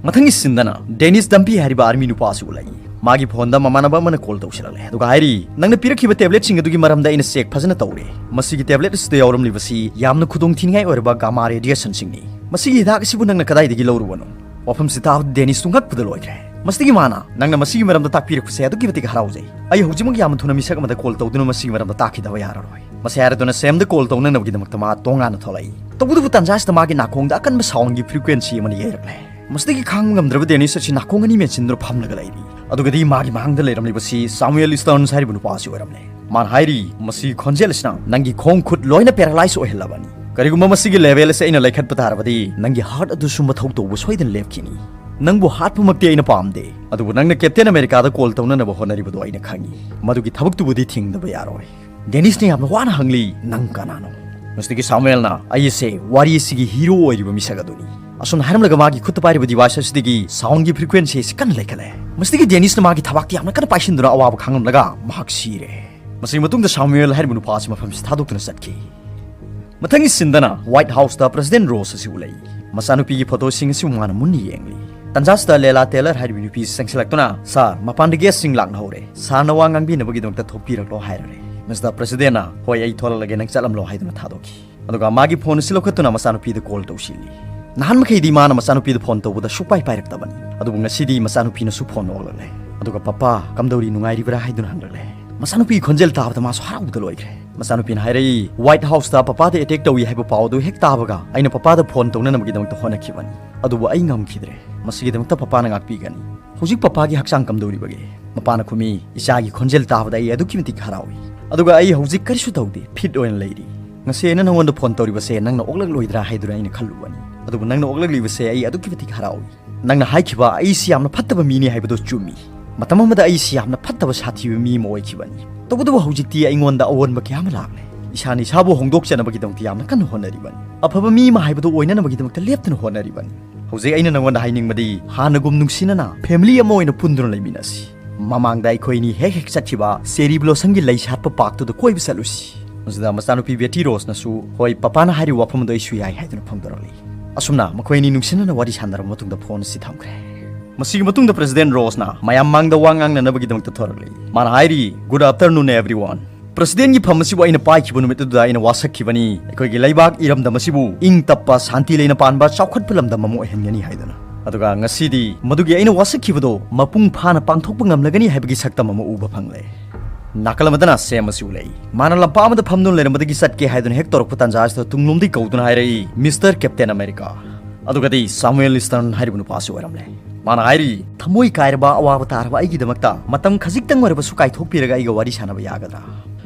ꯃꯊꯪꯒꯤ ꯁꯤꯟꯗꯅ ꯗꯦꯅꯤꯁ ꯗꯝꯄꯤ ꯍꯥꯏꯔꯤꯕ ꯑꯥꯔꯃꯤ ꯅꯨꯄꯥ ꯑꯁꯤ ꯎꯠꯂꯛꯏ꯫ ꯃꯥꯒꯤ ꯐꯣꯟꯗ ꯃꯃꯥꯟꯅꯕ ꯑꯃꯅ ꯀꯣꯜ ꯇꯧꯁꯤꯜꯂꯛꯂꯦ, ꯑꯗꯨꯒ ꯍꯥꯏꯔꯤ, "ꯅꯪꯅ ꯄꯤꯔꯛꯈꯤꯕ ꯇꯦꯕ꯭ꯂꯦꯠꯁꯤꯡ ꯑꯗꯨꯒꯤ ꯃꯔꯝꯗ ꯑꯩꯅ ꯆꯦꯛ ꯐꯖꯅ ꯇꯧꯔꯦ꯫ ꯃꯁꯤꯒꯤ ꯇꯦꯕ꯭ꯂꯦꯠ ꯑꯁꯤꯗ ꯌꯥꯎꯔꯝꯂꯤꯕꯁꯤ ꯌꯥꯝꯅ ꯈꯨꯗꯣꯡꯊꯤꯅꯤꯡꯉꯥꯏ ꯑꯣꯏꯔꯕ ꯒꯥꯃꯥ ꯔꯦꯗꯤꯌꯦꯁꯟꯁꯤꯡꯅꯤ꯫ ꯃꯁꯤꯒꯤ ꯍꯤꯗꯥꯛ ꯑꯁꯤꯕꯨ ꯅꯪꯅ ꯀꯗꯥꯏꯗꯒꯤ ꯂꯧꯔꯨꯕꯅꯣ?" ꯋꯥꯐꯝꯁꯤ ꯇꯥꯕꯗ ꯗꯦꯅꯤꯁꯇꯨ ꯉꯛꯄꯗ ꯂꯣꯏꯈ꯭ꯔꯦ꯫ ꯃꯁꯤꯗꯒꯤ ꯃꯥꯅ, "ꯅꯪꯅ ꯃꯁꯤꯒꯤ ꯃꯔꯝꯗ ꯇꯥꯛꯄꯤꯔꯛꯄꯁꯦ ꯑꯗꯨꯛꯀꯤ ꯃꯇꯤꯛ ꯍꯔꯥꯎꯖꯩ꯫ ꯑꯩ ꯍꯧꯖꯤꯛꯃꯛ ꯌꯥꯝꯅ ꯊꯨꯅ ꯃꯤꯁꯛ ꯑꯃꯗ ꯀꯣꯜ ꯇꯧꯗꯨꯅ ꯃꯁꯤꯒꯤ ꯃꯔꯝꯗ ꯇꯥꯛꯈꯤꯗꯕ ꯌꯥꯔꯔꯣꯏ"꯫ ꯃꯁꯤ ꯍꯥꯏꯔꯗꯨꯅ ꯁꯦꯝꯗ ꯀꯣꯜ ꯇꯧꯅꯅꯕꯒꯤꯗꯃꯛꯇ ꯃꯥ ꯇꯣꯉꯥꯟꯅ ꯊꯣꯛꯂꯛꯏ꯫ ꯇꯧꯕꯇꯕꯨ ꯇꯥꯟꯖꯥ ꯑꯁꯤꯗ ꯃꯥꯒꯤ ꯅꯥꯀꯣꯡꯗ ꯑꯀꯟꯕ ꯁꯥꯎꯟꯒꯤ ꯐ꯭ꯔꯤꯀ꯭ꯋꯦꯟꯁꯤ ꯑꯃꯅ ꯌꯩꯔꯛꯂꯦ꯫ ꯃꯁꯤꯗꯒꯤ ꯈꯥꯡꯕ ꯉꯝꯗ꯭ꯔꯕ ꯗꯦꯅꯤꯁ ꯑꯁꯤ ꯅꯥꯀꯣꯡ ꯑꯅꯤ ꯃꯦꯟꯁꯤꯟꯗꯨꯅ ꯐꯝꯂꯒ ꯂꯩꯔꯤ꯫ ꯑꯗꯨꯒꯗꯤ ꯃꯥꯒꯤ ꯃꯥꯡꯗ ꯂꯩꯔꯝꯂꯤꯕꯁꯤ ꯁꯥꯃꯨꯑꯦꯜ ꯏꯁꯇꯔꯟꯁ ꯍꯥꯏꯔꯤꯕ ꯅꯨꯄꯥ ꯑꯁꯤ ꯑꯣꯏꯔꯝꯂꯦ꯫ ꯃꯥꯅ ꯍꯥꯏꯔꯤ, "ꯃꯁꯤꯒꯤ ꯈꯣꯟꯖꯦꯜ ꯑꯁꯤꯅ ꯅꯪꯒꯤ ꯈꯣꯡ ꯈꯨꯠ ꯂꯣꯏꯅ ꯄꯦꯔꯥꯂꯥꯏꯁ ꯑꯣꯏꯍꯜꯂꯕꯅꯤ꯫ ꯀꯔꯤꯒꯨꯝꯕ ꯃꯁꯤꯒꯤ ꯂꯦꯚꯦꯜ ꯑꯁꯤ ꯑꯩꯅ ꯂꯩꯈꯠꯄ ꯇꯥꯔꯕꯗꯤ ꯅꯪꯒꯤ ꯍꯥꯔꯠ ꯑꯗꯨꯁꯨ ꯃꯊꯧ ꯇꯧꯕ ꯁꯣꯏꯗꯅ ꯂꯦꯞꯈꯤꯅꯤ꯫ ꯅꯪꯕꯨ ꯍꯥꯠꯄꯃꯛꯇꯤ ꯑꯩꯅ ꯄꯥꯝꯗꯦ, ꯑꯗꯨꯕꯨ ꯅꯪꯅ ꯀꯦꯞꯇꯦꯟ ꯑꯃꯦꯔꯤꯀꯥꯗ ꯀꯣꯜ ꯇꯧꯅꯅꯕ ꯍꯣꯠꯅꯔꯤꯕꯗꯨ ꯑꯩꯅ ꯈꯪꯏ꯫ ꯃꯗꯨꯒꯤ ꯊꯕꯛꯇꯨꯕꯨꯗꯤ ꯊꯤꯡꯗꯕ ꯌꯥꯔꯣꯏ"꯫ ꯗꯦꯅꯤꯁꯅ ꯌꯥꯝꯅ ꯋꯥꯅ ꯍꯪꯂꯤ, "ꯅꯪ ꯀꯅꯥꯅꯣ?" ꯃꯁꯤꯗꯒꯤ ꯁꯥꯃꯨꯑꯦꯜꯅ, "ꯑꯩ ꯑꯁꯦ ꯋꯥꯔꯤ ꯑꯁꯤꯒꯤ ꯍꯤꯔꯣ ꯑꯣꯏꯔꯤꯕ ꯃꯤꯁꯛ ꯑꯗꯨꯅꯤ"꯫ ꯑꯁꯨꯝꯅ ꯍꯥꯏꯔꯝꯂꯒ ꯃꯥꯒꯤ ꯈꯨꯠꯇ ꯄꯥꯏꯔꯤꯕ ꯗꯤꯚꯥꯏꯁ ꯑꯁꯤꯗꯒꯤ ꯁꯥꯎꯟꯒꯤ ꯐ꯭ꯔꯤꯀ꯭ꯋꯦꯟꯁꯤ ꯑꯁꯤ ꯀꯟꯅ ꯂꯩꯈꯠꯂꯦ꯫ ꯃꯁꯤꯗꯒꯤ ꯗꯦꯅꯤꯁꯅ ꯃꯥꯒꯤ ꯊꯕꯥꯛꯇ ꯌꯥꯝꯅ ꯀꯟꯅ ꯄꯥꯏꯁꯤꯟꯗꯨꯅ ꯑꯋꯥꯕ ꯈꯥꯡꯂꯝꯂꯒ ꯃꯍꯥꯛ ꯁꯤꯔꯦ꯫ ꯃꯁꯤꯒꯤ ꯃꯇꯨꯡꯗ ꯁꯥꯃꯨꯑꯦꯜ ꯍꯥꯏꯔꯤꯕ ꯅꯨꯄꯥ ꯑꯁꯤ ꯃꯐꯝꯁꯤ ꯊꯥꯗꯣꯛꯇꯨꯅ ꯆꯠꯈꯤ꯫ ꯃꯊꯪꯒꯤ ꯁꯤꯟꯗꯅ ꯋꯥꯏꯠ ꯍꯥꯎꯁꯇ ꯄ꯭ꯔꯦꯁꯤꯗꯦꯟ ꯔꯣꯁ ꯑꯁꯤ ꯎꯠꯂꯛꯏ꯫ ꯃꯆꯥꯅꯨꯄꯤꯒꯤ ꯐꯣꯇꯣꯁꯤꯡ ꯑꯁꯤꯕꯨ ꯃꯥꯅ ꯃꯨꯟꯅ ꯌꯦꯡꯂꯤ꯫ ꯇꯟꯖꯥꯁꯤꯗ ꯂꯦꯂꯥ ꯇꯦꯂꯔ ꯍꯥꯏꯔꯤꯕ ꯅꯨꯄꯤ ꯆꯪꯁꯤꯜꯂꯛꯇꯨꯅ, "ꯁꯥꯔ, ꯃꯄꯥꯟꯗ ꯒꯦꯁꯁꯤꯡ ꯂꯥꯛꯅꯍꯧꯔꯦ꯫ ꯁꯥꯔꯅ ꯋꯥ ꯉꯥꯡꯕꯤꯅꯕꯒꯤꯗꯃꯛꯇ ꯊꯣꯛꯄꯤꯔꯛꯂꯣ" ꯍꯥꯏꯔꯔꯦ꯫ ꯃꯁꯤꯗ ꯄ꯭ꯔꯦꯁꯤꯗꯦꯟꯅ, "ꯍꯣꯏ, ꯑꯩ ꯊꯣꯛꯂꯛꯂꯒꯦ, ꯅꯪ ꯆꯠꯂꯝꯂꯣ" ꯍꯥꯏꯗꯨꯅ ꯊꯥꯗꯣꯛꯈꯤ꯫ ꯑꯗꯨꯒ ꯃꯥꯒꯤ ꯐꯣꯟ ꯑꯁꯤ ꯂꯧꯈꯠꯇꯨꯅ ꯃꯆꯥꯅꯨꯄꯤꯗ ꯀꯣꯜ ꯇꯧꯁꯤꯜꯂꯤ꯫ ꯅꯍꯥꯟ ꯃꯈꯩꯗꯤ ꯃꯥꯅ ꯃꯆꯥꯅꯨꯄꯤꯗ ꯐꯣꯟ ꯇꯧꯕꯗ ꯁꯨꯛꯄꯥꯏ ꯄꯥꯏꯔꯛꯇꯕꯅꯤ꯫ ꯑꯗꯨꯕꯨ ꯉꯁꯤꯗꯤ ꯃꯆꯥꯅꯨꯄꯤꯅꯁꯨ ꯐꯣꯟ ꯑꯣꯛꯂꯛꯂꯦ꯫ ꯑꯗꯨꯒ, "ꯄꯄꯥ, ꯀꯝꯗꯧꯔꯤ, ꯅꯨꯡꯉꯥꯏꯔꯤꯕ꯭ꯔꯥ?" ꯍꯥꯏꯗꯨꯅ ꯍꯪꯂꯛꯂꯦ꯫ ꯃꯆꯥꯅꯨꯄꯤꯒꯤ ꯈꯣꯟꯖꯦꯜ ꯇꯥꯕꯗ ꯃꯥꯁꯨ ꯍꯔꯥꯎꯕꯗ ꯂꯣꯏꯈ꯭ꯔꯦ꯫ ꯃꯆꯥꯅꯨꯄꯤꯅ ꯍꯥꯏꯔꯛꯏ, "ꯋꯥꯏꯠ ꯍꯥꯎꯁꯇ ꯄꯄꯥꯗ ꯑꯦꯇꯦꯛ ꯇꯧꯏ ꯍꯥꯏꯕ ꯄꯥꯎ ꯑꯗꯨ ꯍꯦꯛ ꯇꯥꯕꯒ ꯑꯩꯅ ꯄꯄꯥꯗ ꯐꯣꯟ ꯇꯧꯅꯅꯕꯒꯤꯗꯃꯛꯇ ꯍꯣꯠꯅꯈꯤꯕꯅꯤ, ꯑꯗꯨꯕꯨ ꯑꯩ ꯉꯝꯈꯤꯗ꯭ꯔꯦ꯫ ꯃꯁꯤꯒꯤꯗꯃꯛꯇ ꯄꯄꯥꯅ ꯉꯥꯛꯄꯤꯒꯅꯤ꯫ ꯍꯧꯖꯤꯛ ꯄꯄꯥꯒꯤ ꯍꯛꯆꯥꯡ ꯀꯝꯗꯧꯔꯤꯕꯒꯦ?" ꯃꯄꯥꯅ ꯈꯨꯝꯃꯤ, "ꯏꯆꯥꯒꯤ ꯈꯣꯟꯖꯦꯜ ꯇꯥꯕꯗ ꯑꯩ ꯑꯗꯨꯛꯀꯤ ꯃꯇꯤꯛ ꯍꯔꯥꯎꯏ꯫ ꯑꯗꯨꯒ ꯑꯩ ꯍꯧꯖꯤꯛ ꯀꯔꯤꯁꯨ ꯇꯧꯗꯦ, ꯐꯤꯠ ꯑꯣꯏꯅ ꯂꯩꯔꯤ꯫ ꯉꯁꯤ ꯑꯩꯅ ꯅꯉꯣꯟꯗ ꯐꯣꯟ ꯇꯧꯔꯤꯕꯁꯦ ꯅꯪꯅ ꯑꯣꯛꯂꯛꯂꯣꯏꯗ꯭ꯔꯥ ꯍꯥꯏꯗꯨꯅ ꯑꯩꯅ ꯈꯜꯂꯨꯕꯅꯤ꯫ ꯑꯗꯨꯕꯨ ꯅꯪꯅ ꯑꯣꯛꯂꯛꯂꯤꯕꯁꯦ ꯑꯩ ꯑꯗꯨꯛꯀꯤ ꯃꯇꯤꯛ ꯍꯔꯥꯎꯏ꯫ ꯅꯪꯅ ꯍꯥꯏꯈꯤꯕ ꯑꯩꯁꯤ ꯌꯥꯝꯅ ꯐꯠꯇꯕ ꯃꯤꯅꯤ ꯍꯥꯏꯕꯗꯨ ꯆꯨꯝꯃꯤ꯫ ꯃꯇꯝ ꯑꯃꯗ ꯑꯩꯁꯤ ꯌꯥꯝꯅ ꯐꯠꯇꯕ ꯁꯥꯊꯤꯕ ꯃꯤ ꯑꯃ ꯑꯣꯏꯈꯤꯕꯅꯤ꯫ ꯇꯧꯕꯇꯕꯨ ꯍꯧꯖꯤꯛꯇꯤ ꯑꯩꯉꯣꯟꯗ ꯑꯑꯣꯟꯕ ꯀꯌꯥ ꯑꯃ ꯂꯥꯛꯂꯦ꯫ ꯏꯁꯥꯅ ꯏꯁꯥꯕꯨ ꯍꯣꯡꯗꯣꯛꯆꯅꯕꯒꯤꯗꯃꯛꯇ ꯌꯥꯝꯅ ꯀꯟꯅ ꯍꯣꯠꯅꯔꯤꯕꯅꯤ꯫ ꯑꯐꯕ ꯃꯤ ꯑꯃ ꯍꯥꯏꯕꯗꯨ ꯑꯣꯏꯅꯅꯕꯒꯤꯗꯃꯛꯇ ꯂꯦꯞꯇꯅ ꯍꯣꯠꯅꯔꯤꯕꯅꯤ꯫ ꯍꯧꯖꯤꯛ ꯑꯩꯅ ꯅꯉꯣꯟꯗ ꯍꯥꯏꯅꯤꯡꯕꯗꯤ ꯍꯥꯟꯅꯒꯨꯝ ꯅꯨꯡꯁꯤꯅꯅ ꯐꯦꯃꯤꯂꯤ ꯑꯃ ꯑꯣꯏꯅ ꯄꯨꯟꯗꯨꯅ ꯂꯩꯃꯤꯟꯅꯁꯤ꯫ ꯃꯃꯥꯡꯗ ꯑꯩꯈꯣꯏꯅꯤ ꯍꯦꯛ ꯍꯦꯛ ꯆꯠꯈꯤꯕ ꯆꯦꯔꯤ ꯕ꯭ꯂꯣꯁꯝꯒꯤ ꯂꯩ ꯁꯥꯠꯄ ꯄꯥꯔꯛꯇꯨꯗ ꯀꯣꯏꯕ ꯆꯠꯂꯨꯁꯤ꯫ ꯃꯁꯤꯗ ꯃꯆꯥꯅꯨꯄꯤ ꯕꯦꯇꯤ ꯔꯣꯁꯅꯁꯨ, "ꯍꯣꯏ, ꯄꯄꯥꯅ ꯍꯥꯏꯔꯤꯕ ꯋꯥꯐꯝ ꯑꯗꯨ ꯑꯩꯁꯨ ꯌꯥꯏ" ꯍꯥꯏꯗꯨꯅ ꯐꯣꯡꯗꯣꯔꯛꯂꯤ꯫ ꯑꯁꯨꯝꯅ ꯃꯈꯣꯏ ꯑꯅꯤ ꯅꯨꯡꯁꯤꯅꯅ ꯋꯥꯔꯤ ꯁꯥꯟꯅꯔꯕ ꯃꯇꯨꯡꯗ ꯐꯣꯟ ꯑꯁꯤ ꯊꯝꯈ꯭ꯔꯦ꯫ ꯃꯁꯤꯒꯤ ꯃꯇꯨꯡꯗ ꯄ꯭ꯔꯦꯁꯤꯗꯦꯟ ꯔꯣꯁꯅ ꯃꯌꯥꯝ ꯃꯥꯡꯗ ꯋꯥ ꯉꯥꯡꯅꯅꯕꯒꯤꯗꯃꯛꯇ ꯊꯣꯔꯛꯂꯤ꯫ ꯃꯥꯅ ꯍꯥꯏꯔꯤ, "Good afternoon, everyone." ꯄ꯭ꯔꯦꯁꯤꯗꯦꯟꯒꯤ ꯐꯝ ꯑꯁꯤꯕꯨ ꯑꯩꯅ ꯄꯥꯏꯈꯤꯕ ꯅꯨꯃꯤꯠ ꯑꯗꯨꯗ ꯑꯩꯅ ꯋꯥꯁꯛꯈꯤꯕꯅꯤ, ꯑꯩꯈꯣꯏꯒꯤ ꯂꯩꯕꯥꯛ ꯏꯔꯝꯗꯝ ꯑꯁꯤꯕꯨ ꯏꯪ ꯇꯞꯄ, ꯁꯥꯟꯇꯤ ꯂꯩꯅ ꯄꯥꯟꯕ, ꯆꯥꯎꯈꯠꯄ ꯂꯝꯗꯝ ꯑꯃ ꯑꯣꯏꯍꯟꯒꯅꯤ ꯍꯥꯏꯗꯨꯅ꯫ ꯑꯗꯨꯒ ꯉꯁꯤꯗꯤ ꯃꯗꯨꯒꯤ ꯑꯩꯅ ꯋꯥꯁꯛꯈꯤꯕꯗꯣ ꯃꯄꯨꯡ ꯐꯥꯅ ꯄꯥꯡꯊꯣꯛꯄ ꯉꯝꯂꯒꯅꯤ ꯍꯥꯏꯕꯒꯤ ꯁꯛꯇꯝ ꯑꯃ ꯎꯕ ꯐꯪꯂꯦ꯫ ꯅꯥꯀꯜ ꯑꯃꯗꯅ ꯁꯦꯝ ꯑꯁꯤ ꯎꯠꯂꯛꯏ꯫ ꯃꯥꯅ ꯂꯝꯄꯥꯛ ꯑꯃꯗ ꯐꯝꯗꯨꯅ ꯂꯩꯔꯝꯕꯗꯒꯤ ꯆꯠꯀꯦ ꯍꯥꯏꯗꯨꯅ ꯍꯦꯛ ꯇꯧꯔꯛꯄ ꯇꯥꯟꯖꯥ ꯑꯁꯤꯗ ꯇꯨꯡꯂꯣꯝꯗꯒꯤ ꯀꯧꯗꯨꯅ ꯍꯥꯏꯔꯛꯏ, "Mister Captain America." ꯑꯗꯨꯒꯗꯤ ꯁꯥꯃꯨꯑꯦꯜ ꯏꯁꯇꯔꯟ ꯍꯥꯏꯔꯤꯕ ꯅꯨꯄꯥ ꯑꯁꯤ ꯑꯣꯏꯔꯝꯂꯦ꯫ ꯃꯥꯅ ꯍꯥꯏꯔꯤ, "ꯊꯃꯣꯏ ꯀꯥꯏꯔꯕ, ꯑꯋꯥꯕ ꯇꯥꯔꯕ ꯑꯩꯒꯤꯗꯃꯛꯇ ꯃꯇꯝ ꯈꯖꯤꯛꯇꯪ ꯑꯣꯏꯔꯕꯁꯨ ꯀꯥꯏꯊꯣꯛꯄꯤꯔꯒ ꯑꯩꯒ ꯋꯥꯔꯤ ꯁꯥꯟꯅꯕ ꯌꯥꯒꯗ꯭ꯔꯥ?"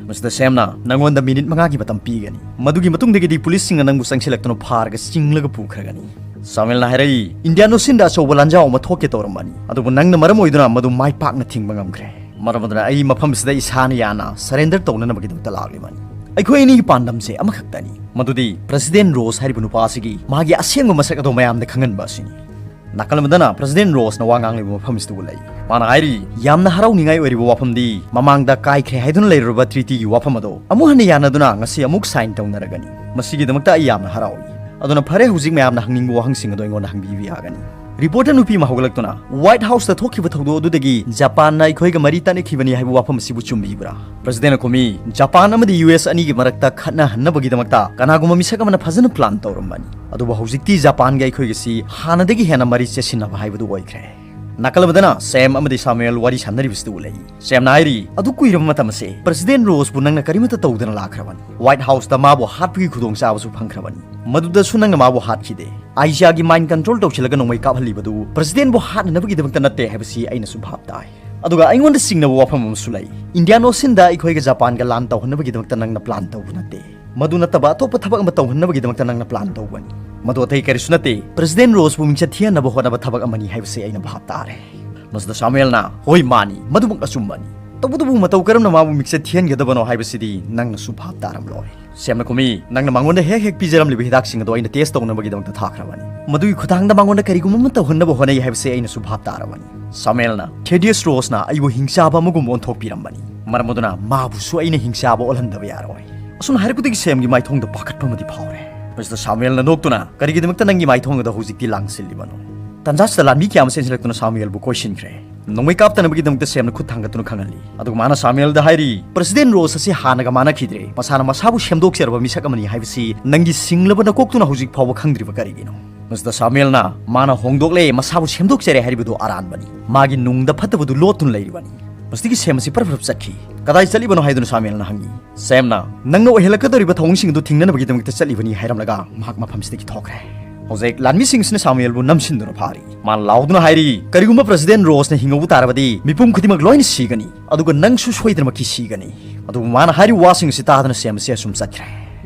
ꯃꯁꯤꯗ ꯁꯦꯝꯅ, "ꯅꯉꯣꯟꯗ ꯃꯤꯅꯤꯠ ꯃꯉꯥꯒꯤ ꯃꯇꯝ ꯄꯤꯒꯅꯤ꯫ ꯃꯗꯨꯒꯤ ꯃꯇꯨꯡꯗꯒꯤꯗꯤ ꯄꯨꯂꯤꯁꯁꯤꯡꯅ ꯅꯪꯕꯨ ꯆꯪꯁꯤꯜꯂꯛꯇꯨꯅ ꯐꯥꯔꯒ ꯆꯤꯡꯂꯒ ꯄꯨꯈ꯭ꯔꯒꯅꯤ꯫" ꯁꯥꯃꯨꯑꯦꯜꯅ ꯍꯥꯏꯔꯛꯏ, "ꯏꯟꯗꯤꯌꯥꯟ ꯑꯣꯁꯤꯟꯗ ꯑꯆꯧꯕ ꯂꯥꯟꯖꯥꯎ ꯑꯃ ꯊꯣꯛꯀꯦ ꯇꯧꯔꯝꯕꯅꯤ, ꯑꯗꯨꯕꯨ ꯅꯪꯅ ꯃꯔꯝ ꯑꯣꯏꯗꯨꯅ ꯃꯗꯨ ꯃꯥꯏ ꯄꯥꯛꯅ ꯊꯤꯡꯕ ꯉꯝꯈ꯭ꯔꯦ꯫ ꯃꯔꯝ ꯑꯗꯨꯅ ꯑꯩ ꯃꯐꯝꯁꯤꯗ ꯏꯁꯥꯅ ꯌꯥꯅ ꯁꯔꯦꯟꯗꯔ ꯇꯧꯅꯅꯕꯒꯤꯗꯃꯛꯇ ꯂꯥꯛꯂꯤꯕꯅꯤ꯫ ꯑꯩꯈꯣꯏ ꯑꯅꯤꯒꯤ ꯄꯥꯟꯗꯝꯁꯦ ꯑꯃꯈꯛꯇꯅꯤ, ꯃꯗꯨꯗꯤ ꯄ꯭ꯔꯦꯁꯤꯗꯦꯟ ꯔꯣꯁ ꯍꯥꯏꯔꯤꯕ ꯅꯨꯄꯥ ꯑꯁꯤꯒꯤ ꯃꯥꯒꯤ ꯑꯁꯦꯡꯕ ꯃꯁꯛ ꯑꯗꯣ ꯃꯌꯥꯝꯗ ꯈꯪꯍꯟꯕ ꯑꯁꯤꯅꯤ꯫" ꯅꯥꯀꯜ ꯑꯃꯗꯅ ꯄ꯭ꯔꯦꯁꯤꯗꯦꯟ ꯔꯣꯁꯅ ꯋꯥ ꯉꯥꯡꯂꯤꯕ ꯃꯐꯝ ꯑꯁꯤꯗ ꯎꯠꯂꯛꯏ꯫ ꯃꯥꯅ ꯍꯥꯏꯔꯤ, "ꯌꯥꯝꯅ ꯍꯔꯥꯎꯅꯤꯡꯉꯥꯏ ꯑꯣꯏꯔꯤꯕ ꯋꯥꯐꯝꯗꯤ ꯃꯃꯥꯡꯗ ꯀꯥꯏꯈ꯭ꯔꯦ ꯍꯥꯏꯗꯨꯅ ꯂꯩꯔꯨꯔꯕ ꯇ꯭ꯔꯤꯇꯤꯒꯤ ꯋꯥꯐꯝ ꯑꯗꯣ ꯑꯃꯨꯛ ꯍꯟꯅ ꯌꯥꯅꯗꯨꯅ ꯉꯁꯤ ꯑꯃꯨꯛ ꯁꯥꯏꯟ ꯇꯧꯅꯔꯒꯅꯤ꯫ ꯃꯁꯤꯒꯤꯗꯃꯛꯇ ꯑꯩ ꯌꯥꯝꯅ ꯍꯔꯥꯎꯏ꯫ ꯑꯗꯨꯅ ꯐꯔꯦ, ꯍꯧꯖꯤꯛ ꯃꯌꯥꯝꯅ ꯍꯪꯅꯤꯡꯕ ꯋꯥꯍꯪꯁꯤꯡ ꯑꯗꯣ ꯑꯩꯉꯣꯟꯗ ꯍꯪꯕꯤꯕ ꯌꯥꯒꯅꯤ꯫" ꯔꯤꯄꯣꯔꯇꯔ ꯅꯨꯄꯤ ꯑꯃ ꯍꯧꯒꯠꯂꯛꯇꯨꯅ, "ꯋꯥꯏꯠ ꯍꯥꯎꯁꯇ ꯊꯣꯛꯈꯤꯕ ꯊꯧꯗꯣꯛ ꯑꯗꯨꯗꯒꯤ ꯖꯄꯥꯟꯅ ꯑꯩꯈꯣꯏꯒ ꯃꯔꯤ ꯇꯠꯅꯈꯤꯕꯅꯤ ꯍꯥꯏꯕ ꯋꯥꯐꯝ ꯑꯁꯤꯕꯨ ꯆꯨꯝꯕꯤꯕ꯭ꯔꯥ?" ꯄ꯭ꯔꯦꯁꯤꯗꯦꯟꯅ ꯈꯨꯝꯃꯤ, "ꯖꯄꯥꯟ ꯑꯃꯗꯤ ꯌꯨ ꯑꯦꯁ ꯑꯅꯤꯒꯤ ꯃꯔꯛꯇ ꯈꯠꯅꯍꯟꯅꯕꯒꯤꯗꯃꯛꯇ ꯀꯅꯥꯒꯨꯝꯕ ꯃꯤꯁꯛ ꯑꯃꯅ ꯐꯖꯅ ꯄ꯭ꯂꯥꯟ ꯇꯧꯔꯝꯕꯅꯤ꯫ ꯑꯗꯨꯕꯨ ꯍꯧꯖꯤꯛꯇꯤ ꯖꯄꯥꯟꯒ ꯑꯩꯈꯣꯏꯒꯁꯤ ꯍꯥꯟꯅꯗꯒꯤ ꯍꯦꯟꯅ ꯃꯔꯤ ꯆꯦꯠꯁꯤꯟꯅꯕ ꯍꯥꯏꯕꯗꯨ ꯑꯣꯏꯈ꯭ꯔꯦ꯫" ꯅꯥꯀꯜ ꯑꯃꯗꯅ ꯁꯦꯝ ꯑꯃꯗꯤ ꯁꯥꯃꯨꯑꯦꯜ ꯋꯥꯔꯤ ꯁꯥꯟꯅꯔꯤꯕꯁꯤꯗ ꯎꯠꯂꯛꯏ꯫ ꯁꯦꯝꯅ ꯍꯥꯏꯔꯤ, "ꯑꯗꯨ ꯀꯨꯏꯔꯕ ꯃꯇꯝ ꯑꯁꯦ ꯄ꯭ꯔꯦꯁꯤꯗꯦꯟ ꯔꯣꯁꯄꯨ ꯅꯪꯅ ꯀꯔꯤꯃꯠꯇ ꯇꯧꯗꯅ ꯂꯥꯛꯈ꯭ꯔꯕꯅꯤ꯫ ꯋꯥꯏꯠ ꯍꯥꯎꯁꯇ ꯃꯥꯕꯨ ꯍꯥꯠꯄꯒꯤ ꯈꯨꯗꯣꯡꯆꯥꯕꯁꯨ ꯐꯪꯈ꯭ꯔꯕꯅꯤ꯫ ꯃꯗꯨꯗꯁꯨ ꯅꯪꯅ ꯃꯥꯕꯨ ꯍꯥꯠꯈꯤꯗꯦ꯫ ꯑꯥꯏꯖꯤꯌꯥꯒꯤ ꯃꯥꯏꯟ ꯀꯟꯇ꯭ꯔꯣꯜ ꯇꯧꯁꯤꯜꯂꯒ ꯅꯣꯡꯃꯩ ꯀꯥꯞꯍꯜꯂꯤꯕꯗꯨ ꯄ꯭ꯔꯦꯁꯤꯗꯦꯟꯕꯨ ꯍꯥꯠꯅꯅꯕꯒꯤꯗꯃꯛꯇ ꯅꯠꯇꯦ ꯍꯥꯏꯕꯁꯤ ꯑꯩꯅꯁꯨ ꯚꯥꯞ ꯇꯥꯏ꯫ ꯑꯗꯨꯒ ꯑꯩꯉꯣꯟꯗ ꯆꯤꯡꯅꯕ ꯋꯥꯐꯝ ꯑꯃꯁꯨ ꯂꯩ꯫ ꯏꯟꯗꯤꯌꯥꯟ ꯑꯣꯁꯤꯟꯗ ꯑꯩꯈꯣꯏꯒ ꯖꯄꯥꯟꯒ ꯂꯥꯟ ꯇꯧꯍꯟꯅꯕꯒꯤꯗꯃꯛꯇ ꯅꯪꯅ ꯄ꯭ꯂꯥꯟ ꯇꯧꯕ ꯅꯠꯇꯦ꯫ ꯃꯗꯨ ꯅꯠꯇꯕ ꯑꯇꯣꯞꯄ ꯊꯕꯛ ꯑꯃ ꯇꯧꯍꯟꯅꯕꯒꯤꯗꯃꯛꯇ ꯅꯪꯅ ꯄ꯭ꯂꯥꯟ ꯇꯧꯕꯅꯤ꯫ ꯃꯗꯨ ꯑꯇꯩ ꯀꯔꯤꯁꯨ ꯅꯠꯇꯦ, ꯄ꯭ꯔꯦꯁꯤꯗꯦꯟ ꯔꯣꯁꯄꯨ ꯃꯤꯡꯆꯠ ꯊꯤꯍꯟꯅꯕ ꯍꯣꯠꯅꯕ ꯊꯕꯛ ꯑꯃꯅꯤ ꯍꯥꯏꯕꯁꯤ ꯑꯩꯅ ꯚꯥꯞ ꯇꯥꯔꯦ꯫" ꯃꯁꯤꯗ ꯁꯥꯃꯨꯑꯦꯜꯅ, "ꯍꯣꯏ, ꯃꯥꯅꯤ, ꯃꯗꯨꯃꯛ ꯑꯆꯨꯝꯕꯅꯤ꯫ ꯇꯧꯕꯇꯕꯨ ꯃꯇꯧ ꯀꯔꯝꯅ ꯃꯥꯕꯨ ꯃꯤꯡꯆꯠ ꯊꯤꯍꯟꯒꯗꯕꯅꯣ ꯍꯥꯏꯕꯁꯤꯗꯤ ꯅꯪꯅꯁꯨ ꯚꯥꯞ ꯇꯥꯔꯝꯂꯣꯏ꯫" ꯁꯦꯝꯅ ꯈꯨꯝꯃꯤ, "ꯅꯪꯅ ꯃꯉꯣꯟꯗ ꯍꯦꯛ ꯍꯦꯛ ꯄꯤꯖꯔꯝꯂꯤꯕ ꯍꯤꯗꯥꯛꯁꯤꯡ ꯑꯗꯣ ꯑꯩꯅ ꯇꯦꯁ ꯇꯧꯅꯕꯒꯤꯗꯃꯛꯇ ꯊꯥꯈ꯭ꯔꯕꯅꯤ꯫ ꯃꯗꯨꯒꯤ ꯈꯨꯠꯊꯥꯡꯗ ꯃꯉꯣꯟꯗ ꯀꯔꯤꯒꯨꯝꯕ ꯑꯃ ꯇꯧꯍꯟꯅꯕ ꯍꯣꯠꯅꯩ ꯍꯥꯏꯕꯁꯤ ꯑꯩꯅꯁꯨ ꯚꯥꯞ ꯇꯥꯔꯕꯅꯤ꯫" ꯁꯥꯃꯨꯑꯦꯜꯅ, "ꯊꯦꯗꯤꯌꯁ ꯔꯣꯁꯅ ꯑꯩꯕꯨ ꯍꯤꯡꯆꯥꯕ ꯑꯃꯒꯨꯝ ꯑꯣꯟꯊꯣꯛꯄꯤꯔꯝꯕꯅꯤ꯫ ꯃꯔꯝ ꯑꯗꯨꯅ ꯃꯥꯕꯨꯁꯨ ꯑꯩꯅ ꯍꯤꯡꯆꯥꯕ ꯑꯣꯜꯍꯟꯗꯕ ꯌꯥꯔꯣꯏ꯫" ꯑꯁꯨꯝꯅ ꯍꯥꯏꯔꯛꯄꯗꯒꯤ ꯁꯦꯝꯒꯤ ꯃꯥꯏꯊꯣꯡꯗ ꯄꯥꯈꯠꯄ ꯑꯃꯗꯤ ꯐꯥꯎꯔꯦ꯫ ꯃꯤꯁꯇꯔ ꯁꯥꯃꯨꯑꯦꯜꯅ ꯅꯣꯛꯇꯨꯅ, "ꯀꯔꯤꯒꯤꯗꯃꯛꯇ ꯅꯪꯒꯤ ꯃꯥꯏꯊꯣꯡ ꯑꯗꯨ ꯍꯧꯖꯤꯛꯇꯤ ꯂꯥꯡꯁꯤꯜꯂꯤꯕꯅꯣ?" ꯇꯥꯟꯖꯥꯁꯤꯗ ꯂꯥꯟꯃꯤ ꯀꯌꯥ ꯑꯃ ꯆꯦꯟꯁꯤꯜꯂꯛꯇꯨꯅ ꯁꯥꯃꯨꯑꯦꯜꯕꯨ ꯀꯣꯏꯁꯤꯟꯈ꯭ꯔꯦ꯫ ꯅꯣꯡꯃꯩ ꯀꯥꯞꯇꯅꯕꯒꯤꯗꯃꯛꯇ ꯁꯦꯝꯅ ꯈꯨꯠ ꯊꯥꯡꯒꯠꯇꯨꯅ ꯈꯪꯍꯜꯂꯤ꯫ ꯑꯗꯨꯒ ꯃꯥꯅ ꯁꯥꯃꯨꯑꯦꯜꯗ ꯍꯥꯏꯔꯤ, "ꯄ꯭ꯔꯁꯤꯗꯦꯟ ꯔꯣꯁ ꯑꯁꯤ ꯍꯥꯟꯅꯒ ꯃꯥꯟꯅꯈꯤꯗ꯭ꯔꯦ꯫ ꯃꯁꯥꯅ ꯃꯁꯥꯕꯨ ꯁꯦꯝꯗꯣꯛꯆꯔꯕ ꯃꯤꯁꯛ ꯑꯃꯅꯤ ꯍꯥꯏꯕꯁꯤ ꯅꯪꯒꯤ ꯁꯤꯡꯂꯕ ꯅꯀꯣꯛꯇꯨꯅ ꯍꯧꯖꯤꯛ ꯐꯥꯎꯕ ꯈꯪꯗ꯭ꯔꯤꯕ ꯀꯔꯤꯒꯤꯅꯣ?" ꯃꯤꯁꯇꯔ ꯁꯥꯃꯨꯑꯦꯜꯅ, "ꯃꯥꯅ ꯍꯣꯡꯗꯣꯛꯂꯦ, ꯃꯁꯥꯕꯨ ꯁꯦꯝꯗꯣꯛꯆꯔꯦ ꯍꯥꯏꯔꯤꯕꯗꯨ ꯑꯔꯥꯟꯕꯅꯤ꯫ ꯃꯥꯒꯤ ꯅꯨꯡꯗ ꯐꯠꯇꯕꯗꯨ ꯂꯣꯠꯇꯨꯅ ꯂꯩꯔꯤꯕꯅꯤ꯫" ꯃꯁꯤꯒꯤ ꯁꯦꯝ ꯑꯁꯤ ꯄꯔꯞ ꯄꯔꯞ ꯆꯠꯈꯤ꯫ "ꯀꯗꯥꯏ ꯆꯠꯂꯤꯕꯅꯣ?" ꯍꯥꯏꯗꯨꯅ ꯁꯥꯃꯨꯑꯦꯜꯅ ꯍꯪꯉꯤ꯫ ꯁꯦꯝꯅ, "ꯅꯪꯅ ꯑꯣꯏꯍꯜꯂꯛꯀꯗꯧꯔꯤꯕ ꯊꯧꯑꯣꯡꯁꯤꯡ ꯑꯗꯨ ꯊꯤꯡꯅꯅꯕꯒꯤꯗꯃꯛꯇ ꯆꯠꯂꯤꯕꯅꯤ" ꯍꯥꯏꯔꯝꯂꯒ ꯃꯍꯥꯛ ꯃꯐꯝꯁꯤꯗꯒꯤ ꯊꯣꯛꯈ꯭ꯔꯦ꯫ ꯍꯧꯖꯤꯛ ꯂꯥꯟꯃꯤꯁꯤꯡꯁꯤꯅ ꯁꯥꯃꯨꯑꯦꯜꯕꯨ ꯅꯝꯁꯤꯟꯗꯨꯅ ꯐꯥꯔꯤ꯫ ꯃꯥꯅ ꯂꯥꯎꯗꯨꯅ ꯍꯥꯏꯔꯤ, "ꯀꯔꯤꯒꯨꯝꯕ ꯄ꯭ꯔꯁꯤꯗꯦꯟ ꯔꯣꯁꯅ ꯍꯤꯡꯍꯧꯕ ꯇꯥꯔꯕꯗꯤ ꯃꯤꯄꯨꯝ ꯈꯨꯗꯤꯡꯃꯛ ꯂꯣꯏꯅ ꯁꯤꯒꯅꯤ, ꯑꯗꯨꯒ ꯅꯪꯁꯨ ꯁꯣꯏꯗꯅꯃꯛꯀꯤ ꯁꯤꯒꯅꯤ꯫" ꯑꯗꯨꯕꯨ ꯃꯥꯅ ꯍꯥꯏꯔꯤꯕ ꯋꯥꯁꯤꯡ ꯑꯁꯤ ꯇꯥꯗꯅ ꯁꯦꯝ ꯑꯁꯤ ꯑꯁꯨꯝ ꯆꯠꯈ꯭ꯔꯦ꯫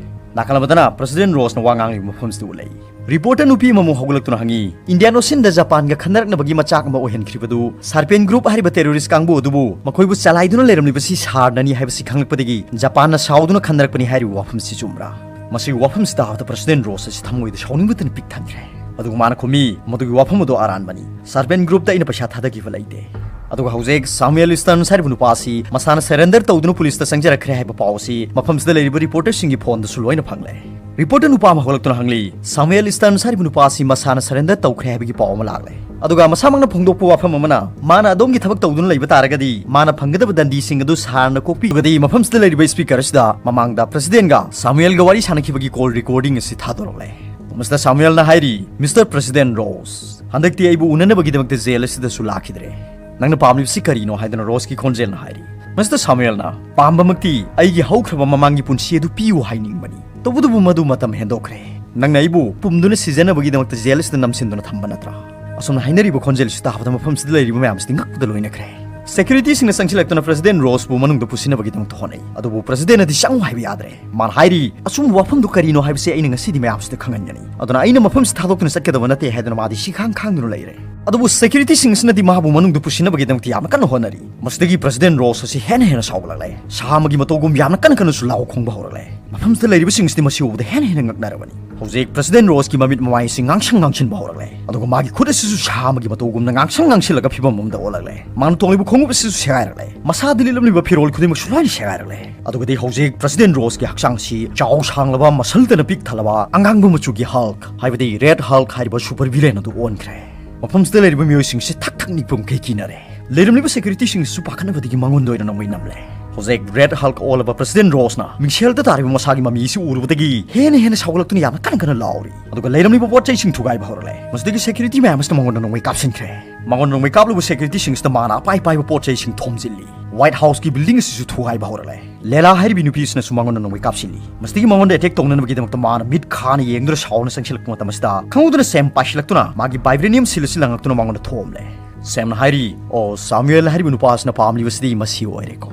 ꯅꯥꯀꯜ ꯑꯃꯗꯅ ꯄ꯭ꯔꯁꯤꯗꯦꯟ ꯔꯣꯁꯅ ꯋꯥ ꯉꯥꯡꯂꯤꯕ ꯃꯐꯝꯁꯤꯗ ꯎꯠꯂꯛꯏ꯫ ꯔꯤꯄꯣꯔꯇꯔ ꯅꯨꯄꯤ ꯑꯃꯃꯨꯛ ꯍꯧꯒꯠꯂꯛꯇꯨꯅ ꯍꯪꯉꯤ, "ꯏꯟꯗꯤꯌꯥꯟ ꯑꯣꯁꯤꯟꯗ ꯖꯄꯥꯟꯒ ꯈꯟꯅꯔꯛꯅꯕꯒꯤ ꯃꯆꯥꯛ ꯑꯃ ꯑꯣꯏꯍꯟꯈ꯭ꯔꯤꯕꯗꯨ ꯁꯥꯔꯄꯦꯟ ꯒ꯭ꯔꯨꯞ ꯍꯥꯏꯔꯤꯕ ꯇꯦꯔꯣꯔꯤꯁ ꯀꯥꯡꯕꯨ ꯑꯗꯨꯕꯨ ꯃꯈꯣꯏꯕꯨ ꯆꯂꯥꯏꯗꯨꯅ ꯂꯩꯔꯝꯂꯤꯕꯁꯤ ꯁꯥꯔꯅꯅꯤ ꯍꯥꯏꯕꯁꯤ ꯈꯪꯂꯛꯄꯗꯒꯤ ꯖꯄꯥꯟꯅ ꯁꯥꯎꯗꯨꯅ ꯈꯟꯅꯔꯛꯄꯅꯤ ꯍꯥꯏꯔꯤꯕ ꯋꯥꯐꯝꯁꯤ ꯆꯨꯝꯕ꯭ꯔꯥ?" ꯃꯁꯤꯒꯤ ꯋꯥꯐꯝꯁꯤ ꯇꯥꯕꯗ ꯄ꯭ꯔꯁꯤꯗꯦꯟ ꯔꯣꯁ ꯑꯁꯤ ꯊꯃꯣꯏꯗ ꯁꯥꯎꯅꯤꯡꯕꯇꯅ ꯄꯤꯛ ꯊꯟꯈ꯭ꯔꯦ꯫ ꯑꯗꯨꯒ ꯃꯥꯅ ꯈꯨꯝꯃꯤ, "ꯃꯗꯨꯒꯤ ꯋꯥꯐꯝ ꯑꯗꯨ ꯑꯔꯥꯟꯕꯅꯤ꯫ ꯁꯥꯔꯄꯦꯟ ꯒ꯭ꯔꯨꯞꯇ ꯑꯩꯅ ꯄꯩꯁꯥ ꯊꯥꯗꯈꯤꯕ ꯂꯩꯇꯦ꯫" ꯑꯗꯨꯒ ꯍꯧꯖꯤꯛ ꯁꯥꯃꯨꯑꯦꯜ ꯏꯁꯇꯔꯟꯁ ꯍꯥꯏꯔꯤꯕ ꯅꯨꯄꯥ ꯑꯁꯤ ꯃꯁꯥꯅ ꯁꯔꯦꯟꯗꯔ ꯇꯧꯗꯨꯅ ꯄꯨꯂꯤꯁꯇ ꯆꯪꯖꯔꯛꯈ꯭ꯔꯦ ꯍꯥꯏꯕ ꯄꯥꯎ ꯑꯁꯤ ꯃꯐꯝꯁꯤꯗ ꯂꯩꯔꯤꯕ ꯔꯤꯄꯣꯔꯇꯔꯁꯤꯡꯒꯤ ꯐꯣꯟꯗꯁꯨ ꯂꯣꯏꯅ ꯐꯪꯂꯦ꯫ ꯔꯤꯄꯣꯔꯇꯔ ꯅꯨꯄꯥ ꯑꯃ ꯍꯧꯒꯠꯂꯛꯇꯨꯅ ꯍꯪꯂꯤ, "ꯁꯥꯃꯨꯑꯦꯜ ꯏꯁꯇꯔꯟꯁ ꯍꯥꯏꯔꯤꯕ ꯅꯨꯄꯥ ꯑꯁꯤ ꯃꯁꯥꯅ ꯁꯔꯦꯟꯗꯔ ꯇꯧꯈ꯭ꯔꯦ ꯍꯥꯏꯕꯒꯤ ꯄꯥꯎ ꯑꯃ ꯂꯥꯛꯂꯦ, ꯑꯗꯨꯒ ꯃꯁꯥꯃꯛꯅ ꯐꯣꯡꯗꯣꯛꯄ ꯋꯥꯐꯝ ꯑꯃꯅ ꯃꯥꯅ ꯑꯗꯣꯝꯒꯤ ꯊꯕꯛ ꯇꯧꯗꯨꯅ ꯂꯩꯕ ꯇꯥꯔꯒꯗꯤ ꯃꯥꯅ ꯐꯪꯒꯗꯕ ꯗꯟꯗꯤꯁꯤꯡ ꯑꯗꯨ ꯁꯥꯔꯅ ꯀꯣꯛꯄꯤꯔꯒꯗꯤ ꯃꯐꯝꯁꯤꯗ ꯂꯩꯔꯤꯕ ꯏꯁꯄꯤꯀꯔ ꯑꯁꯤꯗ ꯃꯃꯥꯡꯗ ꯄ꯭ꯔꯁꯤꯗꯦꯟꯒ ꯁꯥꯃꯨꯑꯦꯜꯒ ꯋꯥꯔꯤ ꯁꯥꯟꯅꯈꯤꯕꯒꯤ ꯀꯣꯜ ꯔꯦꯀꯣꯔꯗꯤꯡ ꯑꯁꯤ ꯊꯥꯗꯣꯔꯛꯂꯦ꯫" ꯃꯤꯁꯇꯔ ꯁꯥꯃꯨꯑꯦꯜꯅ ꯍꯥꯏꯔꯤ, "ꯃꯤꯁꯇꯔ ꯄ꯭ꯔꯁꯤꯗꯦꯟ ꯔꯣꯁ, ꯍꯟꯗꯛꯇꯤ ꯑꯩꯕꯨ ꯎꯅꯅꯕꯒꯤꯗꯃꯛꯇ ꯖꯦꯜ ꯑꯁꯤꯗꯁꯨ ꯂꯥꯛꯈꯤꯗ꯭ꯔꯦ꯫ ꯅꯪꯅ ꯄꯥꯝꯂꯤꯕꯁꯤ ꯀꯔꯤꯅꯣ?" ꯍꯥꯏꯗꯨꯅ ꯔꯣꯁꯀꯤ ꯈꯣꯟꯖꯦꯜꯅ ꯍꯥꯏꯔꯤ꯫ ꯃꯤꯁꯇꯔ ꯁꯥꯃꯨꯑꯦꯜꯅ, "ꯄꯥꯝꯕꯃꯛꯇꯤ ꯑꯩꯒꯤ ꯍꯧꯈ꯭ꯔꯕ ꯃꯃꯥꯡꯒꯤ ꯄꯨꯟꯁꯤ ꯑꯗꯨ ꯄꯤꯌꯨ ꯍꯥꯏꯅꯤꯡꯕꯅꯤ꯫ ꯇꯧꯕꯇꯕꯨ ꯃꯗꯨ ꯃꯇꯝ ꯍꯦꯟꯗꯣꯛꯈ꯭ꯔꯦ꯫ ꯅꯪꯅ ꯑꯩꯕꯨ ꯄꯨꯝꯗꯨꯅ ꯁꯤꯖꯅꯕꯒꯤꯗꯃꯛꯇ ꯖꯦꯜ ꯑꯁꯤꯗ ꯅꯝꯁꯤꯟꯗꯨꯅ ꯊꯝꯕ ꯅꯠꯇ꯭ꯔꯥ?" ꯑꯁꯨꯝꯅ ꯍꯥꯏꯅꯔꯤꯕ ꯈꯣꯟꯖꯦꯜ ꯑꯁꯤ ꯇꯥꯕꯗ ꯃꯐꯝꯁꯤꯗ ꯂꯩꯔꯤꯕ ꯃꯌꯥꯝꯁꯤꯗꯤ ꯉꯛꯄꯗ ꯂꯣꯏꯅꯈ꯭ꯔꯦ꯫ ꯁꯦꯀ꯭ꯌꯨꯔꯤꯇꯤꯁꯤꯡꯅ ꯆꯪꯁꯤꯜꯂꯛꯇꯨꯅ ꯄ꯭ꯔꯁꯤꯗꯦꯟ ꯔꯣꯁꯄꯨ ꯃꯅꯨꯡꯗ ꯄꯨꯁꯤꯟꯅꯕꯒꯤꯗꯃꯛꯇ ꯍꯣꯠꯅꯩ, ꯑꯗꯨꯕꯨ ꯄ꯭ꯔꯁꯤꯗꯦꯟꯅꯗꯤ ꯆꯪꯉꯨ ꯍꯥꯏꯕ ꯌꯥꯗ꯭ꯔꯦ꯫ ꯃꯥꯅ ꯍꯥꯏꯔꯤ, "ꯑꯆꯨꯝꯕ ꯋꯥꯐꯝꯗꯨ ꯀꯔꯤꯅꯣ ꯍꯥꯏꯕꯁꯤ ꯑꯩꯅ ꯉꯁꯤꯗꯤ ꯃꯌꯥꯝꯁꯤꯗ ꯈꯪꯍꯟꯒꯅꯤ꯫ ꯑꯗꯨꯅ ꯑꯩꯅ ꯃꯐꯝꯁꯤ ꯊꯥꯗꯣꯛꯇꯨꯅ ꯆꯠꯀꯗꯕ ꯅꯠꯇꯦ" ꯍꯥꯏꯗꯨꯅ ꯃꯥꯗꯤ ꯁꯤꯈꯥꯡ ꯈꯥꯡꯗꯨꯅ ꯂꯩꯔꯦ꯫ ꯑꯗꯨꯕꯨ ꯁꯦꯀ꯭ꯌꯨꯔꯤꯇꯤꯁꯤꯡ ꯑꯁꯤꯅꯗꯤ ꯃꯍꯥꯛꯄꯨ ꯃꯅꯨꯡꯗ ꯄꯨꯁꯤꯟꯅꯕꯒꯤꯗꯃꯛꯇ ꯌꯥꯝꯅ ꯀꯟꯅ ꯍꯣꯠꯅꯔꯤ꯫ ꯃꯁꯤꯗꯒꯤ ꯄ꯭ꯔꯁꯤꯗꯦꯟ ꯔꯣꯁ ꯑꯁꯤ ꯍꯦꯟꯅ ꯍꯦꯟꯅ ꯁꯥꯎꯒꯠꯂꯛꯂꯦ꯫ ꯁꯥ ꯑꯃꯒꯤ ꯃꯇꯧꯒꯨꯝ ꯌꯥꯝꯅ ꯀꯟꯅ ꯀꯟꯅꯁꯨ ꯂꯥꯎ ꯈꯣꯡꯕ ꯍꯧꯔꯛꯂꯦ꯫ ꯃꯐꯝꯁꯤꯗ ꯂꯩꯔꯤꯕꯁꯤꯡ ꯑꯁꯤꯗꯤ ꯃꯁꯤ ꯎꯕꯗ ꯍꯦꯟꯅ ꯍꯦꯟꯅ ꯉꯛꯅꯔꯕꯅꯤ꯫ ꯍꯧꯖꯤꯛ ꯄ꯭ꯔꯁꯤꯗꯦꯟ ꯔꯣꯁꯀꯤ ꯃꯃꯤꯠ ꯃꯃꯥꯏ ꯑꯁꯤ ꯉꯥꯡꯁꯪ ꯉꯥꯡꯁꯤꯟꯕ ꯍꯧꯔꯛꯂꯦ, ꯑꯗꯨꯒ ꯃꯥꯒꯤ ꯈꯨꯠ ꯑꯁꯤꯁꯨ ꯁꯥ ꯑꯃꯒꯤ ꯃꯇꯧꯒꯨꯝꯅ ꯉꯥꯡꯁꯪ ꯉꯥꯡꯁꯤꯜꯂꯒ ꯐꯤꯕꯝ ꯑꯃꯗ ꯑꯣꯜꯂꯛꯂꯦ꯫ ꯃꯥꯅ ꯇꯣꯡꯂꯤꯕ ꯈꯣꯡꯎꯞ ꯑꯁꯤꯁꯨ ꯁꯦꯒꯥꯏꯔꯛꯂꯦ꯫ ꯃꯁꯥꯗ ꯂꯤꯠꯂꯝꯂꯤꯕ ꯐꯤꯔꯣꯜ ꯈꯨꯗꯤꯡꯃꯛꯁꯨ ꯂꯣꯏꯅ ꯁꯦꯒꯥꯏꯔꯛꯂꯦ꯫ ꯑꯗꯨꯒꯗꯤ ꯍꯧꯖꯤꯛ ꯄ꯭ꯔꯁꯤꯗꯦꯟ ꯔꯣꯁꯀꯤ ꯍꯛꯆꯥꯡꯁꯤ ꯆꯥꯎ ꯁꯥꯡꯂꯕ, ꯃꯁꯜꯗꯅ ꯄꯤꯛ ꯊꯜꯂꯕ, ꯑꯉꯥꯡꯕ ꯃꯆꯨꯒꯤ ꯍꯜꯛ, ꯍꯥꯏꯕꯗꯤ ꯔꯦꯗ ꯍꯜꯛ ꯍꯥꯏꯔꯤꯕ ꯁꯨꯄꯔ ꯚꯤꯂꯦꯟ ꯑꯗꯨ ꯑꯣꯟꯈ꯭ꯔꯦ꯫ ꯃꯐꯝꯁꯤꯗ ꯂꯩꯔꯤꯕ ꯃꯤꯑꯣꯏꯁꯤꯡꯁꯤ ꯊꯛ ꯊꯛ ꯅꯤꯛꯄ ꯃꯈꯩ ꯀꯤꯅꯔꯦ꯫ ꯂꯩꯔꯝꯂꯤꯕ ꯁꯦꯀ꯭ꯌꯨꯔꯤꯇꯤꯁꯤꯡꯁꯨ ꯄꯥꯈꯠꯅꯕꯗꯒꯤ ꯃꯉꯣꯟꯗ ꯑꯣꯏꯅ ꯅꯣꯡꯃꯩ ꯅꯝꯂꯦ꯫ ꯍꯧꯖꯤꯛ ꯔꯦꯗ ꯍꯜꯛ ꯑꯣꯜꯂꯕ ꯄ꯭ꯔꯁꯤꯗꯦꯟ ꯔꯣꯁꯅ ꯃꯤꯡꯁꯦꯜꯗ ꯇꯥꯔꯤꯕ ꯃꯁꯥꯒꯤ ꯃꯃꯤ ꯑꯁꯤ ꯎꯔꯨꯕꯗꯒꯤ ꯍꯦꯟꯅ ꯍꯦꯟꯅ ꯁꯥꯎꯒꯠꯂꯛꯇꯨꯅ ꯌꯥꯝꯅ ꯀꯟꯅ ꯀꯟꯅ ꯂꯥꯎꯔꯤ꯫ ꯑꯗꯨꯒ ꯂꯩꯔꯝꯂꯤꯕ ꯄꯣꯠ ꯆꯩꯁꯤꯡ ꯊꯨꯒꯥꯏꯕ ꯍꯧꯔꯛꯂꯦ꯫ ꯃꯁꯤꯗꯒꯤ ꯁꯦꯀ꯭ꯌꯨꯔꯤꯇꯤ ꯃꯌꯥꯝ ꯑꯁꯤꯅ ꯃꯉꯣꯟꯗ ꯅꯣꯡꯃꯩ ꯀꯥꯞꯁꯤꯟꯈ꯭ꯔꯦ꯫ ꯃꯉꯣꯟꯗ ꯅꯣꯡꯃꯩ ꯀꯥꯞꯂꯨꯕ ꯁꯦꯀ꯭ꯌꯨꯔꯤꯇꯤꯁꯤꯡ ꯑꯁꯤꯗ ꯃꯥꯅ ꯑꯄꯥꯏ ꯑꯄꯥꯏꯕ ꯄꯣꯠ ꯆꯩꯁꯤꯡ ꯊꯣꯝꯖꯤꯜꯂꯤ꯫ ꯋꯥꯏꯠ ꯍꯥꯎꯁꯀꯤ ꯕꯤꯜꯗꯤꯡ ꯑꯁꯤꯁꯨ ꯊꯨꯒꯥꯏꯕ ꯍꯧꯔꯛꯂꯦ꯫ ꯂꯦꯂꯥ ꯍꯥꯏꯔꯤꯕꯤ ꯅꯨꯄꯤ ꯑꯁꯤꯅꯁꯨ ꯃꯉꯣꯟꯗ ꯅꯣꯡꯃꯩ ꯀꯥꯞꯁꯤꯜꯂꯤ꯫ ꯃꯁꯤꯗꯒꯤ ꯃꯉꯣꯟꯗ ꯑꯦꯇꯦꯛ ꯇꯧꯅꯅꯕꯒꯤꯗꯃꯛꯇ ꯃꯥꯅ ꯃꯤꯠ ꯈꯥꯅ ꯌꯦꯡꯗꯨꯅ ꯁꯥꯎꯅ ꯆꯪꯁꯤꯜꯂꯛꯄ ꯃꯇꯝ ꯑꯁꯤꯗ, ꯈꯪꯍꯧꯗꯅ ꯁꯦꯝ ꯄꯥꯏꯁꯤꯜꯂꯛꯇꯨꯅ ꯃꯥꯒꯤ ꯚꯥꯏꯕ꯭ꯔꯦꯅꯤꯌꯝ ꯁꯤꯜ ꯑꯁꯤ ꯂꯪꯉꯛꯇꯨꯅ ꯃꯉꯣꯟꯗ ꯊꯣꯝꯂꯦ꯫ ꯁꯦꯝꯅ ꯍꯥꯏꯔꯤ, "ꯑꯣ, ꯁꯥꯃꯨꯑꯦꯜ ꯍꯥꯏꯔꯤꯕ ꯅꯨꯄꯥ ꯑꯁꯤꯅ ꯄꯥꯝꯂꯤꯕꯁꯤꯗꯤ ꯃꯁꯤ ꯑꯣꯏꯔꯦꯀꯣ"꯫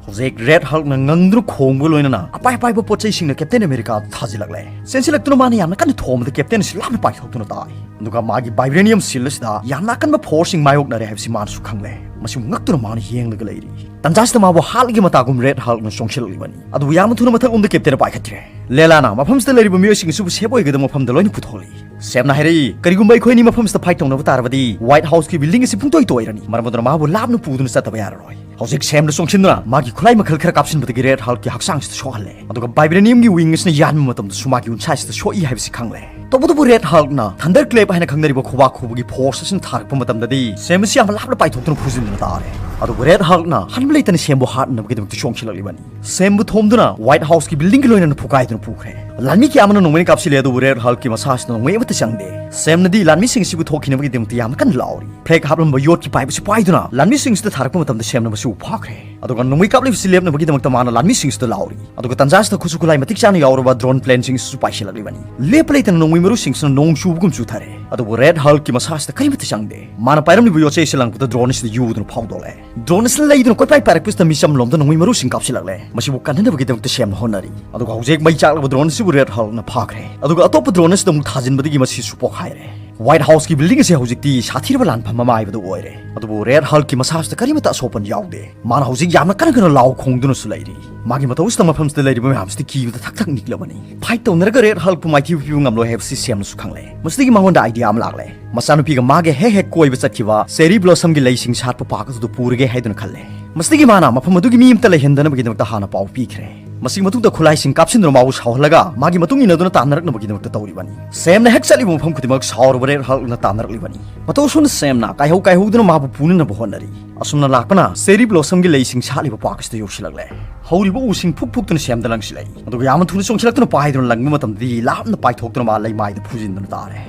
ꯍꯧꯖꯤꯛ ꯔꯦꯗ ꯍꯜꯛꯅ ꯉꯪꯗꯨꯅ ꯈꯣꯡꯕꯒ ꯂꯣꯏꯅꯅ ꯑꯄꯥꯏ ꯑꯄꯥꯏꯕ ꯄꯣꯠ ꯆꯩꯁꯤꯡꯅ ꯀꯦꯞꯇꯦꯟ ꯑꯃꯦꯔꯤꯀꯥꯗ ꯊꯥꯖꯤꯜꯂꯛꯂꯦ꯫ ꯆꯦꯟꯁꯤꯜꯂꯛꯇꯨꯅ ꯃꯥꯅ ꯌꯥꯝꯅ ꯀꯟꯅ ꯊꯣꯝꯕꯗ ꯀꯦꯞꯇꯦꯟ ꯑꯁꯤ ꯂꯥꯞꯅ ꯄꯥꯏꯊꯣꯛꯇꯨꯅ ꯇꯥꯏ꯫ ꯑꯗꯨꯒ ꯃꯥꯒꯤ ꯚꯥꯏꯕ꯭ꯔꯦꯅꯤꯌꯝ ꯁꯤꯜ ꯑꯁꯤꯗ ꯌꯥꯝꯅ ꯑꯀꯟꯕ ꯐꯣꯔꯁꯁꯤꯡ ꯃꯥꯌꯣꯛꯅꯔꯦ ꯍꯥꯏꯕꯁꯤ ꯃꯥꯅꯁꯨ ꯈꯪꯂꯦ꯫ ꯃꯁꯤꯕꯨ ꯉꯛꯇꯨꯅ ꯃꯥꯅ ꯌꯦꯡꯂꯒ ꯂꯩꯔꯤ꯫ ꯇꯟꯖꯥꯁꯤꯗ ꯃꯥꯕꯨ ꯍꯥꯠꯂꯒꯤ ꯃꯇꯥꯒꯨꯝ ꯔꯦꯗ ꯍꯜꯛꯅ ꯆꯣꯡꯁꯤꯜꯂꯛꯂꯤꯕꯅꯤ꯫ ꯑꯗꯨꯕꯨ ꯌꯥꯝꯅ ꯊꯨꯅ ꯃꯊꯛꯂꯣꯝꯗ ꯀꯦꯞꯇꯦꯟꯅ ꯄꯥꯏꯈꯠꯈ꯭ꯔꯦ꯫ ꯂꯦꯂꯥꯅ ꯃꯐꯝꯁꯤꯗ ꯂꯩꯔꯤꯕ ꯃꯤꯑꯣꯏꯁꯤꯡ ꯑꯁꯤꯕꯨ ꯁꯦꯐ ꯑꯣꯏꯒꯗꯕ ꯃꯐꯝꯗ ꯂꯣꯏꯅ ꯄꯨꯊꯣꯛꯂꯤ꯫ ꯁꯦꯝꯅ ꯍꯥꯏꯔꯛꯏ, "ꯀꯔꯤꯒꯨꯝꯕ ꯑꯩꯈꯣꯏ ꯑꯅꯤ ꯃꯐꯝꯁꯤꯗ ꯐꯥꯏꯠ ꯇꯧꯅꯕ ꯇꯥꯔꯕꯗꯤ ꯋꯥꯏꯠ ꯍꯥꯎꯁꯀꯤ ꯕꯤꯜꯗꯤꯡ ꯑꯁꯤ ꯄꯨꯡꯇꯣꯏ ꯇꯣꯏꯔꯅꯤ꯫ ꯃꯔꯝ ꯑꯗꯨꯅ ꯃꯥꯕꯨ ꯂꯥꯞꯅ ꯄꯨꯗꯨꯅ ꯆꯠꯇꯕ ꯌꯥꯔꯔꯣꯏ"꯫ ꯍꯧꯖꯤꯛ ꯁꯦꯝꯗ ꯆꯣꯡꯁꯤꯟꯗꯨꯅ ꯃꯥꯒꯤ ꯈꯨꯠꯂꯥꯏ ꯃꯈꯜ ꯈꯔ ꯀꯥꯞꯁꯤꯟꯕꯗꯒꯤ ꯔꯦꯗ ꯍꯜꯛꯀꯤ ꯍꯛꯆꯥꯡꯁꯤꯗ ꯁꯣꯛꯍꯜꯂꯦ꯫ ꯑꯗꯨꯒ ꯚꯥꯏꯕ꯭ꯔꯦꯅꯤꯌꯝꯒꯤ ꯋꯤꯡ ꯑꯁꯤꯅ ꯌꯥꯟꯕ ꯃꯇꯝꯗꯁꯨ ꯃꯥꯒꯤ ꯎꯟꯁꯥꯁꯤꯗ ꯁꯣꯛꯏ ꯍꯥꯏꯕꯁꯤ ꯈꯪꯂꯦ꯫ ꯇꯧꯕꯇꯕꯨ ꯔꯦꯗ ꯍꯜꯛꯅ ꯊꯟꯗꯔ ꯀ꯭ꯂꯦꯞ ꯍꯥꯏꯅ ꯈꯪꯅꯔꯤꯕ ꯈꯨꯕꯥꯛ ꯈꯨꯕꯒꯤ ꯐꯣꯔꯁ ꯑꯁꯤꯅ ꯊꯥꯔꯛꯄ ꯃꯇꯝꯗꯗꯤ ꯁꯦꯝ ꯑꯁꯤ ꯌꯥꯝꯅ ꯂꯥꯞꯅ ꯄꯥꯏꯊꯣꯛꯇꯨꯅ ꯐꯨꯖꯤꯟꯗꯨꯅ ꯇꯥꯔꯦ꯫ ꯑꯗꯨꯕꯨ ꯔꯦꯗ ꯍꯜꯛꯅ ꯍꯟꯕ ꯂꯩꯇꯅ ꯁꯦꯝꯕꯨ ꯍꯥꯠꯅꯕꯒꯤꯗꯃꯛꯇ ꯆꯣꯡꯁꯤꯜꯂꯛꯂꯤꯕꯅꯤ꯫ ꯁꯦꯝꯕꯨ ꯊꯣꯝꯗꯨꯅ ꯋꯥꯏꯠ ꯍꯥꯎꯁꯀꯤ ꯕꯤꯜꯗꯤꯡꯒ ꯂꯣꯏꯅꯅ ꯐꯨꯒꯥꯏꯗꯨꯅ ꯄꯨꯈ꯭ꯔꯦ꯫ ꯂꯥꯟꯃꯤ ꯀꯌꯥ ꯑꯃꯅ ꯅꯣꯡꯃꯩꯅ ꯀꯥꯞꯁꯤꯜꯂꯦ, ꯑꯗꯨꯕꯨ ꯔꯦꯗ ꯍꯜꯛꯀꯤ ꯃꯁꯥꯁꯤꯅ ꯅꯣꯡꯃꯩ ꯑꯃꯠꯇ ꯆꯪꯗꯦ꯫ ꯁꯦꯝꯅꯗꯤ ꯂꯥꯟꯃꯤꯁꯤꯡ ꯑꯁꯤꯕꯨ ꯊꯣꯛꯈꯤꯅꯕꯒꯤꯗꯃꯛꯇ ꯌꯥꯝꯅ ꯀꯟꯅ ꯂꯥꯎꯔꯤ꯫ ꯐ꯭ꯂꯦꯒ ꯍꯥꯞꯂꯝꯕ ꯌꯣꯠꯀꯤ ꯄꯥꯏꯞ ꯑꯁꯤ ꯄꯥꯏꯗꯨꯅ ꯂꯥꯟꯃꯤꯁꯤꯡꯁꯤꯗ ꯊꯥꯔꯛꯄ ꯃꯇꯝꯗ ꯁꯦꯝꯅ ꯃꯁꯤꯕꯨ ꯐꯥꯈ꯭ꯔꯦ꯫ ꯑꯗꯨꯒ ꯅꯣꯡꯃꯩ ꯀꯥꯞꯂꯤꯕꯁꯤ ꯂꯦꯞꯅꯕꯒꯤꯗꯃꯛꯇ ꯃꯥꯅ ꯂꯥꯟꯃꯤꯁꯤꯡꯁꯤꯗ ꯂꯥꯎꯔꯤ꯫ ꯑꯗꯨꯒ ꯇꯟꯖꯥꯁꯤꯗ ꯈꯨꯠꯁꯨ ꯈꯨꯠꯂꯥꯏ ꯃꯇꯤꯛ ꯆꯥꯅ ꯌꯥꯎꯔꯕ ꯗ꯭ꯔꯣꯟ ꯄ꯭ꯂꯦꯟꯁꯤꯡꯁꯤꯁꯨ ꯄꯥꯏꯁꯤꯜꯂꯛꯂꯤꯕꯅꯤ꯫ ꯂꯦꯞꯄ ꯂꯩꯇꯅ ꯅꯣꯡꯃꯩ ꯃꯔꯨꯁꯤꯡꯁꯤꯅ ꯅꯣꯡ ꯆꯨꯕꯒꯨꯝ ꯆꯨꯊꯔꯦ꯫ ꯑꯗꯨꯕꯨ ꯔꯦꯗ ꯍꯜꯛꯀꯤ ꯃꯁꯥꯁꯤꯗ ꯀꯔꯤꯃꯠꯇ ꯆꯪꯗꯦ꯫ ꯃꯥꯅ ꯄꯥꯏꯔꯝꯂꯤꯕ ꯌꯣꯠꯆꯩ ꯑꯁꯤ ꯂꯪꯉꯛꯄꯗ ꯗ꯭ꯔꯣꯟ ꯑꯁꯤꯗ ꯌꯨꯗꯨꯅ ꯐꯥꯎꯗꯣꯛꯂꯦ꯫ ꯗ꯭ꯔꯣꯟ ꯑꯁꯤꯅ ꯂꯩꯗꯨꯅ ꯀꯣꯏꯄꯥꯏ ꯄꯥꯏꯔꯛꯄꯁꯤꯗ ꯃꯤꯆꯝꯂꯣꯝꯗ ꯅꯣꯡꯃꯩ ꯃꯔꯨꯁꯤꯡ ꯀꯥꯞꯁꯤꯜꯂꯛꯂꯦ꯫ ꯃꯁꯤꯕꯨ ꯀꯟꯅꯅꯕꯒꯤꯗꯃꯛꯇ ꯁꯦꯝꯅ ꯍꯣꯠꯅꯔꯤ꯫ ꯑꯗꯨꯒ ꯍꯧꯖꯤꯛ ꯃꯩ ꯆꯥꯛꯂꯕ ꯗ꯭ꯔꯣꯟ ꯑꯁꯤ ꯔꯦꯗ ꯍꯜꯛꯅ ꯐꯥꯈ꯭ꯔꯦ꯫ ꯑꯗꯨꯒ ꯑꯇꯣꯞꯄ ꯗ꯭ꯔꯣꯟ ꯑꯁꯤꯗ ꯑꯃꯨꯛ ꯊꯥꯖꯤꯟꯕꯗꯒꯤ ꯃꯁꯤꯁꯨ ꯄꯣꯛꯈꯥꯏꯔꯦ꯫ ꯋꯥꯏꯠ ꯍꯥꯎꯁꯀꯤ ꯕꯤꯜꯗꯤꯡ ꯑꯁꯦ ꯍꯧꯖꯤꯛꯇꯤ ꯁꯥꯊꯤꯔꯕ ꯂꯥꯟꯐꯝ ꯑꯃ ꯍꯥꯏꯕꯗꯨ ꯑꯣꯏꯔꯦ꯫ ꯑꯗꯨꯕꯨ ꯔꯦꯗ ꯍꯜꯛꯀꯤ ꯃꯁꯥꯁꯤꯗ ꯀꯔꯤꯃꯠꯇ ꯑꯁꯣꯛꯄꯟ ꯌꯥꯎꯗꯦ꯫ ꯃꯥꯅ ꯍꯧꯖꯤꯛ ꯌꯥꯝꯅ ꯀꯟꯅ ꯀꯟꯅ ꯂꯥꯎ ꯈꯣꯡꯗꯨꯅꯁꯨ ꯂꯩꯔꯤ꯫ ꯃꯥꯒꯤ ꯃꯇꯧ ꯑꯁꯤꯗ ꯃꯐꯝꯁꯤꯗ ꯂꯩꯔꯤꯕ ꯃꯌꯥꯝꯁꯤꯗꯤ ꯀꯤꯕꯗ ꯊꯛ ꯊꯛ ꯅꯤꯛꯂꯕꯅꯤ꯫ ꯐꯥꯏꯠ ꯇꯧꯅꯔꯒ ꯔꯦꯗ ꯍꯜꯛꯄꯨ ꯃꯥꯏꯊꯤꯕ ꯄꯤꯕ ꯉꯝꯂꯣꯏ ꯍꯥꯏꯕꯁꯤ ꯁꯦꯝꯅꯁꯨ ꯈꯪꯂꯦ꯫ ꯃꯁꯤꯗꯒꯤ ꯃꯉꯣꯟꯗ ꯑꯥꯏꯗꯤꯌꯥ ꯑꯃ ꯂꯥꯛꯂꯦ꯫ ꯃꯆꯥꯅꯨꯄꯤꯒ ꯃꯥꯒ ꯍꯦꯛ ꯍꯦꯛ ꯀꯣꯏꯕ ꯆꯠꯈꯤꯕ ꯆꯦꯔꯤ ꯕ꯭ꯂꯣꯁꯝꯒꯤ ꯂꯩꯁꯤꯡ ꯁꯥꯠꯄ ꯄꯥꯛ ꯑꯗꯨꯗ ꯄꯨꯔꯒꯦ ꯍꯥꯏꯗꯨꯅ ꯈꯜꯂꯦ꯫ ꯃꯁꯤꯗꯒꯤ ꯃꯥꯅ ꯃꯐꯝ ꯑꯗꯨꯒꯤ ꯃꯤ ꯑꯃꯠꯇ ꯂꯩꯍꯟꯗꯅꯕꯒꯤꯗꯃꯛꯇ ꯍꯥꯟꯅ ꯄꯥꯎ ꯄꯤꯈ꯭ꯔꯦ꯫ ꯃꯁꯤꯒꯤ ꯃꯇꯨꯡꯗ ꯈꯨꯠꯂꯥꯏꯁꯤꯡ ꯀꯥꯞꯁꯤꯟꯗꯨꯅ ꯃꯥꯕꯨ ꯁꯥꯎꯍꯜꯂꯒ ꯃꯥꯒꯤ ꯃꯇꯨꯡ ꯏꯟꯅꯗꯨꯅ ꯇꯥꯟꯅꯔꯛꯅꯕꯒꯤꯗꯃꯛꯇ ꯇꯧꯔꯤꯕꯅꯤ꯫ ꯁꯦꯝꯅ ꯍꯦꯛ ꯆꯠꯂꯤꯕ ꯃꯐꯝ ꯈꯨꯗꯤꯡꯃꯛ ꯁꯥꯎꯔꯕ ꯔꯦꯗ ꯍꯜꯛꯅ ꯇꯥꯟꯅꯔꯛꯂꯤꯕꯅꯤ꯫ ꯃꯇꯧ ꯑꯁꯨꯝꯅ ꯁꯦꯝꯅ ꯀꯥꯏꯍꯧ ꯀꯥꯏꯍꯧꯗꯨꯅ ꯃꯥꯕꯨ ꯄꯨꯅꯅꯕ ꯍꯣꯠꯅꯔꯤ꯫ ꯑꯁꯨꯝꯅ ꯂꯥꯛꯄꯅ ꯆꯦꯔꯤ ꯕ꯭ꯂꯣꯁꯝꯒꯤ ꯂꯩꯁꯤꯡ ꯁꯥꯠꯂꯤꯕ ꯄꯥꯛ ꯑꯁꯤꯗ ꯌꯧꯁꯤꯜꯂꯛꯂꯦ꯫ ꯍꯧꯔꯤꯕ ꯎꯁꯤꯡ ꯐꯨꯛ ꯐꯨꯛꯇꯨꯅ ꯁꯦꯝꯗ ꯂꯪꯁꯤꯜꯂꯛꯏ꯫ ꯑꯗꯨꯒ ꯌꯥꯝꯅ ꯊꯨꯅ ꯆꯣꯡꯁꯤꯜꯂꯛꯇꯨꯅ ꯄꯥꯏꯗꯨꯅ ꯂꯪꯕ ꯃꯇꯝꯗꯗꯤ ꯂꯥꯞꯅ ꯄꯥꯏꯊꯣꯛꯇꯨꯅ ꯃꯥ ꯂꯩꯃꯥꯏꯗ ꯐꯨꯖꯤꯟꯗꯨꯅ ꯇꯥꯔꯦ꯫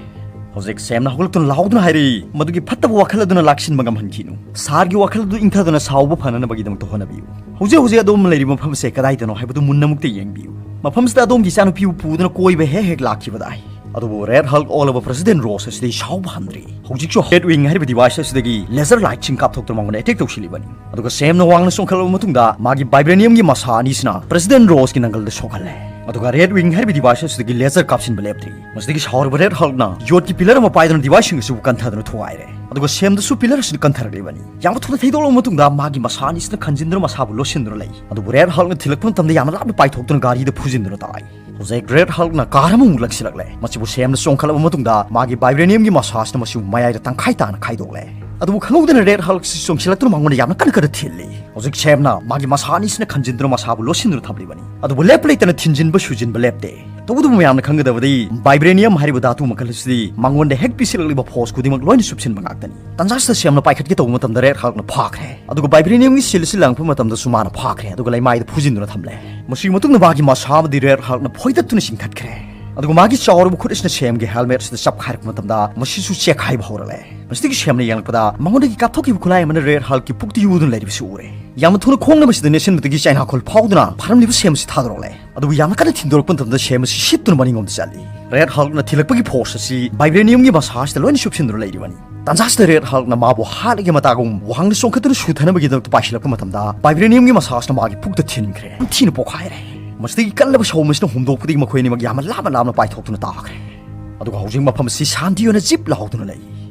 ꯍꯧꯖꯤꯛ ꯁꯦꯝꯅ ꯍꯧꯒꯠꯂꯛꯇꯨꯅ ꯂꯥꯎꯗꯨꯅ ꯍꯥꯏꯔꯛꯏ, "ꯃꯗꯨꯒꯤ ꯐꯠꯇꯕ ꯋꯥꯈꯜ ꯑꯗꯨꯅ ꯂꯥꯛꯁꯤꯟꯕ ꯉꯝꯍꯟꯈꯤꯅꯨ꯫ ꯁꯥꯔꯒꯤ ꯋꯥꯈꯜ ꯑꯗꯨ ꯏꯪꯊꯗꯨꯅ ꯁꯥꯎꯕ ꯐꯅꯅꯕꯒꯤꯗꯃꯛꯇ ꯍꯣꯠꯅꯕꯤꯌꯨ꯫ ꯍꯧꯖꯤꯛ ꯍꯧꯖꯤꯛ ꯑꯗꯣꯝ ꯂꯩꯔꯤꯕ ꯃꯐꯝ ꯑꯁꯦ ꯀꯗꯥꯏꯗꯅꯣ ꯍꯥꯏꯕꯗꯨ ꯃꯨꯟꯅ ꯑꯃꯨꯛꯇ ꯌꯦꯡꯕꯤꯌꯨ꯫ ꯃꯐꯝꯁꯤꯗ ꯑꯗꯣꯝꯒꯤ ꯏꯆꯥꯅꯨꯄꯤꯕꯨ ꯄꯨꯗꯨꯅ ꯀꯣꯏꯕ ꯍꯦꯛ ꯍꯦꯛ ꯂꯥꯛꯈꯤꯕꯗꯥꯏ"꯫ ꯑꯗꯨꯕꯨ ꯔꯦꯗ ꯍꯜꯛ ꯑꯣꯜꯂꯕ ꯄ꯭ꯔꯦꯁꯤꯗꯦꯟꯠ ꯔꯣꯁ ꯑꯁꯤꯗꯤ ꯁꯥꯎꯕ ꯍꯟꯗ꯭ꯔꯤ꯫ ꯍꯧꯖꯤꯛꯁꯨ ꯔꯦꯗ ꯋꯤꯡ ꯍꯥꯏꯔꯤꯕ ꯗꯤꯚꯥꯏꯁ ꯑꯁꯤꯗꯒꯤ ꯂꯦꯖꯔ ꯂꯥꯏꯠꯁꯤꯡ ꯀꯥꯞꯊꯣꯛꯇꯨꯅ ꯃꯉꯣꯟꯗ ꯑꯦꯇꯦꯛ ꯇꯧꯁꯤꯜꯂꯤꯕꯅꯤ꯫ ꯑꯗꯨꯒ ꯁꯦꯝꯅ ꯋꯥꯡꯅ ꯆꯣꯡꯈꯠꯂꯕ ꯃꯇꯨꯡꯗ ꯃꯥꯒꯤ ꯚꯥꯏꯕ꯭ꯔꯦꯅꯤꯌꯝꯒꯤ ꯃꯁꯥ ꯑꯅꯤꯁꯤꯅ ꯄ꯭ꯔꯦꯁꯤꯗꯦꯟꯠ ꯔꯣꯁꯀꯤ ꯅꯪꯒꯜꯗ ꯁꯣꯛꯍꯜꯂꯦ꯫ ꯑꯗꯨꯒ ꯔꯦꯗ ꯋꯤꯡ ꯍꯥꯏꯔꯤꯕ ꯗꯤꯚꯥꯏꯁ ꯑꯁꯤꯗꯒꯤ ꯂꯦꯖꯔ ꯀꯥꯞꯁꯤꯟꯕ ꯂꯦꯞꯇ꯭ꯔꯤ꯫ ꯃꯁꯤꯗꯒꯤ ꯁꯥꯎꯔꯕ ꯔꯦꯗ ꯍꯜꯛꯅ ꯌꯣꯠꯀꯤ ꯄꯤꯂꯔ ꯑꯃ ꯄꯥꯏꯗꯨꯅ ꯗꯤꯚꯥꯏꯁꯁꯤꯡ ꯑꯁꯤꯕꯨ ꯀꯟꯊꯗꯨꯅ ꯊꯨꯒꯥꯏꯔꯦ꯫ ꯑꯗꯨꯒ ꯁꯦꯝꯗꯁꯨ ꯄꯤꯂꯔ ꯑꯁꯤꯅ ꯀꯟꯊꯔꯛꯂꯤꯕꯅꯤ꯫ ꯌꯥꯝꯅ ꯊꯨꯅ ꯊꯩꯗꯣꯛꯂꯕ ꯃꯇꯨꯡꯗ ꯃꯥꯒꯤ ꯃꯁꯥ ꯑꯅꯤꯁꯤꯅ ꯈꯟꯖꯤꯟꯗꯨꯅ ꯃꯁꯥꯕꯨ ꯂꯣꯠꯁꯤꯟꯗꯨꯅ ꯂꯩ꯫ ꯑꯗꯨꯕꯨ ꯔꯦꯗ ꯍꯜꯛꯅ ꯊꯤꯜꯂꯛꯄ ꯃꯇꯝꯗ ꯌꯥꯝꯅ ꯂꯥꯞꯅ ꯄꯥꯏꯊꯣꯛꯇꯨꯅ ꯒꯥꯔꯤꯗ ꯐꯨꯖꯤꯟꯗꯨꯅ ꯇꯥꯏ꯫ ꯍꯧꯖꯤꯛ ꯔꯦꯗ ꯍꯜꯛꯅ ꯀꯥꯔ ꯑꯃꯃꯨꯛ ꯂꯪꯁꯤꯜꯂꯛꯂꯦ꯫ ꯃꯁꯤꯕꯨ ꯁꯦꯝꯅ ꯆꯣꯡꯈꯠꯂꯕ ꯃꯇꯨꯡꯗ ꯃꯥꯒꯤ ꯚꯥꯏꯕ꯭ꯔꯦꯅꯤꯌꯝꯒꯤ ꯃꯁꯥꯁꯤꯅ ꯃꯁꯤꯕꯨ ꯃꯌꯥꯏꯗ ꯇꯪꯈꯥꯏ ꯇꯥꯅ ꯈꯥꯏꯗꯣꯛꯂꯦ꯫ ꯑꯗꯨꯕꯨ ꯈꯪꯍꯧꯗꯅ ꯔꯦꯗ ꯍꯜꯛꯁꯤ ꯆꯣꯡꯁꯤꯜꯂꯛꯇꯨꯅ ꯃꯉꯣꯟꯗ ꯌꯥꯝꯅ ꯀꯟꯅ ꯀꯟꯅ ꯊꯤꯜꯂꯤ꯫ ꯍꯧꯖꯤꯛ ꯁꯦꯝꯅ ꯃꯥꯒꯤ ꯃꯁꯥ ꯑꯅꯤꯁꯤꯅ ꯈꯟꯖꯤꯟꯗꯨꯅ ꯃꯁꯥꯕꯨ ꯂꯣꯠꯁꯤꯟꯗꯨꯅ ꯊꯝꯂꯤꯕꯅꯤ꯫ ꯑꯗꯨꯕꯨ ꯂꯦꯞꯄ ꯂꯩꯇꯅ ꯊꯤꯟꯖꯤꯟꯕ ꯁꯨꯖꯤꯟꯕ ꯂꯦꯞꯇꯦ꯫ ꯇꯧꯕꯇꯕꯨ ꯃꯌꯥꯝꯅ ꯈꯪꯒꯗꯕꯗꯤ ꯚꯥꯏꯕ꯭ꯔꯦꯅꯤꯌꯝ ꯍꯥꯏꯔꯤꯕ ꯙꯥꯇꯨ ꯃꯈꯜ ꯑꯁꯤꯗꯤ ꯃꯉꯣꯟꯗ ꯍꯦꯛ ꯄꯤꯁꯤꯜꯂꯛꯂꯤꯕ ꯐꯣꯔꯁ ꯈꯨꯗꯤꯡꯃꯛ ꯂꯣꯏꯅ ꯁꯨꯞꯁꯤꯟꯕ ꯉꯥꯛꯇꯅꯤ꯫ ꯇꯟꯖꯥꯁꯤꯗ ꯁꯦꯝꯅ ꯄꯥꯏꯈꯠꯀꯦ ꯇꯧꯕ ꯃꯇꯝꯗ ꯔꯦꯗ ꯍꯜꯛꯅ ꯐꯥꯈ꯭ꯔꯦ꯫ ꯑꯗꯨꯒ ꯚꯥꯏꯕ꯭ꯔꯦꯅꯤꯌꯝꯒꯤ ꯁꯤꯜ ꯑꯁꯤ ꯂꯪꯉꯛꯄ ꯃꯇꯝꯗꯁꯨ ꯃꯥꯅ ꯐꯥꯈ꯭ꯔꯦ, ꯑꯗꯨꯒ ꯂꯩꯃꯥꯏꯗ ꯐꯨꯖꯤꯟꯗꯨꯅ ꯊꯝꯂꯦ꯫ ꯃꯁꯤꯒꯤ ꯃꯇꯨꯡꯗ ꯃꯥꯒꯤ ꯃꯁꯥ ꯑꯃꯗꯤ ꯔꯦꯗ ꯍꯜꯛꯅ ꯐꯣꯏꯗꯠꯇꯨꯅ ꯆꯤꯡꯊꯠꯈ꯭ꯔꯦ꯫ ꯑꯗꯨꯒ ꯃꯥꯒꯤ ꯆꯥꯎꯔꯕ ꯈꯨꯠ ꯑꯁꯤꯅ ꯁꯦꯝꯒꯤ ꯍꯦꯜꯃꯦꯠ ꯑꯁꯤꯗ ꯆꯞꯈꯥꯏꯔꯛꯄ ꯃꯇꯝꯗ ꯃꯁꯤꯁꯨ ꯆꯦꯛꯈꯥꯏꯕ ꯍꯧꯔꯛꯂꯦ꯫ ꯃꯁꯤꯗꯒꯤ ꯁꯦꯝꯅ ꯌꯦꯡꯂꯛꯄꯗ ꯃꯉꯣꯟꯗꯒꯤ ꯀꯥꯞꯊꯣꯛꯈꯤꯕ ꯈꯨꯠꯂꯥꯏ ꯑꯃꯅ ꯔꯦꯗ ꯍꯜꯛꯀꯤ ꯄꯨꯛꯇ ꯌꯨꯗꯨꯅ ꯂꯩꯔꯤꯕꯁꯤ ꯎꯔꯦ꯫ ꯌꯥꯝꯅ ꯊꯨꯅ ꯈꯣꯡꯅꯕꯁꯤꯗ ꯅꯦꯠꯁꯤꯟꯕꯗꯒꯤ ꯆꯥꯏꯅꯥꯈꯣꯜ ꯐꯥꯎꯗꯨꯅ ꯐꯥꯔꯝꯂꯤꯕ ꯁꯦꯝ ꯑꯁꯤ ꯊꯥꯗꯣꯔꯛꯂꯦ꯫ ꯑꯗꯨꯕꯨ ꯌꯥꯝꯅ ꯀꯟꯅ ꯊꯤꯟꯗꯣꯔꯛꯄ ꯃꯇꯝꯗ ꯁꯦꯝ ꯑꯁꯤ ꯁꯤꯠꯇꯨꯅ ꯃꯅꯤꯡꯂꯣꯝꯗ ꯆꯠꯂꯤ꯫ ꯔꯦꯗ ꯍꯜꯛꯅ ꯊꯤꯜꯂꯛꯄꯒꯤ ꯐꯣꯔꯁ ꯑꯁꯤ ꯚꯥꯏꯕ꯭ꯔꯦꯅꯤꯌꯝꯒꯤ ꯃꯁꯥ ꯑꯁꯤꯗ ꯂꯣꯏꯅ ꯁꯨꯞꯁꯤꯟꯗꯨꯅ ꯂꯩꯔꯤꯕꯅꯤ꯫ ꯇꯟꯖꯥꯁꯤꯗ ꯔꯦꯗ ꯍꯜꯛꯅ ꯃꯥꯕꯨ ꯍꯥꯠꯂꯒꯦ ꯃꯇꯥꯒꯨꯝ ꯋꯥꯡꯅ ꯆꯣꯡꯈꯠꯇꯨꯅ ꯁꯨꯊꯅꯕꯒꯤꯗꯃꯛꯇ ꯄꯥꯏꯁꯤꯜꯂꯛꯄ ꯃꯇꯝꯗ ꯚꯥꯏꯕ꯭ꯔꯦꯅꯤꯌꯝꯒꯤ ꯃꯁꯥ ꯑꯁꯤꯅ ꯃꯥꯒꯤ ꯄꯨꯛꯇ ꯊꯤꯟꯈ꯭ꯔꯦ꯫ ꯌꯥꯝ ꯊꯤꯅ ꯄꯣꯛꯈꯥꯏꯔꯦ꯫ ꯃꯁꯤꯗꯒꯤ ꯀꯜꯂꯕ ꯁꯑꯣꯝ ꯑꯁꯤꯅ ꯍꯨꯝꯗꯣꯛꯄꯗꯒꯤ ꯃꯈꯣꯏ ꯑꯅꯤꯃꯛ ꯌꯥꯝꯅ ꯂꯥꯞꯅ ꯂꯥꯞꯅ ꯄꯥꯏꯊꯣꯛꯇꯨꯅ ꯇꯥꯈ꯭ꯔꯦ꯫ ꯑꯗꯨꯒ ꯍꯧꯖꯤꯛ ꯃꯐꯝ ꯑꯁꯤ ꯁꯥꯟꯇꯤ ꯑꯣꯏꯅ ꯖꯤꯞ ꯂꯥꯎꯗꯨꯅ ꯂꯩ꯫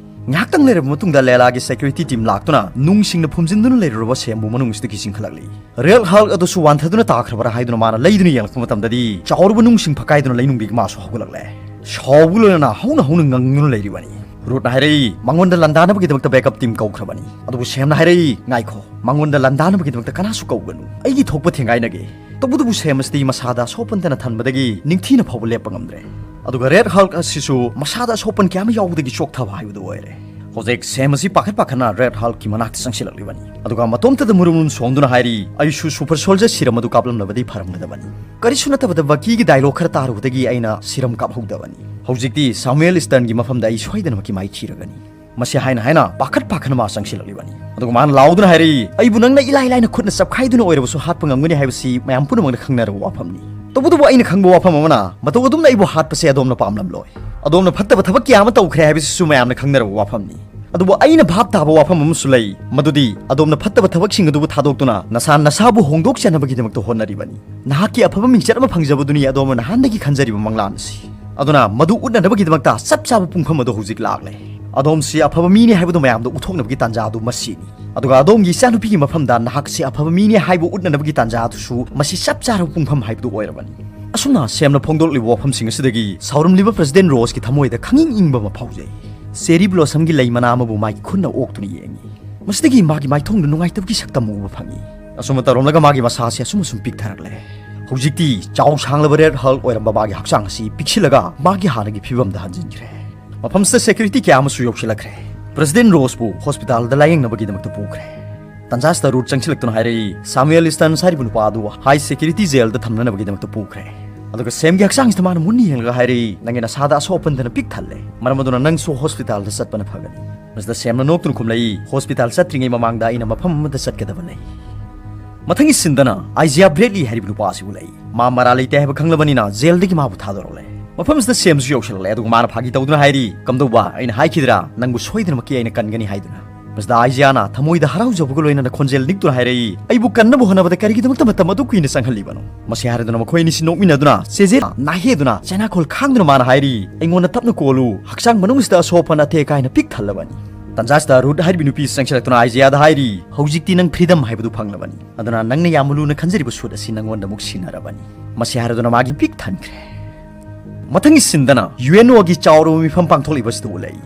ꯉꯥꯏꯍꯥꯛꯇꯪ ꯂꯩꯔꯕ ꯃꯇꯨꯡꯗ ꯂꯦꯂꯥꯒꯤ ꯁꯦꯀ꯭ꯌꯨꯔꯤꯇꯤ ꯇꯤꯝ ꯂꯥꯛꯇꯨꯅ ꯅꯨꯡꯁꯤꯡꯅ ꯐꯨꯝꯖꯤꯟꯗꯨꯅ ꯂꯩꯔꯨꯔꯕ ꯁꯦꯝꯕꯨ ꯃꯅꯨꯡ ꯑꯁꯤꯗꯒꯤ ꯆꯤꯡꯈꯠꯂꯛꯂꯤ꯫ ꯔꯦꯗ ꯍꯜꯛ ꯑꯗꯨꯁꯨ ꯋꯥꯟꯊꯗꯨꯅ ꯇꯥꯈ꯭ꯔꯕ꯭ꯔꯥ ꯍꯥꯏꯗꯨꯅ ꯃꯥꯅ ꯂꯩꯗꯨꯅ ꯌꯦꯡꯂꯛꯄ ꯃꯇꯝꯗꯗꯤ ꯆꯥꯎꯔꯕ ꯅꯨꯡꯁꯤꯡ ꯐꯛꯀꯥꯏꯗꯨꯅ ꯂꯩꯅꯨꯡꯗꯒꯤ ꯃꯥꯁꯨ ꯍꯧꯒꯠꯂꯛꯂꯦ꯫ ꯁꯥꯎꯕꯒ ꯂꯣꯏꯅꯅ ꯍꯧꯅ ꯍꯧꯅ ꯉꯪꯗꯨꯅ ꯂꯩꯔꯤꯕꯅꯤ꯫ ꯔꯨꯠꯅ ꯍꯥꯏꯔꯛꯏ, ꯃꯉꯣꯟꯗ ꯂꯥꯟꯗꯥꯅꯕꯒꯤꯗꯃꯛꯇ ꯕꯦꯛꯑꯞ ꯇꯤꯝ ꯀꯧꯈ꯭ꯔꯕꯅꯤ꯫ ꯑꯗꯨꯕꯨ ꯁꯦꯝꯅ ꯍꯥꯏꯔꯛꯏ, ꯉꯥꯏꯈꯣ, ꯃꯉꯣꯟꯗ ꯂꯥꯟꯗꯥꯅꯕꯒꯤꯗꯃꯛꯇ ꯀꯅꯥꯁꯨ ꯀꯧꯒꯅꯨ꯫ ꯑꯩꯒꯤ ꯊꯣꯛꯄ ꯊꯦꯡꯒꯥꯏꯅꯒꯦ꯫ ꯇꯧꯕꯇꯕꯨ ꯁꯦꯝ ꯑꯁꯤꯗꯤ ꯃꯁꯥꯗ ꯑꯁꯣꯛꯄꯟꯇꯅ ꯊꯟꯕꯗꯒꯤ ꯅꯤꯡꯊꯤꯅ ꯐꯥꯎꯕ ꯂꯦꯞꯄ ꯉꯝꯗ꯭ꯔꯦ꯫ ꯑꯗꯨꯒ ꯔꯦꯗ ꯍꯜꯛ ꯑꯁꯤꯁꯨ ꯃꯁꯥꯗ ꯑꯁꯣꯛꯄꯟ ꯀꯌꯥ ꯑꯃ ꯌꯥꯎꯕꯗꯒꯤ ꯆꯣꯛꯊꯕ ꯍꯥꯏꯕꯗꯨ ꯑꯣꯏꯔꯦ꯫ ꯍꯧꯖꯤꯛ ꯁꯦꯝ ꯑꯁꯤ ꯄꯥꯈꯠ ꯄꯥꯈꯠꯅ ꯔꯦꯗ ꯍꯜꯛꯀꯤ ꯃꯅꯥꯛꯇ ꯆꯪꯁꯤꯜꯂꯛꯂꯤꯕꯅꯤ꯫ ꯑꯗꯨꯒ ꯃꯇꯣꯝꯇꯗ ꯃꯨꯔꯨꯝ ꯃꯨꯔꯨꯝ ꯁꯣꯟꯗꯨꯅ ꯍꯥꯏꯔꯤ, "ꯑꯩꯁꯨ ꯁꯨꯄꯔ ꯁꯣꯜꯖꯔ ꯁꯤꯔꯝ ꯑꯗꯨ ꯀꯥꯞꯂꯝꯂꯕꯗꯤ ꯐꯔꯝꯒꯗꯕꯅꯤ꯫ ꯀꯔꯤꯁꯨ ꯅꯠꯇꯕꯗ ꯕꯀꯤꯒꯤ ꯗꯥꯏꯂꯣꯒ ꯈꯔ ꯇꯥꯔꯨꯕꯗꯒꯤ ꯑꯩꯅ ꯁꯤꯔꯝ ꯀꯥꯞꯍꯧꯗꯕꯅꯤ꯫ ꯍꯧꯖꯤꯛꯇꯤ ꯁꯥꯃꯨꯑꯦꯜ ꯏꯁꯇꯔꯟꯒꯤ ꯃꯐꯝꯗ ꯑꯩ ꯁꯣꯏꯗꯅꯃꯛꯀꯤ ꯃꯥꯏꯊꯤꯔꯒꯅꯤ"꯫ ꯃꯁꯤ ꯍꯥꯏꯅ ꯍꯥꯏꯅ ꯄꯥꯈꯠ ꯄꯥꯈꯠꯅ ꯃꯥ ꯆꯪꯁꯤꯜꯂꯛꯂꯤꯕꯅꯤ꯫ ꯑꯗꯨꯒ ꯃꯥꯅ ꯂꯥꯎꯗꯨꯅ ꯍꯥꯏꯔꯛꯏ, "ꯑꯩꯕꯨ ꯅꯪꯅ ꯏꯂꯥꯏ ꯂꯥꯏꯅ ꯈꯨꯠꯅ ꯆꯞꯈꯥꯏꯗꯨꯅ ꯑꯣꯏꯔꯕꯁꯨ ꯍꯥꯠꯄ ꯉꯝꯒꯅꯤ ꯍꯥꯏꯕꯁꯤ ꯃꯌꯥꯝ ꯄꯨꯝꯅꯃꯛꯅ ꯈꯪꯅꯔꯕ ꯋꯥꯐꯝꯅꯤ꯫ ꯇꯧꯕꯇꯕꯨ ꯑꯩꯅ ꯈꯪꯕ ꯋꯥꯐꯝ ꯑꯃꯅ, ꯃꯇꯧ ꯑꯗꯨꯝꯅ ꯑꯩꯕꯨ ꯍꯥꯠꯄꯁꯦ ꯑꯗꯣꯝꯅ ꯄꯥꯝꯂꯝꯂꯣꯏ꯫ ꯑꯗꯣꯝꯅ ꯐꯠꯇꯕ ꯊꯕꯛ ꯀꯌꯥ ꯑꯃ ꯇꯧꯈ꯭ꯔꯦ ꯍꯥꯏꯕꯁꯤꯁꯨ ꯃꯌꯥꯝꯅ ꯈꯪꯅꯔꯕ ꯋꯥꯐꯝꯅꯤ꯫ ꯑꯗꯨꯕꯨ ꯑꯩꯅ ꯚꯥꯞ ꯇꯥꯕ ꯋꯥꯐꯝ ꯑꯃꯁꯨ ꯂꯩ, ꯃꯗꯨꯗꯤ ꯑꯗꯣꯝꯅ ꯐꯠꯇꯕ ꯊꯕꯛꯁꯤꯡ ꯑꯗꯨꯕꯨ ꯊꯥꯗꯣꯛꯇꯨꯅ ꯅꯁꯥ ꯅꯁꯥꯕꯨ ꯍꯣꯡꯗꯣꯛꯆꯅꯕꯒꯤꯗꯃꯛꯇ ꯍꯣꯠꯅꯔꯤꯕꯅꯤ꯫ ꯅꯍꯥꯛꯀꯤ ꯑꯐꯕ ꯃꯤꯡꯆꯠ ꯑꯃ ꯐꯪꯖꯕꯗꯨꯅꯤ ꯑꯗꯣꯝꯅ ꯅꯍꯥꯟꯗꯒꯤ ꯈꯟꯖꯔꯤꯕ ꯃꯪꯂꯥꯟ ꯑꯁꯤ꯫ ꯑꯗꯨꯅ ꯃꯗꯨ ꯎꯠꯅꯅꯕꯒꯤꯗꯃꯛꯇ ꯆꯞ ꯆꯥꯕ ꯄꯨꯡꯐꯝ ꯑꯗꯨ ꯍꯧꯖꯤꯛ ꯂꯥꯛꯂꯦ꯫ ꯑꯗꯣꯝꯁꯤ ꯑꯐꯕ ꯃꯤꯅꯤ ꯍꯥꯏꯕꯗꯨ ꯃꯌꯥꯝꯗ ꯎꯠꯊꯣꯛꯅꯕꯒꯤ ꯇꯥꯟꯖꯥ ꯑꯗꯨ ꯃꯁꯤꯅꯤ꯫ ꯑꯗꯨꯒ ꯑꯗꯣꯝꯒꯤ ꯏꯆꯥꯅꯨꯄꯤꯒꯤ ꯃꯐꯝꯗ ꯅꯍꯥꯛꯁꯤ ꯑꯐꯕ ꯃꯤꯅꯤ ꯍꯥꯏꯕ ꯎꯠꯅꯅꯕꯒꯤ ꯇꯥꯟꯖꯥ ꯑꯗꯨꯁꯨ ꯃꯁꯤ ꯆꯞ ꯆꯥꯔꯕ ꯄꯨꯡꯐꯝ ꯍꯥꯏꯕꯗꯨ ꯑꯣꯏꯔꯕꯅꯤ꯫ ꯑꯁꯨꯝꯅ ꯁꯦꯝꯅ ꯐꯣꯡꯗꯣꯛꯂꯤꯕ ꯋꯥꯐꯝꯁꯤꯡ ꯑꯁꯤꯗꯒꯤ ꯁꯥꯎꯔꯝꯂꯤꯕ ꯄ꯭ꯔꯁꯤꯗꯦꯟ ꯔꯣꯁꯀꯤ ꯊꯃꯣꯏꯗ ꯈꯪꯏꯪ ꯏꯪꯕ ꯑꯃ ꯐꯥꯎꯖꯩ꯫ ꯆꯦꯔꯤ ꯕ꯭ꯂꯣꯁꯝꯒꯤ ꯂꯩ ꯃꯅꯥ ꯑꯃꯕꯨ ꯃꯥꯒꯤ ꯈꯨꯠꯅ ꯑꯣꯛꯇꯨꯅ ꯌꯦꯡꯏ꯫ ꯃꯁꯤꯗꯒꯤ ꯃꯥꯒꯤ ꯃꯥꯏꯊꯣꯡꯗ ꯅꯨꯡꯉꯥꯏꯇꯕꯒꯤ ꯁꯛꯇꯝ ꯎꯕ ꯐꯪꯏ꯫ ꯑꯁꯨꯝꯅ ꯇꯧꯔꯝꯂꯒ ꯃꯥꯒꯤ ꯃꯁꯥ ꯑꯁꯤ ꯑꯁꯨꯝ ꯑꯁꯨꯝ ꯄꯤꯛꯊꯔꯛꯂꯦ꯫ ꯍꯧꯖꯤꯛꯇꯤ ꯆꯥꯎ ꯁꯥꯡꯂꯕ ꯔꯦꯗ ꯍꯜꯛ ꯑꯣꯏꯔꯝꯕ ꯃꯥꯒꯤ ꯍꯛꯆꯥꯡ ꯑꯁꯤ ꯄꯤꯛꯁꯤꯜꯂꯒ ꯃꯥꯒꯤ ꯍꯥꯟꯅꯒꯤ ꯐꯤꯕꯝꯗ ꯍꯟꯖꯤꯟꯈ꯭ꯔꯦ꯫ ꯃꯐꯝꯁꯤꯗ ꯁꯦꯀ꯭ꯌꯨꯔꯤꯇꯤ ꯀꯌꯥ ꯑꯃꯁꯨ ꯌꯧꯁꯤꯜꯂꯛꯈ꯭ꯔꯦ꯫ ꯄ꯭ꯔꯁꯤꯗꯦꯟ ꯔꯣꯁꯄꯨ ꯍꯣꯁꯄꯤꯇꯥꯜꯗ ꯂꯥꯌꯦꯡꯅꯕꯒꯤꯗꯃꯛꯇ ꯄꯨꯈ꯭ꯔꯦ꯫ ꯇꯟꯖꯥꯁꯤꯗ ꯔꯨꯠ ꯆꯪꯁꯤꯜꯂꯛꯇꯨꯅ ꯍꯥꯏꯔꯛꯏ, "ꯁꯥꯃꯨꯑꯦꯜ ꯏꯁꯇꯟꯁ ꯍꯥꯏꯔꯤꯕ ꯅꯨꯄꯥ ꯑꯗꯨ ꯍꯥꯏ ꯁꯦꯀ꯭ꯌꯨꯔꯤꯇꯤ ꯖꯦꯜꯗ ꯊꯝꯅꯅꯕꯒꯤꯗꯃꯛꯇ ꯄꯨꯈ꯭ꯔꯦ"꯫ ꯑꯗꯨꯒ ꯁꯦꯝꯒꯤ ꯍꯛꯆꯥꯡꯁꯤꯗ ꯃꯥꯅ ꯃꯨꯟꯅ ꯌꯦꯡꯂꯒ ꯍꯥꯏꯔꯛꯏ, "ꯅꯪꯒꯤ ꯅꯁꯥꯗ ꯑꯁꯣꯛ ꯑꯄꯟꯗꯅ ꯄꯤꯛ ꯊꯜꯂꯦ꯫ ꯃꯔꯝ ꯑꯗꯨꯅ ꯅꯪꯁꯨ ꯍꯣꯁꯄꯤꯇꯥꯜꯗ ꯆꯠꯄꯅ ꯐꯒꯅꯤ"꯫ ꯃꯁꯤꯗ ꯁꯦꯝꯅ ꯅꯣꯛꯇꯨꯅ ꯈꯨꯝꯂꯛꯏ, "ꯍꯣꯁꯄꯤꯇꯥꯜ ꯆꯠꯇ꯭ꯔꯤꯉꯩ ꯃꯃꯥꯡꯗ ꯑꯩꯅ ꯃꯐꯝ ꯑꯃꯗ ꯆꯠꯀꯗꯕ ꯂꯩ"꯫ ꯃꯊꯪꯒꯤ ꯁꯤꯟꯗꯅ ꯑꯥꯏꯖꯤꯌꯥ ꯕ꯭ꯔꯦꯗꯂꯤ ꯍꯥꯏꯔꯤꯕ ꯅꯨꯄꯥ ꯑꯁꯤꯕꯨ ꯂꯩ꯫ ꯃꯥ ꯃꯔꯥꯜ ꯂꯩꯇꯦ ꯍꯥꯏꯕ ꯈꯪꯂꯕꯅꯤꯅ ꯖꯦꯜꯗꯒꯤ ꯃꯥꯕꯨ ꯊꯥꯗꯣꯔꯛꯂꯦ꯫ ꯃꯐꯝꯁꯤꯗ ꯁꯦꯝꯁꯨ ꯌꯧꯁꯤꯜꯂꯛꯂꯦ, ꯑꯗꯨꯒ ꯃꯥꯅ ꯐꯥꯒꯤ ꯇꯧꯗꯨꯅ ꯍꯥꯏꯔꯤ, "ꯀꯝꯗꯧꯕ? ꯑꯩꯅ ꯍꯥꯏꯈꯤꯗ꯭ꯔꯥ ꯅꯪꯕꯨ ꯁꯣꯏꯗꯅꯃꯛꯀꯤ ꯑꯩꯅ ꯀꯟꯒꯅꯤ ꯍꯥꯏꯗꯨꯅ?" ꯃꯁꯤꯗ ꯑꯥꯏꯖꯤꯌꯥꯅ ꯊꯃꯣꯏꯗ ꯍꯔꯥꯎꯖꯕꯒ ꯂꯣꯏꯅꯅ ꯈꯣꯟꯖꯦꯜ ꯅꯤꯛꯇꯨꯅ ꯍꯥꯏꯔꯛꯏ, "ꯑꯩꯕꯨ ꯀꯟꯅꯕ ꯍꯣꯠꯅꯕꯗ ꯀꯔꯤꯒꯤꯗꯃꯛꯇ ꯃꯇꯝ ꯑꯗꯨ ꯀꯨꯏꯅ ꯆꯪꯍꯜꯂꯤꯕꯅꯣ?" ꯃꯁꯤ ꯍꯥꯏꯔꯗꯨꯅ ꯃꯈꯣꯏ ꯑꯅꯤꯁꯤ ꯅꯣꯛꯃꯤꯟꯅꯗꯨꯅ ꯆꯦꯖꯦꯠ ꯅꯥꯍꯦꯗꯨꯅ ꯆꯦꯅꯥꯈꯣꯜ ꯈꯥꯡꯗꯨꯅ ꯃꯥꯅ ꯍꯥꯏꯔꯤ, "ꯑꯩꯉꯣꯟꯗ ꯇꯞꯅ ꯀꯣꯜꯂꯨ, ꯍꯛꯆꯥꯡ ꯃꯅꯨꯡꯁꯤꯗ ꯑꯁꯣꯛ ꯑꯄꯟ ꯑꯇꯦꯛ ꯑꯀꯥꯏꯅ ꯄꯤꯛ ꯊꯜꯂꯕꯅꯤ"꯫ ꯇꯟꯖꯥꯁꯤꯗ ꯔꯨꯠ ꯍꯥꯏꯔꯤꯕꯤ ꯅꯨꯄꯤ ꯆꯪꯁꯤꯜꯂꯛꯇꯨꯅ ꯑꯥꯏꯖꯤꯌꯥꯗ ꯍꯥꯏꯔꯤ, "ꯍꯧꯖꯤꯛꯇꯤ ꯅꯪ ꯐ꯭ꯔꯤꯗꯝ ꯍꯥꯏꯕꯗꯨ ꯐꯪꯂꯕꯅꯤ, ꯑꯗꯨꯅ ꯅꯪꯅ ꯌꯥꯝꯅ ꯂꯨꯅ ꯈꯟꯖꯔꯤꯕ ꯁꯨꯠ ꯑꯁꯤ ꯅꯪꯉꯣꯟꯗ ꯑꯃꯨꯛ ꯁꯤꯟꯅꯔꯕꯅꯤ"꯫ ꯃꯁꯤ ꯍꯥꯏꯔꯗꯨꯅ ꯃꯥꯒꯤ ꯄꯤꯛ ꯊꯟꯈ꯭ꯔꯦ꯫ ꯃꯊꯪꯒꯤ ꯁꯤꯟꯗꯅ ꯌꯨ ꯑꯦꯟ ꯑꯣꯒꯤ ꯆꯥꯎꯔꯕ ꯃꯤꯐꯝ ꯄꯥꯡꯊꯣꯛꯂꯤꯕꯁꯤꯗ ꯎꯠꯂꯛꯏ꯫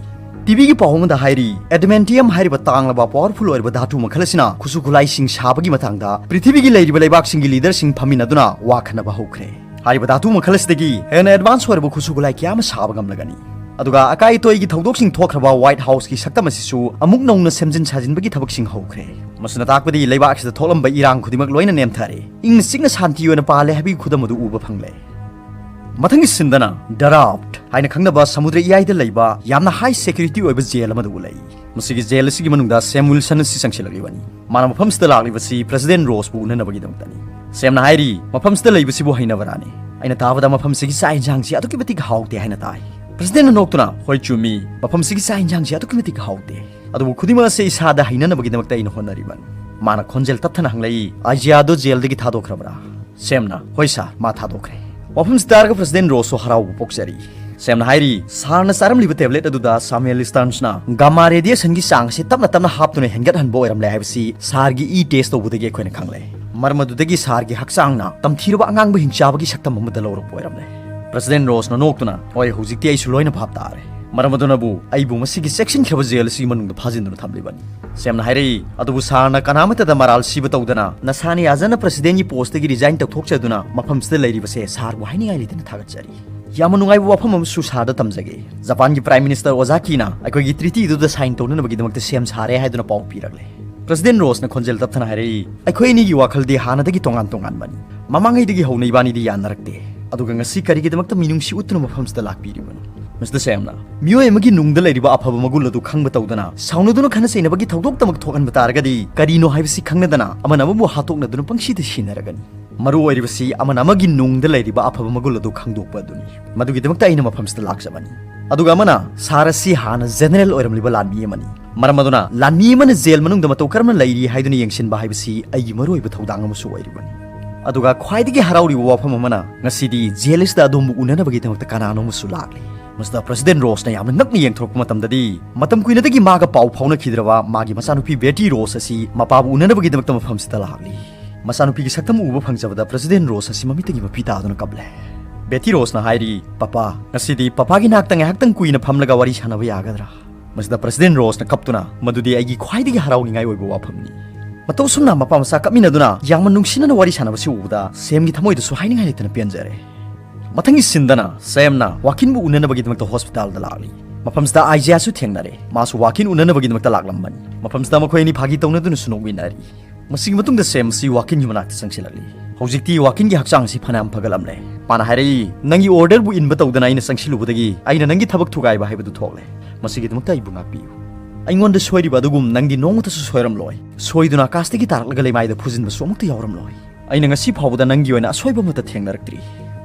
ꯇꯤꯚꯤꯒꯤ ꯄꯥꯎ ꯑꯃꯗ ꯍꯥꯏꯔꯤ, "ꯑꯦꯗꯃꯦꯟꯇꯤꯌꯝ ꯍꯥꯏꯔꯤꯕ ꯇꯥꯡꯂꯕ ꯄꯥꯋꯔꯐꯨꯜ ꯑꯣꯏꯔꯕ ꯙꯥꯇꯨ ꯃꯈꯜ ꯑꯁꯤꯅ ꯈꯨꯠꯁꯨ ꯈꯨꯠꯂꯥꯏꯁꯤꯡ ꯁꯥꯕꯒꯤ ꯃꯇꯥꯡꯗ ꯄ꯭ꯔꯤꯊꯤꯕꯤꯒꯤ ꯂꯩꯔꯤꯕ ꯂꯩꯕꯥꯛꯁꯤꯡꯒꯤ ꯂꯤꯗꯔꯁꯤꯡ ꯐꯝꯃꯤꯟꯅꯗꯨꯅ ꯋꯥ ꯈꯟꯅꯕ ꯍꯧꯈ꯭ꯔꯦ꯫ ꯍꯥꯏꯔꯤꯕ ꯙꯥꯇꯨ ꯃꯈꯜ ꯑꯁꯤꯗꯒꯤ ꯍꯦꯟꯅ ꯑꯦꯗꯚꯥꯟꯁ ꯑꯣꯏꯔꯕ ꯈꯨꯠꯁꯨ ꯈꯨꯠꯂꯥꯏ ꯀꯌꯥ ꯑꯃ ꯁꯥꯕ ꯉꯝꯂꯒꯅꯤ꯫ ꯑꯗꯨꯒ ꯑꯀꯥꯏ ꯑꯇꯣꯏꯒꯤ ꯊꯧꯗꯣꯛꯁꯤꯡ ꯊꯣꯛꯈ꯭ꯔꯕ ꯋꯥꯏꯠ ꯍꯥꯎꯁꯀꯤ ꯁꯛꯇꯝ ꯑꯁꯤꯁꯨ ꯑꯃꯨꯛ ꯅꯧꯅ ꯁꯦꯝꯖꯤꯟ ꯁꯥꯖꯤꯟꯕꯒꯤ ꯊꯕꯛꯁꯤꯡ ꯍꯧꯈ꯭ꯔꯦ꯫ ꯃꯁꯤꯅ ꯇꯥꯛꯄꯗꯤ ꯂꯩꯕꯥꯛ ꯑꯁꯤꯗ ꯊꯣꯛꯂꯝꯕ ꯏꯔꯥꯡ ꯈꯨꯗꯤꯡꯃꯛ ꯂꯣꯏꯅ ꯅꯦꯝꯊꯔꯦ꯫ ꯏꯪꯅ ꯆꯤꯛꯅ ꯁꯥꯟꯇꯤ ꯑꯣꯏꯅ ꯄꯥꯜꯂꯦ ꯍꯥꯏꯕꯒꯤ ꯈꯨꯗꯝ ꯑꯗꯨ ꯎꯕ ꯐꯪꯂꯦ꯫ ꯃꯊꯪꯒꯤ ꯁꯤꯟꯗꯅ ꯗ ꯔꯥꯐ꯭ꯠ ꯍꯥꯏꯅ ꯈꯪꯅꯕ ꯁꯃꯨꯗ꯭ꯔ ꯏꯌꯥꯏꯗ ꯂꯩꯕ ꯌꯥꯝꯅ ꯍꯥꯏ ꯁꯦꯀ꯭ꯌꯨꯔꯤꯇꯤ ꯑꯣꯏꯕ ꯖꯦꯜ ꯑꯃꯗ ꯎꯠꯂꯛꯏ꯫ ꯃꯁꯤꯒꯤ ꯖꯦꯜ ꯑꯁꯤꯒꯤ ꯃꯅꯨꯡꯗ ꯁꯦꯝ ꯋꯤꯜꯁꯟ ꯑꯁꯤ ꯆꯪꯁꯤꯜꯂꯛꯂꯤꯕꯅꯤ꯫ ꯃꯥꯅ ꯃꯐꯝꯁꯤꯗ ꯂꯥꯛꯂꯤꯕꯁꯤ ꯄ꯭ꯔꯦꯁꯤꯗꯦꯟ ꯔꯣꯁꯄꯨ ꯎꯅꯅꯕꯒꯤꯗꯃꯛꯇꯅꯤ꯫ ꯁꯦꯝꯅ ꯍꯥꯏꯔꯤ, "ꯃꯐꯝꯁꯤꯗ ꯂꯩꯕꯁꯤꯕꯨ ꯍꯩꯅꯕ꯭ꯔꯥꯅꯦ? ꯑꯩꯅ ꯇꯥꯕꯗ ꯃꯐꯝꯁꯤꯒꯤ ꯆꯥꯛ ꯌꯦꯟꯁꯥꯡꯁꯤ ꯑꯗꯨꯛꯀꯤ ꯃꯇꯤꯛ ꯍꯥꯎꯇꯦ ꯍꯥꯏꯅ ꯇꯥꯏ"꯫ ꯄ꯭ꯔꯦꯁꯤꯗꯦꯟꯅ ꯅꯣꯛꯇꯨꯅ, "ꯍꯣꯏ, ꯆꯨꯝꯃꯤ, ꯃꯐꯝꯁꯤꯒꯤ ꯆꯥꯛ ꯌꯦꯟꯁꯥꯡꯁꯤ ꯑꯗꯨꯛꯀꯤ ꯃꯇꯤꯛ ꯍꯥꯎꯇꯦ, ꯑꯗꯨꯕꯨ ꯈꯨꯗꯤꯡꯃꯛ ꯑꯁꯤ ꯏꯁꯥꯗ ꯍꯩꯅꯅꯕꯒꯤꯗꯃꯛꯇ ꯑꯩꯅ ꯍꯣꯠꯅꯔꯤꯕꯅꯤ"꯫ ꯃꯥꯅ ꯈꯣꯟꯖꯦꯜ ꯇꯞꯊꯅ ꯍꯪꯂꯛꯏ, "ꯑꯥꯏꯖꯤꯌꯥꯗꯣ ꯖꯦꯜꯗꯒꯤ ꯊꯥꯗꯣꯛꯈ꯭ꯔꯕ꯭ꯔꯥ?" ꯁꯦꯝꯅ, "ꯍꯣꯏ ꯁꯥꯔ, ꯃꯥ ꯊꯥꯗꯣꯛꯈ꯭ꯔꯦ"꯫ ꯋꯥꯐꯝꯁꯤ ꯇꯥꯔꯒ ꯄ꯭ꯔꯦꯁꯤꯗꯦꯟ ꯔꯣꯁꯁꯨ ꯍꯔꯥꯎꯕ ꯄꯣꯛꯆꯔꯤ꯫ ꯁꯦꯝꯅ ꯍꯥꯏꯔꯤ, "ꯁꯥꯔꯅ ꯆꯥꯔꯝꯂꯤꯕ ꯇꯦꯕ꯭ꯂꯦꯠ ꯑꯗꯨꯗ ꯁꯥꯃꯨꯑꯦꯜ ꯏꯁꯇꯔꯟꯁꯅ ꯒꯥꯃꯥ ꯔꯦꯗꯤꯌꯦꯁꯟꯒꯤ ꯆꯥꯡ ꯑꯁꯤ ꯇꯞꯅ ꯇꯞꯅ ꯍꯥꯞꯇꯨꯅ ꯍꯦꯟꯒꯠꯍꯟꯕ ꯑꯣꯏꯔꯝꯂꯦ ꯍꯥꯏꯕꯁꯤ ꯁꯥꯔꯒꯤ ꯏ ꯇꯦꯁ ꯇꯧꯕꯗꯒꯤ ꯑꯩꯈꯣꯏꯅ ꯈꯪꯂꯦ꯫ ꯃꯔꯝ ꯑꯗꯨꯗꯒꯤ ꯁꯥꯔꯒꯤ ꯍꯛꯆꯥꯡꯅ ꯇꯝꯊꯤꯔꯕ ꯑꯉꯥꯡꯕ ꯍꯤꯡꯆꯥꯕꯒꯤ ꯁꯛꯇꯝ ꯑꯃꯗ ꯂꯧꯔꯛꯄ ꯑꯣꯏꯔꯝꯂꯦ"꯫ ꯄ꯭ꯔꯦꯁꯤꯗꯦꯟ ꯔꯣꯁꯅ ꯅꯣꯛꯇꯨꯅ, "ꯍꯣꯏ, ꯍꯧꯖꯤꯛꯇꯤ ꯑꯩꯁꯨ ꯂꯣꯏꯅ ꯚꯥꯞ ꯇꯥꯔꯦ꯫ ꯃꯔꯝ ꯑꯗꯨꯅꯕꯨ ꯑꯩꯕꯨ ꯃꯁꯤꯒꯤ ꯆꯦꯛꯁꯤꯟꯈ꯭ꯔꯕ ꯖꯦꯜ ꯑꯁꯤꯒꯤ ꯃꯅꯨꯡꯗ ꯐꯥꯖꯤꯟꯗꯨꯅ ꯊꯝꯂꯤꯕꯅꯤ"꯫ ꯁꯦꯝꯅ ꯍꯥꯏꯔꯛꯏ, "ꯑꯗꯨꯕꯨ ꯁꯥꯔꯅ ꯀꯅꯥꯃꯠꯇꯗ ꯃꯔꯥꯜ ꯁꯤꯕ ꯇꯧꯗꯅ ꯅꯁꯥꯅ ꯌꯥꯖꯅ ꯄ꯭ꯔꯦꯁꯤꯗꯦꯟꯒꯤ ꯄꯣꯁꯇꯒꯤ ꯔꯤꯖꯥꯏꯟ ꯇꯧꯊꯣꯛꯆꯗꯨꯅ ꯃꯐꯝꯁꯤꯗ ꯂꯩꯔꯤꯕꯁꯦ ꯁꯥꯔꯕꯨ ꯍꯥꯏꯅꯤꯡꯉꯥꯏ ꯂꯩꯇꯅ ꯊꯥꯒꯠꯆꯔꯤ"꯫ ꯌꯥꯝꯅ ꯅꯨꯡꯉꯥꯏꯕ ꯋꯥꯐꯝ ꯑꯃꯁꯨ ꯁꯥꯔꯗ ꯇꯝꯖꯒꯦ꯫ ꯖꯄꯥꯟꯒꯤ ꯄ꯭ꯔꯥꯏꯝ ꯃꯤꯅꯤꯁꯇꯔ ꯑꯣꯖꯥꯀꯤꯅ ꯑꯩꯈꯣꯏꯒꯤ ꯇ꯭ꯔꯤꯇꯤꯗꯨꯗ ꯁꯥꯏꯟ ꯇꯧꯅꯅꯕꯒꯤꯗꯃꯛꯇ ꯁꯦꯝ ꯁꯥꯔꯦ ꯍꯥꯏꯗꯨꯅ ꯄꯥꯎ ꯄꯤꯔꯛꯂꯦ꯫ ꯄ꯭ꯔꯦꯁꯤꯗꯦꯟ ꯔꯣꯁꯅ ꯈꯣꯟꯖꯦꯜ ꯇꯞꯊꯅ ꯍꯥꯏꯔꯛꯏ, "ꯑꯩꯈꯣꯏ ꯑꯅꯤꯒꯤ ꯋꯥꯈꯜꯗꯤ ꯍꯥꯟꯅꯗꯒꯤ ꯇꯣꯉꯥꯟ ꯇꯣꯉꯥꯟꯕꯅꯤ꯫ ꯃꯃꯥꯡꯉꯩꯗꯒꯤ ꯍꯧꯅ ꯏꯕꯥꯅꯤꯗꯤ ꯌꯥꯅꯔꯛꯇꯦ꯫ ꯑꯗꯨꯒ ꯉꯁꯤ ꯀꯔꯤꯒꯤꯗꯃꯛꯇ ꯃꯤꯅꯨꯡꯁꯤ ꯎꯠꯇꯨꯅ ꯃꯐꯝꯁꯤꯗ ꯂꯥꯛꯄꯤꯔꯤꯕꯅꯣ?" ꯃꯤꯁꯇꯔ ꯁꯦꯝꯅ, "ꯃꯤꯑꯣꯏ ꯑꯃꯒꯤ ꯅꯨꯡꯗ ꯂꯩꯔꯤꯕ ꯑꯐꯕ ꯃꯒꯨꯟ ꯑꯗꯨ ꯈꯪꯕ ꯇꯧꯗꯅ ꯁꯥꯎꯅꯗꯨꯅ ꯈꯟꯅ ꯆꯩꯅꯕꯒꯤ ꯊꯧꯗꯣꯛꯇꯃꯛ ꯊꯣꯛꯍꯟꯕ ꯇꯥꯔꯒꯗꯤ ꯀꯔꯤꯅꯣ ꯍꯥꯏꯕꯁꯤ ꯈꯪꯅꯗꯅ ꯑꯃꯅ ꯑꯃꯕꯨ ꯍꯥꯠꯇꯣꯛꯅꯗꯨꯅ ꯄꯪꯁꯤꯗ ꯁꯤꯅꯔꯒꯅꯤ꯫ ꯃꯔꯨ ꯑꯣꯏꯔꯤꯕꯁꯤ ꯑꯃꯅ ꯑꯃꯒꯤ ꯅꯨꯡꯗ ꯂꯩꯔꯤꯕ ꯑꯐꯕ ꯃꯒꯨꯟ ꯑꯗꯨ ꯈꯪꯗꯣꯛꯄ ꯑꯗꯨꯅꯤ꯫ ꯃꯗꯨꯒꯤꯗꯃꯛꯇ ꯑꯩꯅ ꯃꯐꯝꯁꯤꯗ ꯂꯥꯛꯆꯕꯅꯤ"꯫ ꯑꯗꯨꯒ ꯑꯃꯅ, "ꯁꯥꯔ ꯑꯁꯤ ꯍꯥꯟꯅ ꯖꯦꯅꯔꯦꯜ ꯑꯣꯏꯔꯝꯂꯤꯕ ꯂꯥꯟꯃꯤ ꯑꯃꯅꯤ꯫ ꯃꯔꯝ ꯑꯗꯨꯅ ꯂꯥꯟꯃꯤ ꯑꯃꯅ ꯖꯦꯜ ꯃꯅꯨꯡꯗ ꯃꯇꯧ ꯀꯔꯝꯅ ꯂꯩꯔꯤ ꯍꯥꯏꯗꯨꯅ ꯌꯦꯡꯁꯤꯟꯕ ꯍꯥꯏꯕꯁꯤ ꯑꯩꯒꯤ ꯃꯔꯨꯑꯣꯏꯕ ꯊꯧꯗꯥꯡ ꯑꯃꯁꯨ ꯑꯣꯏꯔꯤꯕꯅꯤ꯫ ꯑꯗꯨꯒ ꯈ꯭ꯋꯥꯏꯗꯒꯤ ꯍꯔꯥꯎꯔꯤꯕ ꯋꯥꯐꯝ ꯑꯃꯅ, ꯉꯁꯤꯗꯤ ꯖꯦꯜ ꯑꯁꯤꯗ ꯑꯗꯣꯝꯕꯨ ꯎꯅꯅꯕꯒꯤꯗꯃꯛꯇ ꯀꯅꯥꯅꯣ ꯑꯃꯁꯨ ꯂꯥꯛꯂꯤ꯫ ꯃꯁꯤꯗ ꯄ꯭ꯔꯦꯁꯤꯗꯦꯟꯠ ꯔꯣꯁꯅ ꯌꯥꯝꯅ ꯉꯛꯅ ꯌꯦꯡꯊꯣꯔꯛꯄ ꯃꯇꯝꯗꯗꯤ, ꯃꯇꯝ ꯀꯨꯏꯅꯗꯒꯤ ꯃꯥꯒ ꯄꯥꯎ ꯐꯥꯎꯅꯈꯤꯗ꯭ꯔꯕ ꯃꯥꯒꯤ ꯃꯆꯥꯅꯨꯄꯤ ꯕꯦꯇꯤ ꯔꯣꯁ ꯑꯁꯤ ꯃꯄꯥꯕꯨ ꯎꯅꯅꯕꯒꯤꯗꯃꯛꯇ ꯃꯐꯝꯁꯤꯗ ꯂꯥꯛꯂꯤ꯫ ꯃꯆꯥꯅꯨꯄꯤꯒꯤ ꯁꯛꯇꯝ ꯎꯕ ꯐꯪꯖꯕꯗ ꯄ꯭ꯔꯦꯁꯤꯗꯦꯟꯠ ꯔꯣꯁ ꯑꯁꯤ ꯃꯃꯤꯠꯇꯒꯤ ꯃꯄꯤ ꯇꯥꯗꯨꯅ ꯀꯞꯂꯦ꯫ ꯕꯦꯇꯤ ꯔꯣꯁꯅ ꯍꯥꯏꯔꯤ, "ꯄꯄꯥ, ꯉꯁꯤꯗꯤ ꯄꯄꯥꯒꯤ ꯅꯥꯛꯇ ꯉꯥꯏꯍꯥꯛꯇꯪ ꯀꯨꯏꯅ ꯐꯝꯂꯒ ꯋꯥꯔꯤ ꯁꯥꯟꯅꯕ ꯌꯥꯒꯗ꯭ꯔꯥ?" ꯃꯁꯤꯗ ꯄ꯭ꯔꯦꯁꯤꯗꯦꯟꯠ ꯔꯣꯁꯅ ꯀꯞꯇꯨꯅ, "ꯃꯗꯨꯗꯤ ꯑꯩꯒꯤ ꯈ꯭ꯋꯥꯏꯗꯒꯤ ꯍꯔꯥꯎꯅꯤꯡꯉꯥꯏ ꯑꯣꯏꯕ ꯋꯥꯐꯝꯅꯤ꯫" ꯃꯇꯧ ꯑꯁꯨꯝꯅ ꯃꯄꯥ ꯃꯆꯥ ꯀꯞꯃꯤꯟꯅꯗꯨꯅ ꯌꯥꯝꯅ ꯅꯨꯡꯁꯤꯅꯅ ꯋꯥꯔꯤ ꯁꯥꯟꯅꯕꯁꯤ ꯎꯕꯗ ꯁꯦꯝꯒꯤ ꯊꯃꯣꯏꯗꯁꯨ ꯍꯥꯏꯅꯤꯡꯉꯥꯏ ꯂꯩꯇꯅ ꯄꯦꯟꯖꯔꯦ꯫ ꯃꯊꯪꯒꯤ ꯁꯤꯟꯗꯅ ꯁꯦꯝꯅ ꯋꯥꯀꯤꯟꯕꯨ ꯎꯅꯅꯕꯒꯤꯗꯃꯛꯇ ꯍꯣꯁꯄꯤꯇꯥꯜꯗ ꯂꯥꯛꯂꯤ꯫ ꯃꯐꯝꯁꯤꯗ ꯑꯥꯏꯖꯤꯌꯥꯁꯨ ꯊꯦꯡꯅꯔꯦ꯫ ꯃꯥꯁꯨ ꯋꯥꯀꯤꯟ ꯎꯅꯅꯕꯒꯤꯗꯃꯛꯇ ꯂꯥꯛꯂꯝꯕꯅꯤ꯫ ꯃꯐꯝꯁꯤꯗ ꯃꯈꯣꯏ ꯑꯅꯤ ꯐꯥꯒꯤ ꯇꯧꯅꯗꯨꯅꯁꯨ ꯅꯣꯛꯃꯤꯟꯅꯔꯤ꯫ ꯃꯁꯤꯒꯤ ꯃꯇꯨꯡꯗ ꯁꯦꯝ ꯑꯁꯤ ꯋꯥꯀꯤꯟꯒꯤ ꯃꯅꯥꯛꯇ ꯆꯪꯁꯤꯜꯂꯛꯂꯤ꯫ ꯍꯧꯖꯤꯛꯇꯤ ꯋꯥꯀꯤꯟꯒꯤ ꯍꯛꯆꯥꯡ ꯑꯁꯤ ꯐꯅꯌꯥꯝ ꯐꯒꯠꯂꯝꯂꯦ꯫ ꯃꯥꯅ ꯍꯥꯏꯔꯛꯏ, "ꯅꯪꯒꯤ ꯑꯣꯔꯗꯔꯕꯨ ꯏꯟꯕ ꯇꯧꯗꯅ ꯑꯩꯅ ꯆꯪꯁꯤꯜꯂꯨꯕꯗꯒꯤ ꯑꯩꯅ ꯅꯪꯒꯤ ꯊꯕꯛ ꯊꯨꯒꯥꯏꯕ ꯍꯥꯏꯕꯗꯨ ꯊꯣꯛꯂꯦ꯫ ꯃꯁꯤꯒꯤꯗꯃꯛꯇ ꯑꯩꯕꯨ ꯉꯥꯛꯄꯤꯌꯨ꯫ ꯑꯩꯉꯣꯟꯗ ꯁꯣꯏꯔꯤꯕ ꯑꯗꯨꯒꯨꯝ ꯅꯪꯗꯤ ꯅꯣꯡꯃꯇꯁꯨ ꯁꯣꯏꯔꯝꯂꯣꯏ꯫ ꯁꯣꯏꯗꯨꯅ ꯑꯥꯀꯥꯁꯇꯒꯤ ꯇꯥꯔꯛꯂꯒ ꯂꯩꯃꯥꯏꯗ ꯐꯨꯖꯤꯟꯕꯁꯨ ꯑꯃꯨꯛꯇ ꯌꯥꯎꯔꯝꯂꯣꯏ꯫ ꯑꯩꯅ ꯉꯁꯤ ꯐꯥꯎꯕꯗ ꯅꯪꯒꯤ ꯑꯣꯏꯅ ꯑꯁꯣꯏꯕ ꯑꯃꯠꯇ ꯊꯦꯡꯅꯔꯛꯇ꯭ꯔꯤ꯫"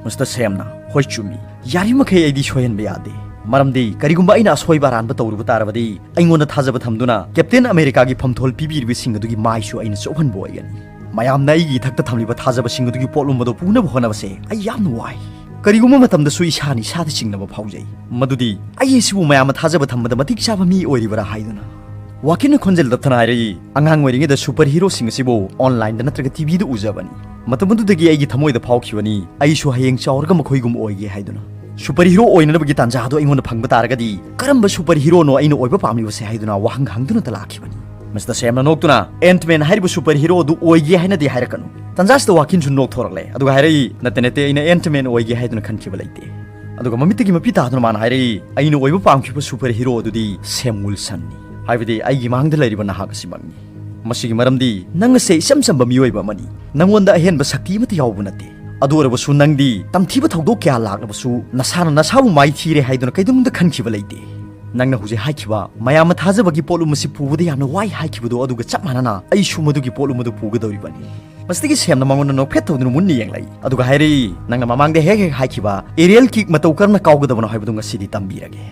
ꯃꯁꯤꯗ ꯁꯦꯝꯅ, "ꯍꯣꯏ, ꯆꯨꯝꯃꯤ꯫ ꯌꯥꯔꯤꯃꯈꯩ ꯑꯩꯗꯤ ꯁꯣꯏꯍꯟꯕ ꯌꯥꯗꯦ꯫ ꯃꯔꯝꯗꯤ ꯀꯔꯤꯒꯨꯝꯕ ꯑꯩꯅ ꯑꯁꯣꯏꯕ ꯑꯔꯥꯟꯕ ꯇꯧꯔꯨꯕ ꯇꯥꯔꯕꯗꯤ, ꯑꯩꯉꯣꯟꯗ ꯊꯥꯖꯕ ꯊꯝꯗꯨꯅ ꯀꯦꯞꯇꯦꯟ ꯑꯃꯦꯔꯤꯀꯥꯒꯤ ꯐꯝꯊꯣꯜ ꯄꯤꯕꯤꯔꯤꯕꯁꯤꯡ ꯑꯗꯨꯒꯤ ꯃꯥꯏꯁꯨ ꯑꯩꯅ ꯆꯣꯞꯍꯟꯕ ꯑꯣꯏꯒꯅꯤ꯫ ꯃꯌꯥꯝꯅ ꯑꯩꯒꯤ ꯏꯊꯛꯇ ꯊꯝꯂꯤꯕ ꯊꯥꯖꯕꯁꯤꯡ ꯑꯗꯨꯒꯤ ꯄꯣꯠꯂꯨꯝ ꯑꯗꯨ ꯄꯨꯅꯕ ꯍꯣꯠꯅꯕꯁꯦ ꯑꯩ ꯌꯥꯝꯅ ꯋꯥꯏ꯫ ꯀꯔꯤꯒꯨꯝꯕ ꯃꯇꯝꯗꯁꯨ ꯏꯁꯥꯅ ꯏꯁꯥꯗ ꯆꯤꯡꯅꯕ ꯐꯥꯎꯖꯩ꯫ ꯃꯗꯨꯗꯤ ꯑꯩ ꯑꯁꯤꯕꯨ ꯃꯌꯥꯝꯅ ꯊꯥꯖꯕ ꯊꯝꯕꯗ ꯃꯇꯤꯛ ꯆꯥꯕ ꯃꯤ ꯑꯣꯏꯔꯤꯕꯔꯥ ꯍꯥꯏꯗꯨꯅ꯫" ꯋꯥꯀꯤꯟꯅ ꯈꯣꯟꯖꯦꯜ ꯇꯞꯊꯅ ꯍꯥꯏꯔꯛꯏ, "ꯑꯉꯥꯡ ꯑꯣꯏꯔꯤꯉꯩꯗ ꯁꯨꯄꯔ ꯍꯤꯔꯣꯁꯤꯡ ꯑꯁꯤꯕꯨ ꯑꯣꯟꯂꯥꯏꯟꯗ ꯅꯠꯇ꯭ꯔꯒ ꯇꯤꯚꯤꯗ ꯎꯖꯕꯅꯤ꯫ ꯃꯇꯝ ꯑꯗꯨꯗꯒꯤ ꯑꯩꯒꯤ ꯊꯃꯣꯏꯗ ꯐꯥꯎꯈꯤꯕꯅꯤ, ꯑꯩꯁꯨ ꯍꯌꯦꯡ ꯆꯥꯎꯔꯒ ꯃꯈꯣꯏꯒꯨꯝ ꯑꯣꯏꯒꯦ ꯍꯥꯏꯗꯨꯅ꯫ ꯁꯨꯄꯔ ꯍꯤꯔꯣ ꯑꯣꯏꯅꯅꯕꯒꯤ ꯇꯥꯟꯖꯥ ꯑꯗꯨ ꯑꯩꯉꯣꯟꯗ ꯐꯪꯕ ꯇꯥꯔꯒꯗꯤ, ꯀꯔꯝꯕ ꯁꯨꯄꯔ ꯍꯤꯔꯣꯅꯣ ꯑꯩꯅ ꯑꯣꯏꯕ ꯄꯥꯝꯂꯤꯕꯁꯦ?" ꯍꯥꯏꯗꯨꯅ ꯋꯥꯍꯪ ꯍꯪꯗꯨꯅꯇ ꯂꯥꯛꯈꯤꯕꯅꯤ꯫ ꯃꯁꯤꯗ ꯁꯦꯝꯅ ꯅꯣꯛꯇꯨꯅ, "ꯑꯦꯟꯠꯃꯦꯟ ꯍꯥꯏꯔꯤꯕ ꯁꯨꯄꯔ ꯍꯤꯔꯣ ꯑꯗꯨ ꯑꯣꯏꯒꯦ ꯍꯥꯏꯅꯗꯤ ꯍꯥꯏꯔꯛꯀꯅꯨ꯫" ꯇꯥꯟꯖꯥꯁꯤꯗ ꯋꯥꯀꯤꯟꯁꯨ ꯅꯣꯛꯊꯣꯔꯛꯂꯦ, ꯑꯗꯨꯒ ꯍꯥꯏꯔꯛꯏ, "ꯅꯠꯇꯦ, ꯅꯠꯇꯦ, ꯑꯩꯅ ꯑꯦꯟꯠꯃꯦꯟ ꯑꯣꯏꯒꯦ ꯍꯥꯏꯗꯨꯅ ꯈꯟꯈꯤꯕ ꯂꯩꯇꯦ꯫" ꯑꯗꯨꯒ ꯃꯃꯤꯠꯇꯒꯤ ꯃꯄꯤ ꯇꯥꯗꯨꯅ ꯃꯥꯅ ꯍꯥꯏꯔꯛꯏ, "ꯑꯩꯅ ꯑꯣꯏꯕ ꯄꯥꯝꯈꯤꯕ ꯁꯨꯄꯔ ꯍꯤꯔꯣ ꯑꯗꯨꯗꯤ ꯁꯦꯝ ꯋꯤꯜꯁꯟꯅꯤ꯫ ꯍꯥꯏꯕꯗꯤ ꯑꯩꯒꯤ ꯃꯥꯡꯗ ꯂꯩꯔꯤꯕ ꯅꯍꯥꯛ ꯑꯁꯤꯃꯛꯅꯤ꯫ ꯃꯁꯤꯒꯤ ꯃꯔꯝꯗꯤ ꯅꯪ ꯑꯁꯦ ꯏꯆꯝ ꯆꯝꯕ ꯃꯤꯑꯣꯏꯕ ꯑꯃꯅꯤ꯫ ꯅꯪꯉꯣꯟꯗ ꯑꯍꯦꯟꯕ ꯁꯛꯇꯤ ꯑꯃꯠꯇ ꯌꯥꯎꯕ ꯅꯠꯇꯦ꯫ ꯑꯗꯨ ꯑꯣꯏꯔꯕꯁꯨ ꯅꯪꯗꯤ ꯇꯝꯊꯤꯕ ꯊꯧꯗꯣꯛ ꯀꯌꯥ ꯂꯥꯛꯂꯕꯁꯨ ꯅꯁꯥꯅ ꯅꯁꯥꯕꯨ ꯃꯥꯏꯊꯤꯔꯦ ꯍꯥꯏꯗꯨꯅ ꯀꯩꯗꯧꯅꯨꯡꯗ ꯈꯟꯈꯤꯕ ꯂꯩꯇꯦ꯫ ꯅꯪꯅ ꯍꯧꯖꯤꯛ ꯍꯥꯏꯈꯤꯕ ꯃꯌꯥꯝꯅ ꯊꯥꯖꯕꯒꯤ ꯄꯣꯠꯂꯨꯝ ꯑꯁꯤ ꯄꯨꯕꯗ ꯌꯥꯝꯅ ꯋꯥꯏ ꯍꯥꯏꯈꯤꯕꯗꯣ ꯑꯗꯨꯒ ꯆꯞ ꯃꯥꯟꯅꯅ ꯑꯩꯁꯨ ꯃꯗꯨꯒꯤ ꯄꯣꯠꯂꯨꯝ ꯑꯗꯨ ꯄꯨꯒꯗꯧꯔꯤꯕꯅꯤ꯫" ꯃꯁꯤꯗꯒꯤ ꯁꯦꯝꯅ ꯃꯉꯣꯟꯗ ꯅꯣꯛꯐꯦꯠ ꯇꯧꯗꯨꯅ ꯃꯨꯟꯅ ꯌꯦꯡꯂꯛꯏ꯫ ꯑꯗꯨꯒ ꯍꯥꯏꯔꯛꯏ, "ꯅꯪꯅ ꯃꯃꯥꯡꯗ ꯍꯦꯛ ꯍꯦꯛ ꯍꯥꯏꯈꯤꯕ ꯑꯦꯔꯤꯌꯦꯜ ꯀꯤꯛ ꯃꯇꯧ ꯀꯔꯝꯅ ꯀꯥꯎꯒꯗꯕꯅꯣ ꯍꯥꯏꯕꯗꯨ ꯉꯁꯤꯗꯤ ꯇꯝꯕꯤꯔꯒꯦ꯫"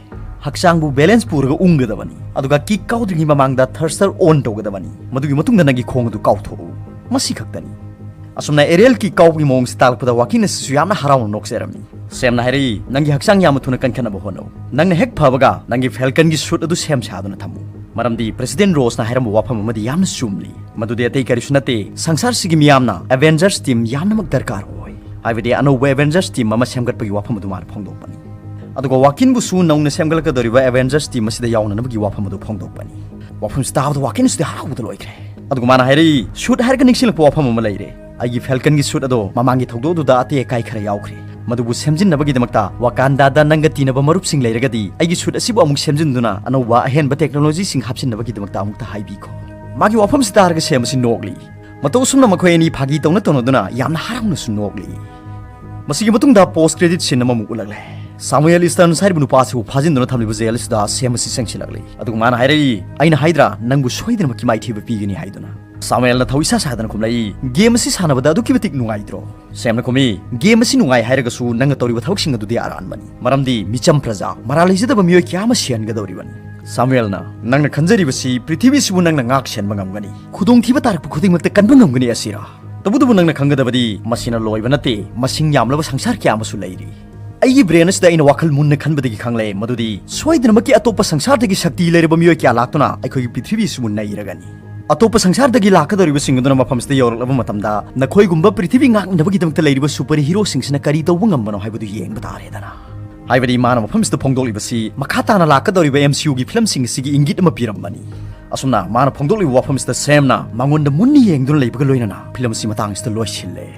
ꯍꯛꯆꯥꯡꯕꯨ balance ꯄꯨꯔꯒ ꯎꯪꯒꯗꯕꯅꯤ꯫ ꯑꯗꯨꯒ kick ꯀꯥꯎꯗ꯭ꯔꯤꯉꯩ ꯃꯃꯥꯡꯗ thruster on ꯇꯧꯒꯗꯕꯅꯤ꯫ ꯃꯗꯨꯒꯤ ꯃꯇꯨꯡꯗ ꯅꯪꯒꯤ ꯈꯣꯡ ꯑꯗꯨ ꯀꯥꯎꯊꯣꯛꯎ꯫ ꯃꯁꯤ ꯈꯛꯇꯅꯤ꯫ ꯑꯁꯨꯝꯅ aerial kick ꯀꯥꯎꯕꯒꯤ ꯃꯑꯣꯡꯁꯤ ꯇꯥꯛꯂꯛꯄꯗ ꯋꯥꯀꯤꯟ ꯑꯁꯤꯁꯨ ꯌꯥꯝꯅ ꯍꯔꯥꯎꯅ ꯅꯣꯛꯆꯔꯝꯃꯤ꯫ ꯁꯦꯝꯅ ꯍꯥꯏꯔꯛꯏ, "ꯅꯪꯒꯤ ꯍꯛꯆꯥꯡ ꯌꯥꯝꯅ ꯊꯨꯅ ꯀꯟꯈꯠꯅꯕ ꯍꯣꯠꯅꯧ꯫ ꯅꯪꯅ ꯍꯦꯛ ꯐꯕꯒ ꯅꯪꯒꯤ Falconꯒꯤ suit ꯑꯗꯨ ꯁꯦꯝ ꯁꯥꯗꯨꯅ ꯊꯝꯃꯨ꯫ ꯃꯔꯝꯗꯤ President Rossꯅ ꯍꯥꯏꯔꯝꯕ ꯋꯥꯐꯝ ꯑꯃꯗꯤ ꯌꯥꯝꯅ ꯆꯨꯝꯂꯤ꯫ ꯃꯗꯨꯗꯤ ꯑꯇꯩ ꯀꯔꯤꯁꯨ ꯅꯠꯇꯦ, ꯁꯪꯁꯥꯔꯁꯤꯒꯤ ꯃꯤꯌꯥꯝꯅ Avengers team ꯌꯥꯝꯅꯃꯛ ꯗꯔꯀꯥꯔ ꯑꯣꯏ꯫ ꯍꯥꯏꯕꯗꯤ ꯑꯅꯧꯕ Avengers team ꯑꯃ ꯁꯦꯝꯒꯠꯄꯒꯤ ꯋꯥꯐꯝ ꯑꯗꯨ ꯃꯥꯅ ꯐꯣꯡꯗꯣꯛꯄꯅꯤ꯫ ꯑꯗꯨꯒ ꯋꯥꯀꯤꯟꯕꯨꯁꯨ ꯅꯧꯅ ꯁꯦꯝꯒꯠꯂꯛꯀꯗꯧꯔꯤꯕ Avengers team ꯑꯁꯤꯗ ꯌꯥꯎꯅꯅꯕꯒꯤ ꯋꯥꯐꯝ ꯑꯗꯨ ꯐꯣꯡꯗꯣꯛꯄꯅꯤ꯫ ꯋꯥꯐꯝꯁꯤ ꯇꯥꯕꯗ ꯋꯥꯀꯤꯟꯁꯤꯗꯤ ꯍꯔꯥꯎꯕꯗ ꯂꯣꯏꯈ꯭ꯔꯦ꯫ ꯑꯗꯨꯒ ꯃꯥꯅ ꯍꯥꯏꯔꯛꯏ, "Suit ꯍꯥꯏꯔꯒ ꯅꯤꯡꯁꯤꯡꯂꯛꯄ ꯋꯥꯐꯝ ꯑꯃ ꯂꯩꯔꯦ꯫ ꯑꯩꯒꯤ Falconꯒꯤ suit ꯑꯗꯣ ꯃꯃꯥꯡꯒꯤ ꯊꯧꯗꯣꯛ ꯑꯗꯨꯗ ꯑꯇꯦꯛ ꯑꯀꯥꯏ ꯈꯔ ꯌꯥꯎꯈ꯭ꯔꯦ꯫ ꯃꯗꯨꯕꯨ ꯁꯦꯝꯖꯤꯟꯅꯕꯒꯤꯗꯃꯛꯇ ꯋꯥꯀꯥꯟꯗꯥꯗ ꯅꯪꯒ ꯇꯤꯟꯅꯕ ꯃꯔꯨꯞꯁꯤꯡ ꯂꯩꯔꯒꯗꯤ ꯑꯩꯒꯤ suit ꯑꯁꯤꯕꯨ ꯑꯃꯨꯛ ꯁꯦꯝꯖꯤꯟꯗꯨꯅ ꯑꯅꯧꯕ ꯑꯍꯦꯟꯕ technologyꯁꯤꯡ ꯍꯥꯞꯆꯤꯟꯅꯕꯒꯤꯗꯃꯛꯇ ꯑꯃꯨꯛꯇ ꯍꯥꯏꯕꯤꯈꯣ꯫" ꯃꯥꯒꯤ ꯋꯥꯐꯝꯁꯤ ꯇꯥꯔꯒ ꯁꯦꯝ ꯑꯁꯤ ꯅꯣꯛꯂꯤ꯫ ꯃꯇꯧ ꯑꯁꯨꯝꯅ ꯃꯈꯣꯏ ꯑꯅꯤ ꯐꯥꯒꯤ ꯇꯧꯅ ꯇꯧꯅꯗꯨꯅ ꯌꯥꯝꯅ ꯍꯔꯥꯎꯅꯁꯨ ꯅꯣꯛꯂꯤ꯫ ꯃꯁꯤꯒꯤ ꯃꯇꯨꯡꯗ post credit scene ꯑꯃꯃꯨꯛ ꯎꯠꯂꯛꯂꯦ꯫ Samuel Eastons ꯍꯥꯏꯔꯤꯕ ꯅꯨꯄꯥ ꯑꯁꯤꯕꯨ ꯐꯥꯖꯤꯟꯗꯨꯅ ꯊꯝꯂꯤꯕ jail ꯑꯁꯤꯗ ꯁꯦꯝ ꯑꯁꯤ ꯆꯪꯁꯤꯜꯂꯛꯂꯤ꯫ ꯑꯗꯨꯒ ꯃꯥꯅ ꯍꯥꯏꯔꯛꯏ, "ꯑꯩꯅ ꯍꯥꯏꯗ꯭ꯔꯥ ꯅꯪꯕꯨ ꯁꯣꯏꯗꯅꯃꯛꯀꯤ ꯃꯥꯏꯊꯤꯕ ꯄꯤꯒꯅꯤ ꯍꯥꯏꯗꯨꯅ?" ꯁꯥꯃꯨꯑꯦꯜꯅ ꯊꯧ ꯏꯁꯥ ꯁꯥꯗꯅ ꯈꯨꯝꯂꯛꯏ, "Game ꯑꯁꯤ ꯁꯥꯟꯅꯕꯗ ꯑꯗꯨꯛꯀꯤ ꯃꯇꯤꯛ ꯅꯨꯡꯉꯥꯏꯇ꯭ꯔꯣ?" ꯁꯦꯝꯅ ꯈꯨꯝꯃꯤ, "Game ꯑꯁꯤ ꯅꯨꯡꯉꯥꯏ ꯍꯥꯏꯔꯒꯁꯨ ꯅꯪꯅ ꯇꯧꯔꯤꯕ ꯊꯕꯛꯁꯤꯡ ꯑꯗꯨꯗꯤ ꯑꯔꯥꯟꯕꯅꯤ꯫ ꯃꯔꯝꯗꯤ ꯃꯤꯆꯝ ꯄ꯭ꯔꯖꯥ, ꯃꯔꯥꯜ ꯂꯩꯖꯗꯕ ꯃꯤꯑꯣꯏ ꯀꯌꯥ ꯑꯃ ꯁꯤꯍꯟꯒꯗꯧꯔꯤꯕꯅꯤ꯫" ꯁꯥꯃꯨꯑꯦꯜꯅ, "ꯅꯪꯅ ꯈꯟꯖꯔꯤꯕꯁꯤ ꯄ꯭ꯔꯤꯊꯤꯕꯤꯁꯤꯕꯨ ꯅꯪꯅ ꯉꯥꯛ ꯁꯦꯟꯕ ꯉꯝꯒꯅꯤ, ꯈꯨꯗꯣꯡꯊꯤꯕ ꯇꯥꯔꯛꯄ ꯈꯨꯗꯤꯡꯃꯛꯇ ꯀꯟꯕ ꯉꯝꯒꯅꯤ ꯑꯁꯤꯔꯥ? ꯇꯧꯕꯇꯕꯨ ꯅꯪꯅ ꯈꯪꯒꯗꯕꯗꯤ ꯃꯁꯤꯅ ꯂꯣꯏꯕ ꯅꯠꯇꯦ, ꯃꯁꯤꯡ ꯌꯥꯝꯂꯕ ꯁꯪꯁꯥꯔ ꯀꯌꯥ ꯑꯃꯁꯨ ꯂꯩꯔꯤ꯫ ꯑꯩꯒꯤ brain ꯑꯁꯤꯗ ꯑꯩꯅ ꯋꯥꯈꯜ ꯃꯨꯟꯅ ꯈꯟꯕꯗꯒꯤ ꯈꯪꯂꯦ ꯃꯗꯨꯗꯤ ꯁꯣꯏꯗꯅꯃꯛꯀꯤ ꯑꯇꯣꯞꯄ ꯁꯪꯁꯥꯔꯗꯒꯤ ꯁꯛꯇꯤ ꯂꯩꯔꯕ ꯃꯤꯑꯣꯏ ꯀꯌꯥ ꯂꯥꯛꯇꯨꯅ ꯑꯩꯈꯣꯏꯒꯤ ꯄ꯭ꯔꯤꯊꯤꯕꯤꯁꯤꯕꯨ ꯅꯩꯔꯒꯅꯤ꯫ ꯑꯇꯣꯞꯄ ꯁꯪꯁꯥꯔꯗꯒꯤ ꯂꯥꯛꯀꯗꯧꯔꯤꯕꯁꯤꯡ ꯑꯗꯨꯅ ꯃꯐꯝꯁꯤꯗ ꯌꯧꯔꯛꯂꯕ ꯃꯇꯝꯗ ꯅꯈꯣꯏꯒꯨꯝꯕ ꯄ꯭ꯔꯤꯊꯤꯕꯤ ꯉꯥꯛꯅꯕꯒꯤꯗꯃꯛꯇ ꯂꯩꯔꯤꯕ super heroꯁꯤꯡꯁꯤꯅ ꯀꯔꯤ ꯇꯧꯕ ꯉꯝꯕꯅꯣ ꯍꯥꯏꯕꯗꯨ ꯌꯦꯡꯕ ꯇꯥꯔꯦꯗꯅ꯫ ꯍꯥꯏꯕꯗꯤ ꯃꯥꯅ ꯃꯐꯝꯁꯤꯗ ꯐꯣꯡꯗꯣꯛꯂꯤꯕꯁꯤ ꯃꯈꯥ ꯇꯥꯅ ꯂꯥꯛꯀꯗꯧꯔꯤꯕ MCUꯒꯤ filmꯁꯤꯡ ꯑꯁꯤꯒꯤ ꯏꯪꯒꯤꯠ ꯑꯃ ꯄꯤꯔꯝꯕꯅꯤ꯫ ꯑꯁꯨꯝꯅ ꯃꯥꯅ ꯐꯣꯡꯗꯣꯛꯂꯤꯕ ꯋꯥꯐꯝꯁꯤꯗ ꯁꯦꯝꯅ ꯃꯉꯣꯟꯗ ꯃꯨꯟꯅ ꯌꯦꯡꯗꯨꯅ ꯂꯩꯕꯒ ꯂꯣꯏꯅꯅ film ꯑꯁꯤ ꯃꯇꯥꯡꯁꯤꯗ ꯂꯣꯏꯁꯤꯜꯂꯦ꯫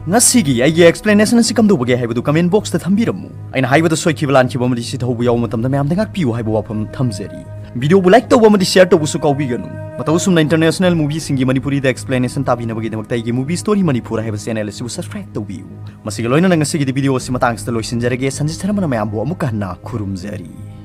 ꯉꯁꯤꯒꯤ ꯑꯩꯒꯤ explanation ꯑꯁꯤ ꯀꯝꯗꯧꯕꯒꯦ ꯍꯥꯏꯕꯗꯨ comment boxꯇ ꯊꯝꯕꯤꯔꯝꯃꯨ꯫ ꯑꯩꯅ ꯍꯥꯏꯕꯗ ꯁꯣꯏꯈꯤꯕ ꯂꯥꯟꯈꯤꯕ ꯑꯃꯗꯤ ꯁꯤ ꯊꯧꯕ ꯌꯥꯎꯕ ꯃꯇꯝꯗ ꯃꯌꯥꯝꯗ ꯉꯥꯛꯄꯤꯌꯨ ꯍꯥꯏꯕ ꯋꯥꯐꯝ ꯊꯝꯖꯔꯤ꯫ Video ꯕꯨ like ꯇꯧꯕ ꯑꯃꯗꯤ share ꯇꯧꯕꯁꯨ ꯀꯥꯎꯕꯤꯒꯅꯨ꯫ ꯃꯇꯧ ꯑꯁꯨꯝꯅ international movieꯁꯤꯡꯒꯤ ꯃꯅꯤꯄꯨꯔꯤꯗ explanation ꯇꯥꯕꯤꯅꯕꯒꯤꯗꯃꯛꯇ ꯑꯩꯒꯤ Movie Story Manipur ꯍꯥꯏꯕ channel ꯑꯁꯤꯕꯨ subscribe ꯇꯧꯕꯤꯌꯨ꯫ ꯃꯁꯤꯒ ꯂꯣꯏꯅꯅ ꯉꯁꯤꯒꯤꯗꯤ video ꯑꯁꯤ ꯃꯇꯥꯡꯁꯤꯗ ꯂꯣꯏꯁꯤꯟꯖꯔꯒꯦ꯫ ꯁꯟꯖꯤꯠ ꯁꯔꯃꯅ ꯃꯌꯥꯝꯕꯨ ꯑꯃꯨꯛꯀ ꯍꯟꯅ ꯈꯨꯔꯨꯝꯖꯔꯤ꯫